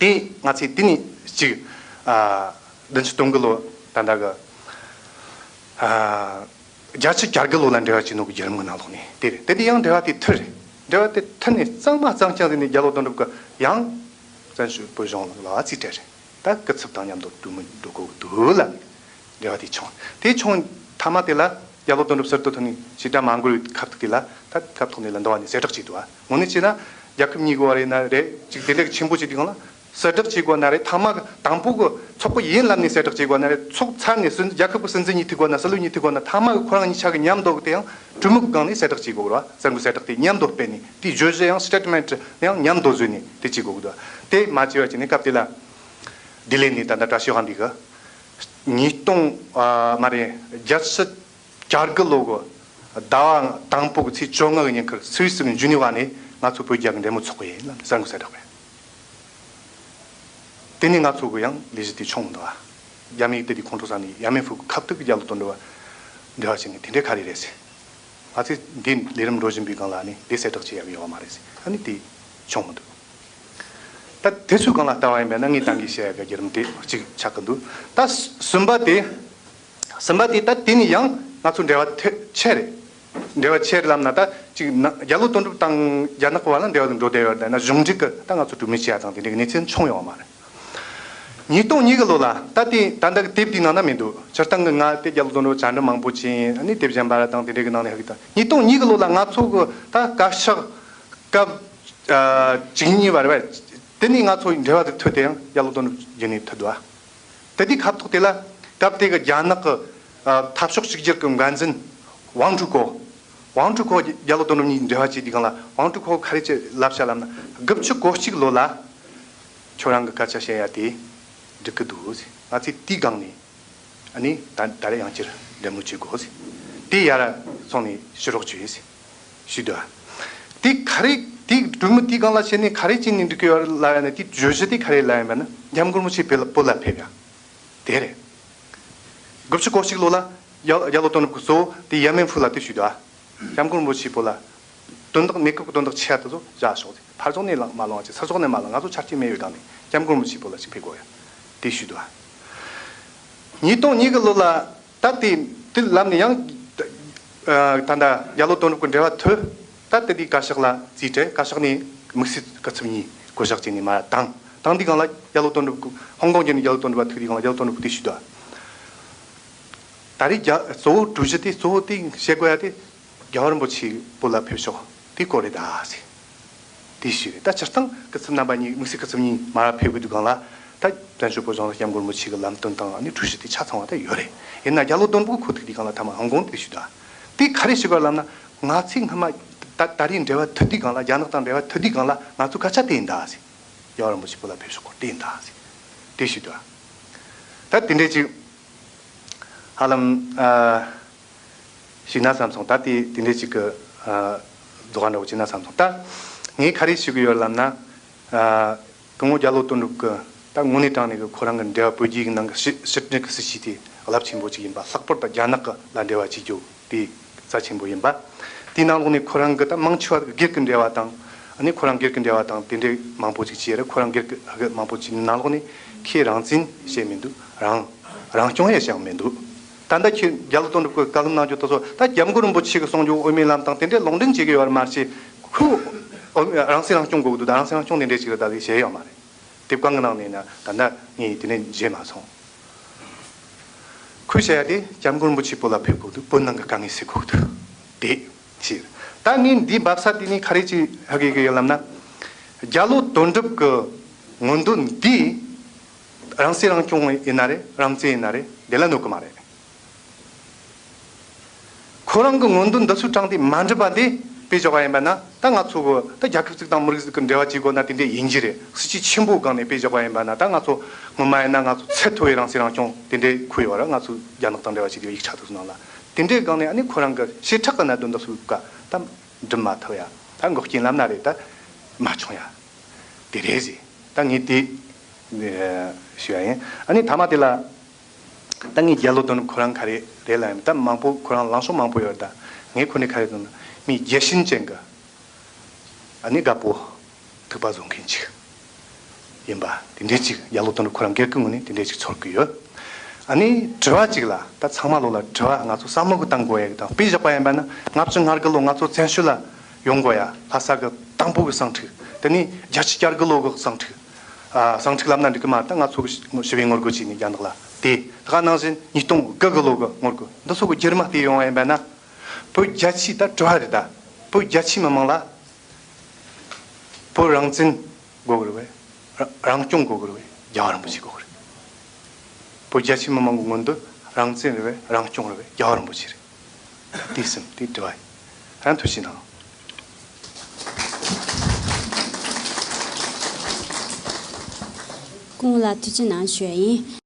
དེ་ང་ཚོས་དེ་ནས་གཅིག་ཨ་བདུན་ཅུ་དོན་དགུ་ལོ་ད་ལྟ་གི་ཨ་བརྒྱད་ཅུ་གྱ་དགུ་ལོ་ལ་འབྲེལ་བ་བྱས་ནོ་གི་བརྒྱུད་རིམ་གི་ནང་ལོགས་ནས་དེ་རེད། དེ་དེ་ཡང་འབྲེལ་བ་དེ་མཐུད་རེད། འབྲེལ་བ་དེ་མཐུད་ནས་གཙང་མ་གཙང་རྐྱང་ཟེར་ནས་རྒྱ་ལོ་དོན་གྲུབ་ཀྱི་ཡང་བཙན་བྱོལ་བོད་གཞུང་ལ་རྩིས་སྤྲད་རེད། ད་སྐུ་ཚབ་དང་མཉམ་དུ་གྲོས་མོལ་འགྲོ་དགོས་འདུག་ལབ་ནས་འབྲེལ་བ་དེ་བྱུང་། དེ་བྱུང་མཐའ་མ་དེ་ལ་རྒྱ་ལོ་དོན་གྲུབ་ཟུར་དུ་ཐོན་ནས་ཞེ་དྲག་མ་འགོར་བའི་ཁ་ཐུག་དེ་ལ་ད་སྐབས་ཐོག་ནས་ལ་འདི་བ་ནས་གསལ་བསྒྲགས་བྱས་འདུག་བ། དངོས་གནས་བྱས་ན་རྒྱལ་ཁབ་གཉིས་ཀྱི་བར་ཡིན་ན་རེད། ཅིག་དེ་འདྲ་ཆེན་པོ་ཅིག་དེ་གང་ལ་གསལ་བསྒྲགས་བྱེད་དགོས་ན་རེད། མཐའ་མ་གི་དང་པོ་གི་ཚོགས་པ་ཡིན་ལབ་ནས་གསལ་བསྒྲགས་བྱེད་དགོས་ན་རེད། ཚོགས་ཚར་ནས་སྲིད་རྒྱལ་ཁབ་ཀྱི་སྲིད་འཛིན་གཉིས་ཐུག་དགོས་ན། སྲིད་བློན་གཉིས་ཐུག་དགོས་ན། མཐའ་མ་གི་ཁོ་རང་གཉིས་ཆ་གི་མཉམ་དུ་གི་དེ་ཡང་གྲོས་མོལ་གི་སྒང་ནས་གསལ་བསྒྲགས་བྱེད་དགོས་རེད་བ། གསར་འགོད་གསལ་བསྒྲགས་དེ་མཉམ་དུ་སྤེལ་ནས་དེའི་བརྗོད་གཞི་ཡང་སི་ཊེ་ཊི་མེན་ཊི་ཡང་མཉམ་དུ་བཟོས་ནས་དེ་བྱེད་དགོས་གི་འདུག་དེ་མ་བྱས་པ་བྱས་ནས་སྐབས་དེ་ལ་ལྡི་ལི་ནས་ད་ལྟ་བཀྲ་ཤིས་དབང་འདུས་གི་ཉིས་སྟོང་ཨ་མ་རེད། བརྒྱད་ཅུ་གྱ་དགུ་ལོ་གི་ཟླ་བ་དང་པོ་གི་ཚེས་བཅོ་ལྔ་གི་ཉིན་ཁར་སུད་སི་གི་ཇི་ནི་ཝ་ནས་ང་ཚོ་བོད་རྒྱ་གི་འབྲེལ་མོལ་ཚོགས་གི་ཡིན་ལབ་ནས་གསར་འགོད་གསལ་བསྒྲགས་པས། དེ་ནས་ང་ཚོ་གི་ཡང་ལས་གཞི་དེ་བྱུང་འདུག་ཨ། རྒྱ་མིའི་དེ་དེ་ཁོང་ཁྲོ་ཟ་ནས་ཡ་མེན་ཧྥུ་གི་ཁ་ཐུག་གི་རྒྱ་ལོ་དོན་གྲུབ་བ་འབྲེལ་བ་བྱས་ནས་དེ་འདྲའི་ག་རེ་རེད་ཟེར། ང་ཚོས་འདི་ལས་རིམ་འགྲོ་བཞིན་པའི་སྒང་ལ་ནི་འདི་གསལ་བསྒྲགས་བྱེད་ཡག་ཡོད་མ་རེད་ཟེར། ཨ་ནི་དེ་བྱུང་མི་འདུག་ད་དེ་ཚོའི་སྒང་ལ་ལྟ་བ་ཡིན་པས་ན་ངས་ད་གིན་བཤད་ཡག་གི་བརྒྱུད་རིམ་དེ་གཅིག་ཆགས་ཀྱི་འདུག་ད་གསུམ་པ་དེ། གསུམ་པ་དེ་ད་དེ་ནས་ཡང་ང་ཚོ་འབྲེལ་བ་ཐེ་ཆེ་རེད། འབྲེལ་བ་ཆེ་རེད་ལབ་ན་ད་ཅིག་ན་རྒྱ་ལོ་དོན་གྲུབ་དང་རྒྱ་ནག་གི་བར་ལ་འབྲེལ་བ་འགྲོ་བསྡད་ཡོད་རེད། ན་གཞུང་འབྲེལ་གི་ད་ང་ཚོ་གྲོས་མོལ་བྱེད་ཡག་དང་དེ་འདྲའི་གནས་ཚུལ་བྱུང་ཡོད་མ་རེད། ཉིས་སྟོང་གཉིས་གི་ལོ་ལ་ད་དེ་ད་ལྟ་གི་དེབ་དེའི་ནང་ན་མི་འདུག་སྤྱིར་བཏང་གི་ང་དེ་རྒྱ་ལོ་དོན་གྲུབ་བཅར་འདྲི་མང་པོ་བྱས་ཨ་ནི་དེབ་གཞན་པ་ར་དང་དེ་འདྲའི་གི་ནང་ནས་ཧ་གི་ད་ཉིས་སྟོང་གཉིས་གི་ལོ་ལ་ང་ཚོ་གི་ད་བཀའ་ཤག་སྐབས་ཨ་བཅུ་གཉིས་བར་བར་དེ་ནས་ང་ཚོ་འབྲེལ་བ་དེ་མཐུད་དེ་ཡང་རྒྱ་ལོ་དོན་གྲུབ་བརྒྱུད་ནས་མཐུད་འདུག་ཨ། དེ་དུས་ཁ་ཐོག་དེ་ལ་སྐབས་དེ་གི་རྒྱ་ནག་གི་ཨ་འཐབ་ཕྱོགས་གཅིག་གྱུར་གྱི་འགན་འཛིན་ཝང་ཀྲུའུ་ཀོ། ཝང་ཀྲུའུ་ཀོ་རྒྱ་ལོ་དོན་གྲུབ་གཉིས་འབྲེལ་བ་བྱས་དུས་སྒང་ལ་ཝང་ཀྲུའུ་ཀོ་ག་རེ་ཅིག་ལབ་ཤག་ལབ་ན། དགུ་བཅུ་གོ་གཅིག་ལོ་ལ་ཁྱོད་རང་གི་སྐད་ཆ་བཤད་ཡ་དེ་འགྲིག་གི་འདུག་ཟེར། ང་ཚོས་དེའི་སྒང་ནས་ཨ་ནི་ད་ད་རེས་ཡང་བསྐྱར་འབྲེལ་མོལ་བྱེད་དགོས་ཟེར། དེ་ཡར་སོང་ནས་ཕྱིར་རོགས་བྱོས་ཟེར་ཞུས་འདུག་དེ་ག་རེ་དེ་གྲོས་མོལ་དེའི་སྒང་ལ་བྱས་ནས་ག་རེ་བྱས་ནས་འགྲིག་གི་ཡོད་ལབ་ཡ་ན། དེའི་བརྗོད་གཞི་དེ་ག་རེ་ལབ་ཡིན་པ་ན། སྐྱབས་མགོན་རིན་པོ་ཆེ་བོད་ལ་བོད་ལ་ཕེབས་ཡ། དེ་རེད། དགུ་བཅུ་གོ་གཅིག་ལོ་ལ་ཡ་རྒྱ་ལོ་དོན་གྲུབ་ཀྱི་གཙོ་བོ་དེ་ཡ་མེན་ཧྥུ་ལ་དེ་ཞུས་འདུག་ཨ། སྐྱབས་མགོན་རིན་པོ་ཆེ་བོད་ལ་དོན་དག་གནས་སྐབས་ཀྱི་དོན་དག་ཆེ་བ་དེ་ཚོ་བཞག་ཤོག་ཟེར། ཕར་ཕྱོགས་ནས་ལ་མ་ལངས་ཅིག་ཚུར་ཕྱོགས་ནས་མ་ལངས། ང་ཚོ་ཆ་རྐྱེན་མེད་པའི་སྒང་ནས་སྐྱབས་མགོན་རིན་པོ་ཆེ་བོད་ལ་ཅིག་ཕེབས་དགོས་ཡ་དེ་ཞུས་འདུག་ཨ། ཉིས་སྟོང་གཉིས་གི་ལོ་ལ་ད་དེ་དེ་ལམ་ནས་ཡང་ད་ལྟ་རྒྱ་ལོ་དོན་གྲུབ་ཀྱི་འབྲེལ་བ་མཐུད། ད་དེ་དུས་བཀའ་ཤག་ལ་རྩིས་སྤྲད། བཀའ་ཤག་ནས་དམིགས་བསལ་སྐུ་ཚབ་གཉིས་བསྐོ་གཞག་བྱས་ནས་མར་བཏང་། བཏང་དུས་སྒང་ལ་རྒྱ་ལོ་དོན་གྲུབ་ཀྱི་ཧོང་ཀོང་བརྒྱུད་ནས་རྒྱ་ལོ་དོན་གྲུབ་ལ་ཐུག་དུས་སྒང་ལ་རྒྱ་ལོ་དོན་གྲུབ་ཀྱིས་དེ་ཞུས་འདུག་ད་རེས་རྒྱ་གཙོ་བོ་གྲོས་གཞི་དེ་གཙོ་བོ་དེ་བཤད་དགོས་ཡ་དེ་རྒྱལ་བ་རིན་པོ་ཆེ་བོད་ལ་ཕེབས་ཤོག་དེ་སྐོར་རེད་ད་ཟེར། དེ་ཞུས་རེད། ད་སྤྱིར་བཏང་སྐུ་ཚབ་རྣམ་པ་གཉིས་དམིགས་བསལ་སྐུ་ཚབ་གཉིས་མར་ཕེབས་དགོས་དུས་སྒང་ལ་ད་བཙན་བྱོལ་བོད་གཞུང་ལ་སྐྱབས་མགོན་རིན་པོ་ཆེ་གི་ལམ་སྟོན་དང་ཨ་ནི་གྲོས་གཞི་དེ་ཆ་ཚང་བ་ད་ཡོད་རེད། ཡིན་ན་རྒྱ་ལོ་དོན་གྲུབ་ཁོ་ཐུག་དུས་སྒང་ལ་ཐ་མ་ཧོང་ཀོང་དེ་ཞུས་ད། དེ་ག་རེ་ཞུས་པ་ལབ་ན། ང་ཚོས་སྔ་མ་ ད་ད་རེས་འབྲེལ་བ་མཐུད་དུས་སྒང་ལ། རྒྱ་ནག་དང་འབྲེལ་བ་མཐུད་དུས་སྒང་ལ་ང་ཚོ་སྐད་ཆ་དེ་ཡིན་ད་ཟེར། རྒྱལ་བ་རིན་པོ་ཆེ་བོད་ལ་ཕེབས་ཤོག་སྐོར་དེ་ཡིན་ད་ཟེར། དེ་ཞུས་འདུག་ད་དེ་འདྲས་ཅིག་ཧ་ལམ་ཨ་ཞིག་ན་བསམ་སོང་། ད་དེ་དེ་འདྲས་ཅིག་གི་ཨ་རྫོགས་འདྲ་བོ་ཅིག་ན་བསམ་སོང་། ད་ངས་ག་རེ་ཞུ་གི་ཡོད་ལབ་ན། ཨ་སྐུ་ངོ་རྒྱ་ལོ་དོན་གྲུབ་ཀྱི་ད་དངོས་གནས་དྲང་གནས་ཀྱི་ཁོ་རང་གི་འབྲེལ་བ་བོད་རྒྱའི་ནང་གི་ཕྱི་ཕྱི་འབྲེལ་གྱི་སྲིད་བྱུས་དེ་རླབས་ཆེན་པོ་ཅིག་ཡིན་པ། ལྷག་པར་དུ་རྒྱ་ནག་གི་ལ་འབྲེལ་བ་བྱེད་རྒྱུ་དེ་རྩ་ཆེན་པོ་ཡིན་པ། དེའི་ནང་ལོགས་ནས་ཁོ་རང་གི་ད་མང་ཆེ་བ་སྒེར་གྱི་འབྲེལ་བ་དང་། ཨ་ནི་ཁོ་རང་སྒེར་གྱི་འབྲེལ་བ་དང་དེ་འདྲའི་མང་པོ་ཅིག་བྱས་རེད། ཁོ་རང་སྒེར་གྱི་ཨ་གི་མང་པོ་ཅིག་ནང་ལོགས་ནས་ཁོས་རང་བཙན་བཤད་མི་འདུག་རང་རང་སྐྱོང་ཡང་བཤད་མི་འདུག་ད་ལྟ་ཁྱོད་རྒྱ་ལོ་དོན་གྲུབ་ཀྱིས་བཀའ་སློབ་གནང་རྒྱུ་དེ་ཚོ་ད་སྐྱབས་མགོན་རིན་པོ་ཆེ་གི་གསུང་རྒྱུ་དབུ་མའི་ལམ་དང་དེ་འདྲའི་ལུང་འདྲེན་བྱེད་ཀྱི་ཡོད་རེད་མ་གཞི། ཁོས་ཨོ་རང་བཙན་རང་སྐྱོང་དགོས་ཀྱི་འདུག་ད་རང་བཙན་རང་སྐྱོང་དེ་འདྲའི་ཅིག་རེད་ད་ལས་བཤད་ཡོད་མ་རེད། དེབ་གང་གི་ནང་ནས་ན་ད་ལྟ་ངས་དེ་ནས་མཇལ་མ་སོང་། ཁོས་བཤད་ཡ་དེ་སྐྱབས་མགོན་རིན་པོ་ཆེ་བོད་ལ་ཕེབས་དགོས་འདུག་བོད་ནང་གི་དཀའ་ངལ་སེལ་དགོས་འདུག་དེ་ཞིག་ད་ངས་འདི་འབབ་ས་དེ་ནས་ག་རེ་ཅིག་ཧ་གོ་གི་ཡོད་ལབ་ན། རྒྱ་ལོ་དོན་གྲུབ་ཀྱི་མངོན་འདོད་འདི་རང་བཙན་རང་སྐྱོང་ཡིན་ན་རེད། རང་བཙན་ཡིན་ན་རེད། དེ་ལ་གནོད་གི་མ་རེད། ཁོ་རང་གི་མངོན་འདོད་འདི་ཚོའི་དྲང་དེ་མ་འགྲུབ་པ་དེ་དཔེ་འཇོག་པ་ཡིན་པ་ན། ད་ང་ཚོ་གི་ད་རྒྱལ་ཁབ་ཅིག་དང་མི་རིགས་ཅིག་གི་འབྲེལ་བ་བྱེད་དགོས་ན་དེ་འདྲ་ཡིན་གྱི་རེད། སྲིད་ཇུས་ཆེན་པོའི་སྒང་ནས་དཔེ་འཇོག་པ་ཡིན་པ་ན། ད་ང་ཚོ་སྔོན་མ་ཡིན་ན་ང་ཚོ་ཚད་མཐོ་བའི་རང་བཙན་རང་སྐྱོང་དེ་འདྲའི་ཁུར་ཡོད་ར། ང་ཚོ་རྒྱ་ནག་དང་འབྲེལ་བ་བྱེད་དུས་ཡིག་ཆ་དེ་ཚོ་ནང་ལ་དེ་འདྲའི་སྒང་ནས། ཨ་ནི་ཁོ་རང་གི་བྱེ་བྲག་གི་གནད་དོན་འདི་ཚོའི་སྐབས་ད་འགྲུབ་མ་ཐུབ་ཡ། ད་འགོག་རྐྱེན་ལབ་ན་རེད། ད་མ་བྱུང་ཡ་དེ་རེད་ཟེར། ད་ངས་དེ་ཞུ་ཡ་ཡིན། ཨ་ནི་མཐའ་མ་དེ་ལ། ད་ངས་རྒྱ་ལོ་དོན་གྲུབ་ཁོ་རང་ག་རེ་རེད་ལབ་ཡིན། ད་མང་པོ་ཁོ་རང་ལངས་ཕྱོགས་མང་པོ་ཡོད། ད་ངས་ཁོ་ནས་ག་རེ་དང་མི་རྒྱལ་ཞེན་ཅན་གྱི་ཨ་ནི་དགའ་པོ་ཐུག་པ་བཟོ་མཁན་ཅིག་ཡིན་པ་དེ་འདྲས་ཅིག་རྒྱ་ལོ་དོན་གྲུབ་ཁོ་རང་སྒེར་གྱི་ངོས་ནས་དེ་འདྲས་ཅིག་ཚོར་གི་ཡོད། ཨ་ནི་དྲི་བ་ཅིག་ལ་ད་ཚང་མ་ལོ་ལ་དྲི་བ་ང་ཚོ་བསམ་བློ་གི་བཏང་དགོས་ཡ་གི་དང་། དཔེ་བཞག་པ་ཡིན་པ་ན་ལྔ་བཅུ་ང་དགུ་ལོ་ང་ཚོ་བཙན་བྱོལ་ལ་ཡོང་དགོས་ཡ། ལྷ་ས་གི་དང་པོ་གི་བསང་ཁྲིགས། དེ་ནས་བརྒྱད་ཅུ་གྱ་དགུ་ལོ་གི་བསང་ཁྲིགས། ཨ་བསང་ཁྲིགས་ལབ་ན་འགྲིག་གི་མ་རེད། ད་ང་ཚོ་གི་ཞི་བའི་ངོ་རྒོལ་བྱས་ནས་རྒྱ་ནག་ལ་དེ། ད་ག་ནང་བཞིན་ཉིས་སྟོང་དགུ་གི་ལོ་གི་ངོ་རྒོལ་འདི་ཚོ་གི་རྒྱུ་མ་དེ་ཡོང་བ་ཡིན་པ་ན། བོད་རྒྱ་ཆེའི་ད་དྲི་བ་རེད། ད་བོད་རྒྱ་ཆེའི་མི་མང་ལ་བོད་རང་བཙན་དགོས་གི་རེད་བས། རང་རང་སྐྱོང་དགོས་གི་རེད་བས། རྒྱལ་བ་རིན་པོ་ཆེ་དགོས་གི་རེད། བོད་རྒྱ་ཆེའི་མི་མང་གི་མངོན་འདོད་རང་བཙན་རེད་བས། རང་སྐྱོང་རེད་བས། རྒྱལ་བ་རིན་པོ་ཆེ་རེད། དེ་གསུམ་དེ་དྲི་བ་ཡིན། རང་ཐུགས་རྗེ་གནང་། སྐུ་ངོ་ལ་ཐུགས་རྗེ་གནང་ཞུ་ཡ་ཡིན།